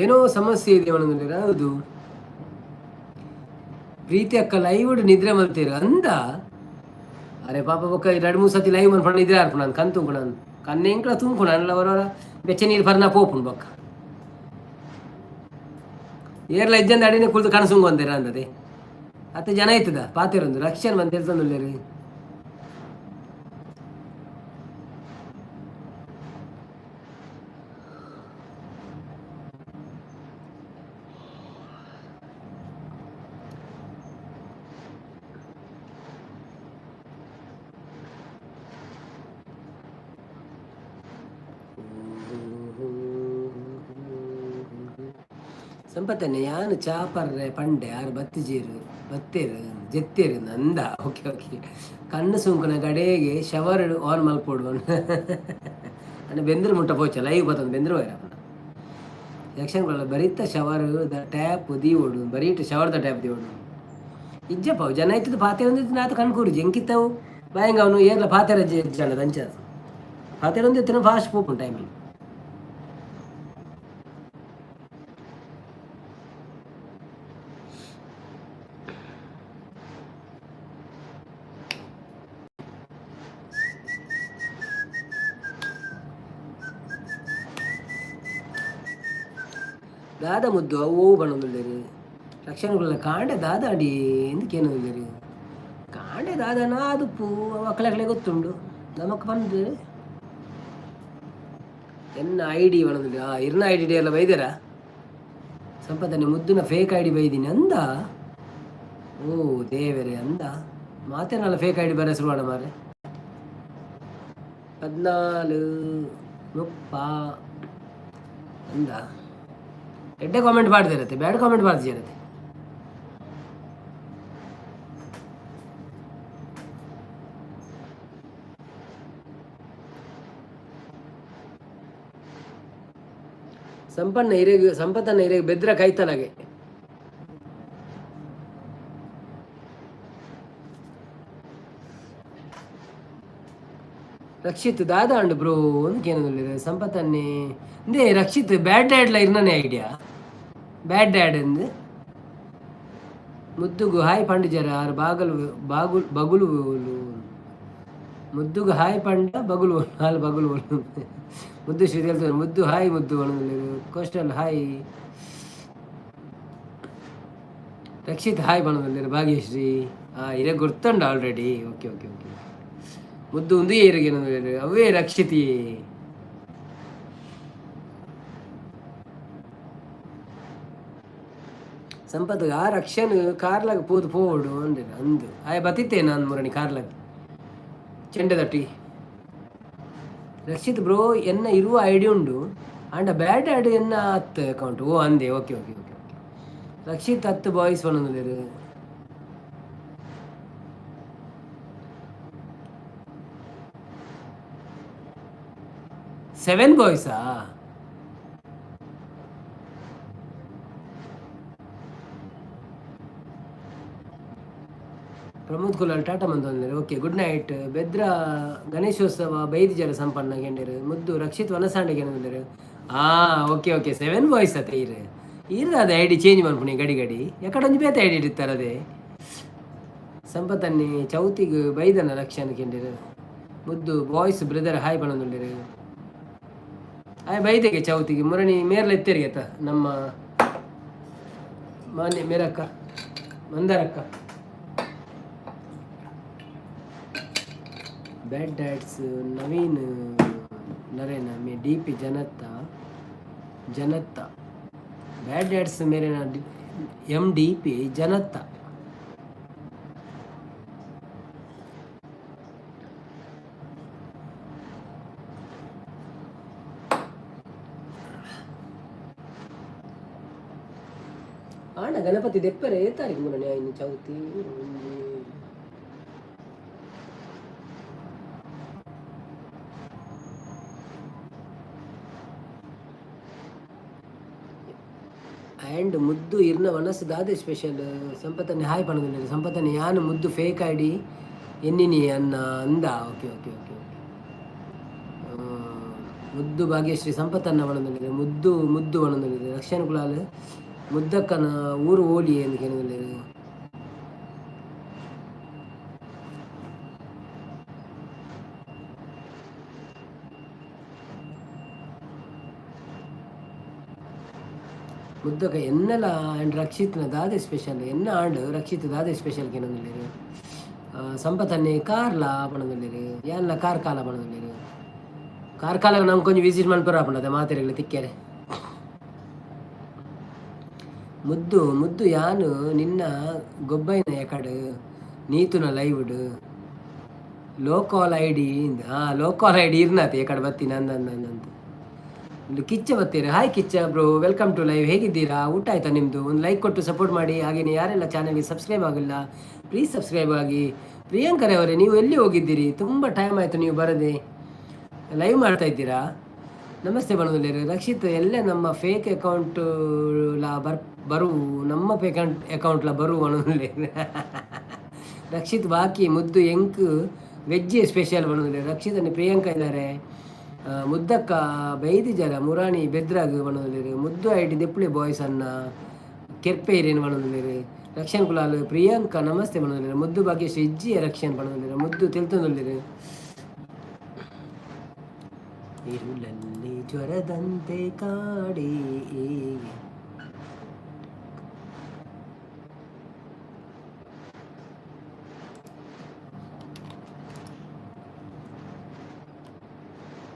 ಏನೋ ಸಮಸ್ಯೆ ಇದೆ ಪನೊಂದುಲ್ಲೆರ್. ಹೌದು ಪ್ರೀತಿ ಅಕ್ಕ ಲೈವ್ ನಿದ್ರೆ ಮಲ್ತೀರ ಅಂದ. ಅರೆ ಪಾಪ ಬೊಕ್ಕ ಎರಡು ಮೂರು ಸತಿ ಲೈವ್ ಮನ್ಪಂಡ ನಿದ್ರೆ ಆರ್ಪುಂಡು. ನಾನು ಕಣ್ ತೂಂಕು, ನಾನು ಕಣ್ಣು ಎಂಕ್ಲ ತೂಂಕು ನಾನು ಅವರವರ ಬೆಚ್ಚ ನೀರು ಪರ್ನ ಪೋಪುಂಡು. ಬೊಕ್ಕ ಏರ್ಲ ಇಜ್ಜಂದ ಅಡಿನೇ ಕುಲ್ದು ಕನಸುಂಗು ಅಂತೀರ ಅಂದದೆ. ಅತ್ತೆ ಜನ ಇತ್ತದ ಪಾತಿರೊಂದು ರಕ್ಷಣೆ ಬಂದು ಹೇಳ್ತಂದುಲ್ಲೇರಿ. ಸಂಪತ್ತನ್ನೆ ಯಾನ್ ಚಾ ಪರ್ರೆ ಪಂಡೆ ಆರ್ ಬತ್ತಿಜೀರು ಬತ್ತೇರು ಜೆತ್ತೇರು ನಂದ. ಓಕೆ ಓಕೆ ಕಣ್ಣು ಸುಂಕುನ ಗಡೆಗೆ ಶವರ್ ಆನ್ ಮಲ್ಪೊಡು ಅನ್ನ ಬೆಂದ್ರು ಮುಟ್ಟ ಪೋಚ ಲೈವ್ ಬತ್ತೊಂದು ಬೆಂದ್ರು ಹೋಯ್ರ ಯಕ್ಷನ್ ಬರೀತ ಶವರ್ the tap ದೀವೋಡು ಬರೀಟ್ ಶವರ್ the tap ದೀವೋಡು. ಇಜ್ಜಪ್ಪ ಜನ ಇತ್ತದ ಪಾತೆ ಒಂದಿತ್ತು ನಾತು ಕಣ್ಕೂರು ಜಂಕಿತ್ತವು ಬಾಯಂಗ ಅವನು ಏರ್ಲ ಪಾತೆರ ಜನ ದಂಚ ಪಾತೆರ ಒಂದಿತ್ತಿನ ಫಾಸ್ಟ್ ಪೋಪುಂಡು ಟೈಮಿಂಗ್. ದಾದ ಮುದ್ದು ಅವು ಪನೊಂದುಲ್ಲೆರ್. ರಕ್ಷಣೆಗುಲ್ಲ ಕಾಂಡೆ ದಾದಾಂಡಿ ಎಂದಕ್ಕೇನೊಂದುಲ್ಲೆರ್. ಕಾಂಡೆ ದಾದನ ಆದುಪ್ಪು ಅವು ಅಕ್ಲಕ್ಲೆ ಗೊತ್ತುಂಡು ನಮಕ್ ಪಂದ್. ಎನ್ನ I D ಪನೊಂದುಲ್ಲೆರ್. ಆ ಇರ್ನ I D ಎಲ್ಲ ಬೈದೆರಾ ಸಂಪದನೆ? ಮುದ್ದುನ ಫೇಕ್ I D ಬೈದಿನಿ ಅಂದ. ಓ ದೇವರೇ ಅಂದ ಮಾತೇನಲ್ಲ ಫೇಕ್ I D ಬರ ಶುರುವಾಣ ಮಾರ್ರೆ. 14:30. ಅಂದ ಎಡ್ಡೆ ಕಾಮೆಂಟ್ ಮಾಡ್ದಿರತ್ತೆ, ಬ್ಯಾಡ್ ಕಾಮೆಂಟ್ ಮಾಡ್ದಿರತ್ತೆ. ಸಂಪನ್ನ ಹಿರೇಗ್, ಸಂಪತ್ತನ್ನ ಹಿರೇಗ್ ಬೆದ್ರ ಕೈತಲಾಗೆ. ರಕ್ಷಿತ್ ದಾದ ಅಂಡ್ ಬ್ರೋ ಒಂದಕ್ಕೇನಂದ್ರೆ ಸಂಪತ್ತನ್ನೇ ಇಂದೇ ರಕ್ಷಿತ್ ಬ್ಯಾಡ್ ಡ್ಯಾಡ್ಲ ಇರ್ನನೆ ಐಡಿಯಾ ಬ್ಯಾಡ್ ಡ್ಯಾಡ್ ಅಂದು. ಮುದ್ದುಗು ಹಾಯ್ ಪಂಡಿಜರ ಆರು ಬಾಗಲು ಬಾಗುಲ್ ಬಗುಲು. ಮುದ್ದುಗು ಹಾಯ್ ಪಂಡ ಬಗುಲು ಹಾಲು ಬಗುಲು. ಮುದ್ದು ಶ್ರೀ ಹೇಳ್ತಾರೆ ಮುದ್ದು ಹಾಯ್ ಮುದ್ದು. Coastal hi. ರಕ್ಷಿತ್ ಹಾಯ್ ಬಣ್ಣದಲ್ಲಿ. ಭಾಗ್ಯಶ್ರೀ ಇರೇ ಗೊತ್ತಂಡ ಆಲ್ರೆಡಿ. ಓಕೆ ಓಕೆ ಓಕೆ ಮುದ್ದು ಒಂದು ಏರಿಗೆ ಅವೇ ರಕ್ಷಿತಿ. ಸಂಪತ್ ಆ ರಕ್ಷನ್ ಕಾರ್ಲಾಗ ಪೋದು ಪೋಡು ಅಂದೆ ಅಂದು ಆಯ್ ಬತ್ತಿತ್ತೆ ನಾನು ಮುರಣಿ ಕಾರ್ಲಾಗ ಚೆಂಡೆ ರಕ್ಷಿತ್ ಬ್ರೋ ಎನ್ನ ಇರುವ ಐಡಿ ಉಂಡು ಅಂಡ ಬ್ಯಾಡ್ ಐಡಿ ಎನ್ನ ಹತ್ತು ಅಕೌಂಟ್. ಓ ಅಂದೆ. Okay okay okay okay Rakshit ಹತ್ತು ಬಾಯ್ಸ್ ಒಂದೊಂದು. ಸೆವೆನ್ ಬಾಯ್ಸಾ? ಪ್ರಮೋದ್ ಕುಲಾಲ್ ಟಾಟಾ ಮಂದೊಂದರೆ. Okay, good night. Bedra Ganeshotsav ಬೈದಿಜರ ಸಂಪನ್ನ ಗೆಂಡರು. ಮುದ್ದು ರಕ್ಷಿತ್ ವನಸಾಂಡೆ ಗೆಂಡರು. ಆ ಓಕೆ ಓಕೆ, ಸೆವೆನ್ ಬಾಯ್ಸ್ ಅತ್ತೆ. ಇರು ಇರು, ಅದು I D change ಮನ್ಪುಣಿ ಗಡಿ ಗಡಿ ಎಕಡೊಂಜಿ ಬೇತೆ I D ಇರ್ತಾರೆ ಅದೇ. ಸಂಪತ್ತನ್ನಿ ಚೌತಿಗ್ ಬೈದನ ರಕ್ಷಣ ಕೆಂಡಿರು. ಮುದ್ದು ಬಾಯ್ಸ್ ಬ್ರದರ್ ಹಾಯ್ ಪಣೊಂದುಂಡಿರು. ಆಯ್ ಬೈದೆಗೆ ಚೌತಿಗೆ ಮುರಣಿ ಮೇರ್ಲ ಎತ್ತೇರಿಗೆ ನಮ್ಮ ಮಾನ್ಯ ಮೇರಕ್ಕ ಮಂದಾರಕ್ಕ. ಬ್ಯಾಡ್ ಡ್ಯಾಡ್ಸ್ ನವೀನ್ ನರೇನ ಮೇ ಡಿ ಪಿ ಜನತ್ತ ಜನತ್ತ. ಬ್ಯಾಡ್ ಡ್ಯಾಡ್ಸ್ ಮೇರೆನ ಎಮ್ ಡಿ ಪಿ ಜನತ್ತ. ಆಂಡ ಗಣಪತಿ ದೆಪ್ಪರೆ ತಾರೀಕು ಮುರಣಿ ಆಯ್ನ ಚೌತಿ ಒಂಜಿ. ಆ್ಯಂಡ್ ಮುದ್ದು ಇರ್ನ ಮನಸ್ಸು ದಾದೆ ಸ್ಪೆಷಲ್. ಸಂಪತ್ತನ್ನೇ ಹಾಯ್ ಪಣೊಂದುಲ್ಲೆರ್. ಸಂಪತ್ತನ್ನೇ ಯಾನ್ ಮುದ್ದು ಫೇಕ್ ಐಡಿ ಎನ್ನಿನಿ ಅನ್ನ ಅಂದ. ಓಕೆ ಓಕೆ ಓಕೆ ಓಕೆ ಮುದ್ದು ಭಾಗ್ಯಶ್ರೀ ಸಂಪತ್ತನ್ನ ಪಣೊಂದುಲ್ಲೆರ್. ಮುದ್ದು ಮುದ್ದು ಪಣೊಂದುಲ್ಲೆರ್. ರಕ್ಷಣ್ ಕುಲಾಲ್ ಮುದ್ದಕ್ಕನ ಊರು ಓಲಿ ಎಂದು ಕೇಳೊಂದುಲ್ಲೆರ್. ಮುದ್ದಕ ಎನ್ನಲ ಆ್ಯಂಡ್ ರಕ್ಷಿತ್ನ ದಾದೆ ಸ್ಪೆಷಲ್ ಎನ್ನ ಆಂಡ್ ರಕ್ಷಿತ್ ದಾದೆ ಸ್ಪೆಷಲ್ ಕೇನೊಂದುಲ್ಲೆರ್. ಸಂಪತ್ತನ್ನೇ ಕಾರ್ಲ ಪಣೊಂದುಲ್ಲೆರ್. ಯಾನ್ಲ ಕಾರ್ ಕಾಲ ಪಣೊಂದುಲ್ಲೆರ್. ಕಾರ್ ಕಾಲಾಗ ನಮ್ಗೆ ಕೊಂಚ ವಿಸಿಟ್ ಮನ್ಪುರ ಆಪುಂಡು ಮಾತೆರೆಗ್ಲ ತಿಕ್ಕೆರೆ. ಮುದ್ದು ಮುದ್ದು ಯಾನು ನಿನ್ನ ಗೊಬ್ಬೈನ ಎಕಡ್ ನೀತುನ ಲೈವ್ಡ್ ಲೋಕಾಲ್ I D. ಹಾಂ, ಲೋಕಾಲ್ I D ಇರ್ನಾತೆ ಎಕಡೆ ಬತ್ತಿ ನಂದ ನಂದಂತ Kichcha ಬತ್ತೀರಿ. Hi Kichcha bro, welcome to live. ಹೇಗಿದ್ದೀರಾ? ಊಟ ಆಯ್ತಾ ನಿಮ್ಮದು? ಒಂದು ಲೈಕ್ ಕೊಟ್ಟು ಸಪೋರ್ಟ್ ಮಾಡಿ. ಹಾಗೆಯೇ ಯಾರೆಲ್ಲ ಚಾನಲ್ಗೆ ಸಬ್ಸ್ಕ್ರೈಬ್ ಆಗಿಲ್ಲ, ಪ್ಲೀಸ್ ಸಬ್ಸ್ಕ್ರೈಬ್ ಆಗಿ. ಪ್ರಿಯಾಂಕರೇ ಅವರೇ, ನೀವು ಎಲ್ಲಿ ಹೋಗಿದ್ದೀರಿ? ತುಂಬ ಟೈಮ್ ಆಯಿತು ನೀವು ಬರದೆ. ಲೈವ್ ಮಾಡ್ತಾ ಇದ್ದೀರಾ? ನಮಸ್ತೆ ಬಣದಲ್ಲಿರು. ರಕ್ಷಿತ್ ಎಲ್ಲೇ ನಮ್ಮ ಫೇಕ್ ಅಕೌಂಟ್ ಲಾ ಬರ್ ಬರು, ನಮ್ಮ ಫೇಕ್ ಅಕೌಂಟ್ಲ ಬರು ಬಣದಲ್ಲಿ. ರಕ್ಷಿತ್ ಬಾಕಿ ಮುದ್ದು ಎಂಕ್ ವೆಜ್ ಸ್ಪೆಷಲ್ ಬಣದಲ್ಲಿ. ರಕ್ಷಿತ್ ಪ್ರಿಯಾಂಕಾ ಇದ್ದಾರೆ. ಮುದ್ದಕ್ಕ ಬೈದಿಜರ ಮುರಾಣಿ ಬೆದ್ರಾಗ್ ಬಣದಲ್ಲಿರು. ಮುದ್ದು ಐಡಿ ದೆಪ್ಪುಳಿ ಬಾಯ್ಸ್ ಅನ್ನ ಕೆರ್ಪೆ ಇರೇನು ಬಣದಲ್ಲಿರು. ರಕ್ಷಣ್ ಕುಲಾಲ್ ಪ್ರಿಯಾಂಕಾ ನಮಸ್ತೆ ಬಣದಲ್ಲಿರು. ಮುದ್ದು ಭಾಗ್ಯಶ್ರೀ ಇಜ್ಜಿ ರಕ್ಷಣ್ ಬಣದಲ್ಲಿರು. ಮುದ್ದು ತೆಲ್ತೊಂದುಲ್ಲೆರ್. ಇರುಳಲ್ಲಿ ಜ್ವರದಂತೆ ಕಾಡಿ.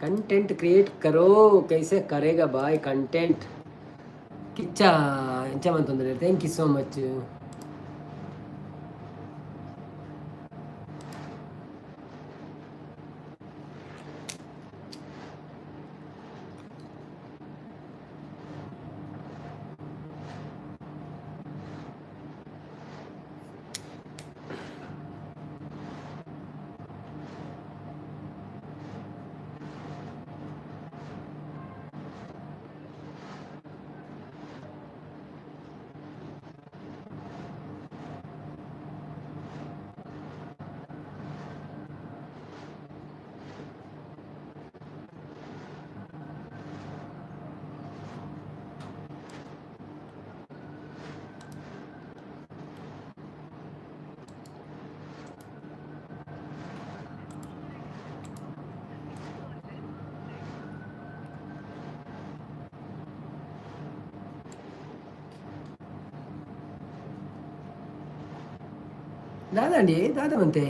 कंटेंट क्रिएट करो, कैसे करेगा भाई कंटेंट? ಕಿಚ್ಚ ಎಂಚ ಮಂತೊಂದುಲ್ಲೆರ್. Thank you so much. ದಾದಾಂಡಿ ದಾದ ಮಂತೆ?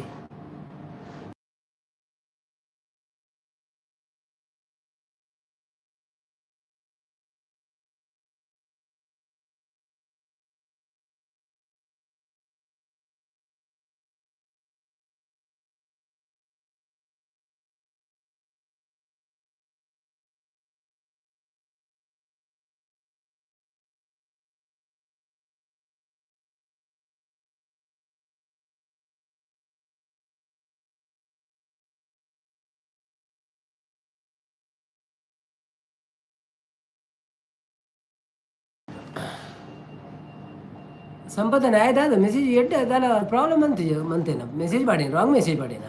ಸಂಪದ ನ್ಯಾಯದಾದ ಮೆಸೇಜ್ ಎಡ್ಡೆ ದಾಲ ಪ್ರಾಬ್ಲಮ್ ಅಂತ ಮಂತೇನ? ಮೆಸೇಜ್ ಪಾಡೇನ, ರಾಂಗ್ ಮೆಸೇಜ್ ಪಾಡೇನ?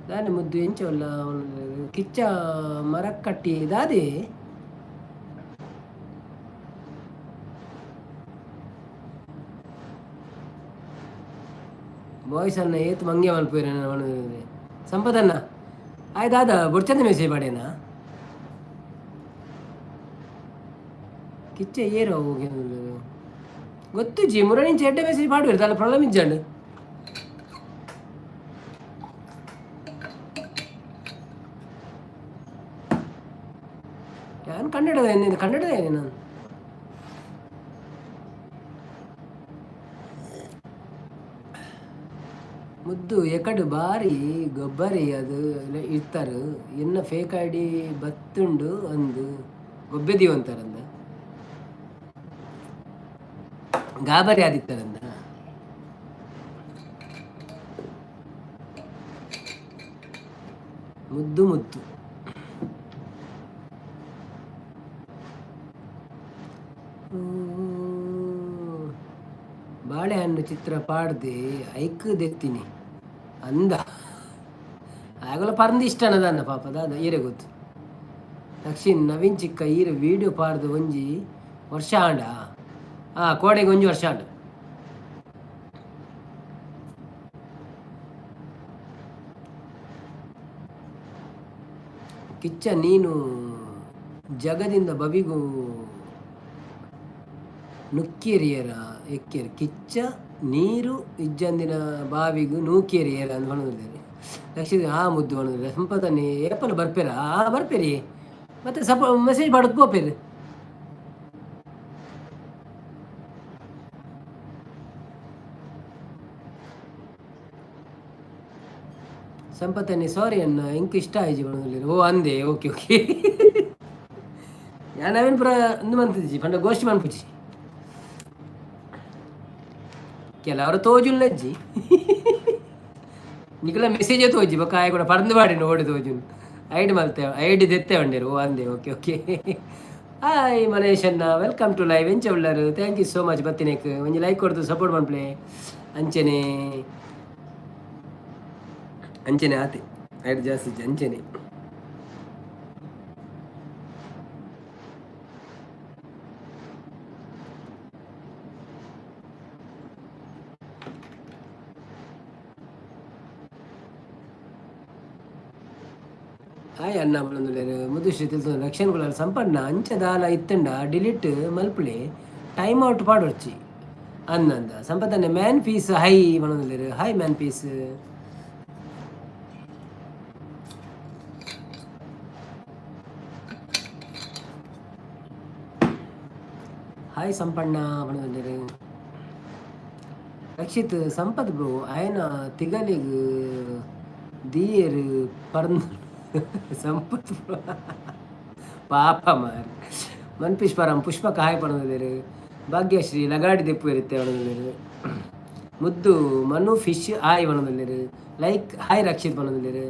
ದಾನೆ ಮುದ್ದು ಎಂಚ ಕಿಚ್ಚ ಮರಕ್ಕಟ್ಟಿ ದಾದೆ? ಬಾಯ್ಸ್ ಅನ್ನ ಏತ್ ಮಂಗೆ ಮಲ್ಪುವೆರ್ ಸಂಪದನ್ನ. ಆಯ್ ದಾದ ಬೊಡ್ಚಂದ ಮೆಸೇಜ್ ಪಾಡೇನ? ಕಿಚ್ಚ ಏರು ಅವು ಗೊತ್ತುಜ್ಜಿ. ಮುರಣಿಂಚ ಎಡ್ಡೆ ಮೆಸೇಜ್ ಪಾಡುವೆರ್, ದಾಲ ಪ್ರಾಬ್ಲಮ್ ಇಜ್ಜಂಡ್. ಯಾನ್ ಕನ್ನಡದ ಕನ್ನಡದ ನಾನು. ಮುದ್ದು ಎಕಡು ಬಾರಿ ಗೊಬ್ಬರಿ ಅದು ಇರ್ತಾರೆ. ಎನ್ನ ಫೇಕ್ ಐಡಿ ಬತ್ತುಂಡು ಅಂದು ಗೊಬ್ಬೆ ದೀವಂತಾರಂದ, ಗಾಬರಿ ಆದಿತ್ತಾರಂದ. ಮುದ್ದು ಮುದ್ದು ಬಾಳೆಹಣ್ಣು ಚಿತ್ರ ಪಾಡ್ದೆ ಐಕ್ ದೆತ್ತೀನಿ ಅಂದ. ಆಗಲ ಪರಂದು ಇಷ್ಟ ಅನ್ನದ ಪಾಪ ದಾದ ಈರೆ ಗೊತ್ತು. ದಕ್ಷಿಣ್ ನವೀನ್ ಚಿಕ್ಕ ಈರೆ ವೀಡಿಯೋ ಪಾಡ್ದು ಒಂಜಿ ವರ್ಷ ಆಂಡ. ಆ ಕೋಡೆಗೆ ಒಂಜಿ ವರ್ಷ ಆಂಡ್. ಕಿಚ್ಚ ನೀನು ಜಗದಿಂದ ಬವಿಗೂ ನುಕ್ಕಿರಿಯರ ಎಕ್ಕಿಯರ್. ಕಿಚ್ಚ ನೀರು ಇಜ್ಜಂದಿನ ಬಾವಿಗೂ ನೂಕಿಯರಿಯರ ಅಂದ್ ಪನೊಂದುಲ್ಲೆರ್. ಲಕ್ಷಿತ್ ಆ ಮುದ್ದು ಪನೊಂದುಲ್ಲೆರ್. ಸಂಪತನಿ ಏಪಲ ಬರ್ಪೇರ? ಆ ಬರ್ಪೇರಿ, ಮತ್ತೆ ಸಪ ಮೆಸೇಜ್ ಪಾಡ್ದ್ ಪೋಪೇರು. ಸಂಪತನಿ ಸಾರಿ ಅನ್ನ, ಎಂಕ್ ಇಷ್ಟ ಆಯ್ಜಿ ಪನೊಂದುಲ್ಲೆರ್. ಓ ಅಂದೆ, ಓಕೆ ಓಕೆ. ಯಾನ್ ಅವೆನ್ ಪೂರ ಉಂದು ಮಂತಿಜ್ಜಿ ಪಂಡ ಗೋಷ್ಠಿ ಮನ್ಪುಜಿ. ಕೆಲವರು ತೋಜುಲ್ಲಜ್ಜಿ, ನಿಕಲ ಮೆಸೇಜ್ ತೋಜಿ ಬೊಕ್ಕ ಆಯೆ ಕೂಡ ಪರಂದು ಪಾಡಿನ ಓಡಿ ತೋಜುನ್. ಐಡಿ ಮಲ್ತೆ ಐಡಿ ದೆತ್ತೆ ಬಂಡೇರು. ಓ ಅಂದೆ, ಓಕೆ ಓಕೆ. ಹಾಯ್ ಮನೇಶ್ ಅಣ್ಣ, welcome to live. ಎಂಚ ಉಳ್ಳರು? Thank you so much ಬತ್ತಿನೇಕ್. ಒಂಜಿ ಲೈಕ್ ಕೊಡ್ದು ಸಪೋರ್ಟ್ ಮನ್ಪ್ಲೆ. ಅಂಚನೆ ಅಂಚನೆ ಆತೆ ಐಡ್ ಜಾಸ್ತಿ ಅಂಚನೆ. ಹಾಯ್ ಅಣ್ಣ ಪನೊಂದುಲ್ಲೆರ್. ಮುದುಶ್ರೀ ತಿಳ್ತೊಂದು ರಕ್ಷಣ್ ಕುಲಾಲ್ ಸಂಪಣ್ಣ ಅಂಚ ದಾಲ ಇತ್ತಂಡ ಡಿಲೀಟ್ ಮಲ್ಪುಲೆ, ಟೈಮ್ ಔಟ್ ಪಾಡೊರ್ಚಿ ಅಂದಂದ. ಸಂಪತ್ತನ್ನೆ ಮ್ಯಾನ್ ಪೀಸ್ ಹೈ ಪನೊಂದುಲ್ಲೆರ್. Hi man piece. Hi Sampanna ಪನೊಂದುಲ್ಲೆರ್. ರಕ್ಷಿತ್ ಸಂಪತ್ bro ಆಯನ ತಿಗಲಿಗ್ ದೀಯೆರ್ ಪರ್ಂದ್ ಸಂಪತ್ ಬ್ರೋ ಪಾಪ ಮಾರ್. ಮನ್ಪಿಶ್ ಪರಂ ಪುಷ್ಪಕ ಹಾಯ್ ಪನೊಂದುಲ್ಲೆರ್. ಭಾಗ್ಯಶ್ರೀ ಲಗಾಡಿ ದೆಪ್ಪು ಇರುತ್ತೆ ಪನೊಂದುಲ್ಲೆರ್. ಮುದ್ದು ಮನು ಫಿಶ್ ಹಾಯ್ ಪನೊಂದುಲ್ಲೆರ್. ಲೈಕ್ ಹಾಯ್ ರಕ್ಷಿತ್ ಪನೊಂದುಲ್ಲೆರ್.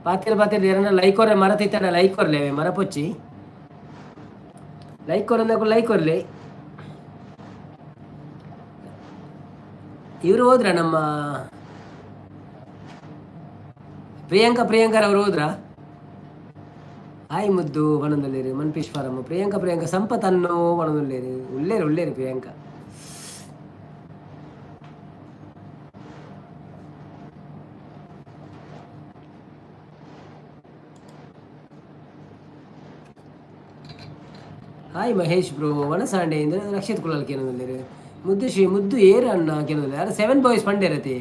ಪಾತೆರ ಪಾತೆರ ಏರನ ಲೈಕ್ ಕೊರ್ರೆ ಮರತಿತ್ತಡ ಲೈಕ್ ಕೊರ್ಲೆ ಮರಪೊಚ್ಚಿ. ಲೈಕ್ ಕೊರಂದಕು ಲೈಕ್ ಕೊರ್ಲೆ. ಇವರು ಹೋದ್ರ ನಮ್ಮ ಪ್ರಿಯಾಂಕಾ ಪ್ರಿಯಾಂಕರವರು ಹೋದ್ರ? ಹಾಯ್ ಮುದ್ದು ಪನೊಂದುಲ್ಲೆರ್. ಮನ್ಪಿಶ್ ಫಾರಮ್ ಪ್ರಿಯಾಂಕಾ ಪ್ರಿಯಾಂಕಾ ಸಂಪತ್ ಅನ್ನೋ ಪನೊಂದುಲ್ಲೆರ್. ಉಲ್ಲೇರು ಉಲ್ಲೇರು ಪ್ರಿಯಾಂಕಾ. ಹಾಯ್ ಮಹೇಶ್ ಬ್ರೋ, ವನಸಾಂಡೆ ಇಂದ್ರೆ ರಕ್ಷಿತ್ ಕುಲಾಲ್ ಕೇನೊಂದುಲ್ಲೆರ್. ಮುದ್ದು ಶ್ರೀ ಮುದ್ದು ಏರು ಅಣ್ಣ ಕೆಲವು ಯಾರು ಸೆವೆನ್ ಬಾಯ್ಸ್ ಪಂಡೇರತೆ.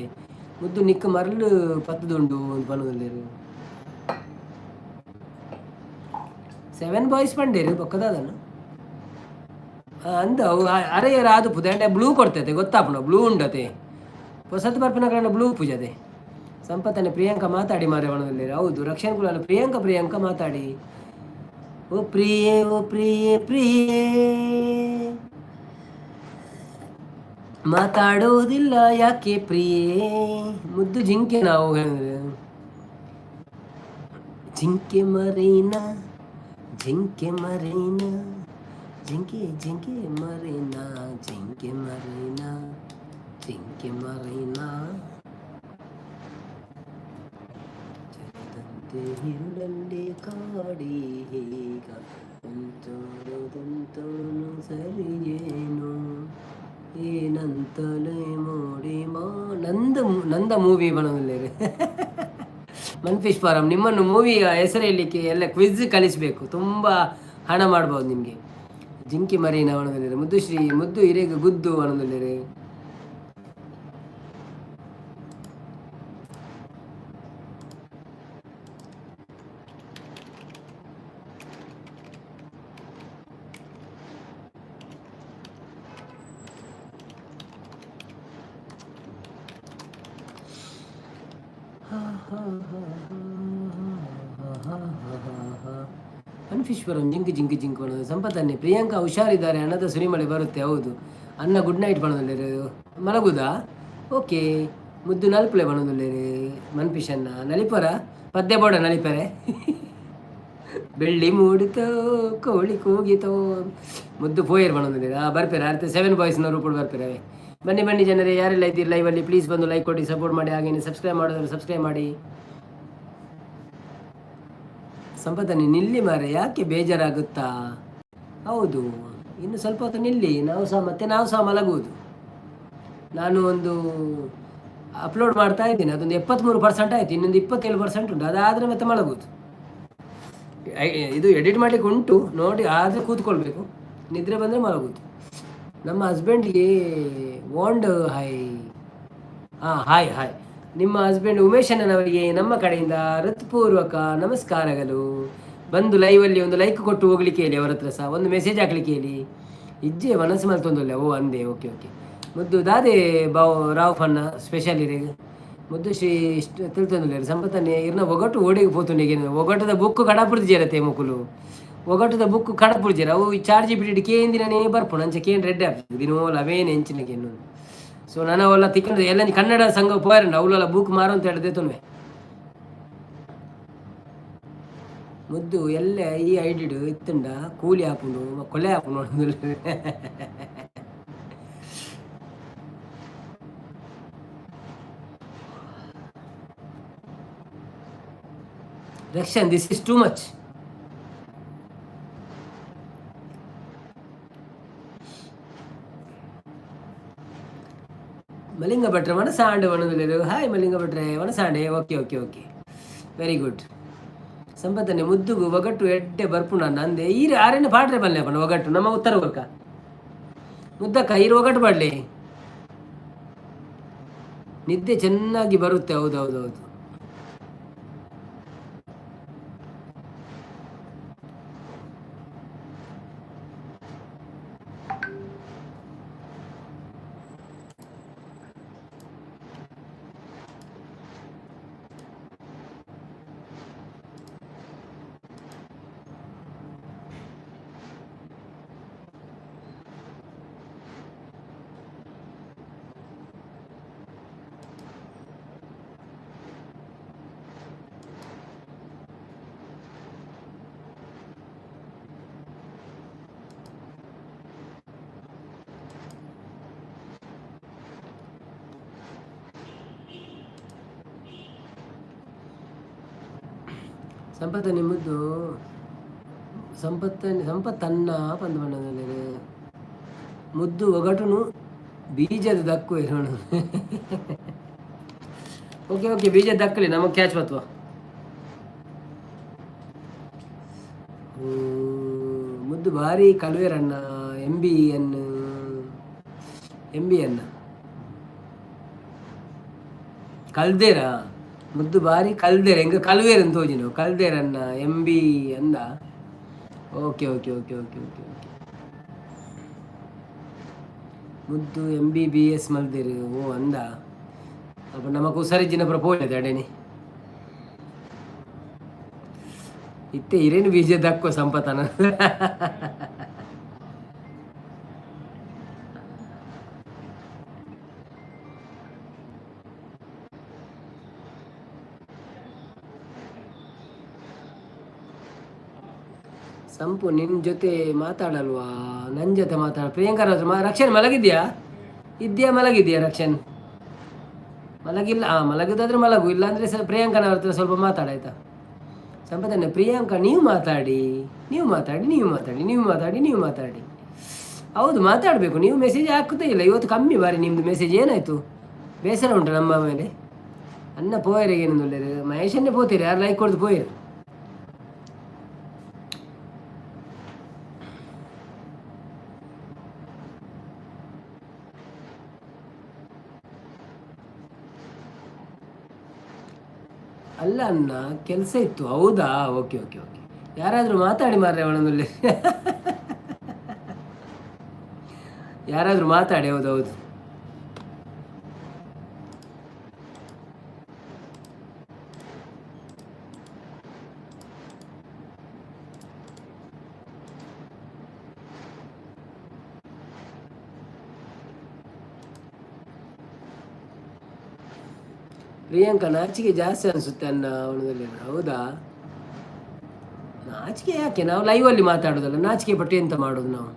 ಮುದ್ದು ನಿಕ್ಕ ಮರಳು ಪತ್ತದುಂಡು ಒಂದು ಪನೊಂದುಲ್ಲೆರ್. ಸೆವೆನ್ ಬಾಯ್ಸ್ ಪಂಡೇರು ಬೊಕ್ಕದಾದಣ್ಣ ಅಂದ ಅವು ಅರೆ ಏರು ಆದು ಪುದೆ ಬ್ಲೂ ಕೊಡ್ತೈತೆ ಗೊತ್ತಾಪುಣ ಬ್ಲೂ ಉಂಡತೆ ಹೊಸತು ಬರ್ಪಿನ ಬ್ಲೂ ಪೂಜದೆ. ಸಂಪತ್ತನೆ ಪ್ರಿಯಾಂಕ ಮಾತಾಡಿ ಮಾರೆ ಒಣದಲ್ಲಿ. ಹೌದು, ರಕ್ಷಣ್ ಕುಲಾಲ್ ಪ್ರಿಯಾಂಕ ಪ್ರಿಯಾಂಕ ಮಾತಾಡಿ. ಓ ಪ್ರಿಯೆ, ಓ ಪ್ರಿಯೆ ಪ್ರಿಯೆ, ಮಾತಾಡೋದಿಲ್ಲ ಯಾಕೆ ಪ್ರಿಯೆ? ಮುದ್ದು ಜಿಂಕೆ ನಾವು ಹೇಳಿದ್ರೆ ಜಿಂಕೆ ಮರೀನಾ, ಜಿಂಕೆ ಮರೀನಾ, ಜಿಂಕೆ ಜಿಂಕೆ ಮರೀನಾ, ಜಿಂಕೆ ಮರೀನಾ, ಜಿಂಕೆ ಮರೀನಾ, ಚರದಂತೆ ಇರುಳಲ್ಲಿ ಕಾಡಿ ಈಗ ದಂತೋನು ಸರಿಯೇನು ಏನಂತಲೇ ಮೋಡಿ ಮಾ ನಂದ ನಂದ ಮೂವಿ ಬಣದಲ್ಲಿ ಮನ್ಫಿಶ್ ಫಾರಂ. ನಿಮ್ಮನ್ನು ಮೂವಿಯ ಹೆಸರು ಹೇಳಲಿಕ್ಕೆ ಎಲ್ಲ ಕ್ವಿಜ್ ಕಲಿಸಬೇಕು, ತುಂಬ ಹಣ ಮಾಡ್ಬೋದು ನಿಮಗೆ. ಜಿಂಕಿ ಮರೀನ ಒಣದಲ್ಲಿರೆ. ಮುದ್ದು ಶ್ರೀ ಮುದ್ದು ಹಿರೇಗ ಗುದ್ದು ಒಣದಲ್ಲಿರೆ. ಅನ್ಫಿಶ್ವರಂ ಜಿಂಕ್ ಜಿಂಕ್ ಜಿಂಕ್ ಬಣ್ಣದ ಸಂಪತ್ತನ್ನೇ. ಪ್ರಿಯಾಂಕಾ ಹುಷಾರಿದ್ದಾರೆ, ಹಣದ ಸುರಿಮಳೆ ಬರುತ್ತೆ. ಹೌದು ಅನ್ನ, ಗುಡ್ ನೈಟ್ ಬಣ್ಣದಲ್ಲಿರು. ಮಲಗುದಾ? ಓಕೆ. ಮುದ್ದು ನಲ್ಪುಲೆ ಬಣ್ಣದಲ್ಲಿರು. ಮನ್ಫಿಶ್ ಅನ್ನ ನಲಿಪರ ಪದ್ಯ ಬೋಡ ನಲಿಪರೆ. ಬೆಳ್ಳಿ ಮೂಡಿತೋ ಕೋಳಿ ಕೂಗಿತೋ. ಮುದ್ದು ಪೋಯರ್ ಬಣ್ಣದಲ್ಲಿರು. ಆ ಬರ್ಪೇರ ಅರ್ಥ ಸೆವೆನ್ ಬಾಯ್ಸ್ನ ರೂಪುಡು ಬರ್ಪೇರೆ. ಬನ್ನಿ ಬನ್ನಿ ಜನರೇ, ಯಾರೆಲ್ಲ ಇದ್ದೀರಿ ಲೈವಲ್ಲಿ ಪ್ಲೀಸ್ ಬಂದು ಲೈಕ್ ಕೊಡಿ, ಸಪೋರ್ಟ್ ಮಾಡಿ. ಹಾಗೇನೆ ಸಬ್ಸ್ಕ್ರೈಬ್ ಮಾಡೋದ್ರು ಸಬ್ಸ್ಕ್ರೈಬ್ ಮಾಡಿ. ಸಂಪದನೆ ನಿಲ್ಲಿ ಮಾರೆ, ಯಾಕೆ ಬೇಜಾರಾಗುತ್ತಾ? ಹೌದು, ಇನ್ನು ಸ್ವಲ್ಪ ಹೊತ್ತು ನಿಲ್ಲಿ, ನಾವು ಸಹ ಮತ್ತೆ ನಾವು ಸಹ ಮಲಗುವುದು. ನಾನು ಒಂದು ಅಪ್ಲೋಡ್ ಮಾಡ್ತಾ ಇದ್ದೀನಿ, ಅದೊಂದು 73% ಆಯಿತು, ಇನ್ನೊಂದು 27% ಉಂಟು. ಅದಾದರೆ ಮತ್ತೆ ಮಲಗುವುದು. ಇದು ಎಡಿಟ್ ಮಾಡಲಿಕ್ಕೆ ಉಂಟು ನೋಡಿ, ಆದರೆ ಕೂತ್ಕೊಳ್ಬೇಕು, ನಿದ್ರೆ ಬಂದರೆ ಮಲಗುವುದು. ನಮ್ಮ ಹಸ್ಬೆಂಡ್ಗೆ ವಾಂಡ್ ಹಾಯ್. ಹಾಂ, ಹಾಯ್ ಹಾಯ್. ನಿಮ್ಮ ಹಸ್ಬೆಂಡ್ ಉಮೇಶಣ್ಣನವರಿಗೆ ನಮ್ಮ ಕಡೆಯಿಂದ ಹೃತ್ಪೂರ್ವಕ ನಮಸ್ಕಾರಗಳು. ಬಂದು ಲೈವಲ್ಲಿ ಒಂದು ಲೈಕ್ ಕೊಟ್ಟು ಹೋಗ್ಲಿಕ್ಕೆ ಹೇಳಿ, ಅವರ ಹತ್ರ ಸಹ ಒಂದು ಮೆಸೇಜ್ ಹಾಕ್ಲಿಕ್ಕೆ ಹೇಳಿ. ಇಜ್ಜೆ ಮನಸ್ಸು ಮಲ್ತೊಂದಿಲ್ಲ. ಓ ಅಂದೆ, ಓಕೆ ಓಕೆ. ಮುದ್ದು ದಾದೆ ಬಾವ್ ರಾವ್ ಫನ್ನ ಸ್ಪೆಷಲ್ ಇರೆ. ಮುದ್ದು ಶ್ರೀ ಇಷ್ಟು ತಿಳ್ತೊಂದಿಲ್ಲ ಸಂಪತ್ತನ್ನೇ ಇರ್ನ ಒಗಟು ಓಡಿಗೆ ಪೋತುಂಡಿಗೆ. ಒಗಟದ ಬುಕ್ ಕಡಪುರ್ಜೇರತೆ ಮುಕುಲು, ಒಗಟದ ಬುಕ್ ಕಡಪುರ್ಜೇರ. ಅವು ಚಾರ್ಜ್ ಬಿಟ್ಟು ಕೇಂದಿನನೇ ಬರ್ಪುಂಡು ಅಂಚ ಕೇನ್ ರೆಡ್ ಆಪ್ ದಿನೋಲ ಅವೇನು ಎಂಚಿನ ಕೇನು. ಸೊ ನಾನು ಅವೆಲ್ಲ ತಿಕ್ಕಂದ್ರೆ ಎಲ್ಲ ಕನ್ನಡ ಸಂಘ ಪೋಯರಂಡ ಅವಳೆಲ್ಲ ಬುಕ್ ಮಾರು ಅಂತ ಹೇಳಿದೆ ತುನ್ವೆ. ಮುದ್ದು ಎಲ್ಲ ಈ ಐಡಿಡು ಇತ್ತುಂಡ ಕೂಲಿ ಆಪುಂಡು ಕೊಲೆ ಆಪುಂಡು. Rakshan, this is too much. Malinga ಭಟ್ರೆ ವನಸಾಂಡೆ ವನದಲ್ಲಿರು. ಹಾಯ್ ಮಲಿಂಗ ಭಟ್ರೆ ವನಸಾಂಡೆ. Okay okay okay, very good. ಸಂಪತ್ತನೆ ಮುದ್ದುಗು ಒಗಟ್ಟು ಎಡ್ಡೆ ಬರ್ಪುಣ ನಂದೆ. ಈರು ಆರೇನ ಪಾಡ್ರೆ ಬಲ್ಲೆ ಪಂಡ ಒಗಟ್ಟು ನಮ್ಮ ಉತ್ತರ ಕೊರ್ಕ. ಮುದ್ದಕ್ಕ ಈರು ಒಗಟ್ಟು ಪಾಡ್ಲಿ, ನಿದ್ದೆ ಚೆನ್ನಾಗಿ ಬರುತ್ತೆ. ಹೌದು ಹೌದು ಹೌದು. ಸಂಪತ್ತ ನಿಮ್ಮದು ಸಂಪತ್ತ ಸಂಪತ್ತನ್ನ ಪಂದು ಬಣ್ಣದಲ್ಲಿ ಮುದ್ದು ಒಗಟುನು ಬೀಜದ ದಕ್ಕು ಇರೋಣ. ಓಕೆ ಓಕೆ, ಬೀಜ ದಕ್ಕಲಿ ನಮಗೆ ಕ್ಯಾಚ್ ಬತ್ವ. ಮುದ್ದು ಭಾರಿ ಕಲುವೆರಣ್ಣ ಎಂ ಬಿ ಎನ್. ಎಂ ಬಿ ಅನ್ನ ಕಲ್ದೇರಾ? ಮುದ್ದು ಬಾರಿ ಕಲ್ದೇರ, ಎಂಗ ಕಲ್ವೇರ್ ಅಂತ ತೋಜಿನ ಕಲ್ದೇರನ್ನ ಎಂ ಬಿ ಅಂದ. Okay okay okay okay okay okay. ಮುದ್ದು ಎಂ ಬಿ ಬಿ ಎಸ್ ಮಲ್ದೇರು. ಓ ಅಂದ. ಅಪ್ಪ ನಮಕ್ ಹುಷಾರಿಜ್ಜಿನ ಪ್ರಪೋಲ್ ಅಡೇನಿ ಇತ್ತೆ ಇರೇನು ಬೀಜ ದಕ್ಕೋ ಸಂಪತನ. ಸಂಪು ನಿನ್ನ ಜೊತೆ ಮಾತಾಡಲ್ವಾ? ನನ್ನ ಜೊತೆ ಮಾತಾಡ. ಪ್ರಿಯಾಂಕಾ ರಾಜ್ ಮಾ ರಕ್ಷಣ್ ಮಲಗಿದ್ಯಾ? ಇದ್ಯಾ, ಮಲಗಿದ್ಯಾ ರಕ್ಷಣ್? ಮಲಗಿಲ್ಲ. ಹಾಂ, ಮಲಗಿದಾದ್ರೆ ಮಲಗು, ಇಲ್ಲಾಂದರೆ ಸ ಪ್ರಿಯಾಂಕನ ಹತ್ರ ಸ್ವಲ್ಪ ಮಾತಾಡಾಯ್ತಾ ಸಂಪದನ್ನ. ಪ್ರಿಯಾಂಕಾ, ನೀವು ಮಾತಾಡಿ, ನೀವು ಮಾತಾಡಿ, ನೀವು ಮಾತಾಡಿ, ನೀವು ಮಾತಾಡಿ, ನೀವು ಮಾತಾಡಿ. ಹೌದು, ಮಾತಾಡಬೇಕು. ನೀವು ಮೆಸೇಜ್ ಹಾಕುತ್ತೇ ಇಲ್ಲ ಇವತ್ತು. ಕಮ್ಮಿ ಬಾರಿ ನಿಮ್ಮದು ಮೆಸೇಜ್. ಏನಾಯಿತು? ಬೇಸರ ಉಂಟು ನಮ್ಮ ಮೇಲೆ? ಅನ್ನ ಪೋಯರಿಗೆ ಏನೊಂದು ಮಹೇಶನ್ನೇ ಪೋತೀರಿ. ಯಾರು ಲೈಕ್ ಕೊಡ್ದು ಪೋಯಿರು. ಅಲ್ಲ ಅಣ್ಣ, ಕೆಲಸ ಇತ್ತು. ಹೌದಾ? Okay okay okay. ಯಾರಾದರೂ ಮಾತಾಡಿ ಮಾರ್ರೆ ಅವಳಲ್ಲಿ. ಯಾರಾದರೂ ಮಾತಾಡಿ. ಹೌದೌದು. ಪ್ರಿಯಾಂಕಾ, ನಾಚಿಕೆ ಜಾಸ್ತಿ ಅನಿಸುತ್ತೆ ಅನ್ನ ಅವನದಲ್ಲಿ. ಹೌದಾ? ನಾಚಿಕೆ ಯಾಕೆ? ನಾವು ಲೈವಲ್ಲಿ ಮಾತಾಡೋದಲ್ಲ, ನಾಚಿಕೆ ಪಟ್ಟು ಎಂತ ಮಾಡೋದು ನಾವು?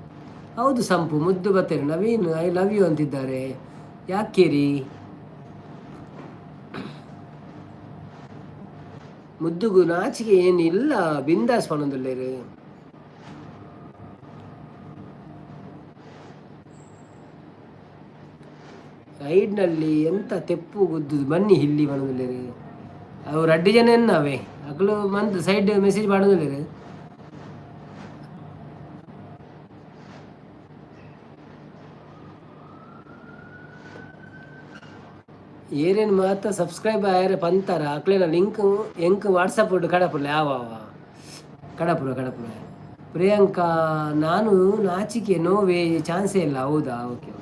ಹೌದು ಸಂಪು, ಮುದ್ದು Battery. Naveen I love you ಅಂತಿದ್ದಾರೆ. ಯಾಕೇರಿ? ಮುದ್ದುಗು ನಾಚಿಕೆ ಏನಿಲ್ಲ, ಬಿಂದಾಸ್ ಪಣೊಂದುಲ್ಲೇರು. ಸೈಡ್ನಲ್ಲಿ ಎಂತ ತೆಪ್ಪು ಗುದ್ದುದು ಬನ್ನಿ ಇಲ್ಲಿ ಪಣೊಂದುಲ್ಲೇರು. ಅವ್ರು ಅಡ್ಡಿ ಜನ ಎನ್ನಾವೆ ಅಕ್ಲು ಮಂತ್ ಸೈಡ್ ಮೆಸೇಜ್ ಮಾಡೋದಿಲ್ಲ. ಏರೇನು ಮಾತ ಸಬ್ಸ್ಕ್ರೈಬ್ ಆಯರೆ ಪಂತಾರ ಅಕ್ಲೆನ ಲಿಂಕ್ ಎಂಕ್ ವಾಟ್ಸಪ್ ಕಡಪುರ್ಲೆ. ಆವ ಕಡಪುರ ಕಡಪುರ. ಪ್ರಿಯಾಂಕಾ, ನಾನು ನಾಚಿಕೆ ನೋವೇ ಚಾನ್ಸೇ ಇಲ್ಲ. ಹೌದಾ? Okay okay okay.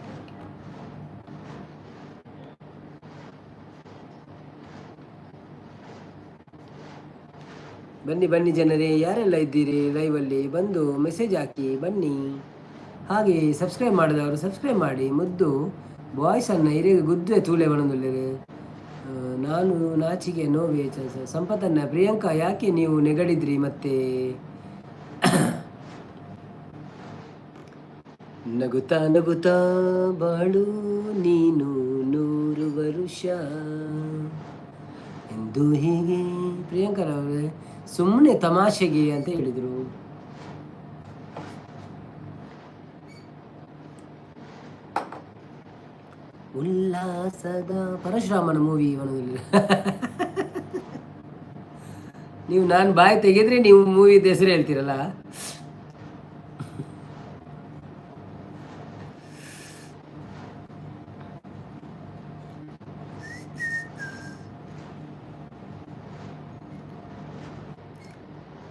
ಬನ್ನಿ ಬನ್ನಿ ಜನರೇ, ಯಾರೆಲ್ಲ ಇದ್ದೀರಿ ಲೈವಲ್ಲಿ ಬಂದು ಮೆಸೇಜ್ ಹಾಕಿ ಬನ್ನಿ. ಹಾಗೆ ಸಬ್ಸ್ಕ್ರೈಬ್ ಮಾಡಿದವರು ಸಬ್ಸ್ಕ್ರೈಬ್ ಮಾಡಿ. ಮುದ್ದು ಬಾಯ್ಸ್ ಅನ್ನ ಇರಿಗೆ ಗುದ್ದುವೆ ತೂಲೆ ಬಣದುಲ್ಲೇರು. ನಾನು ನಾಚಿಕೆ ನೋವೇ ಸಂಪತನ್ನ. ಪ್ರಿಯಾಂಕಾ, ಯಾಕೆ ನೀವು ನೆಗಡಿದ್ರಿ ಮತ್ತೆ? ನಗುತ್ತಾ ನಗುತ್ತಾ ಬಾಳು ನೀನು 100 ವರುಷ ಎಂದು ಹೀಗೆ. ಪ್ರಿಯಾಂಕರವರೇ, ಸುಮ್ಮನೆ ತಮಾಷೆಗೆ ಅಂತ ಹೇಳಿದರು. ಉಲ್ಲಾಸದ ಪರಶುರಾಮನ ಮೂವಿ. ನೀವು ನಾನು ಬಾಯಿ ತೆಗೆದ್ರೆ ನೀವು ಮೂವಿ ಹೆಸರು ಹೇಳ್ತೀರಲ್ಲ.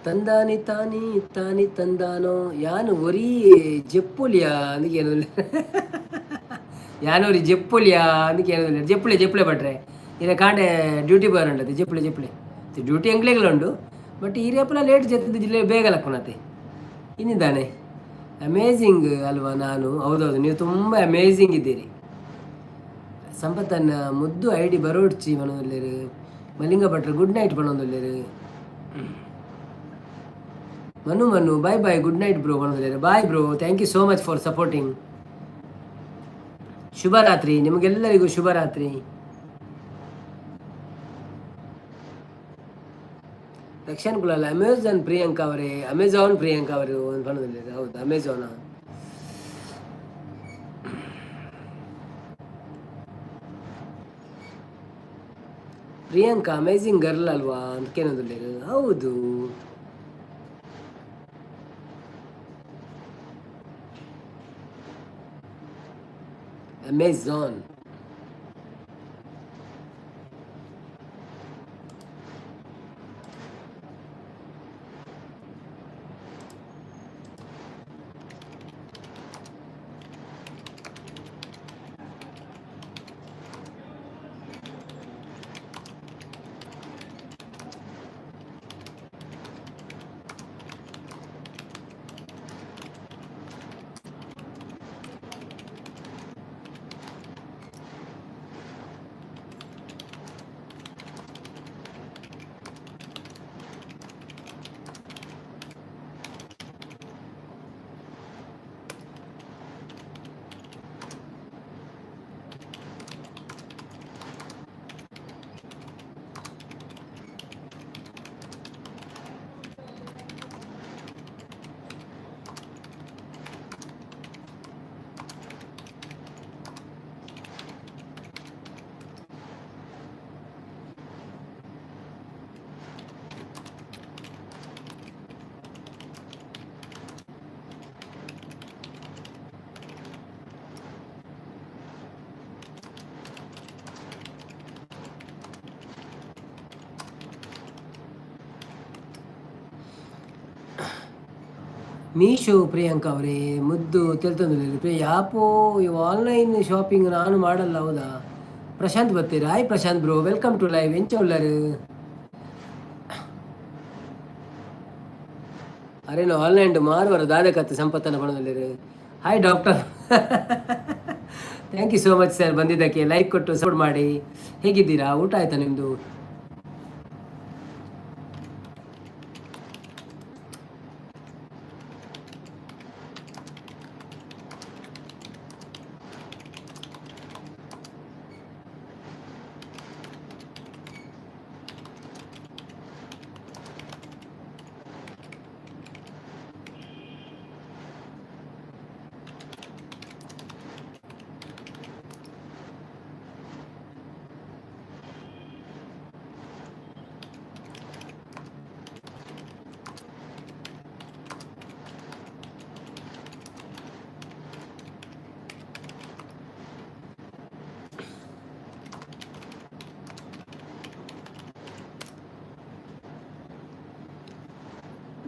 ತಂದಾನಿ ತಾನಿ ತಾನಿ ತಂದಾನೋ ಯಾನು ಒರಿ ಜೆಪ್ಪುಲಿಯಾ ಅಂದಕ್ಕೆ. ಯಾನೊರಿ ಜೆಪ್ಪುಲಿಯಾ ಅಂದಕ್ಕೆ. ಜೆಪ್ಪುಳೆ ಜೆಪ್ಪುಳೆ ಭಟ್ರೆ, ಇರ ಕಾಂಡೆ ಡ್ಯೂಟಿ ಬಾರಂಡತೆ. ಜೆಪ್ಪುಳೆ ಜೆಪ್ಪುಳೆ ಡ್ಯೂಟಿ ಎಂಗ್ಲೆಗ್ಲ ಉಂಡು. ಬಟ್ ಈ ರೇಪಲ ಲೇಟ್ ಜೆತ್ತದ ಜಿಲ್ಲೆ ಬೇಗ ಲಕ್ಕುನತೆ ಇನ್ನಿದ್ದಾನೆ. ಅಮೇಝಿಂಗ್ ಅಲ್ವಾ ನಾನು? ಹೌದೌದು, ನೀವು ತುಂಬ ಅಮೇಝಿಂಗ್ ಇದ್ದೀರಿ. ಸಂಪತ್ತನ್ನ ಮುದ್ದು ಐಡಿ ಬರೋಡ್ಚಿ ಪಣೊಂದುಲ್ಲೆರ್. ಮಲಿಂಗ ಭಟ್ರು ಗುಡ್ ನೈಟ್ ಪಣೊಂದುಲ್ಲೆರ್. Manu Manu bye bye, good night bro ಪಣೊಂದುಲ್ಲೆರ್. Bye bro, thank you so much for supporting. ಶುಭರಾತ್ರಿ ನಿಮಗೆಲ್ಲರಿಗೂ, ಶುಭರಾತ್ರಿ. ರಕ್ಷಣ್ ಕುಲಾಲ್, ಅಮೆಝಾನ್ ಪ್ರಿಯಾಂಕಾ ಅವರೇ, ಅಮೆಝಾನ್ ಪ್ರಿಯಾಂಕಾ ಅವರು ಒಂದು ಪಣೊಂದುಲ್ಲೆರ್. ಹೌದು, ಅಮೆಝಾನ್. ಪ್ರಿಯಾಂಕಾ ಅಮೇಝಿಂಗ್ ಗರ್ಲ್ ಅಲ್ವಾ ಅಂತ ಕೇಳೋದಿಲ್ಲ. ಹೌದು. Amazon. Meesho Priyanka ಅವರೇ, ಮುದ್ದು ತೆಲ್ತಂದ್ರೆ ಪ್ರಿಯ ಯಾಪೋ ಇವು ಆನ್ಲೈನ್ ಶಾಪಿಂಗ್ ನಾನು ಮಾಡಲ್ಲ, ಹೌದಾ? ಪ್ರಶಾಂತ್ ಬರ್ತೀರಾ? Hi Prashanth bro, welcome to live. ಎಂಚ ಉಳ್ಳರು? ಅರೇನು ಆನ್ಲೈನ್ ಮಾರುವರ ದಾದಕತ್ತು ಸಂಪತ್ತನ್ನು ಪಣದಲ್ಲಿರು. Hi doctor, thank you so much sir, ಬಂದಿದ್ದಕ್ಕೆ. ಲೈಕ್ ಕೊಟ್ಟು ಸಪೋರ್ಟ್ ಮಾಡಿ. ಹೇಗಿದ್ದೀರಾ? ಊಟ ಆಯ್ತಾ ನಿಮ್ಮದು?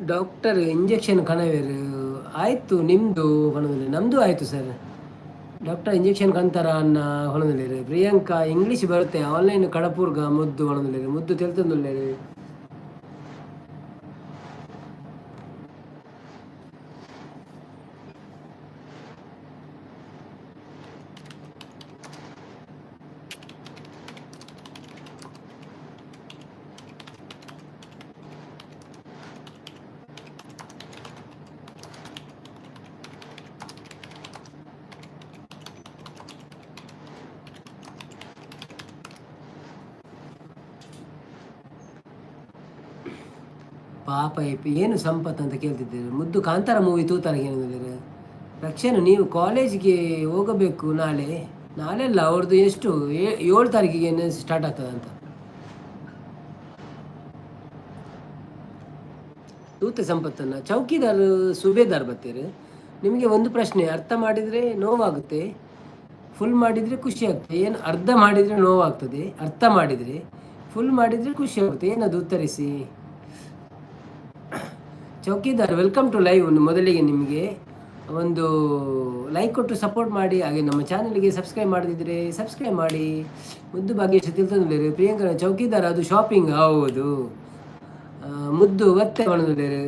ಡಾಕ್ಟರ್ ಇಂಜೆಕ್ಷನ್ ಕಣವೇರು ಆಯಿತು ನಿಮ್ಮದು ಹೊಣದಲ್ಲಿ? ನಮ್ಮದು ಆಯಿತು ಸರ್. ಡಾಕ್ಟರ್ ಇಂಜೆಕ್ಷನ್ ಕಂತಾರ ಅನ್ನ ಹೊಣದಲ್ಲಿರು. ಪ್ರಿಯಾಂಕಾ ಇಂಗ್ಲೀಷ್ ಬರುತ್ತೆ, ಆನ್ಲೈನ್ ಕಡಪೂರ್ಗ ಮುದ್ದು ಹೊಣದಲ್ಲಿರು. ಮುದ್ದು ತೆಲ್ತಂದುಲ್ಲೇರು. ಪಾಪ ಏನು ಸಂಪತ್ ಅಂತ ಕೇಳ್ತಿದ್ದೀರಿ. ಮುದ್ದು ಕಾಂತಾರ ಮೂವಿ ತೂತಾರ ಏನಂದ್ರೆ ರಕ್ಷಣೆ. ನೀವು ಕಾಲೇಜ್ಗೆ ಹೋಗಬೇಕು ನಾಳೆ? ನಾಳೆ ಅಲ್ಲ, ಅವ್ರದ್ದು ಎಷ್ಟು 7 ತಾರೀಕಿಗೆ ಏನು ಸ್ಟಾರ್ಟ್ ಆಗ್ತದಂತ. ತೂತ ಸಂಪತ್ತನ್ನು ಚೌಕಿದಾರ್ ಸುಬೇದಾರ್ ಬರ್ತೀರಿ. ನಿಮಗೆ ಒಂದು ಪ್ರಶ್ನೆ, ಅರ್ಥ ಮಾಡಿದರೆ ನೋವಾಗುತ್ತೆ, ಫುಲ್ ಮಾಡಿದರೆ ಖುಷಿ ಆಗ್ತದೆ. ಏನು ಅರ್ಧ ಮಾಡಿದರೆ ನೋವಾಗ್ತದೆ, ಅರ್ಥ ಮಾಡಿದರೆ, ಫುಲ್ ಮಾಡಿದರೆ ಖುಷಿ ಆಗುತ್ತೆ, ಏನದು ಉತ್ತರಿಸಿ. ಚೌಕಿದಾರ್ welcome to live. ಮೊದಲಿಗೆ ನಿಮಗೆ ಒಂದು ಲೈಕ್ ಕೊಟ್ಟು ಸಪೋರ್ಟ್ ಮಾಡಿ, ಹಾಗೆ ನಮ್ಮ ಚಾನಲ್ಗೆ ಸಬ್ಸ್ಕ್ರೈಬ್ ಮಾಡದಿದ್ದರೆ ಸಬ್ಸ್ಕ್ರೈಬ್ ಮಾಡಿ. ಮುದ್ದು ಭಾಗ್ಯೇಶ ತಿಳ್ತಂದ್ರೆ ಪ್ರಿಯಾಂಕರ ಚೌಕಿದಾರ್ ಅದು ಶಾಪಿಂಗ್, ಹೌದು. ಮುದ್ದು ಒತ್ತೆ ಒಣದಿದ್ದಾರೆ.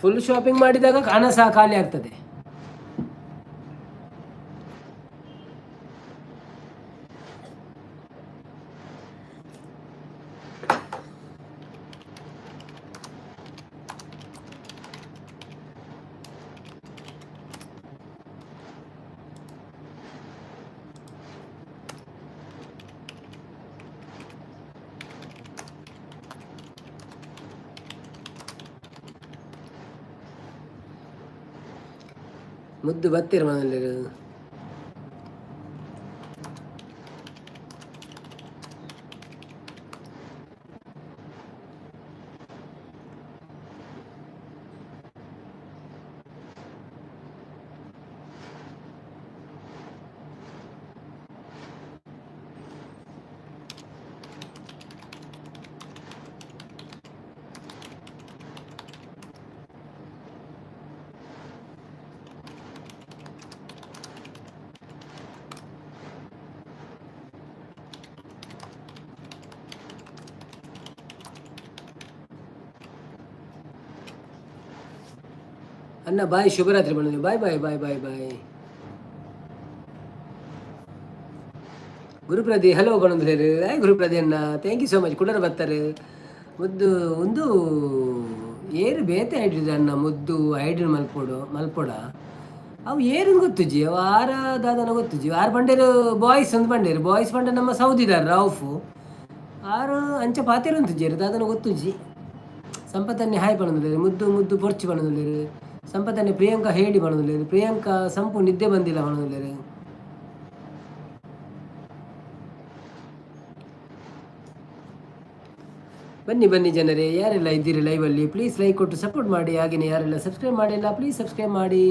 ಫುಲ್ ಶಾಪಿಂಗ್ ಮಾಡಿದಾಗ ಹಣ ಸಹ ಖಾಲಿ ಆಗ್ತದೆ. ಮುದ್ದು ಬತ್ತೀರ ಮನೇಲಿ. ಅಣ್ಣ ಬಾಯ್, ಶುಭರಾತ್ರಿ ಬಂದಿದ್ದೀವಿ. Bye bye bye bye bye. ಗುರುಪ್ರದಿ ಹಲೋ ಬಣ್ಣಂದ್ರೆ. ಗುರುಪ್ರದಿ ಅಣ್ಣ, thank you so much. ಕುಡರ ಬರ್ತಾರೆ ಮುದ್ದು ಒಂದು ಏರು ಬೇತೆ ಐಡಿದ ಅಣ್ಣ. ಮುದ್ದು ಐಡಿನ ಮಲ್ಪೋಡು ಮಲ್ಪೋಡ. ಅವು ಏರು ಗೊತ್ತುಜಿ, ಅವು ಆರ ದಾದನ ಗೊತ್ತುಜಿ. ಆರು ಬಂಡೇರು ಬಾಯ್ಸ್ ಒಂದು ಬಂಡೇರು ಬಾಯ್ಸ್ ಬಂಡೆ ನಮ್ಮ ಸೌದಿದಾರ ರೌಫು ಆರು ಅಂಚ ಪಾತೇರು ಉಂತುಜಿ ದಾದನ ಗೊತ್ತುಜಿ. ಸಂಪತ್ತನ್ನೇ ಹಾಯ್ ಬಣ್ಣಂದ್ರೆ. ಮುದ್ದು ಮುದ್ದು ಪೊರ್ಚು ಬಣ್ಣಂದ್ರೆ. ಸಂಪತ್ತನ್ನೇ ಪ್ರಿಯಾಂಕಾ ಹೇಳಿ ಬಣ್ಣಂದ್ರೆ. ಪ್ರಿಯಾಂಕಾ ಸಂಪು ನಿದ್ದೆ ಬಂದಿಲ್ಲ ಬಣ್ಣಂದ್ರೆ. ಬನ್ನಿ ಬನ್ನಿ ಜನರೇ, ಯಾರೆಲ್ಲ ಇದ್ದೀರಿ ಲೈವಲ್ಲಿ ಪ್ಲೀಸ್ ಲೈಕ್ ಕೊಟ್ಟು ಸಪೋರ್ಟ್ ಮಾಡಿ. ಹಾಗೆಯೇ ಯಾರೆಲ್ಲ ಸಬ್ಸ್ಕ್ರೈಬ್ ಮಾಡಿಲ್ಲ ಪ್ಲೀಸ್ ಸಬ್ಸ್ಕ್ರೈಬ್ ಮಾಡಿ.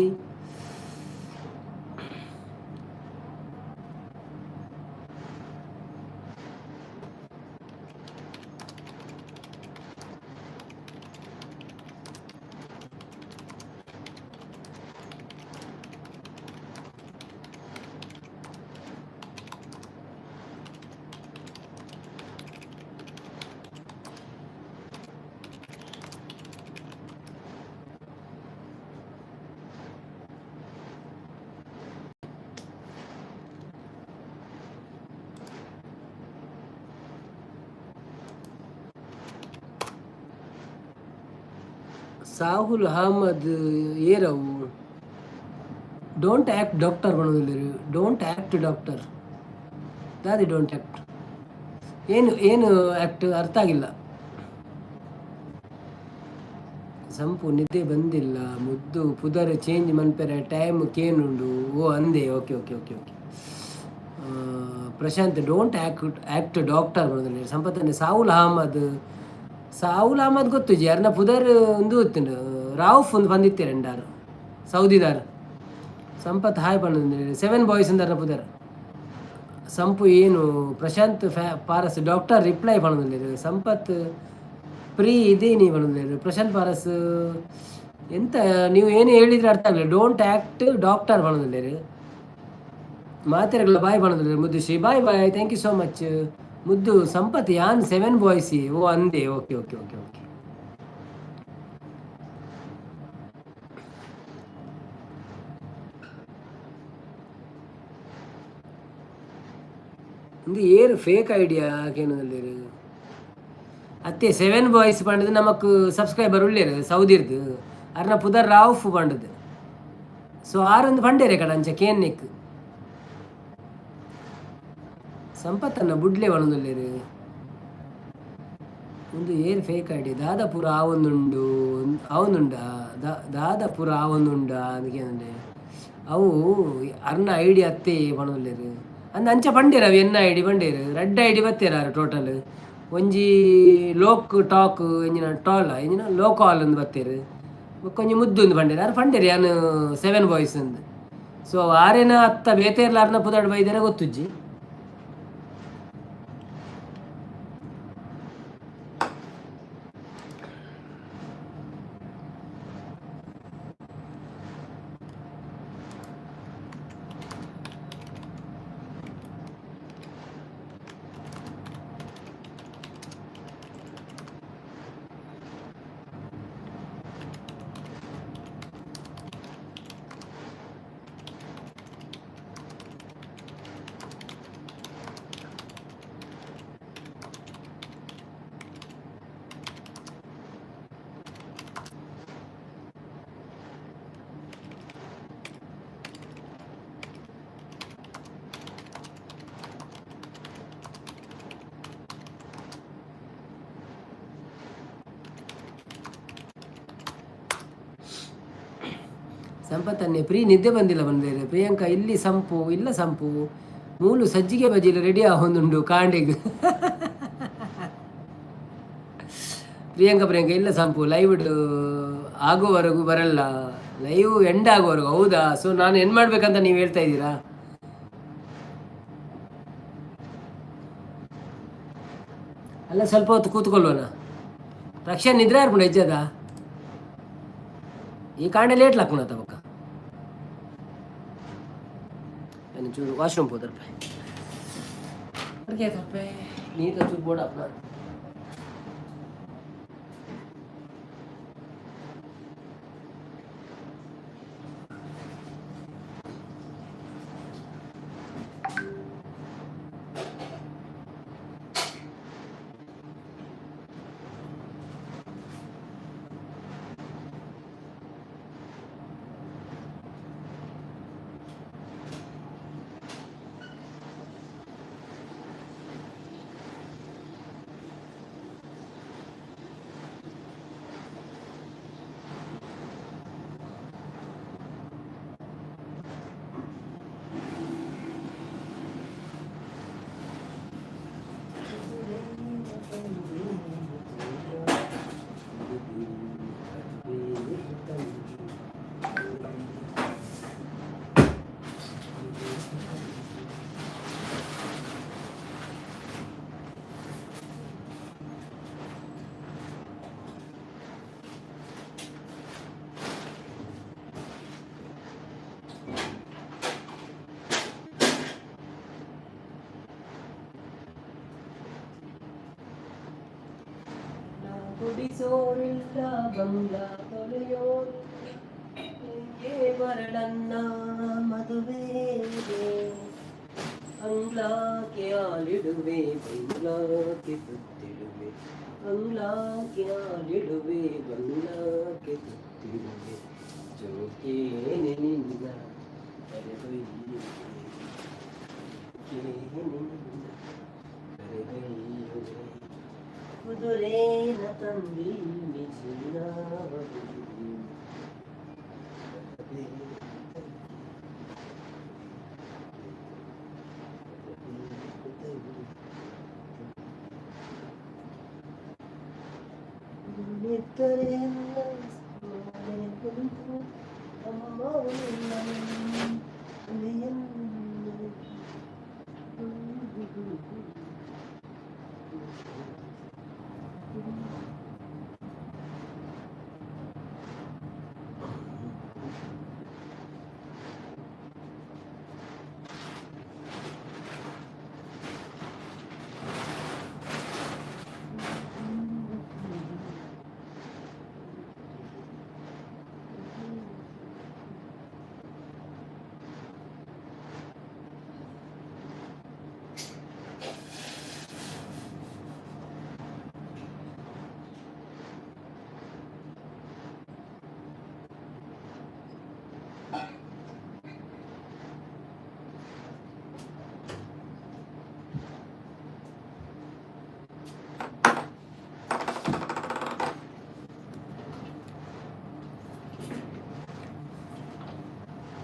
Sahul Ahmed ಏರವು don't act doctor ಬಣ್ಣದಲ್ಲಿ. Don't act doctor Dadi, don't act ಏನು ಏನು ಆ್ಯಕ್ಟ್ ಅರ್ಥ ಆಗಿಲ್ಲ. ಸಂಪು ನಿದ್ದೆ ಬಂದಿಲ್ಲ. ಮುದ್ದು ಪುದರ್ ಚೇಂಜ್ ಮನ್ಪೆರೆ ಟೈಮ್ ಕೇನುಂಡು. ಓ ಅಂದೆ, okay okay okay okay. Prashanth don't act act doctor ಬಣ್ಣದಲ್ಲಿ. ಸಂಪತ್ತನ್ನೇ ಸಾಹುಲ್ ಅಹಮದ್, ಸಾಹುಲ್ ಅಹಮದ್ ಗೊತ್ತುಜಿ. ಅರ್ನ ಪುದರ್ ಒಂದು ಗೊತ್ತುಂಡು, ರಾವುಫ್ ಒಂದು ಬಂದಿತ್ತೆ ರೆಂಡಾರು ಸೌದಿದಾರ್. ಸಂಪತ್ ಹಾಯ್ ಪಂಡ. ಸೆವೆನ್ ಬಾಯ್ಸ್ ಅಂದರ್ನ ಪುದರ್. ಸಂಪು ಏನು ಪ್ರಶಾಂತ್ ಫ್ಯಾ ಪಾರಸ್ ಡಾಕ್ಟರ್ ರಿಪ್ಲೈ ಪಣೊಂದುಲ್ಲೆರ್. ಸಂಪತ್ ಪ್ರೀ ಇದೇನಿ ಪಣೊಂದುಲ್ಲೆರ್. ಪ್ರಶಾಂತ್ ಪಾರಸ್ ಎಂತ ನೀವು ಏನು ಹೇಳಿದ್ರೆ ಅರ್ಥ ಆಗಲಿ. Don't act doctor ಪಣೊಂದುಲ್ಲೆರ್. ಮಾತೆರೆಗ್ಲ ಬಾಯ್ ಪಣೊಂದುಲ್ಲೆರ್. ಮುದ್ದು Shri bye bye, thank you so much. ಮುದ್ದು ಸಂಪತ್ ಯಾನ್ ಸೆವೆನ್ ಬಾಯ್ಸ್. ಓ ಅಂದೆ, ಓಕೆ ಓಕೆ ಓಕೆ ಓಕೆ. ಒಂದು ಏರು ಫೇಕ್ ಐಡಿಯಾ ಕೇನದಲ್ಲೇರು ಅತ್ತೆ. ಸೆವೆನ್ ಬಾಯ್ಸ್ ಪಂಡದು ನಮಕ್ ಸಬ್ಸ್ಕ್ರೈಬರ್ ಉಳ್ಳೇರು ಸೌದಿರ್ದು. ಅರ್ನ ಪುದರ್ ರಾವುಫ್ ಪಂಡದು. ಸೊ ಆರೊಂದು ಪಂಡೇರೆ ಕಡ ಅಂಚ ಕೇನ್ನೆಕ್. ಸಂಪತ್ತನ್ನ ಬುಡ್ಲೆ ಪನೊಂದುಲ್ಲೆರ್. ಒಂದು ಏರ್ ಫೇಕ್ ಐಡಿ ದಾದ ಪೂರ ಆವೊಂದುಂಡು ಆವೊಂದುಂಡ ದಾದ ಪೂರ ಆವೊಂದುಂಡ ಅದಕ್ಕೆ ಅವು ಅರ್ನ ಐಡಿ ಅತ್ತೆ ಪನೊಂದುಲ್ಲೆರ್. ಅಂದ್ ಅಂಚ ಪಂಡೇರ್ ಅವು ಎನ್ನ ಐಡಿ ಪಂಡೇರ್ ರಡ್ಡ್ ಐಡಿ ಬತ್ತೇರ್ ಆರ್ ಟೋಟಲ್. ಒಂಜಿ ಲೋಕ್ ಟಾಕ್ ಎಂಜಿನ ಟಾಲ್ ಎಂಜಿನ ಲೋಕ್ ಆಲ್ ಅಂದ್ ಬತ್ತೇರ್, ಬೊಕ್ಕ ಮುದ್ದು ಅಂದ್ ಪಂಡೇರ್. ಆರ್ ಪಂಡೇರ್ ಯಾನ್ ಸೆವೆನ್ ಬಾಯ್ಸ್ ಅಂದ್. ಸೊ ಆರೇನ ಅತ್ತ ಬೇತೇರ್ಲ ಅರ್ನ ಪುದರ್ಡ್ ಬೈದೆರ ಗೊತ್ತುಜ್ಜಿ. ಸಂಪತ್ತನ್ನೇ ಪ್ರೀ ನಿದ್ದೆ ಬಂದಿಲ್ಲ ಬಂದೇರು. ಪ್ರಿಯಾಂಕಾ ಇಲ್ಲಿ ಸಂಪು ಇಲ್ಲ ಸಂಪು ಮೂಲು ಸಜ್ಜಿಗೆ ಬಜಿಲು ರೆಡಿ ಆವೊಂದುಂಡು ಕಾಂಡೆಗ್. ಪ್ರಿಯಾಂಕಾ ಪ್ರಿಯಾಂಕಾ ಇಲ್ಲ ಸಂಪು ಲೈವ್ ಆಗೋವರೆಗೂ ಬರಲ್ಲ, ಲೈವ್ ಎಂಡ್ ಆಗೋವರೆಗೂ. ಹೌದಾ? ಸೊ ನಾನು ಎಂಡ್ ಮಾಡ್ಬೇಕಂತ ನೀವು ಹೇಳ್ತಾ ಇದ್ದೀರಾ? ಅಲ್ಲ ಸ್ವಲ್ಪ ಹೊತ್ತು ಕೂತ್ಕೊಳ್ಳೋಣ. ರಕ್ಷಾ ನಿದ್ರೆ ಆರ್ಪುಂಡು ಹೆಜ್ಜದ ಈ ಕಾಂಡೆ ಲೇಟ್ ಲಾಕುಂಡ ಬೊಕ್ಕ ಚೂರು ವಾಶ್ರೂಮ್ ಪೋದರ್ ನೀರು ಚೂರು ಬೋಡ. ಗುಡಿಸೋರಿಲ್ಲ, ಬಂಗ್ಲಾ ತೊಳೆಯೋರಿಲ್ಲ, ನಿಂಗೆ ಬರಳನ್ನ ಮದುವೆಗೆ. ಅಂಗ್ಲಾಕೆ ಆಲಿಡುವೆ, ಬಂಗ್ಲಾಕೆ ತುತ್ತಿಡುವೆ, ಅಂಗ್ಲಾಕೆ ಆಲಿಡುವೆ, ಬಂಗ್ಲಾಕೆ ತುತ್ತಿಡುವೆ, ಜೋಕೇನೆ ನಿನ್ನ ಕರೆದೊಯ್ಯುವೆ, ಜೋಕೇನೆ ನಿನ್ನ ಕರೆದೊಯ್ಯುವೆ. ಕುದುರೇನ ತಂದೀನಿ, ಚಿನ್ನವ.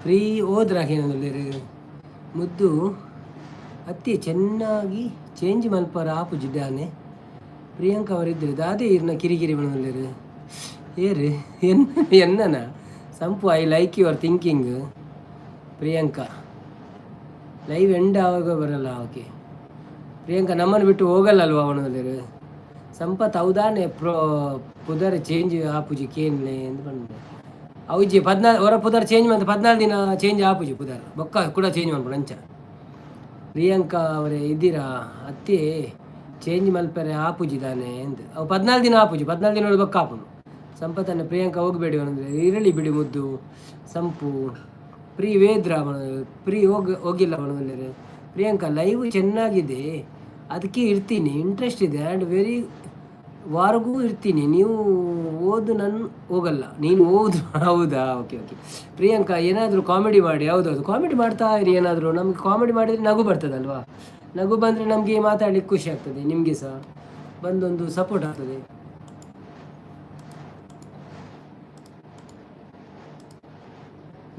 ಫ್ರೀ ಹೋದ್ರಾಗೇನಂದ್ರೆ ಮುದ್ದು ಅತಿ ಚೆನ್ನಾಗಿ ಚೇಂಜ್ ಮಲ್ಪರ ಆಪುಜಿದ್ದಾನೆ. ಪ್ರಿಯಾಂಕ ಅವರಿದ್ದರೆ ದಾದೆ ಇರ್ನ ಕಿರಿಕಿರಿ ಬಣ್ಣದಲ್ಲಿರು ಏರು ಎನ್ನ ಎನ್ನನ ಸಂಪು. I like your thinking, Priyanka. Live end ಆವಾಗ ಬರಲ್ಲ. ಓಕೆ ಪ್ರಿಯಾಂಕಾ, ನಮ್ಮನ್ನು ಬಿಟ್ಟು ಹೋಗಲ್ಲ ಅಲ್ವಾ ಅವನಲ್ಲಿ. ಸಂಪತ್ ಹೌದಾನೆ ಪ್ರೋ ಪುದರ್ ಚೇಂಜ್ ಆಪುಜಿ ಕೇನ್ಲೆ ಎಂದು ಬಂದೆ. ಅವುಜಿ 14 ಹೊರ ಪುದರ್ ಚೇಂಜ್ ಮಂತ್ 14 ದಿನ ಚೇಂಜ್ ಆಪುಜಿ ಪುದರ್, ಬೊಕ್ಕ ಕೂಡ ಚೇಂಜ್ ಮಾಡ್ಬೋದು ಅಂಚ. ಪ್ರಿಯಾಂಕಾ ಅವರೇ ಇದ್ದೀರಾ? ಅತ್ತೆ ಚೇಂಜ್ ಮಲ್ಪರೆ ಆಪುಜಿ ತಾನೆ ಎಂದು. ಅವು 14 ದಿನ ಆಪುಜಿ, 14 ದಿನ ಬೊಕ್ಕ ಆಪುನು. ಸಂಪತ್ತನ್ನು ಪ್ರಿಯಾಂಕಾ ಹೋಗಬೇಡಿ ಅಂದ್ರೆ ಇರಲಿ ಬಿಡಿ ಮುದ್ದು. ಸಂಪು ಪ್ರೀ ವೇದ್ರ ಪ್ರೀ ಹೋಗಿ ಹೋಗಿಲ್ಲ ಅವನಲ್ಲಿ. ಪ್ರಿಯಾಂಕಾ ಲೈವ್ ಚೆನ್ನಾಗಿದೆ, ಅದಕ್ಕೆ ಇರ್ತೀನಿ. ಇಂಟ್ರೆಸ್ಟ್ ಇದೆ ಆ್ಯಂಡ್ ವೆರಿ ವಾರಗೂ ಇರ್ತೀನಿ. ನೀವು ಓದು, ನಾನು ಹೋಗಲ್ಲ, ನೀನು ಓದು. ಹೌದಾ? ಓಕೆ ಓಕೆ ಪ್ರಿಯಾಂಕಾ, ಏನಾದರೂ ಕಾಮಿಡಿ ಮಾಡಿ. ಹೌದೌದು, ಕಾಮಿಡಿ ಮಾಡ್ತಾ ಇರಿ ಏನಾದರೂ. ನಮಗೆ ಕಾಮಿಡಿ ಮಾಡಿದರೆ ನಗು ಬರ್ತದಲ್ವಾ? ನಗು ಬಂದರೆ ನಮಗೆ ಮಾತಾಡಲಿಕ್ಕೆ ಖುಷಿ ಆಗ್ತದೆ, ನಿಮಗೆ ಸಹ ಬಂದೊಂದು ಸಪೋರ್ಟ್ ಆಗ್ತದೆ.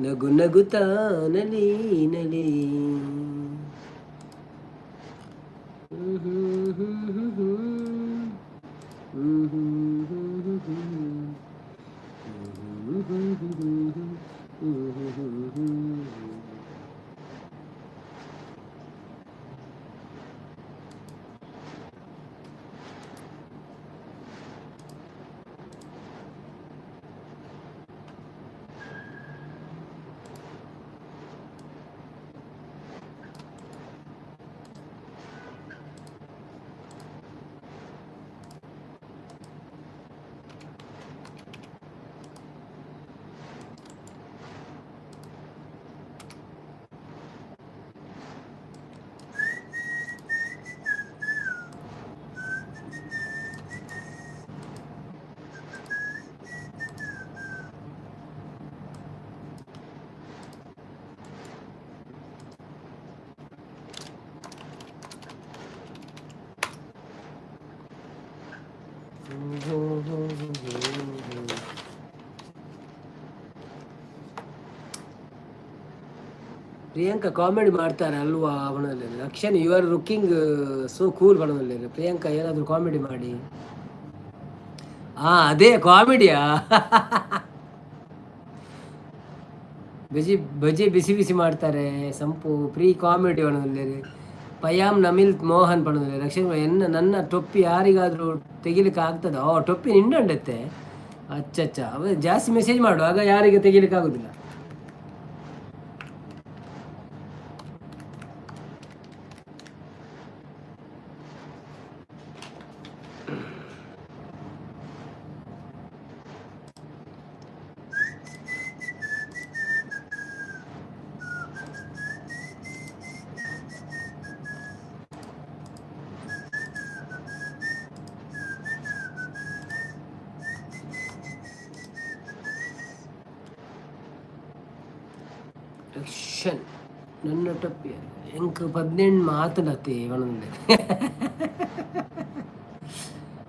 ನಗು ನಗುತ್ತಾ ನಲಿ ನಲಿ. ಹ್ಮ್ ಹ್ಮ್ ಹ್ಮ್ ಹ್ಮ್ ಹ್ಮ್. ಹ್ಮ್ ಹ್ಮ್ ಹ್ಮ್ ಹ್ಮ್ ಹ್ಮ್ ಹ್ಮ್ ಹ್ಮ್ ಹ್ಮ್ ಹ್ಮ್. ಪ್ರಿಯಾಂಕಾ ಕಾಮಿಡಿ ಮಾಡ್ತಾರೆ ಅಲ್ವಾ ಅವನಲ್ಲಿ. Lakshan, you are looking so cool ಬಣದಲ್ಲಿ. Priyanka, ಏನಾದರೂ ಕಾಮಿಡಿ ಮಾಡಿ. ಹಾಂ, ಅದೇ ಕಾಮಿಡಿಯಾ? ಬಜಿ ಬಜಿ ಬಿಸಿ ಬಿಸಿ ಮಾಡ್ತಾರೆ. ಸಂಪು ಪ್ರೀ ಕಾಮಿಡಿ ಬಣದಲ್ಲಿ. ಪಯಾಮ್ ನಮಿಲ್ ಮೋಹನ್ ಬಣದಲ್ಲಿ. ರಕ್ಷಣ್, ಎನ್ನ ನನ್ನ ಟೊಪ್ಪಿ ಯಾರಿಗಾದರೂ ತೆಗಿಲಿಕ್ಕೆ ಆಗ್ತದ? ಓ, ಟೊಪ್ಪಿ ನಿಂಡುಂಡತ್ತೆ. ಅಚ್ಚ, ಅವ ಜಾಸ್ತಿ ಮೆಸೇಜ್ ಮಾಡುವಾಗ ಯಾರಿಗೆ ತೆಗಿಲಿಕ್ಕೆ ಆಗುದಿಲ್ಲ. ರಕ್ಷನ್ ನನ್ನ ಟಪ್ಪಿ ಎಂಕ್ 18 ಮಾತುಂಡತ್ತೆ ಪನೊಂದುಲ್ಲೆ.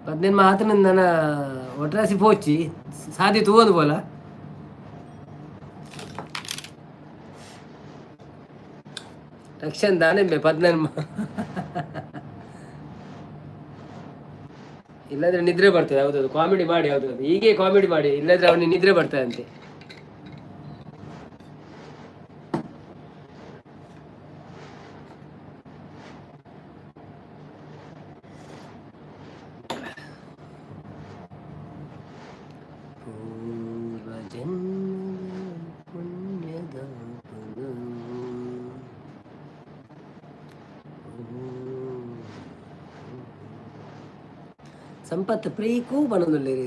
18 ಮಾತುಂಡ ನನ ಒಟ್ರಾಸಿ ಪೋಚಿ ಸಾದಿ ತೂವೊಂದು ಪೋಲ. ರಕ್ಷನ್ ದಾನೆಂಬೆ 18 ಇಲ್ಲಾಂದ್ರೆ ನಿದ್ರೆ ಬರ್ತದೆ. ಹೌದೌದು, ಕಾಮಿಡಿ ಮಾಡಿ. ಹೌದೌದು, ಹೀಗೆ ಕಾಮಿಡಿ ಮಾಡಿ, ಇಲ್ಲಾಂದ್ರೆ ಅವನಿಗೆ ನಿದ್ರೆ ಬರ್ತದೆ. ಪೂರ್ವ ಜನ್ಮದ ಪುಣ್ಯದ ಫಲವು. ಸಂಪತ್ ಪ್ರೀಕು ಪನೊಂದುಲ್ಲೆರ್.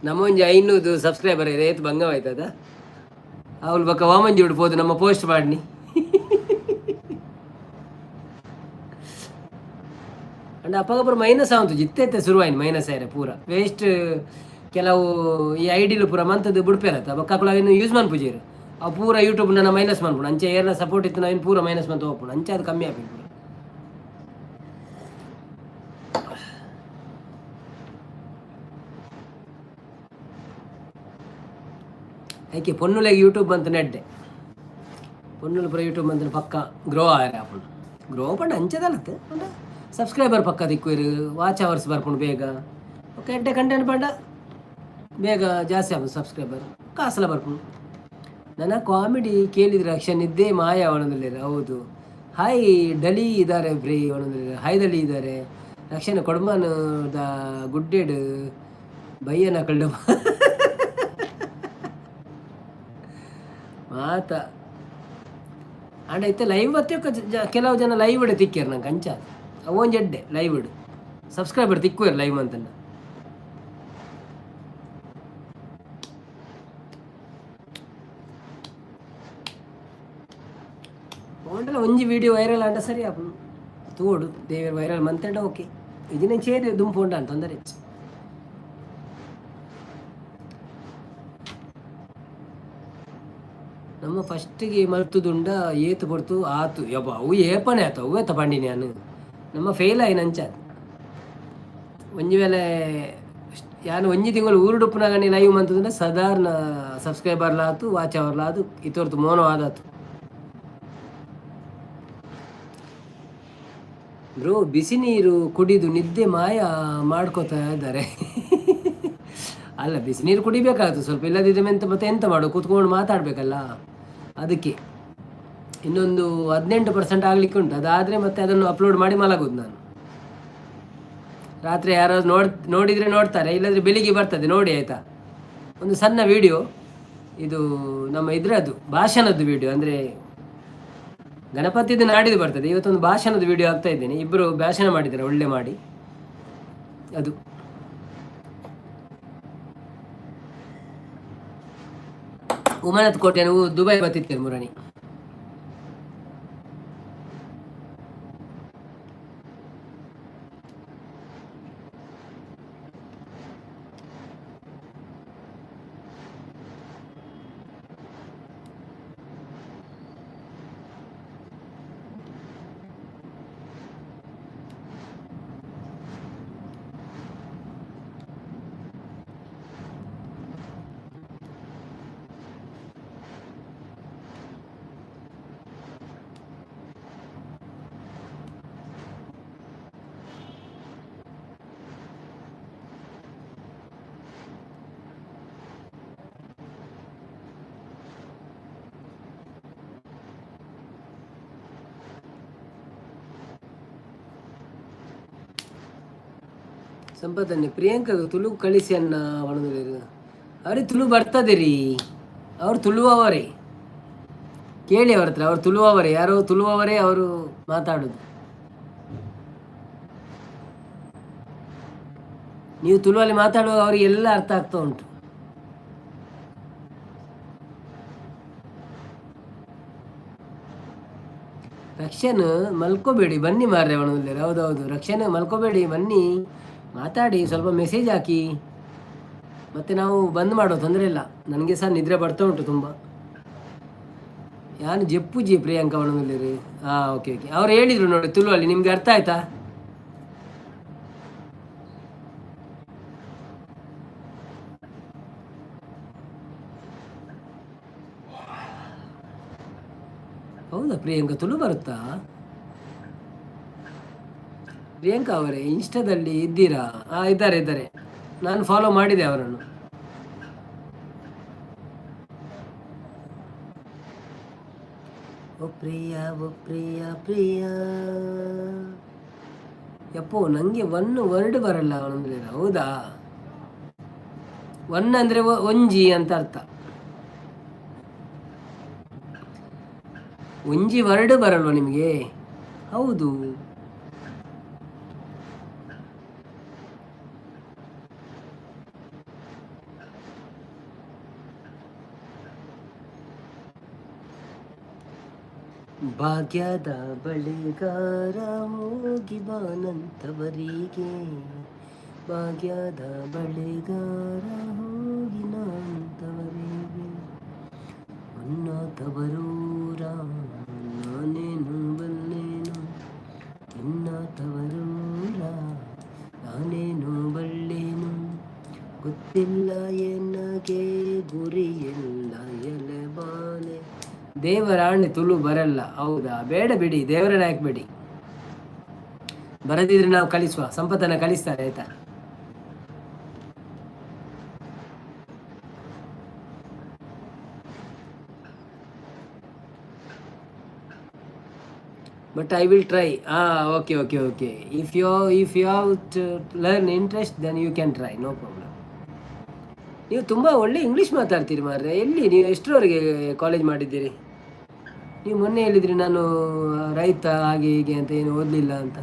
ನಮ್ಮ ಒಂಜಿ 500 ಸಬ್ಸ್ಕ್ರೈಬರ್ ಏತ್ ಬಂಗವಾಯ್ತದ. ಅವ್ಲು ಬೊಕ್ಕ ವಾಮಂಜಿ ಉಡ್ಬೋದು ನಮ್ಮ ಪೋಸ್ಟ್ ಮಾಡಿನಿ. ಅಂಡ ಅಪ್ಪಗಪುರ ಮೈನಸ್ ಆವಂತು ಜಿತ್ತೆ ಇತ್ತೆ ಶುರುವಾಯಿನ ಮೈನಸ್ ಆಯ್ರೆ ಪೂರ ವೇಸ್ಟ್. ಕೆಲವು ಈ ಐಡಿಲು ಪೂರ ಮಂತದ್ದು ಬುಡ್ಪೇರತ್ತ, ಬೊಕ್ಕ ಅಕುಲು ಅವೆನ್ ಯೂಸ್ ಮನ್ಪುಜೆರ್. ಅವು ಪೂರ ಯೂಟ್ಯೂಬ್ ನನ್ನ ಮೈನಸ್ ಮನ್ಪುಂಡು. ಅಂಚೆ ಏರ್ನ ಸಪೋರ್ಟ್ ಇತ್ತು ಅವೆನ್ ಪೂರ ಮೈನಸ್ ಮಂತ್ ಹೋಗ್ಪುಂಡು. ಅಂಚೆ ಅದು ಕಮ್ಮಿ ಆಪಿಂಡು ಪೂರ. ಐಕೆ ಪೊನ್ನುಲೆಗ್ ಯೂಟ್ಯೂಬ್ ಮಂತ್ ನೆಡ್ಡೆ. ಪೊನ್ನುಲು ಪೂರ ಯೂಟ್ಯೂಬ್ ಮಂತ್ ಪಕ್ಕ ಗ್ರೋ ಆಯರೆ ಆಪುಂಡು. ಗ್ರೋ ಪಂಡ ಅಂಚೆದಲತ್ ಪಂಡ ಸಬ್ಸ್ಕ್ರೈಬರ್ ಪಕ್ಕ ತಿಕ್ಕುವೆರ್, ವಾಚ್ ಅವರ್ಸ್ ಬರ್ಪುಂಡು ಬೇಗ. ಬೊಕ್ಕ ಎಡ್ಡೆ ಕಂಟೆಂಟ್ ಪಂಡ ಬೇಗ ಜಾಸ್ತಿ ಆಪುಂಡು ಸಬ್ಸ್ಕ್ರೈಬರ್, ಕಾಸುಲ ಬರ್ಪುಂಡು. ನನ್ನ ಕಾಮಿಡಿ ಕೇಳಿದ್ರೆ ಅಕ್ಷನ್ ನಿದ್ದೆ ಮಾಯ ಪನೊಂದುಲ್ಲೆರ್. ಹೌದು. ಹಾಯ್ ಡಲಿ ಇದ್ದಾರೆ ಬ್ರೀ ಪನೊಂದುಲ್ಲೆರ್. ಹಾಯ್ ಡಲಿ ಇದ್ದಾರೆ. ರಕ್ಷಣೆ ಕೊಡ್ಮನ್ the ಗುಡ್ಡೆಡ್ ಬಯ್ಯನ ಕಳ್ಳ ಮಾತ. ಆಂಡ ಇತ್ತೆ ಲೈವ್ ಬತ್ತೆ ಕೆಲವು ಜನ ಲೈವ್ ಇಡ ತಿಕ್ಕ್ಯರ್ ನಂಗೆ. ಅಂಚ ಅವು ಒಂಜಿ ಎಡ್ಡೆ, ಲೈವ್ ಇಡು ಸಬ್ಸ್ಕ್ರೈಬರ್ ತಿಕ್ಕುವೆರ್ ಲೈವ್ ಅಂತನ್ನ. ಓಂಡಲ ಒಂಜಿ ವಿಡಿಯೋ ವೈರಲ್ ಆಂಡ ಸರಿ ಆಪುಂಡು. ತೂವೊಡು, ದೇವೆರ್ ವೈರಲ್ ಮಂತೆಂಡ ಓಕೆ. ಇಜಿನ ಚೇರಿ ದುಂಪು ಉಂಡ ತೊಂದರೆ ಇಜ್ಜಿ. ನಮ್ಮ ಫಸ್ಟಿಗೆ ಮಲ್ತುದುಂಡ ಏತ್ ಪೊರ್ತು ಆತು ಯಬ್ಬ. ಅವು ಏಪನೆ ಆತು, ಅವು ಏತ ಪಂಡಿನಿ ಯಾನ್. ನಮ್ಮ ಫೇಲ್ ಆಯಿನ ಅಂಚ. ಒಂಜಿ ವೇಳೆ ಯಾನ್ ಒಂಜಿ ತಿಂಗಳು ಊರುಡುಪ್ಪುನಗನೆ ಲೈವ್ ಮಂತುದುಂಡ ಸಾಧಾರಣ ಸಬ್ಸ್ಕ್ರೈಬರ್ಲ ಆತು, ವಾಚ್ ಅವರ್ಲ ಆತು, ಇತೊರ್ತು ಮೋನೋ ಆದಾತು. ಬ್ರೋ, ಬಿಸಿ ನೀರು ಕುಡಿದು ನಿದ್ದೆ ಮಾಯ ಮಾಡ್ಕೋತಾ ಇದ್ದಾರೆ. ಅಲ್ಲ, ಬಿಸಿ ನೀರು ಕುಡಿಬೇಕಾಗ್ತದೆ ಸ್ವಲ್ಪ. ಇಲ್ಲದಿದ್ದರೆ ಮೆಂತ ಮತ್ತೆ ಎಂತ ಮಾಡು? ಕೂತ್ಕೊಂಡು ಮಾತಾಡಬೇಕಲ್ಲ, ಅದಕ್ಕೆ. ಇನ್ನೊಂದು 18% ಆಗಲಿಕ್ಕೆ ಉಂಟು. ಅದಾದರೆ ಮತ್ತೆ ಅದನ್ನು ಅಪ್ಲೋಡ್ ಮಾಡಿ ಮಲಗೋದು ನಾನು ರಾತ್ರಿ. ಯಾರಾದ್ರು ನೋಡಿದರೆ ನೋಡ್ತಾರೆ, ಇಲ್ಲದ್ರೆ ಬೆಳಿಗ್ಗೆ ಬರ್ತದೆ ನೋಡಿ, ಆಯಿತಾ? ಒಂದು ಸಣ್ಣ ವಿಡಿಯೋ ಇದು, ನಮ್ಮ ಇದರದ್ದು ಭಾಷಣದ್ದು ವಿಡಿಯೋ. ಅಂದರೆ ಗಣಪತಿದು ನಾಡಿದ್ದು ಬರ್ತದೆ. ಇವತ್ತೊಂದು ಭಾಷಣದ ವಿಡಿಯೋ ಹಾಕ್ತಾ ಇದ್ದೇನೆ. ಇಬ್ಬರು ಭಾಷಣ ಮಾಡಿದ್ದಾರೆ ಒಳ್ಳೆ ಮಾಡಿ ಅದು. ಉಮಾನಾಥ್ ಕೋಟೆ ದುಬೈ ಬತ್ತಿತ್ತೇನೆ ಮುರಣಿ. ಸಂಪತ್ತನ್ನೇ ಪ್ರಿಯಾಂಕ ತುಳು ಕಳಿಸಿ ಅನ್ನ ಪನೊಂದುಲ್ಲೆರ್. ಅವ್ರಿಗೆ ತುಳು ಬರ್ತದೆ ರೀ, ಅವ್ರು ತುಳುವವರೇ. ಕೇಳಿ ಅವ್ರ ಹತ್ರ, ಅವ್ರು ತುಳುವವರೇ. ಯಾರೋ ತುಳುವವರೇ ಅವರು ಮಾತಾಡೋದು. ನೀವು ತುಳುವಲ್ಲಿ ಮಾತಾಡುವಾಗ ಅವರಿಗೆ ಎಲ್ಲ ಅರ್ಥ ಆಗ್ತಾ ಉಂಟು. ರಕ್ಷಣೆ ಮಲ್ಕೋಬೇಡಿ, ಬನ್ನಿ ಮಾರ್ರೆ ಒಣಗಿದ್ದಾರೆ. ಹೌದೌದು, ರಕ್ಷಣೆ ಮಲ್ಕೋಬೇಡಿ, ಬನ್ನಿ, ಮಾತಾಡಿ, ಸ್ವಲ್ಪ ಮೆಸೇಜ್ ಹಾಕಿ. ಮತ್ತೆ ನಾವು ಬಂದ್ ಮಾಡೋ ತೊಂದರೆ ಇಲ್ಲ. ನನಗೆ ಸಹ ನಿದ್ರೆ ಬರ್ತಾ ಉಂಟು ತುಂಬ. ಯಾನು ಜೆಪ್ಪುಜಿ ಪ್ರಿಯಾಂಕಾ ಒಣಗಿಲ್ಲಿರಿ. ಹಾಂ, ಓಕೆ ಓಕೆ. ಅವ್ರು ಹೇಳಿದ್ರು ನೋಡಿ ತುಳುವಲ್ಲಿ, ನಿಮ್ಗೆ ಅರ್ಥ ಆಯ್ತಾ? ಹೌದಾ ಪ್ರಿಯಾಂಕಾ, ತುಳು ಬರುತ್ತಾ? ಪ್ರಿಯಾಂಕಾ ಅವರೇ, ಇನ್ಸ್ಟಾದಲ್ಲಿ ಇದ್ದೀರಾ? ಹಾಂ, ಇದ್ದಾರೆ ಇದ್ದಾರೆ. ನಾನು ಫಾಲೋ ಮಾಡಿದೆ ಅವರನ್ನು. ಓ ಪ್ರಿಯಾ, ಓ ಪ್ರಿಯಾ, ಪ್ರಿಯಾ. ಯಪ್ಪೋ, ನನಗೆ ಒನ್ ವರ್ಡ್ ಬರಲ್ಲ ಅವನಂದ್ರೆ. ಹೌದಾ? ಒನ್ ಅಂದರೆ ಒಂಜಿ ಅಂತ ಅರ್ಥ. ಒಂಜಿ ವರ್ಡ್ ಬರಲ್ವ ನಿಮಗೆ? ಹೌದು. ಭಾಗ್ಯದ ಬಳಿಗಾರ ಹೋಗಿ ಬಾನಂತವರಿಗೆ, ಭಾಗ್ಯದ ಬಳಿಗಾರ ಹೋಗಿ ನಾನಂತವರಿಗೆ, ಅನ್ನ ತವರೂರ ನಾನೇನು ಬಲ್ಲೇನು, ನಿನ್ನ ತವರೂರ ನಾನೇನು ಬಲ್ಲೇನು, ಗೊತ್ತಿಲ್ಲ ಎನಗೆ ಗುರಿಯಿಲ್ಲ ಎಲೆ ಬಾಲೆ. ದೇವರಾಣೆ ತುಳು ಬರಲ್ಲ. ಹೌದಾ? ಬೇಡ ಬಿಡಿ, ದೇವರನ್ನ ಹಾಕ್ಬೇಡಿ. ಬರದಿದ್ರೆ ನಾವು ಕಲಿಸುವ, ಸಂಪತ್ತನ್ನ ಕಲಿಸ್ತಾರೆ, ಆಯ್ತಾ? But I will try. Ah, okay okay okay. If you have to learn interest, then you can try, no problem. ನೀವು ತುಂಬ ಒಳ್ಳೆ ಇಂಗ್ಲೀಷ್ ಮಾತಾಡ್ತೀರಿ ಮಾರ್ರೆ. ಎಲ್ಲಿ ನೀವು ಎಷ್ಟರವರೆಗೆ ಕಾಲೇಜ್ ಮಾಡಿದ್ದೀರಿ? ನೀವು ಮೊನ್ನೆ ಹೇಳಿದ್ರಿ, ನಾನು ರೈತ, ಹಾಗೆ ಹೀಗೆ ಅಂತ, ಏನು ಓದಲಿಲ್ಲ ಅಂತ.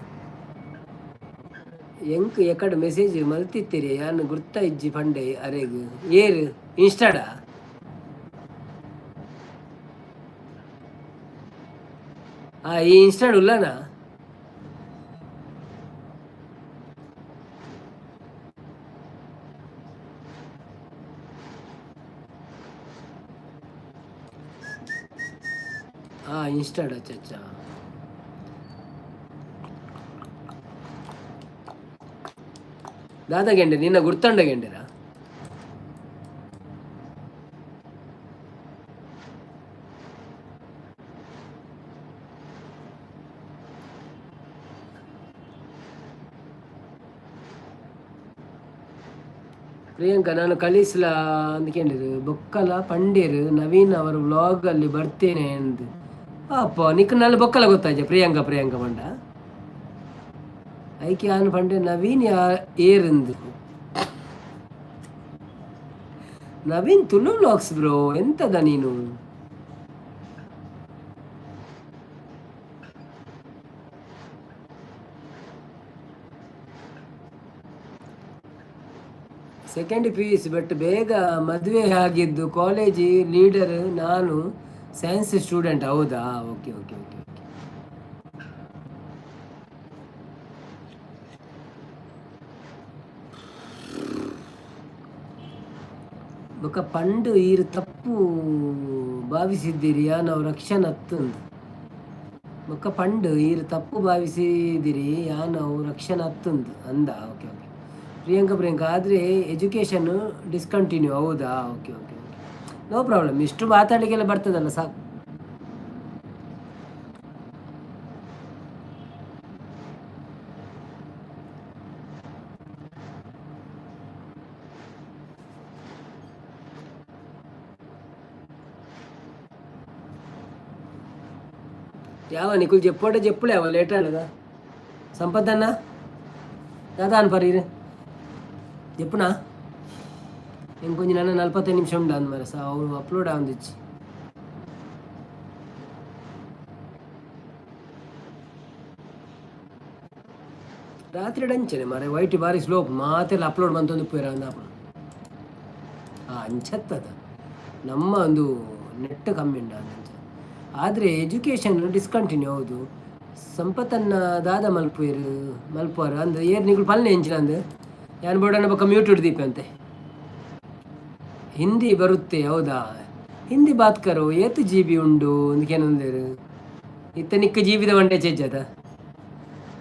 ಎಂಕ್ ಎಕಡೆ ಮೆಸೇಜ್ ಮಲ್ತಿತ್ತೀರಿ, ಯಾನು ಗುರ್ತ ಇಜ್ಜಿ ಪಂಡೆ ಅರೆಗ್. ಏರ್ ಇನ್ಸ್ಟಾಡ? ಆ, ಈ ಇನ್ಸ್ಟಾಡ್ ಉಲ್ಲನಾ? ಹಾಂ, ಇನ್ಸ್ಟಾಡ್. ಅಚ್ಚ ಅಚ್ಚ. ದಾದ ಗೆಂಡೆ, ನಿನ್ನ ಗುರ್ತಂಡ ಗೆಂಡೆರಾ? ಪ್ರಿಯಾಂಕಾ, ನಾನು ಕಳಿಸ್ಲಾ ಅಂದ್ಕೊಂಡಿರು. ಬೊಕ್ಕಲ ಪಂಡೇರು ನವೀನ್ ಅವರು ವ್ಲಾಗ್ ಅಲ್ಲಿ ಬರ್ತೇನೆ ಎಂದು. ಅಪ್ಪ, ನಿಕ್ ನಲ್ಲ ಬೊಕ್ಕಲ ಗೊತ್ತಾಯ್ತ? ಪ್ರಿಯಾಂಕಾ, ಪ್ರಿಯಾಂಕಾ ಪಂಡ ಐಕೆ ಆನ್ ಪಂಡೆ ನವೀನ್ ಯಾ ಏರಿಂದು. Naveen Tulu vlogs bro. ಎಂತದ ನೀನು? ಸೆಕೆಂಡ್ ಪಿಯುಸಿ, ಬಟ್ ಬೇಗ ಮದುವೆ ಆಗಿದ್ದು. ಕಾಲೇಜ್ ಲೀಡರ್ ನಾನು, ಸೈನ್ಸ್ ಸ್ಟೂಡೆಂಟ್. ಹೌದಾ? Okay okay okay okay. ಬೊಕ ಪಂಡು ಈರು ತಪ್ಪು ಭಾವಿಸಿದ್ದೀರಿ, ನಾವು ರಕ್ಷಣೆ ಹತ್ತಂದು. ಬೊಕ ಪಂಡು ಈರು ತಪ್ಪು ಭಾವಿಸಿದಿರಿ, ನಾವು ರಕ್ಷಣೆ ಹತ್ತಂದು ಅಂದ. ಓಕೆ ಓಕೆ ಪ್ರಿಯಾಂಕಾ, ಪ್ರಿಯಾಂಕಾ, ಆದರೆ ಎಜುಕೇಷನ್ ಡಿಸ್ಕಂಟಿನ್ಯೂ. ಹೌದಾ? Okay okay okay, no problem. ಇಷ್ಟು ಮಾತಾಡಲಿಕ್ಕೆಲ್ಲ ಬರ್ತದಲ್ಲ, ಸಾಕು. ಯಾವ ನಿಕುಲ್ ಜೆಪ್ಪೋಟ ಜೆಪ್ಪುಳೆ ಅವ ಲೇಟ್ ಆಡದ. ಸಂಪತ್ತನ್ನ ದಾದ ಅನ್ಪರೀರು ಜೆಪ್ಪುನಾ? ಇಂಕೊಂಜಿ ನನ್ನ 45 ನಿಮಿಷ ಉಂಡು ಅಂದ್ ಮರ ಅವು ಅಪ್ಲೋಡ್ ಆವೊಂದಿಜ್ಜಿ. ರಾತ್ರಿ ಅಂಚನೆ ಮಾರೆ, ವೈಟ್ ಬಾರಿ ಸ್ಲೋ, ಮಾತೆಲ್ಲ ಅಪ್ಲೋಡ್ ಬಂತೊಂದು ಪೋಯಿರ ಅಂದಾಪುಣ. ಆ ಅಂಚತ್ತದ, ನಮ್ಮ ಒಂದು ನೆಟ್ ಕಮ್ಮಿ ಉಂಡು ಅಂಚ. ಆದರೆ ಎಜುಕೇಷನ್ ಡಿಸ್ಕಂಟಿನ್ಯೂ. ಹೌದು. ಸಂಪತ್ತನ್ನ ದಾದ ಮಲ್ಪುವೆರ್ ಮಲ್ಪುವಾರ ಅಂದ್ ಏರ್ ನಿಗುಲು ಪಲ್ಲೆ ಎಂಚಿನ ಅಂದ್ ಯಾನ್ ಬೋಡನ ಬೊಕ್ಕ ಮ್ಯೂಟ್ ದೀಪೆ ಅಂತೆ. ಹಿಂದಿ ಬರುತ್ತೆ, ಹೌದಾ? ಹಿಂದಿ ಬಾತ್ ಕರೋ. ಏತ್ ಜಿಬಿ ಉಂಡು ಅಂದ್ ಕೇನೊಂದೇರು. ಇತ್ತೆ ನಿಕ್ಕ ಜೀಬಿದ ವಂಡೆ ಚೇಜದ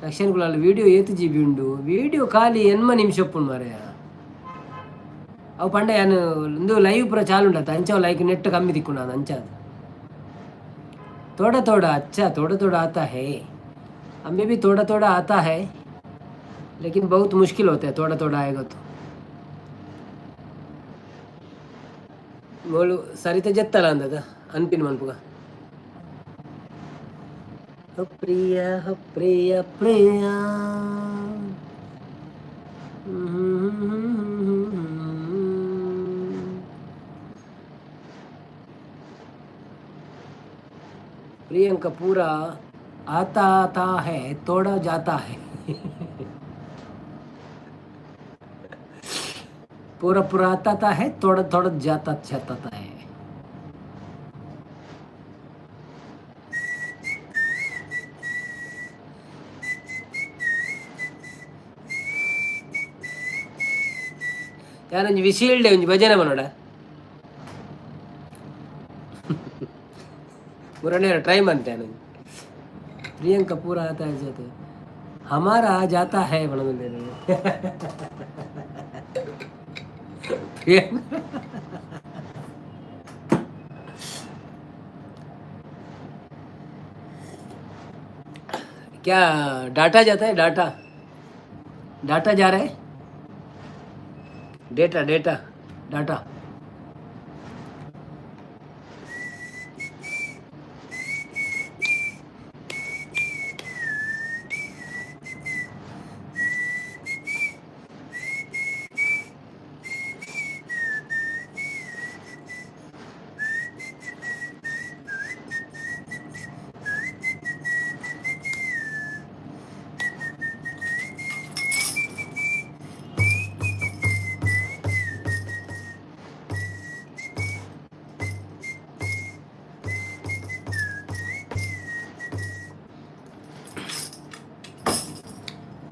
ರಕ್ಷನ್ ಕುಲಾಲ್. ವಿಡಿಯೋ ಏತ್ ಜಿಬಿ ಉಂಡು? ವಿಡಿಯೋ ಖಾಲಿ 80 ನಿಮಿಷ ಉಪ್ಪುಂಡು ಮಾರಾಯ. ಅವು ಪಂಡ ಯಾನ್ ಉಂದು ಲೈವ್ ಪೂರ ಚಾಲು ಉಂಡತ್ತ, ಅಂಚ ಲೈಕ್ ನೆಟ್ ಕಮ್ಮಿ ತಿಕ್ಕುಂಡು ಅಂಚ ಅದು. थोड़ा थोड़ा, अच्छा, थोड़ा थोड़ा आता है। हमें भी थोड़ा थोड़ा आता है, लेकिन बहुत मुश्किल होता है। थोड़ा थोड़ा आएगा तो ಮೋಲು ಸರಿತ ಜತ್ತಲ ಅಂದದ ಅನ್ಪಿನ್ ಮನ್ಪುಗ. ಹೋ ಪ್ರಿಯ, ಹೋ ಪ್ರಿಯ, ಪ್ರಿಯ. प्रियंका, पूरा आता आता है, थोड़ा जाता है। पूरा पूरा आता है, थोड़ा थोड़ा जाता जाता है। ಯಾರೊಂಜಿ ವಿಶೀಲ್ಡೆ ಒಂಜಿ ಭಜನೆ ಮನೋಡ ಮುರणे ट्राई मानते हैं। प्रियंका, पूरा आता है, जाते हमारा जाता है बनोंदे। प्रियंका, क्या डाटा जाता है? डाटा, डाटा जा रहा है। Data, data, data.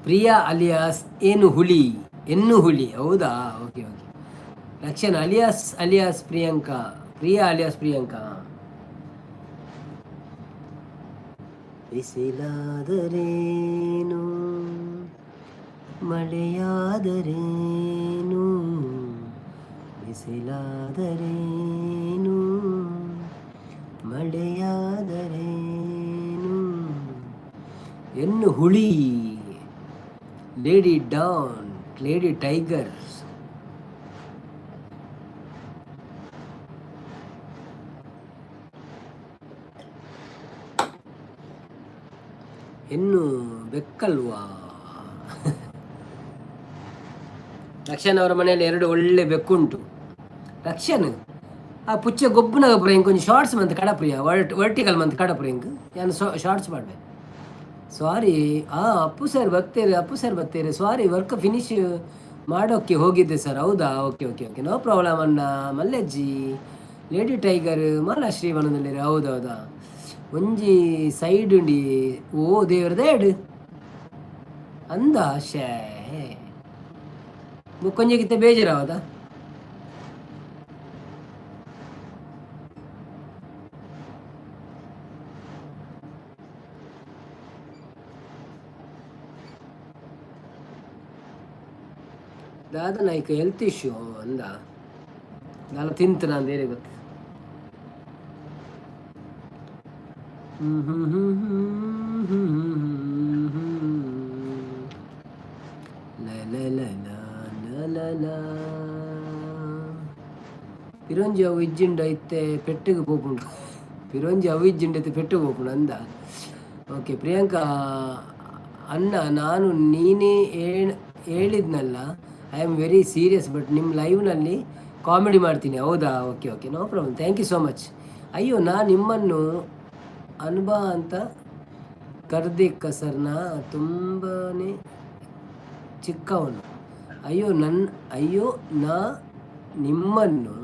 Priya alias ಏನು ಹುಲಿ, ಎನ್ನು ಹುಲಿ, ಹೌದಾ? Okay okay. Rakshan alias, alias Priyanka, Priya alias Priyanka. ಬಿಸಿಲಾದರೇನು, ಮಳೆಯಾದರೇನು, ಬಿಸಿಲಾದರೇನು, ಮಳೆಯಾದರೇನು. ಎನ್ನು ಹುಳಿ, ಲೇಡಿ ಡಾನ್, ಲೇಡಿ ಟೈಗರ್. ಹೆಣ್ಣು ಬೆಕ್ಕಲ್ವಾ? ರಕ್ಷನ್ ಅವರ ಮನೆಯಲ್ಲಿ ಎರಡು ಒಳ್ಳೆ ಬೆಕ್ಕುಂಟು. ರಕ್ಷನ್, ಆ ಪುಚ್ಚೆ ಗೊಬ್ಬುನಾಗ ಪುರ ಇಂಕೊಂಜಿ ಶಾರ್ಟ್ಸ್ ಮಂತ್ ಕಡಪ್ರಿಯ ವರ್ಟಿಕಲ್ ಮಂತ್ ಕಡಪ್ರ ಇಂಕ್ ಯಾನ್ ಶಾರ್ಟ್ಸ್ ಮಾಡ್ದೆ. ಸಾರಿ. ಆ ಅಪ್ಪು ಸರ್ ಬರ್ತೀರಿ, ಅಪ್ಪು ಸರ್ ಬರ್ತೀರಿ. ಸಾರಿ, ವರ್ಕ್ ಫಿನಿಶ್ ಮಾಡೋಕ್ಕೆ ಹೋಗಿದ್ದೆ ಸರ್. ಹೌದಾ? Okay okay okay, no problem ಅಣ್ಣ. ಮಲ್ಲೆಜ್ಜಿ, ಲೇಡಿ ಟೈಗರ್ ಮಾಲಾಶ್ರೀ ವನದಲ್ಲಿ. ಹೌದೌದಾ? ಒಂಜಿ ಸೈಡ್ ಉಂಡಿ. ಓ ದೇವ್ರದೇ ಎಡು ಅಂದ ಶೇ ಬುಕ್ಕೊಂಜಿಗಿತ್ತ ಬೇಜಾರಾವದ. ದಾದ ನಾಯ್ಕ ಹೆಲ್ತ್ ಇಶ್ಯೂ ಅಂದ. ನಾನು ತಿಂತ ನಾನು ಬೇರೆ ಗೊತ್ತು. ಲ ಲ ಲ ಲ ಲ ಲ. ಪಿರೊಂಜಿ ಅವು ಇಜ್ಜಿಂಡ ಇತ್ತೆ ಪೆಟ್ಟಿಗೆ ಪೋಪುಂಡು. ಪಿರೊಂಜಿ ಅವು ಇಜ್ಜಿಂಡ ಇತ್ತೆ ಪೆಟ್ಟಿಗೆ ಪೋಪುಂಡು ಅಂದ. ಓಕೆ ಪ್ರಿಯಾಂಕಾ ಅಣ್ಣ, ನಾನು ನೀನೇ ಹೇಳಿದ್ನಲ್ಲ. I am very serious, but ನಿಮ್ಮ ಲೈವ್ನಲ್ಲಿ ಕಾಮಿಡಿ ಮಾಡ್ತೀನಿ. ಹೌದಾ? Okay okay, no problem, thank you so much. ಅಯ್ಯೋ, ನಾ ನಿಮ್ಮನ್ನು ಅನುಭವ ಅಂತ ಕರ್ದಿಕ್ಕ ಸರ್, ನಾ ತುಂಬಾ ಚಿಕ್ಕವನು. ಅಯ್ಯೋ ನನ್ನ, ಅಯ್ಯೋ, ನಾ ನಿಮ್ಮನ್ನು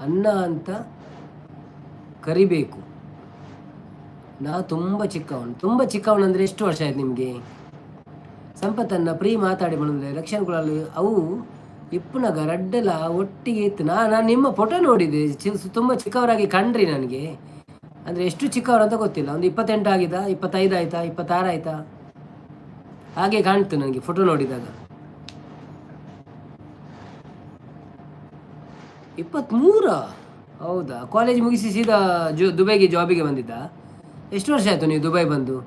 ಅಣ್ಣ ಅಂತ ಕರಿಬೇಕು. ನಾ ತುಂಬ ಚಿಕ್ಕವನು. ತುಂಬ ಚಿಕ್ಕವನು ಅಂದರೆ ಎಷ್ಟು ವರ್ಷ ಆಯ್ತು ನಿಮಗೆ? ಸಂಪತ್ತನ್ನ ಪ್ರೀ ಮಾತಾಡಿ ಬಂದ್ರೆ ಲಕ್ಷಣ ಕುಳಾಲ್ ಅವು ಇಪ್ಪುನಗ ರಡ್ಡೆಲ ಒಟ್ಟಿಗೆ ಇತ್ತು. ನಾನು ನಿಮ್ಮ ಫೋಟೋ ನೋಡಿದೆ, ತುಂಬ ಚಿಕ್ಕವರಾಗಿ ಕಂಡ್ರಿ ನನಗೆ. ಅಂದರೆ ಎಷ್ಟು ಚಿಕ್ಕವರು ಅಂತ ಗೊತ್ತಿಲ್ಲ, ಒಂದು 28 ಆಗಿದಾ, 25 ಆಯ್ತಾ, 26 ಆಯ್ತಾ, ಹಾಗೆ ಕಾಣ್ತು ನನಗೆ ಫೋಟೋ ನೋಡಿದಾಗ. 23? ಹೌದಾ? ಕಾಲೇಜ್ ಮುಗಿಸಿ ಸೀದಾ ದುಬೈಗೆ ಜಾಬಿಗೆ ಬಂದಿದ್ದ? ಎಷ್ಟು ವರ್ಷ ಆಯಿತು ನೀವು ದುಬೈ ಬಂದು?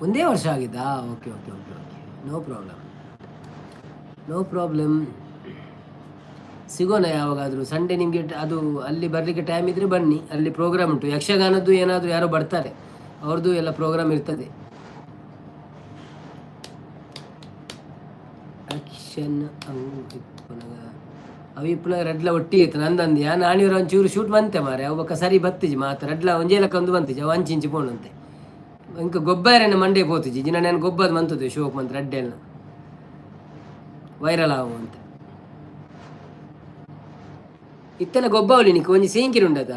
ಒಂದೇ ವರ್ಷ ಆಗಿದ್ದಾ? Okay okay okay okay, no problem, no problem. ಸಿಗೋಣ ಯಾವಾಗಾದರೂ. ಸಂಡೇ ನಿಮಗೆ ಅದು ಅಲ್ಲಿ ಬರಲಿಕ್ಕೆ ಟೈಮ್ ಇದ್ದರೆ ಬನ್ನಿ. ಅಲ್ಲಿ ಪ್ರೋಗ್ರಾಮ್ ಉಂಟು ಯಕ್ಷಗಾನದ್ದು, ಏನಾದರೂ ಯಾರೋ ಬರ್ತಾರೆ, ಅವ್ರದ್ದು ಎಲ್ಲ ಪ್ರೋಗ್ರಾಮ್ ಇರ್ತದೆ. ಆಕ್ಷನ್ ಅವು ಇಪ್ಪುನಗ ಅವು ಇಪ್ಪುನಗ ರಡ್ಲ ಒಟ್ಟಿಗೆ ಇತ್ತು ನಂದಂದು. ಯಾ ನಾಣಿಯವರು ಒಂಚೂರು ಶೂಟ್ ಬಂತೆ ಮಾರೆ. ಅವು ಬೊಕ್ಕ ಸರಿ ಬತ್ತಿಜಿ ಮಾತ್ರ. ರಡ್ಲ ಒಂಜೇ ಲೆಕ್ಕ ಒಂದು ಬಂತಿಜಿ. ಅವು ಅಂಚಿಂಚಿ ಪೋಣಂತೆ. ಇಂಕ ಗೊಬ್ಬರನ ಮಂಡೆ ಪೋತುಜಿ ಜಿನ. ನಾನು ಗೊಬ್ಬದ ಮಂತದ್ದು ಶೋಕ್ ಮಂತ್ ರಡ್ಡೆಲ್ಲ ವೈರಲ್ ಆವು ಅಂತ. ಇತ್ತೆಲ್ಲ ಗೊಬ್ಬವಲಿ ನಿಕ್ ಒಂಜಿ ಸೀಂಕಿರಿ ಉಂಡದ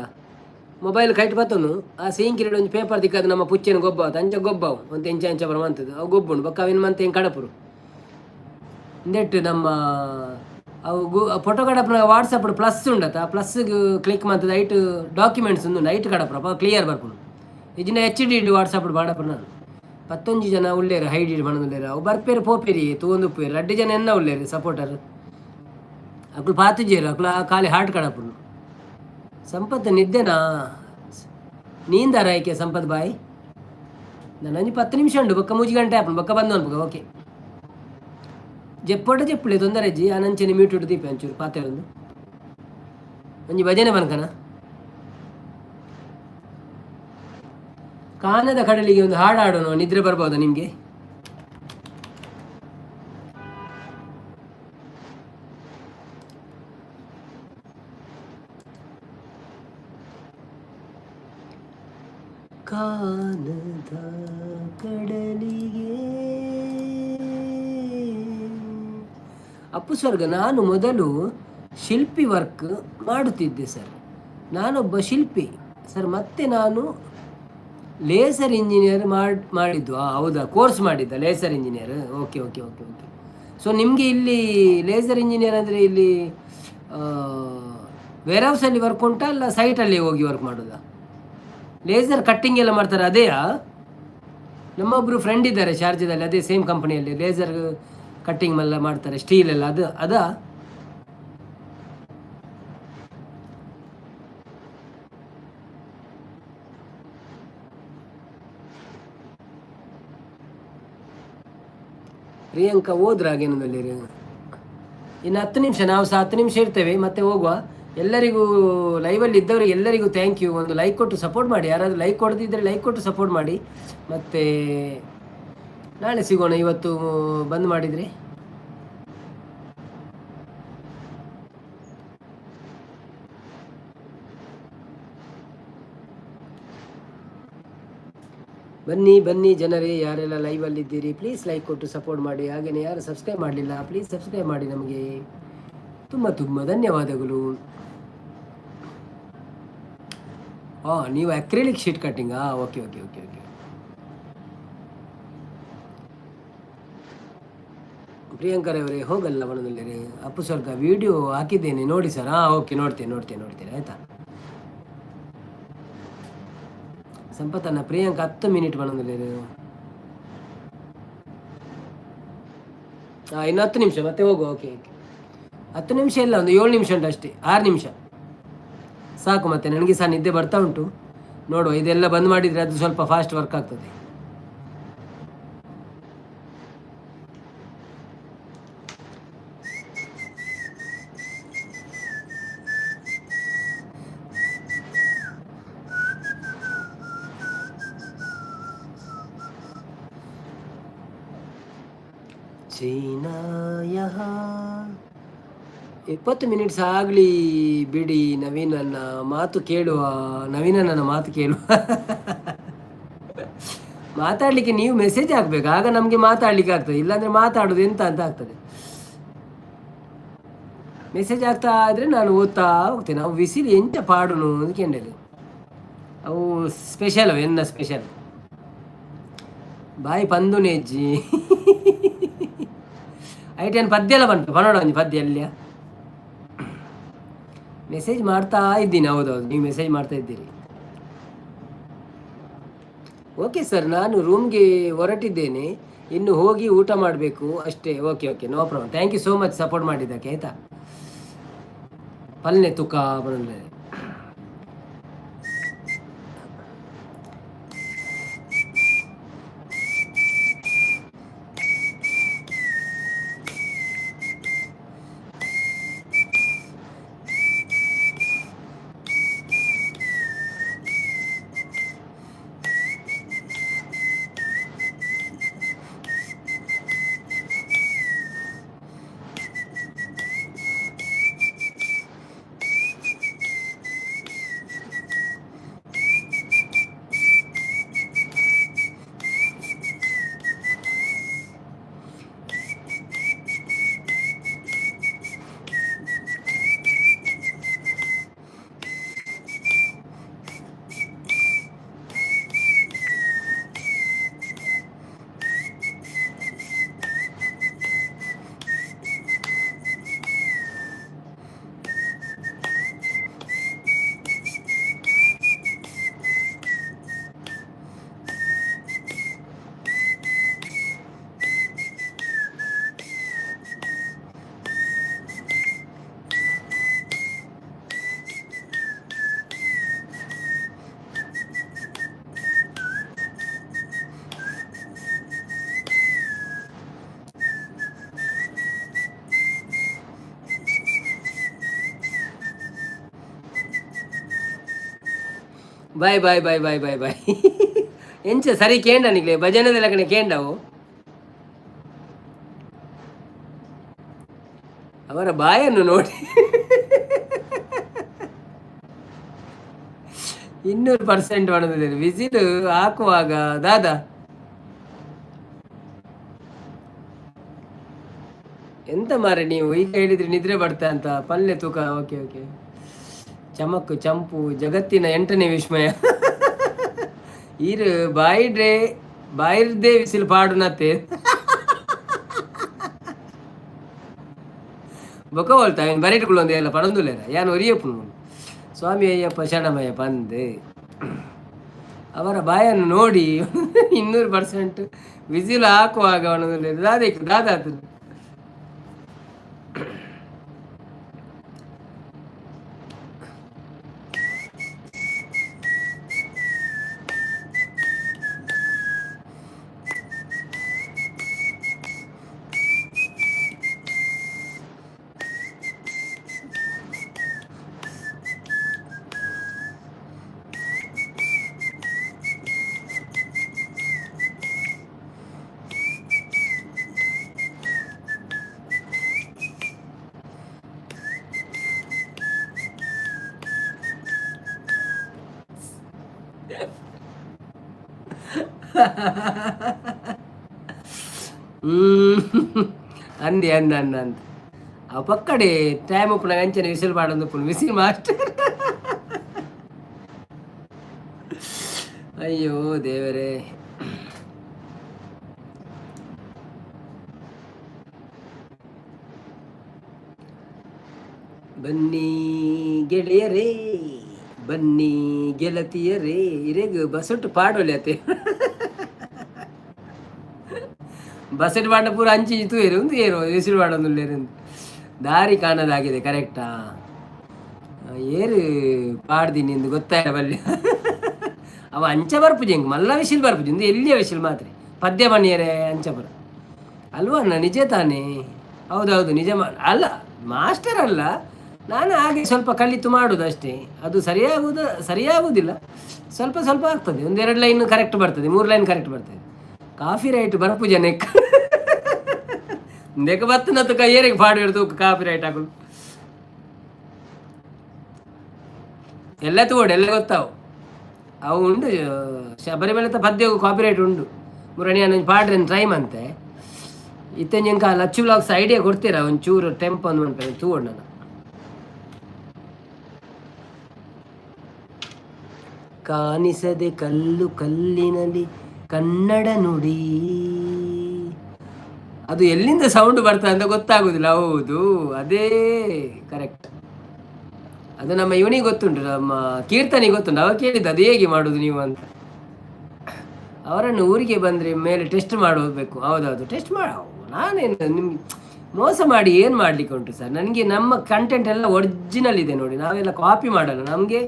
ಮೊಬೈಲ್ ಕೈಟ್ ಬತ್ತನು. ಆ ಸೀಂಕಿರಿ ಒಂಜಿ ಪೇಪರ್ ದಿಕ್ಕದು ನಮ್ಮ ಪುಚ್ಚೆನ ಗೊಬ್ಬ ಅಂಚ ಗೊಬ್ಬವು ಒಂದು ಎಂಚ ಎಂಚ ಬರ ಮಂತದ್ದು. ಅವು ಗೊಬ್ಬುಂಡು ಬೊಕ್ಕ ಅವಿನ ಮಂತ ಹೆಂಗೆ ಕಡಪುರು ಇಂದೆಟ್ಟು ನಮ್ಮ ಅವು ಗು ಫೋಟೋ ಕಡಪನ ವಾಟ್ಸಪ್ ಪ್ಲಸ್ ಉಂಡತ, ಆ ಪ್ಲಸ್ ಕ್ಲಿಕ್ ಮಂತದ ಐಟ್ ಡಾಕ್ಯುಮೆಂಟ್ಸ್ ಉಂದು ಐಟ್ ಕಡಪುರ ಕ್ಲಿಯರ್ ಬರ್ಪುಂಡು. ಇಜಿನ ಎಚ್ ಡಿ ವಾಟ್ಸಪ್ ಬಾಡಪುರ. ನಾನು ಪತ್ತೊಂಜಿ ಜನ ಉಳ್ಳೇರು ಹೈಡಿ ಉಳ್ಳೇರು. ಅವು ಬರ್ಪೇರು ಪೋಪೇರಿ ತೂವೊಂದು ಉಪ್ಪೇರು. ರಡ್ಡು ಜನ ಎನ್ನ ಉಳ್ಳೇರು ಸಪೋರ್ಟರ್. ಅಕ್ಲು ಪಾತುಜೇರು, ಅಕ್ಲು ಆ ಖಾಲಿ ಹಾರ್ಟ್ ಕಡಪುಂಡು. ಸಂಪತ್ ನಿದ್ದೆನಾ? ನೀಂದಾರ ಆಯ್ಕೆ ಸಂಪತ್ ಬಾಯ್. ನಾನು ಒಂಜಿ 10 ನಿಮಿಷ ಉಂಡು, ಬೊಕ್ಕ ಮೂಜಿ ಗಂಟೆ ಆಪುಂಡು. ಬೊಕ್ಕ ಬಂದು ಅನ್ಪುಗ. ಓಕೆ, ಜೆಪ್ಪೋಟ ಜೆಪ್ಪುಲೆ ತೊಂದರೆ ಜಿ. ಆನಂಚನೆ ಮ್ಯೂಟ್ ದೀಪ ಒಂಚೂರು ಪಾತೆರೊಂದು. ಒಂಜಿ ಭಜನೆ ಬನ್ಕನ. ಕಾನದ ಕಡಲಿಗೆ ಒಂದು ಹಾಡು ಹಾಡೋಣ, ನಿದ್ರೆ ಬರ್ಬೋದಾ ನಿಮಗೆ? ಕಾನದ ಕಡಲಿಗೆ. ಅಪ್ಪು ಸ್ವರ್ಗ, ನಾನು ಮೊದಲು ಶಿಲ್ಪಿ ವರ್ಕ್ ಮಾಡುತ್ತಿದ್ದೆ ಸರ್. ನಾನೊಬ್ಬ ಶಿಲ್ಪಿ ಸರ್. ಮತ್ತೆ ನಾನು ಲೇಸರ್ ಇಂಜಿನಿಯರ್ ಮಾಡಿದ್ದು. ಹೌದಾ? ಕೋರ್ಸ್ ಮಾಡಿದ್ದ laser engineer? Okay okay okay okay. So ನಿಮಗೆ ಇಲ್ಲಿ ಲೇಸರ್ ಇಂಜಿನಿಯರ್ ಅಂದರೆ ಇಲ್ಲಿ ವೇರ್ ಹೌಸಲ್ಲಿ ವರ್ಕ್ ಉಂಟಾ, ಅಲ್ಲ ಸೈಟಲ್ಲಿ ಹೋಗಿ ವರ್ಕ್ ಮಾಡೋದಾ? ಲೇಸರ್ ಕಟ್ಟಿಂಗ್ ಎಲ್ಲ ಮಾಡ್ತಾರೆ ಅದೇಯಾ? ನಮ್ಮೊಬ್ಬರು ಫ್ರೆಂಡ್ ಇದ್ದಾರೆ ಶಾರ್ಜಾದಲ್ಲಿ, ಅದೇ ಸೇಮ್ ಕಂಪನಿಯಲ್ಲಿ ಲೇಸರ್ ಕಟ್ಟಿಂಗ್ ಎಲ್ಲ ಮಾಡ್ತಾರೆ, ಸ್ಟೀಲ್ ಎಲ್ಲ. ಅದು ಅದಾ? ಪ್ರಿಯಾಂಕಾ ಹೋದ್ರ ಹಾಗೇನದಲ್ಲಿ. ಇನ್ನು 10 ನಿಮಿಷ, ನಾವು ಸಹ 10 ನಿಮಿಷ ಇರ್ತೇವೆ, ಮತ್ತೆ ಹೋಗುವ. ಎಲ್ಲರಿಗೂ, ಲೈವಲ್ಲಿ ಇದ್ದವರಿಗೆ ಎಲ್ಲರಿಗೂ thank you. ಒಂದು ಲೈಕ್ ಕೊಟ್ಟು ಸಪೋರ್ಟ್ ಮಾಡಿ. ಯಾರಾದರೂ ಲೈಕ್ ಕೊಡದಿದ್ದರೆ ಲೈಕ್ ಕೊಟ್ಟು ಸಪೋರ್ಟ್ ಮಾಡಿ. ಮತ್ತು ನಾಳೆ ಸಿಗೋಣ. ಇವತ್ತು ಬಂದ್ ಮಾಡಿದರೆ ಬನ್ನಿ ಬನ್ನಿ ಜನರೇ. ಯಾರೆಲ್ಲ ಲೈವಲ್ಲಿದ್ದೀರಿ ಪ್ಲೀಸ್ ಲೈಕ್ ಕೊಟ್ಟು ಸಪೋರ್ಟ್ ಮಾಡಿ. ಹಾಗೆಯೇ ಯಾರು ಸಬ್ಸ್ಕ್ರೈಬ್ ಮಾಡಲಿಲ್ಲ ಪ್ಲೀಸ್ ಸಬ್ಸ್ಕ್ರೈಬ್ ಮಾಡಿ ನಮಗೆ. ತುಂಬ ತುಂಬ ಧನ್ಯವಾದಗಳು. ಹಾಂ, ನೀವು ಅಕ್ರಿಲಿಕ್ ಶೀಟ್ ಕಟ್ಟಿಂಗಾ? Okay okay okay okay. Priyanka ಅವರೇ, ಹೋಗಲ್ಲ ಮನದಲ್ಲಿ. ಅಪ್ಪು ಸ್ವರ್ಗ, ವಿಡಿಯೋ ಹಾಕಿದ್ದೇನೆ ನೋಡಿ ಸರ್. ಹಾಂ, ಓಕೆ, ನೋಡ್ತೇನೆ ನೋಡ್ತೇನೆ ನೋಡ್ತೇನೆ. ಆಯಿತಾ ಸಂಪತ್ತನ್ನ. ಪ್ರಿಯಾಂಕ 10 ಮಿನಿಟ್ ಮನದಲ್ಲಿ. ಹಾಂ, ಇನ್ನು 10 ನಿಮಿಷ, ಮತ್ತೆ ಹೋಗುವ. ಓಕೆ ಓಕೆ, 10 ನಿಮಿಷ ಇಲ್ಲ, ಒಂದು 7 ನಿಮಿಷ ಉಂಟು ಅಷ್ಟೇ. 6 ನಿಮಿಷ ಸಾಕು. ಮತ್ತೆ ನನಗೆ ಸಹ ನಿದ್ದೆ ಬರ್ತಾ ಉಂಟು. ನೋಡುವ, ಇದೆಲ್ಲ ಬಂದ್ ಮಾಡಿದರೆ ಅದು ಸ್ವಲ್ಪ ಫಾಸ್ಟ್ ವರ್ಕ್ ಆಗ್ತದೆ. ಜೀನಾ ಯಹಾ. 20 ಮಿನಿಟ್ಸ್ ಆಗಲಿ ಬಿಡಿ. ನವೀನನ್ನ ಮಾತು ಕೇಳುವ, ನವೀನನ್ನ ಮಾತು ಕೇಳುವ. ಮಾತಾಡಲಿಕ್ಕೆ ನೀವು ಮೆಸೇಜ್ ಹಾಕ್ಬೇಕು, ಆಗ ನಮಗೆ ಮಾತಾಡ್ಲಿಕ್ಕೆ ಆಗ್ತದೆ. ಇಲ್ಲಾಂದ್ರೆ ಮಾತಾಡೋದು ಎಂತ ಅಂತ ಆಗ್ತದೆ. ಮೆಸೇಜ್ ಆಗ್ತಾ ಇದ್ರೆ ನಾನು ಓದ್ತಾ ಹೋಗ್ತೇನೆ. ಅವು ವಿಸಿಲ್ ಎಂಚ ಪಾಡುನು ಅಂತ ಕೇಂಡಲಿ. ಅವು ಸ್ಪೆಷಲ್ ಅವು, ಎನ್ನ ಸ್ಪೆಷಲ್. ಬಾಯಿ ಪಂದು ನೆಜ್ಜಿ ಐಟೇನು ಪದ್ಯ ಎಲ್ಲ ಬಂತು ಪನೋಡ ಒಂಜಿ ಪದ್ಯ ಅಲ್ಲಿಯ. ಮೆಸೇಜ್ ಮಾಡ್ತಾ ಇದ್ದೀನಿ. ಹೌದೌದು, ನೀವು ಮೆಸೇಜ್ ಮಾಡ್ತಾ ಇದ್ದೀರಿ. ಓಕೆ ಸರ್, ನಾನು ರೂಮ್ಗೆ ಹೊರಟಿದ್ದೇನೆ. ಇನ್ನು ಹೋಗಿ ಊಟ ಮಾಡಬೇಕು ಅಷ್ಟೇ. Okay okay, no problem. Thank you so much support ಮಾಡಿದ್ದಕ್ಕೆ, ಆಯಿತಾ? ಪಲ್ನೆ ತುಕ ಬರಲ್ಲ. Bye bye bye bye bye bye. ಎಂಚ ಸರಿ ಕೇಂಡ ನಿಗ್ಲೆ ಭಜನೆದ ಲಗನೆ ಕೇಂಡವು. ಅವರ ಬಾಯನ್ನು ನೋಡಿ 200% ಒಣದಿದೆ. ವಿಸಿಲು ಹಾಕುವಾಗ ದಾದಾ ಎಂತ ಮಾರೆ, ನೀವು ಈಗ ಹೇಳಿದ್ರಿ ನಿದ್ರೆ ಬರ್ತಾ ಅಂತ. ಪಲ್ಯ ತೂಕ. Okay okay. ಚಮಕ್ಕು ಚಂಪು ಜಗತ್ತಿನ 8ನೇ ವಿಸ್ಮಯ. ಈರು ಬಾಯಿಡ್ರೆ ಬಾಯಿರ್ದೇ ವಿಸಿಲು ಪಾಡುನತ್ತೆ. ಬೊಕ ಹೋಲ್ತಾ ಬರೀಟ್ಕೊಳ್ಳೊಂದು ಎಲ್ಲ ಪಡೊಂದುಲ್ಲೇರ ಯಾನ್ ಒರಿಯಪ್ಪು. ಸ್ವಾಮಿ ಅಯ್ಯಪ್ಪ ಶರಣಮಯ್ಯಪ್ಪ ಅಂದೆ. ಅವರ ಬಾಯನ್ನು ನೋಡಿ 200% ವಿಸಿಲ್ ಹಾಕುವಾಗ ಅವನದಲ್ಲಿ ದಾದಾ ದಾದಾತು. ಅಂದೆ ಅಂದ ಅಂದ ಅಂದ ಆ ಪಕ್ಕಡೆ ಟೈಮ್ ಉಪ್ಪುನಾಗ ಅಂಚನೆ ವಿಸಿಲ್ ಪಾಡೊಂದು ಉಪ್ಪುನು ವಿಸಿಲ್ ಮಾಸ್ಟರ್. ಅಯ್ಯೋ ದೇವರೇ. ಬನ್ನಿ ಗೆಳೆಯರೇ, ಬನ್ನಿ ಗೆಳತಿಯರೇ, ಇರೆಗ್ ಬಸಟ್ಟು ಪಾಡೊಲಿ ಅತೆ. ಬಸಟ್ ಪಾಂಡ ಪೂರ ಅಂಚಿ ತೂಯೆರು ಒಂದು ಏರು ವಿಸಿಲು ಪಾಡೊಂದುಲ್ಲೆರ್. ದಾರಿ ಕಾಣದಾಗಿದೆ ಕರೆಕ್ಟಾ? ಏರು ಪಾಡ್ದಿನಿ ಎಂದು ಗೊತ್ತಾಯ ಬಲ್ಲೆ. ಅವ ಅಂಚ ಬರ್ಪುಜಿ ಎಂಕ್ ಮಲ್ಲ ವಿಸಿಲ್ ಬರ್ಪುಜಿ. ಇಂದು ಎಲ್ಲಿಯ ವಿಸಿಲ್ ಮಾತ್ರ ಪದ್ಯ ಬನ್ನಿಯರೆ ಅಂಚ ಬರ ಅಲ್ವಾ ಅಣ್ಣ? ನಿಜ ತಾನೇ? ಹೌದೌದು, ನಿಜ. ಅಲ್ಲ, ಮಾಸ್ಟರ್ ಅಲ್ಲ ನಾನು, ಹಾಗೆ ಸ್ವಲ್ಪ ಕಲಿತು ಮಾಡೋದು ಅಷ್ಟೇ. ಅದು ಸರಿಯಾಗುವುದು ಸರಿಯಾಗುವುದಿಲ್ಲ, ಸ್ವಲ್ಪ ಸ್ವಲ್ಪ ಆಗ್ತದೆ. ಒಂದೆರಡು ಲೈನ್ ಕರೆಕ್ಟ್ ಬರ್ತದೆ, ಮೂರು ಲೈನ್ ಕರೆಕ್ಟ್ ಬರ್ತದೆ. ಕಾಫಿ ರೈಟ್ ಬರ್ಪುಜ ನೆಕ್. ಇಂದೆಕ್ ಬತ್ತನ ತುಕ ಏರಿಗೆ ಪಾಡು ತೂಕ ಕಾಪಿ ರೈಟ್ ಹಾಕುದು. ಎಲ್ಲ ತೂಡು, ಎಲ್ಲ ಗೊತ್ತಾವು. ಅವು ಉಂಡು ಶಬರಿಮಲೆತ ಪದ್ಯ ಕಾಪಿರೈಟ್ ಉಂಡು. ಮುರಣಿ ಒಂಜಿ ಪಾಡ್ರೆ ಟ್ರೈ ಮಂತೆ. ಇತ್ತೆ ಎಂಕ ಲಚ್ಚು ಬ್ಲಾಗ್ಸ್ ಐಡಿಯಾ ಕೊಡ್ತೀರಾ? ಒಂಚೂರು ಟೆಂಪ್ ಅಂದ್ ಮನ್ಪೆ ತೂವೊಡು ನಾನು. ಕಾಣಿಸದೆ ಕಲ್ಲು ಕಲ್ಲಿನಲ್ಲಿ ಕನ್ನಡ ನುಡಿ. ಅದು ಎಲ್ಲಿಂದ ಸೌಂಡ್ ಬರ್ತದೆ ಅಂತ ಗೊತ್ತಾಗುದಿಲ್ಲ. ಹೌದು, ಅದೇ ಕರೆಕ್ಟ್. ಅದು ನಮ್ಮ ಇವನಿಗೆ ಗೊತ್ತುಂಟು, ನಮ್ಮ ಕೀರ್ತನಿಗೆ ಗೊತ್ತುಂಟು. ಅವ ಕೇಳಿದ್ದು ಅದು ಹೇಗೆ ಮಾಡುದು ನೀವು ಅಂತ. ಅವರನ್ನು ಊರಿಗೆ ಬಂದರೆ ಮೇಲೆ ಟೆಸ್ಟ್ ಮಾಡಬೇಕು. ಹೌದೌದು, ಟೆಸ್ಟ್ ಮಾಡ. ನಾನೇನು ನಿಮ್ಗೆ ಮೋಸ ಮಾಡಿ ಏನು ಮಾಡಲಿಕ್ಕೆ ಉಂಟು ಸರ್? ನನಗೆ ನಮ್ಮ ಕಂಟೆಂಟ್ ಎಲ್ಲ ಒರಿಜಿನಲ್ ಇದೆ ನೋಡಿ. ನಾವೆಲ್ಲ ಕಾಪಿ ಮಾಡಲ್ಲ. ನಮಗೆ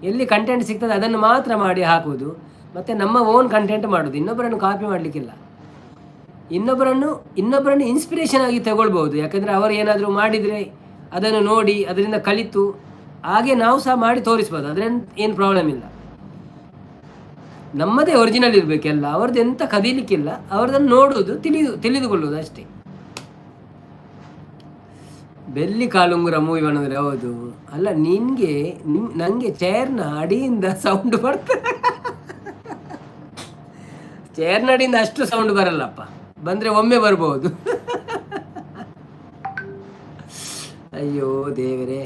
ಎಲ್ಲಿ ಕಂಟೆಂಟ್ ಸಿಗ್ತದೆ ಅದನ್ನು ಮಾತ್ರ ಮಾಡಿ ಹಾಕುವುದು ಮತ್ತು ನಮ್ಮ ಓನ್ ಕಂಟೆಂಟ್ ಮಾಡೋದು. ಇನ್ನೊಬ್ಬರನ್ನು ಕಾಪಿ ಮಾಡಲಿಕ್ಕಿಲ್ಲ. ಇನ್ನೊಬ್ಬರನ್ನು ಇನ್ನೊಬ್ಬರನ್ನು ಇನ್ಸ್ಪಿರೇಷನ್ ಆಗಿ ತಗೊಳ್ಬೋದು. ಯಾಕಂದರೆ ಅವರು ಏನಾದರೂ ಮಾಡಿದರೆ ಅದನ್ನು ನೋಡಿ ಅದರಿಂದ ಕಲಿತು ಹಾಗೆ ನಾವು ಸಹ ಮಾಡಿ ತೋರಿಸ್ಬೋದು. ಅದರಿಂದ ಏನು ಪ್ರಾಬ್ಲಮ್ ಇಲ್ಲ. ನಮ್ಮದೇ ಒರಿಜಿನಲ್ ಇರಬೇಕೆಲ್ಲ. ಅವ್ರದ್ದು ಎಂತ ಕದೀಲಿಕ್ಕಿಲ್ಲ. ಅವ್ರದ್ದನ್ನು ನೋಡುವುದು, ತಿಳಿದುಕೊಳ್ಳುವುದು ಅಷ್ಟೇ. ಬೆಲ್ಲಿ ಕಾಲುಂಗುರ ಮೂವಿ ಅನ್ನೋದ್ರೆ ಹೌದು ಅಲ್ಲ? ನಿನಗೆ ನನಗೆ ಚೇರ್ನ ಅಡಿಯಿಂದ ಸೌಂಡ್ ಬರ್ತದೆ. ಚೇರ್ನ ಅಡಿಯಿಂದ ಅಷ್ಟು ಸೌಂಡ್ ಬರಲ್ಲಪ್ಪ. ಬಂದರೆ ಒಮ್ಮೆ ಬರ್ಬೋದು. ಅಯ್ಯೋ ದೇವರೇ.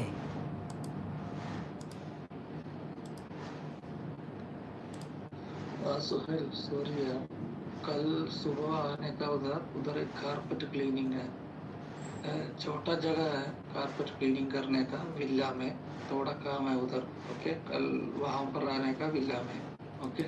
सुहेल, सॉरी यार, कल सुबह आने का उधर उधर एक कारपेट क्लीनिंग है। छोटा जगह है कारपेट क्लीनिंग करने का, विला में थोड़ा काम है उधर। ओके, कल वहां पर आने का विला में। ओके।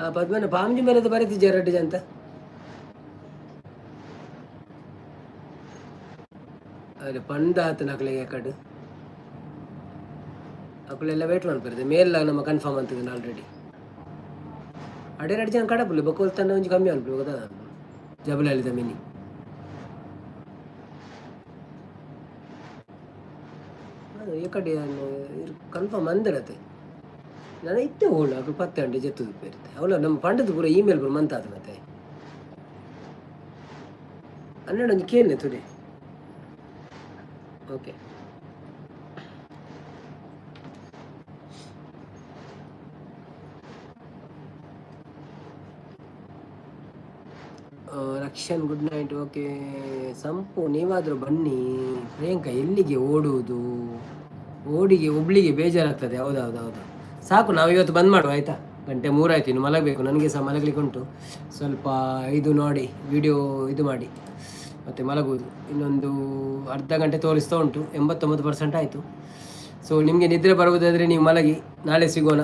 ಆ ಪದ್ಮನ ಪಾಂಜಿ ಮೇಲದ ಬರೀತಿದ್ಯಾ ರೆಡ್ಡಿ ಅಂತ? ಅರೆ ಪಂಡ ಆತನ ಅಕ್ಲೆಗೆ ಕಡೆ ಅಕುಲೆಲ್ಲ ವೇಟ್ ಮಾಡ್ಬಾರ್ದು. ಮೇಲ್ಲ ನಮ್ಮ ಕನ್ಫರ್ಮ್ ಅಂತದೆ ಆಲ್ರೆಡಿ. ಅಡೆ ಎರಡು ಜನ ಕಡಪುಲ್ಲ ಬೊಕ್ಕೋಲ್ ತನ್ನ ಒಂಜಿ ಕಮ್ಮಿ ಅನ್ಪುಲ್ಲ ಗೊತ್ತಾ ಜಬಲಲ್ಲಿದ ಮಿನಿ. ಅದು ಈ ಕಡೆ ಕನ್ಫರ್ಮ್ ಅಂದಿರತ್ತೆ. ನಾನು ಇತ್ತೆ ಹೋಳು ಅಕುಲು ಪತ್ತೆ ಅಂಡೆ ಜೆತ್ತುದು ಬೇರೆ ಅವಳ ನಮ್ಮ ಪಂಡದ ಪೂರ ಇಮೇಲ್ ಪೂರ ಮಂತಾದ. ಮತ್ತೆ 12 ಒಂಜಿ ಕೇಳ್ನೆ ತುಡೆ. Okay, Rakshan, good night. Okay Sampu, ನೀವಾದರೂ ಬನ್ನಿ. ಪ್ರಿಯಾಂಕಾ, ಎಲ್ಲಿಗೆ ಓಡುವುದು? ಓಡಿಗೆ ಒಬ್ಳಿಗೆ ಬೇಜಾರಾಗ್ತದೆ. ಹೌದೌದು ಹೌದು. ಸಾಕು, ನಾವು ಇವತ್ತು ಬಂದ್ ಮಾಡುವ, ಆಯಿತಾ? ಗಂಟೆ 3 ಆಯ್ತು. ಇನ್ನು ಮಲಗಬೇಕು. ನನಗೆ ಸಹ ಮಲಗಲಿಕ್ಕೆ ಉಂಟು. ಸ್ವಲ್ಪ ಇದು ನೋಡಿ, ವಿಡಿಯೋ ಇದು ಮಾಡಿ ಮತ್ತು ಮಲಗುವುದು. ಇನ್ನೊಂದು ಅರ್ಧ ಗಂಟೆ ತೋರಿಸ್ತಾ ಉಂಟು. 89% ಆಯಿತು. ಸೊ ನಿಮಗೆ ನಿದ್ರೆ ಬರುವುದಾದರೆ ನೀವು ಮಲಗಿ. ನಾಳೆ ಸಿಗೋಣ.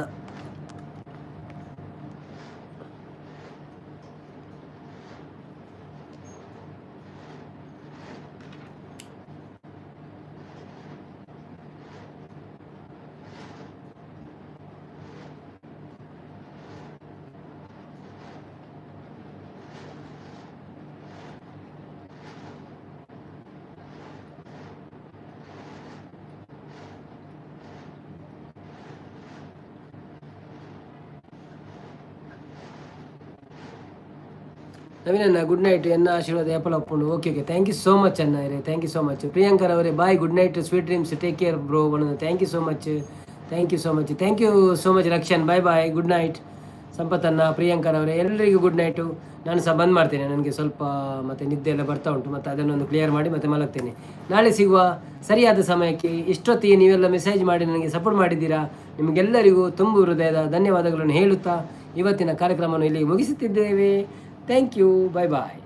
ನವೀನ್ ಅಣ್ಣ, ಗುಡ್ ನೈಟ್. ಎನ್ನ ಆಶೀರ್ವಾದ ಏಪಲ ಉಪ್ಪುಂಡು. Okay okay, thank you so much ಅಣ್ಣ ಇರೆ, thank you so much. ಪ್ರಿಯಾಂಕರ್ ಅವರೇ, bye, good night, sweet dreams, take care bro. Thank you so much, thank you so much, thank you so much Rakshan. Bye bye, good night. ಸಂಪತ್ತಣ್ಣ, ಪ್ರಿಯಾಂಕರ್ ಅವರೇ, ಎಲ್ಲರಿಗೂ good night. ನಾನು ಸಹ ಬಂದ್ ಮಾಡ್ತೇನೆ. ನನಗೆ ಸ್ವಲ್ಪ ಮತ್ತೆ ನಿದ್ದೆ ಎಲ್ಲ ಬರ್ತಾ ಉಂಟು. ಮತ್ತು ಅದನ್ನೊಂದು ಕ್ಲಿಯರ್ ಮಾಡಿ ಮತ್ತೆ ಮಲಗ್ತೇನೆ. ನಾಳೆ ಸಿಗುವ ಸರಿಯಾದ ಸಮಯಕ್ಕೆ. ಇಷ್ಟೊತ್ತಿಗೆ ನೀವೆಲ್ಲ ಮೆಸೇಜ್ ಮಾಡಿ ನನಗೆ ಸಪೋರ್ಟ್ ಮಾಡಿದ್ದೀರಾ. ನಿಮಗೆಲ್ಲರಿಗೂ ತುಂಬು ಹೃದಯದ ಧನ್ಯವಾದಗಳನ್ನು ಹೇಳುತ್ತಾ ಇವತ್ತಿನ ಕಾರ್ಯಕ್ರಮವನ್ನು ಇಲ್ಲಿ ಮುಗಿಸುತ್ತಿದ್ದೇವೆ. Thank you, bye bye.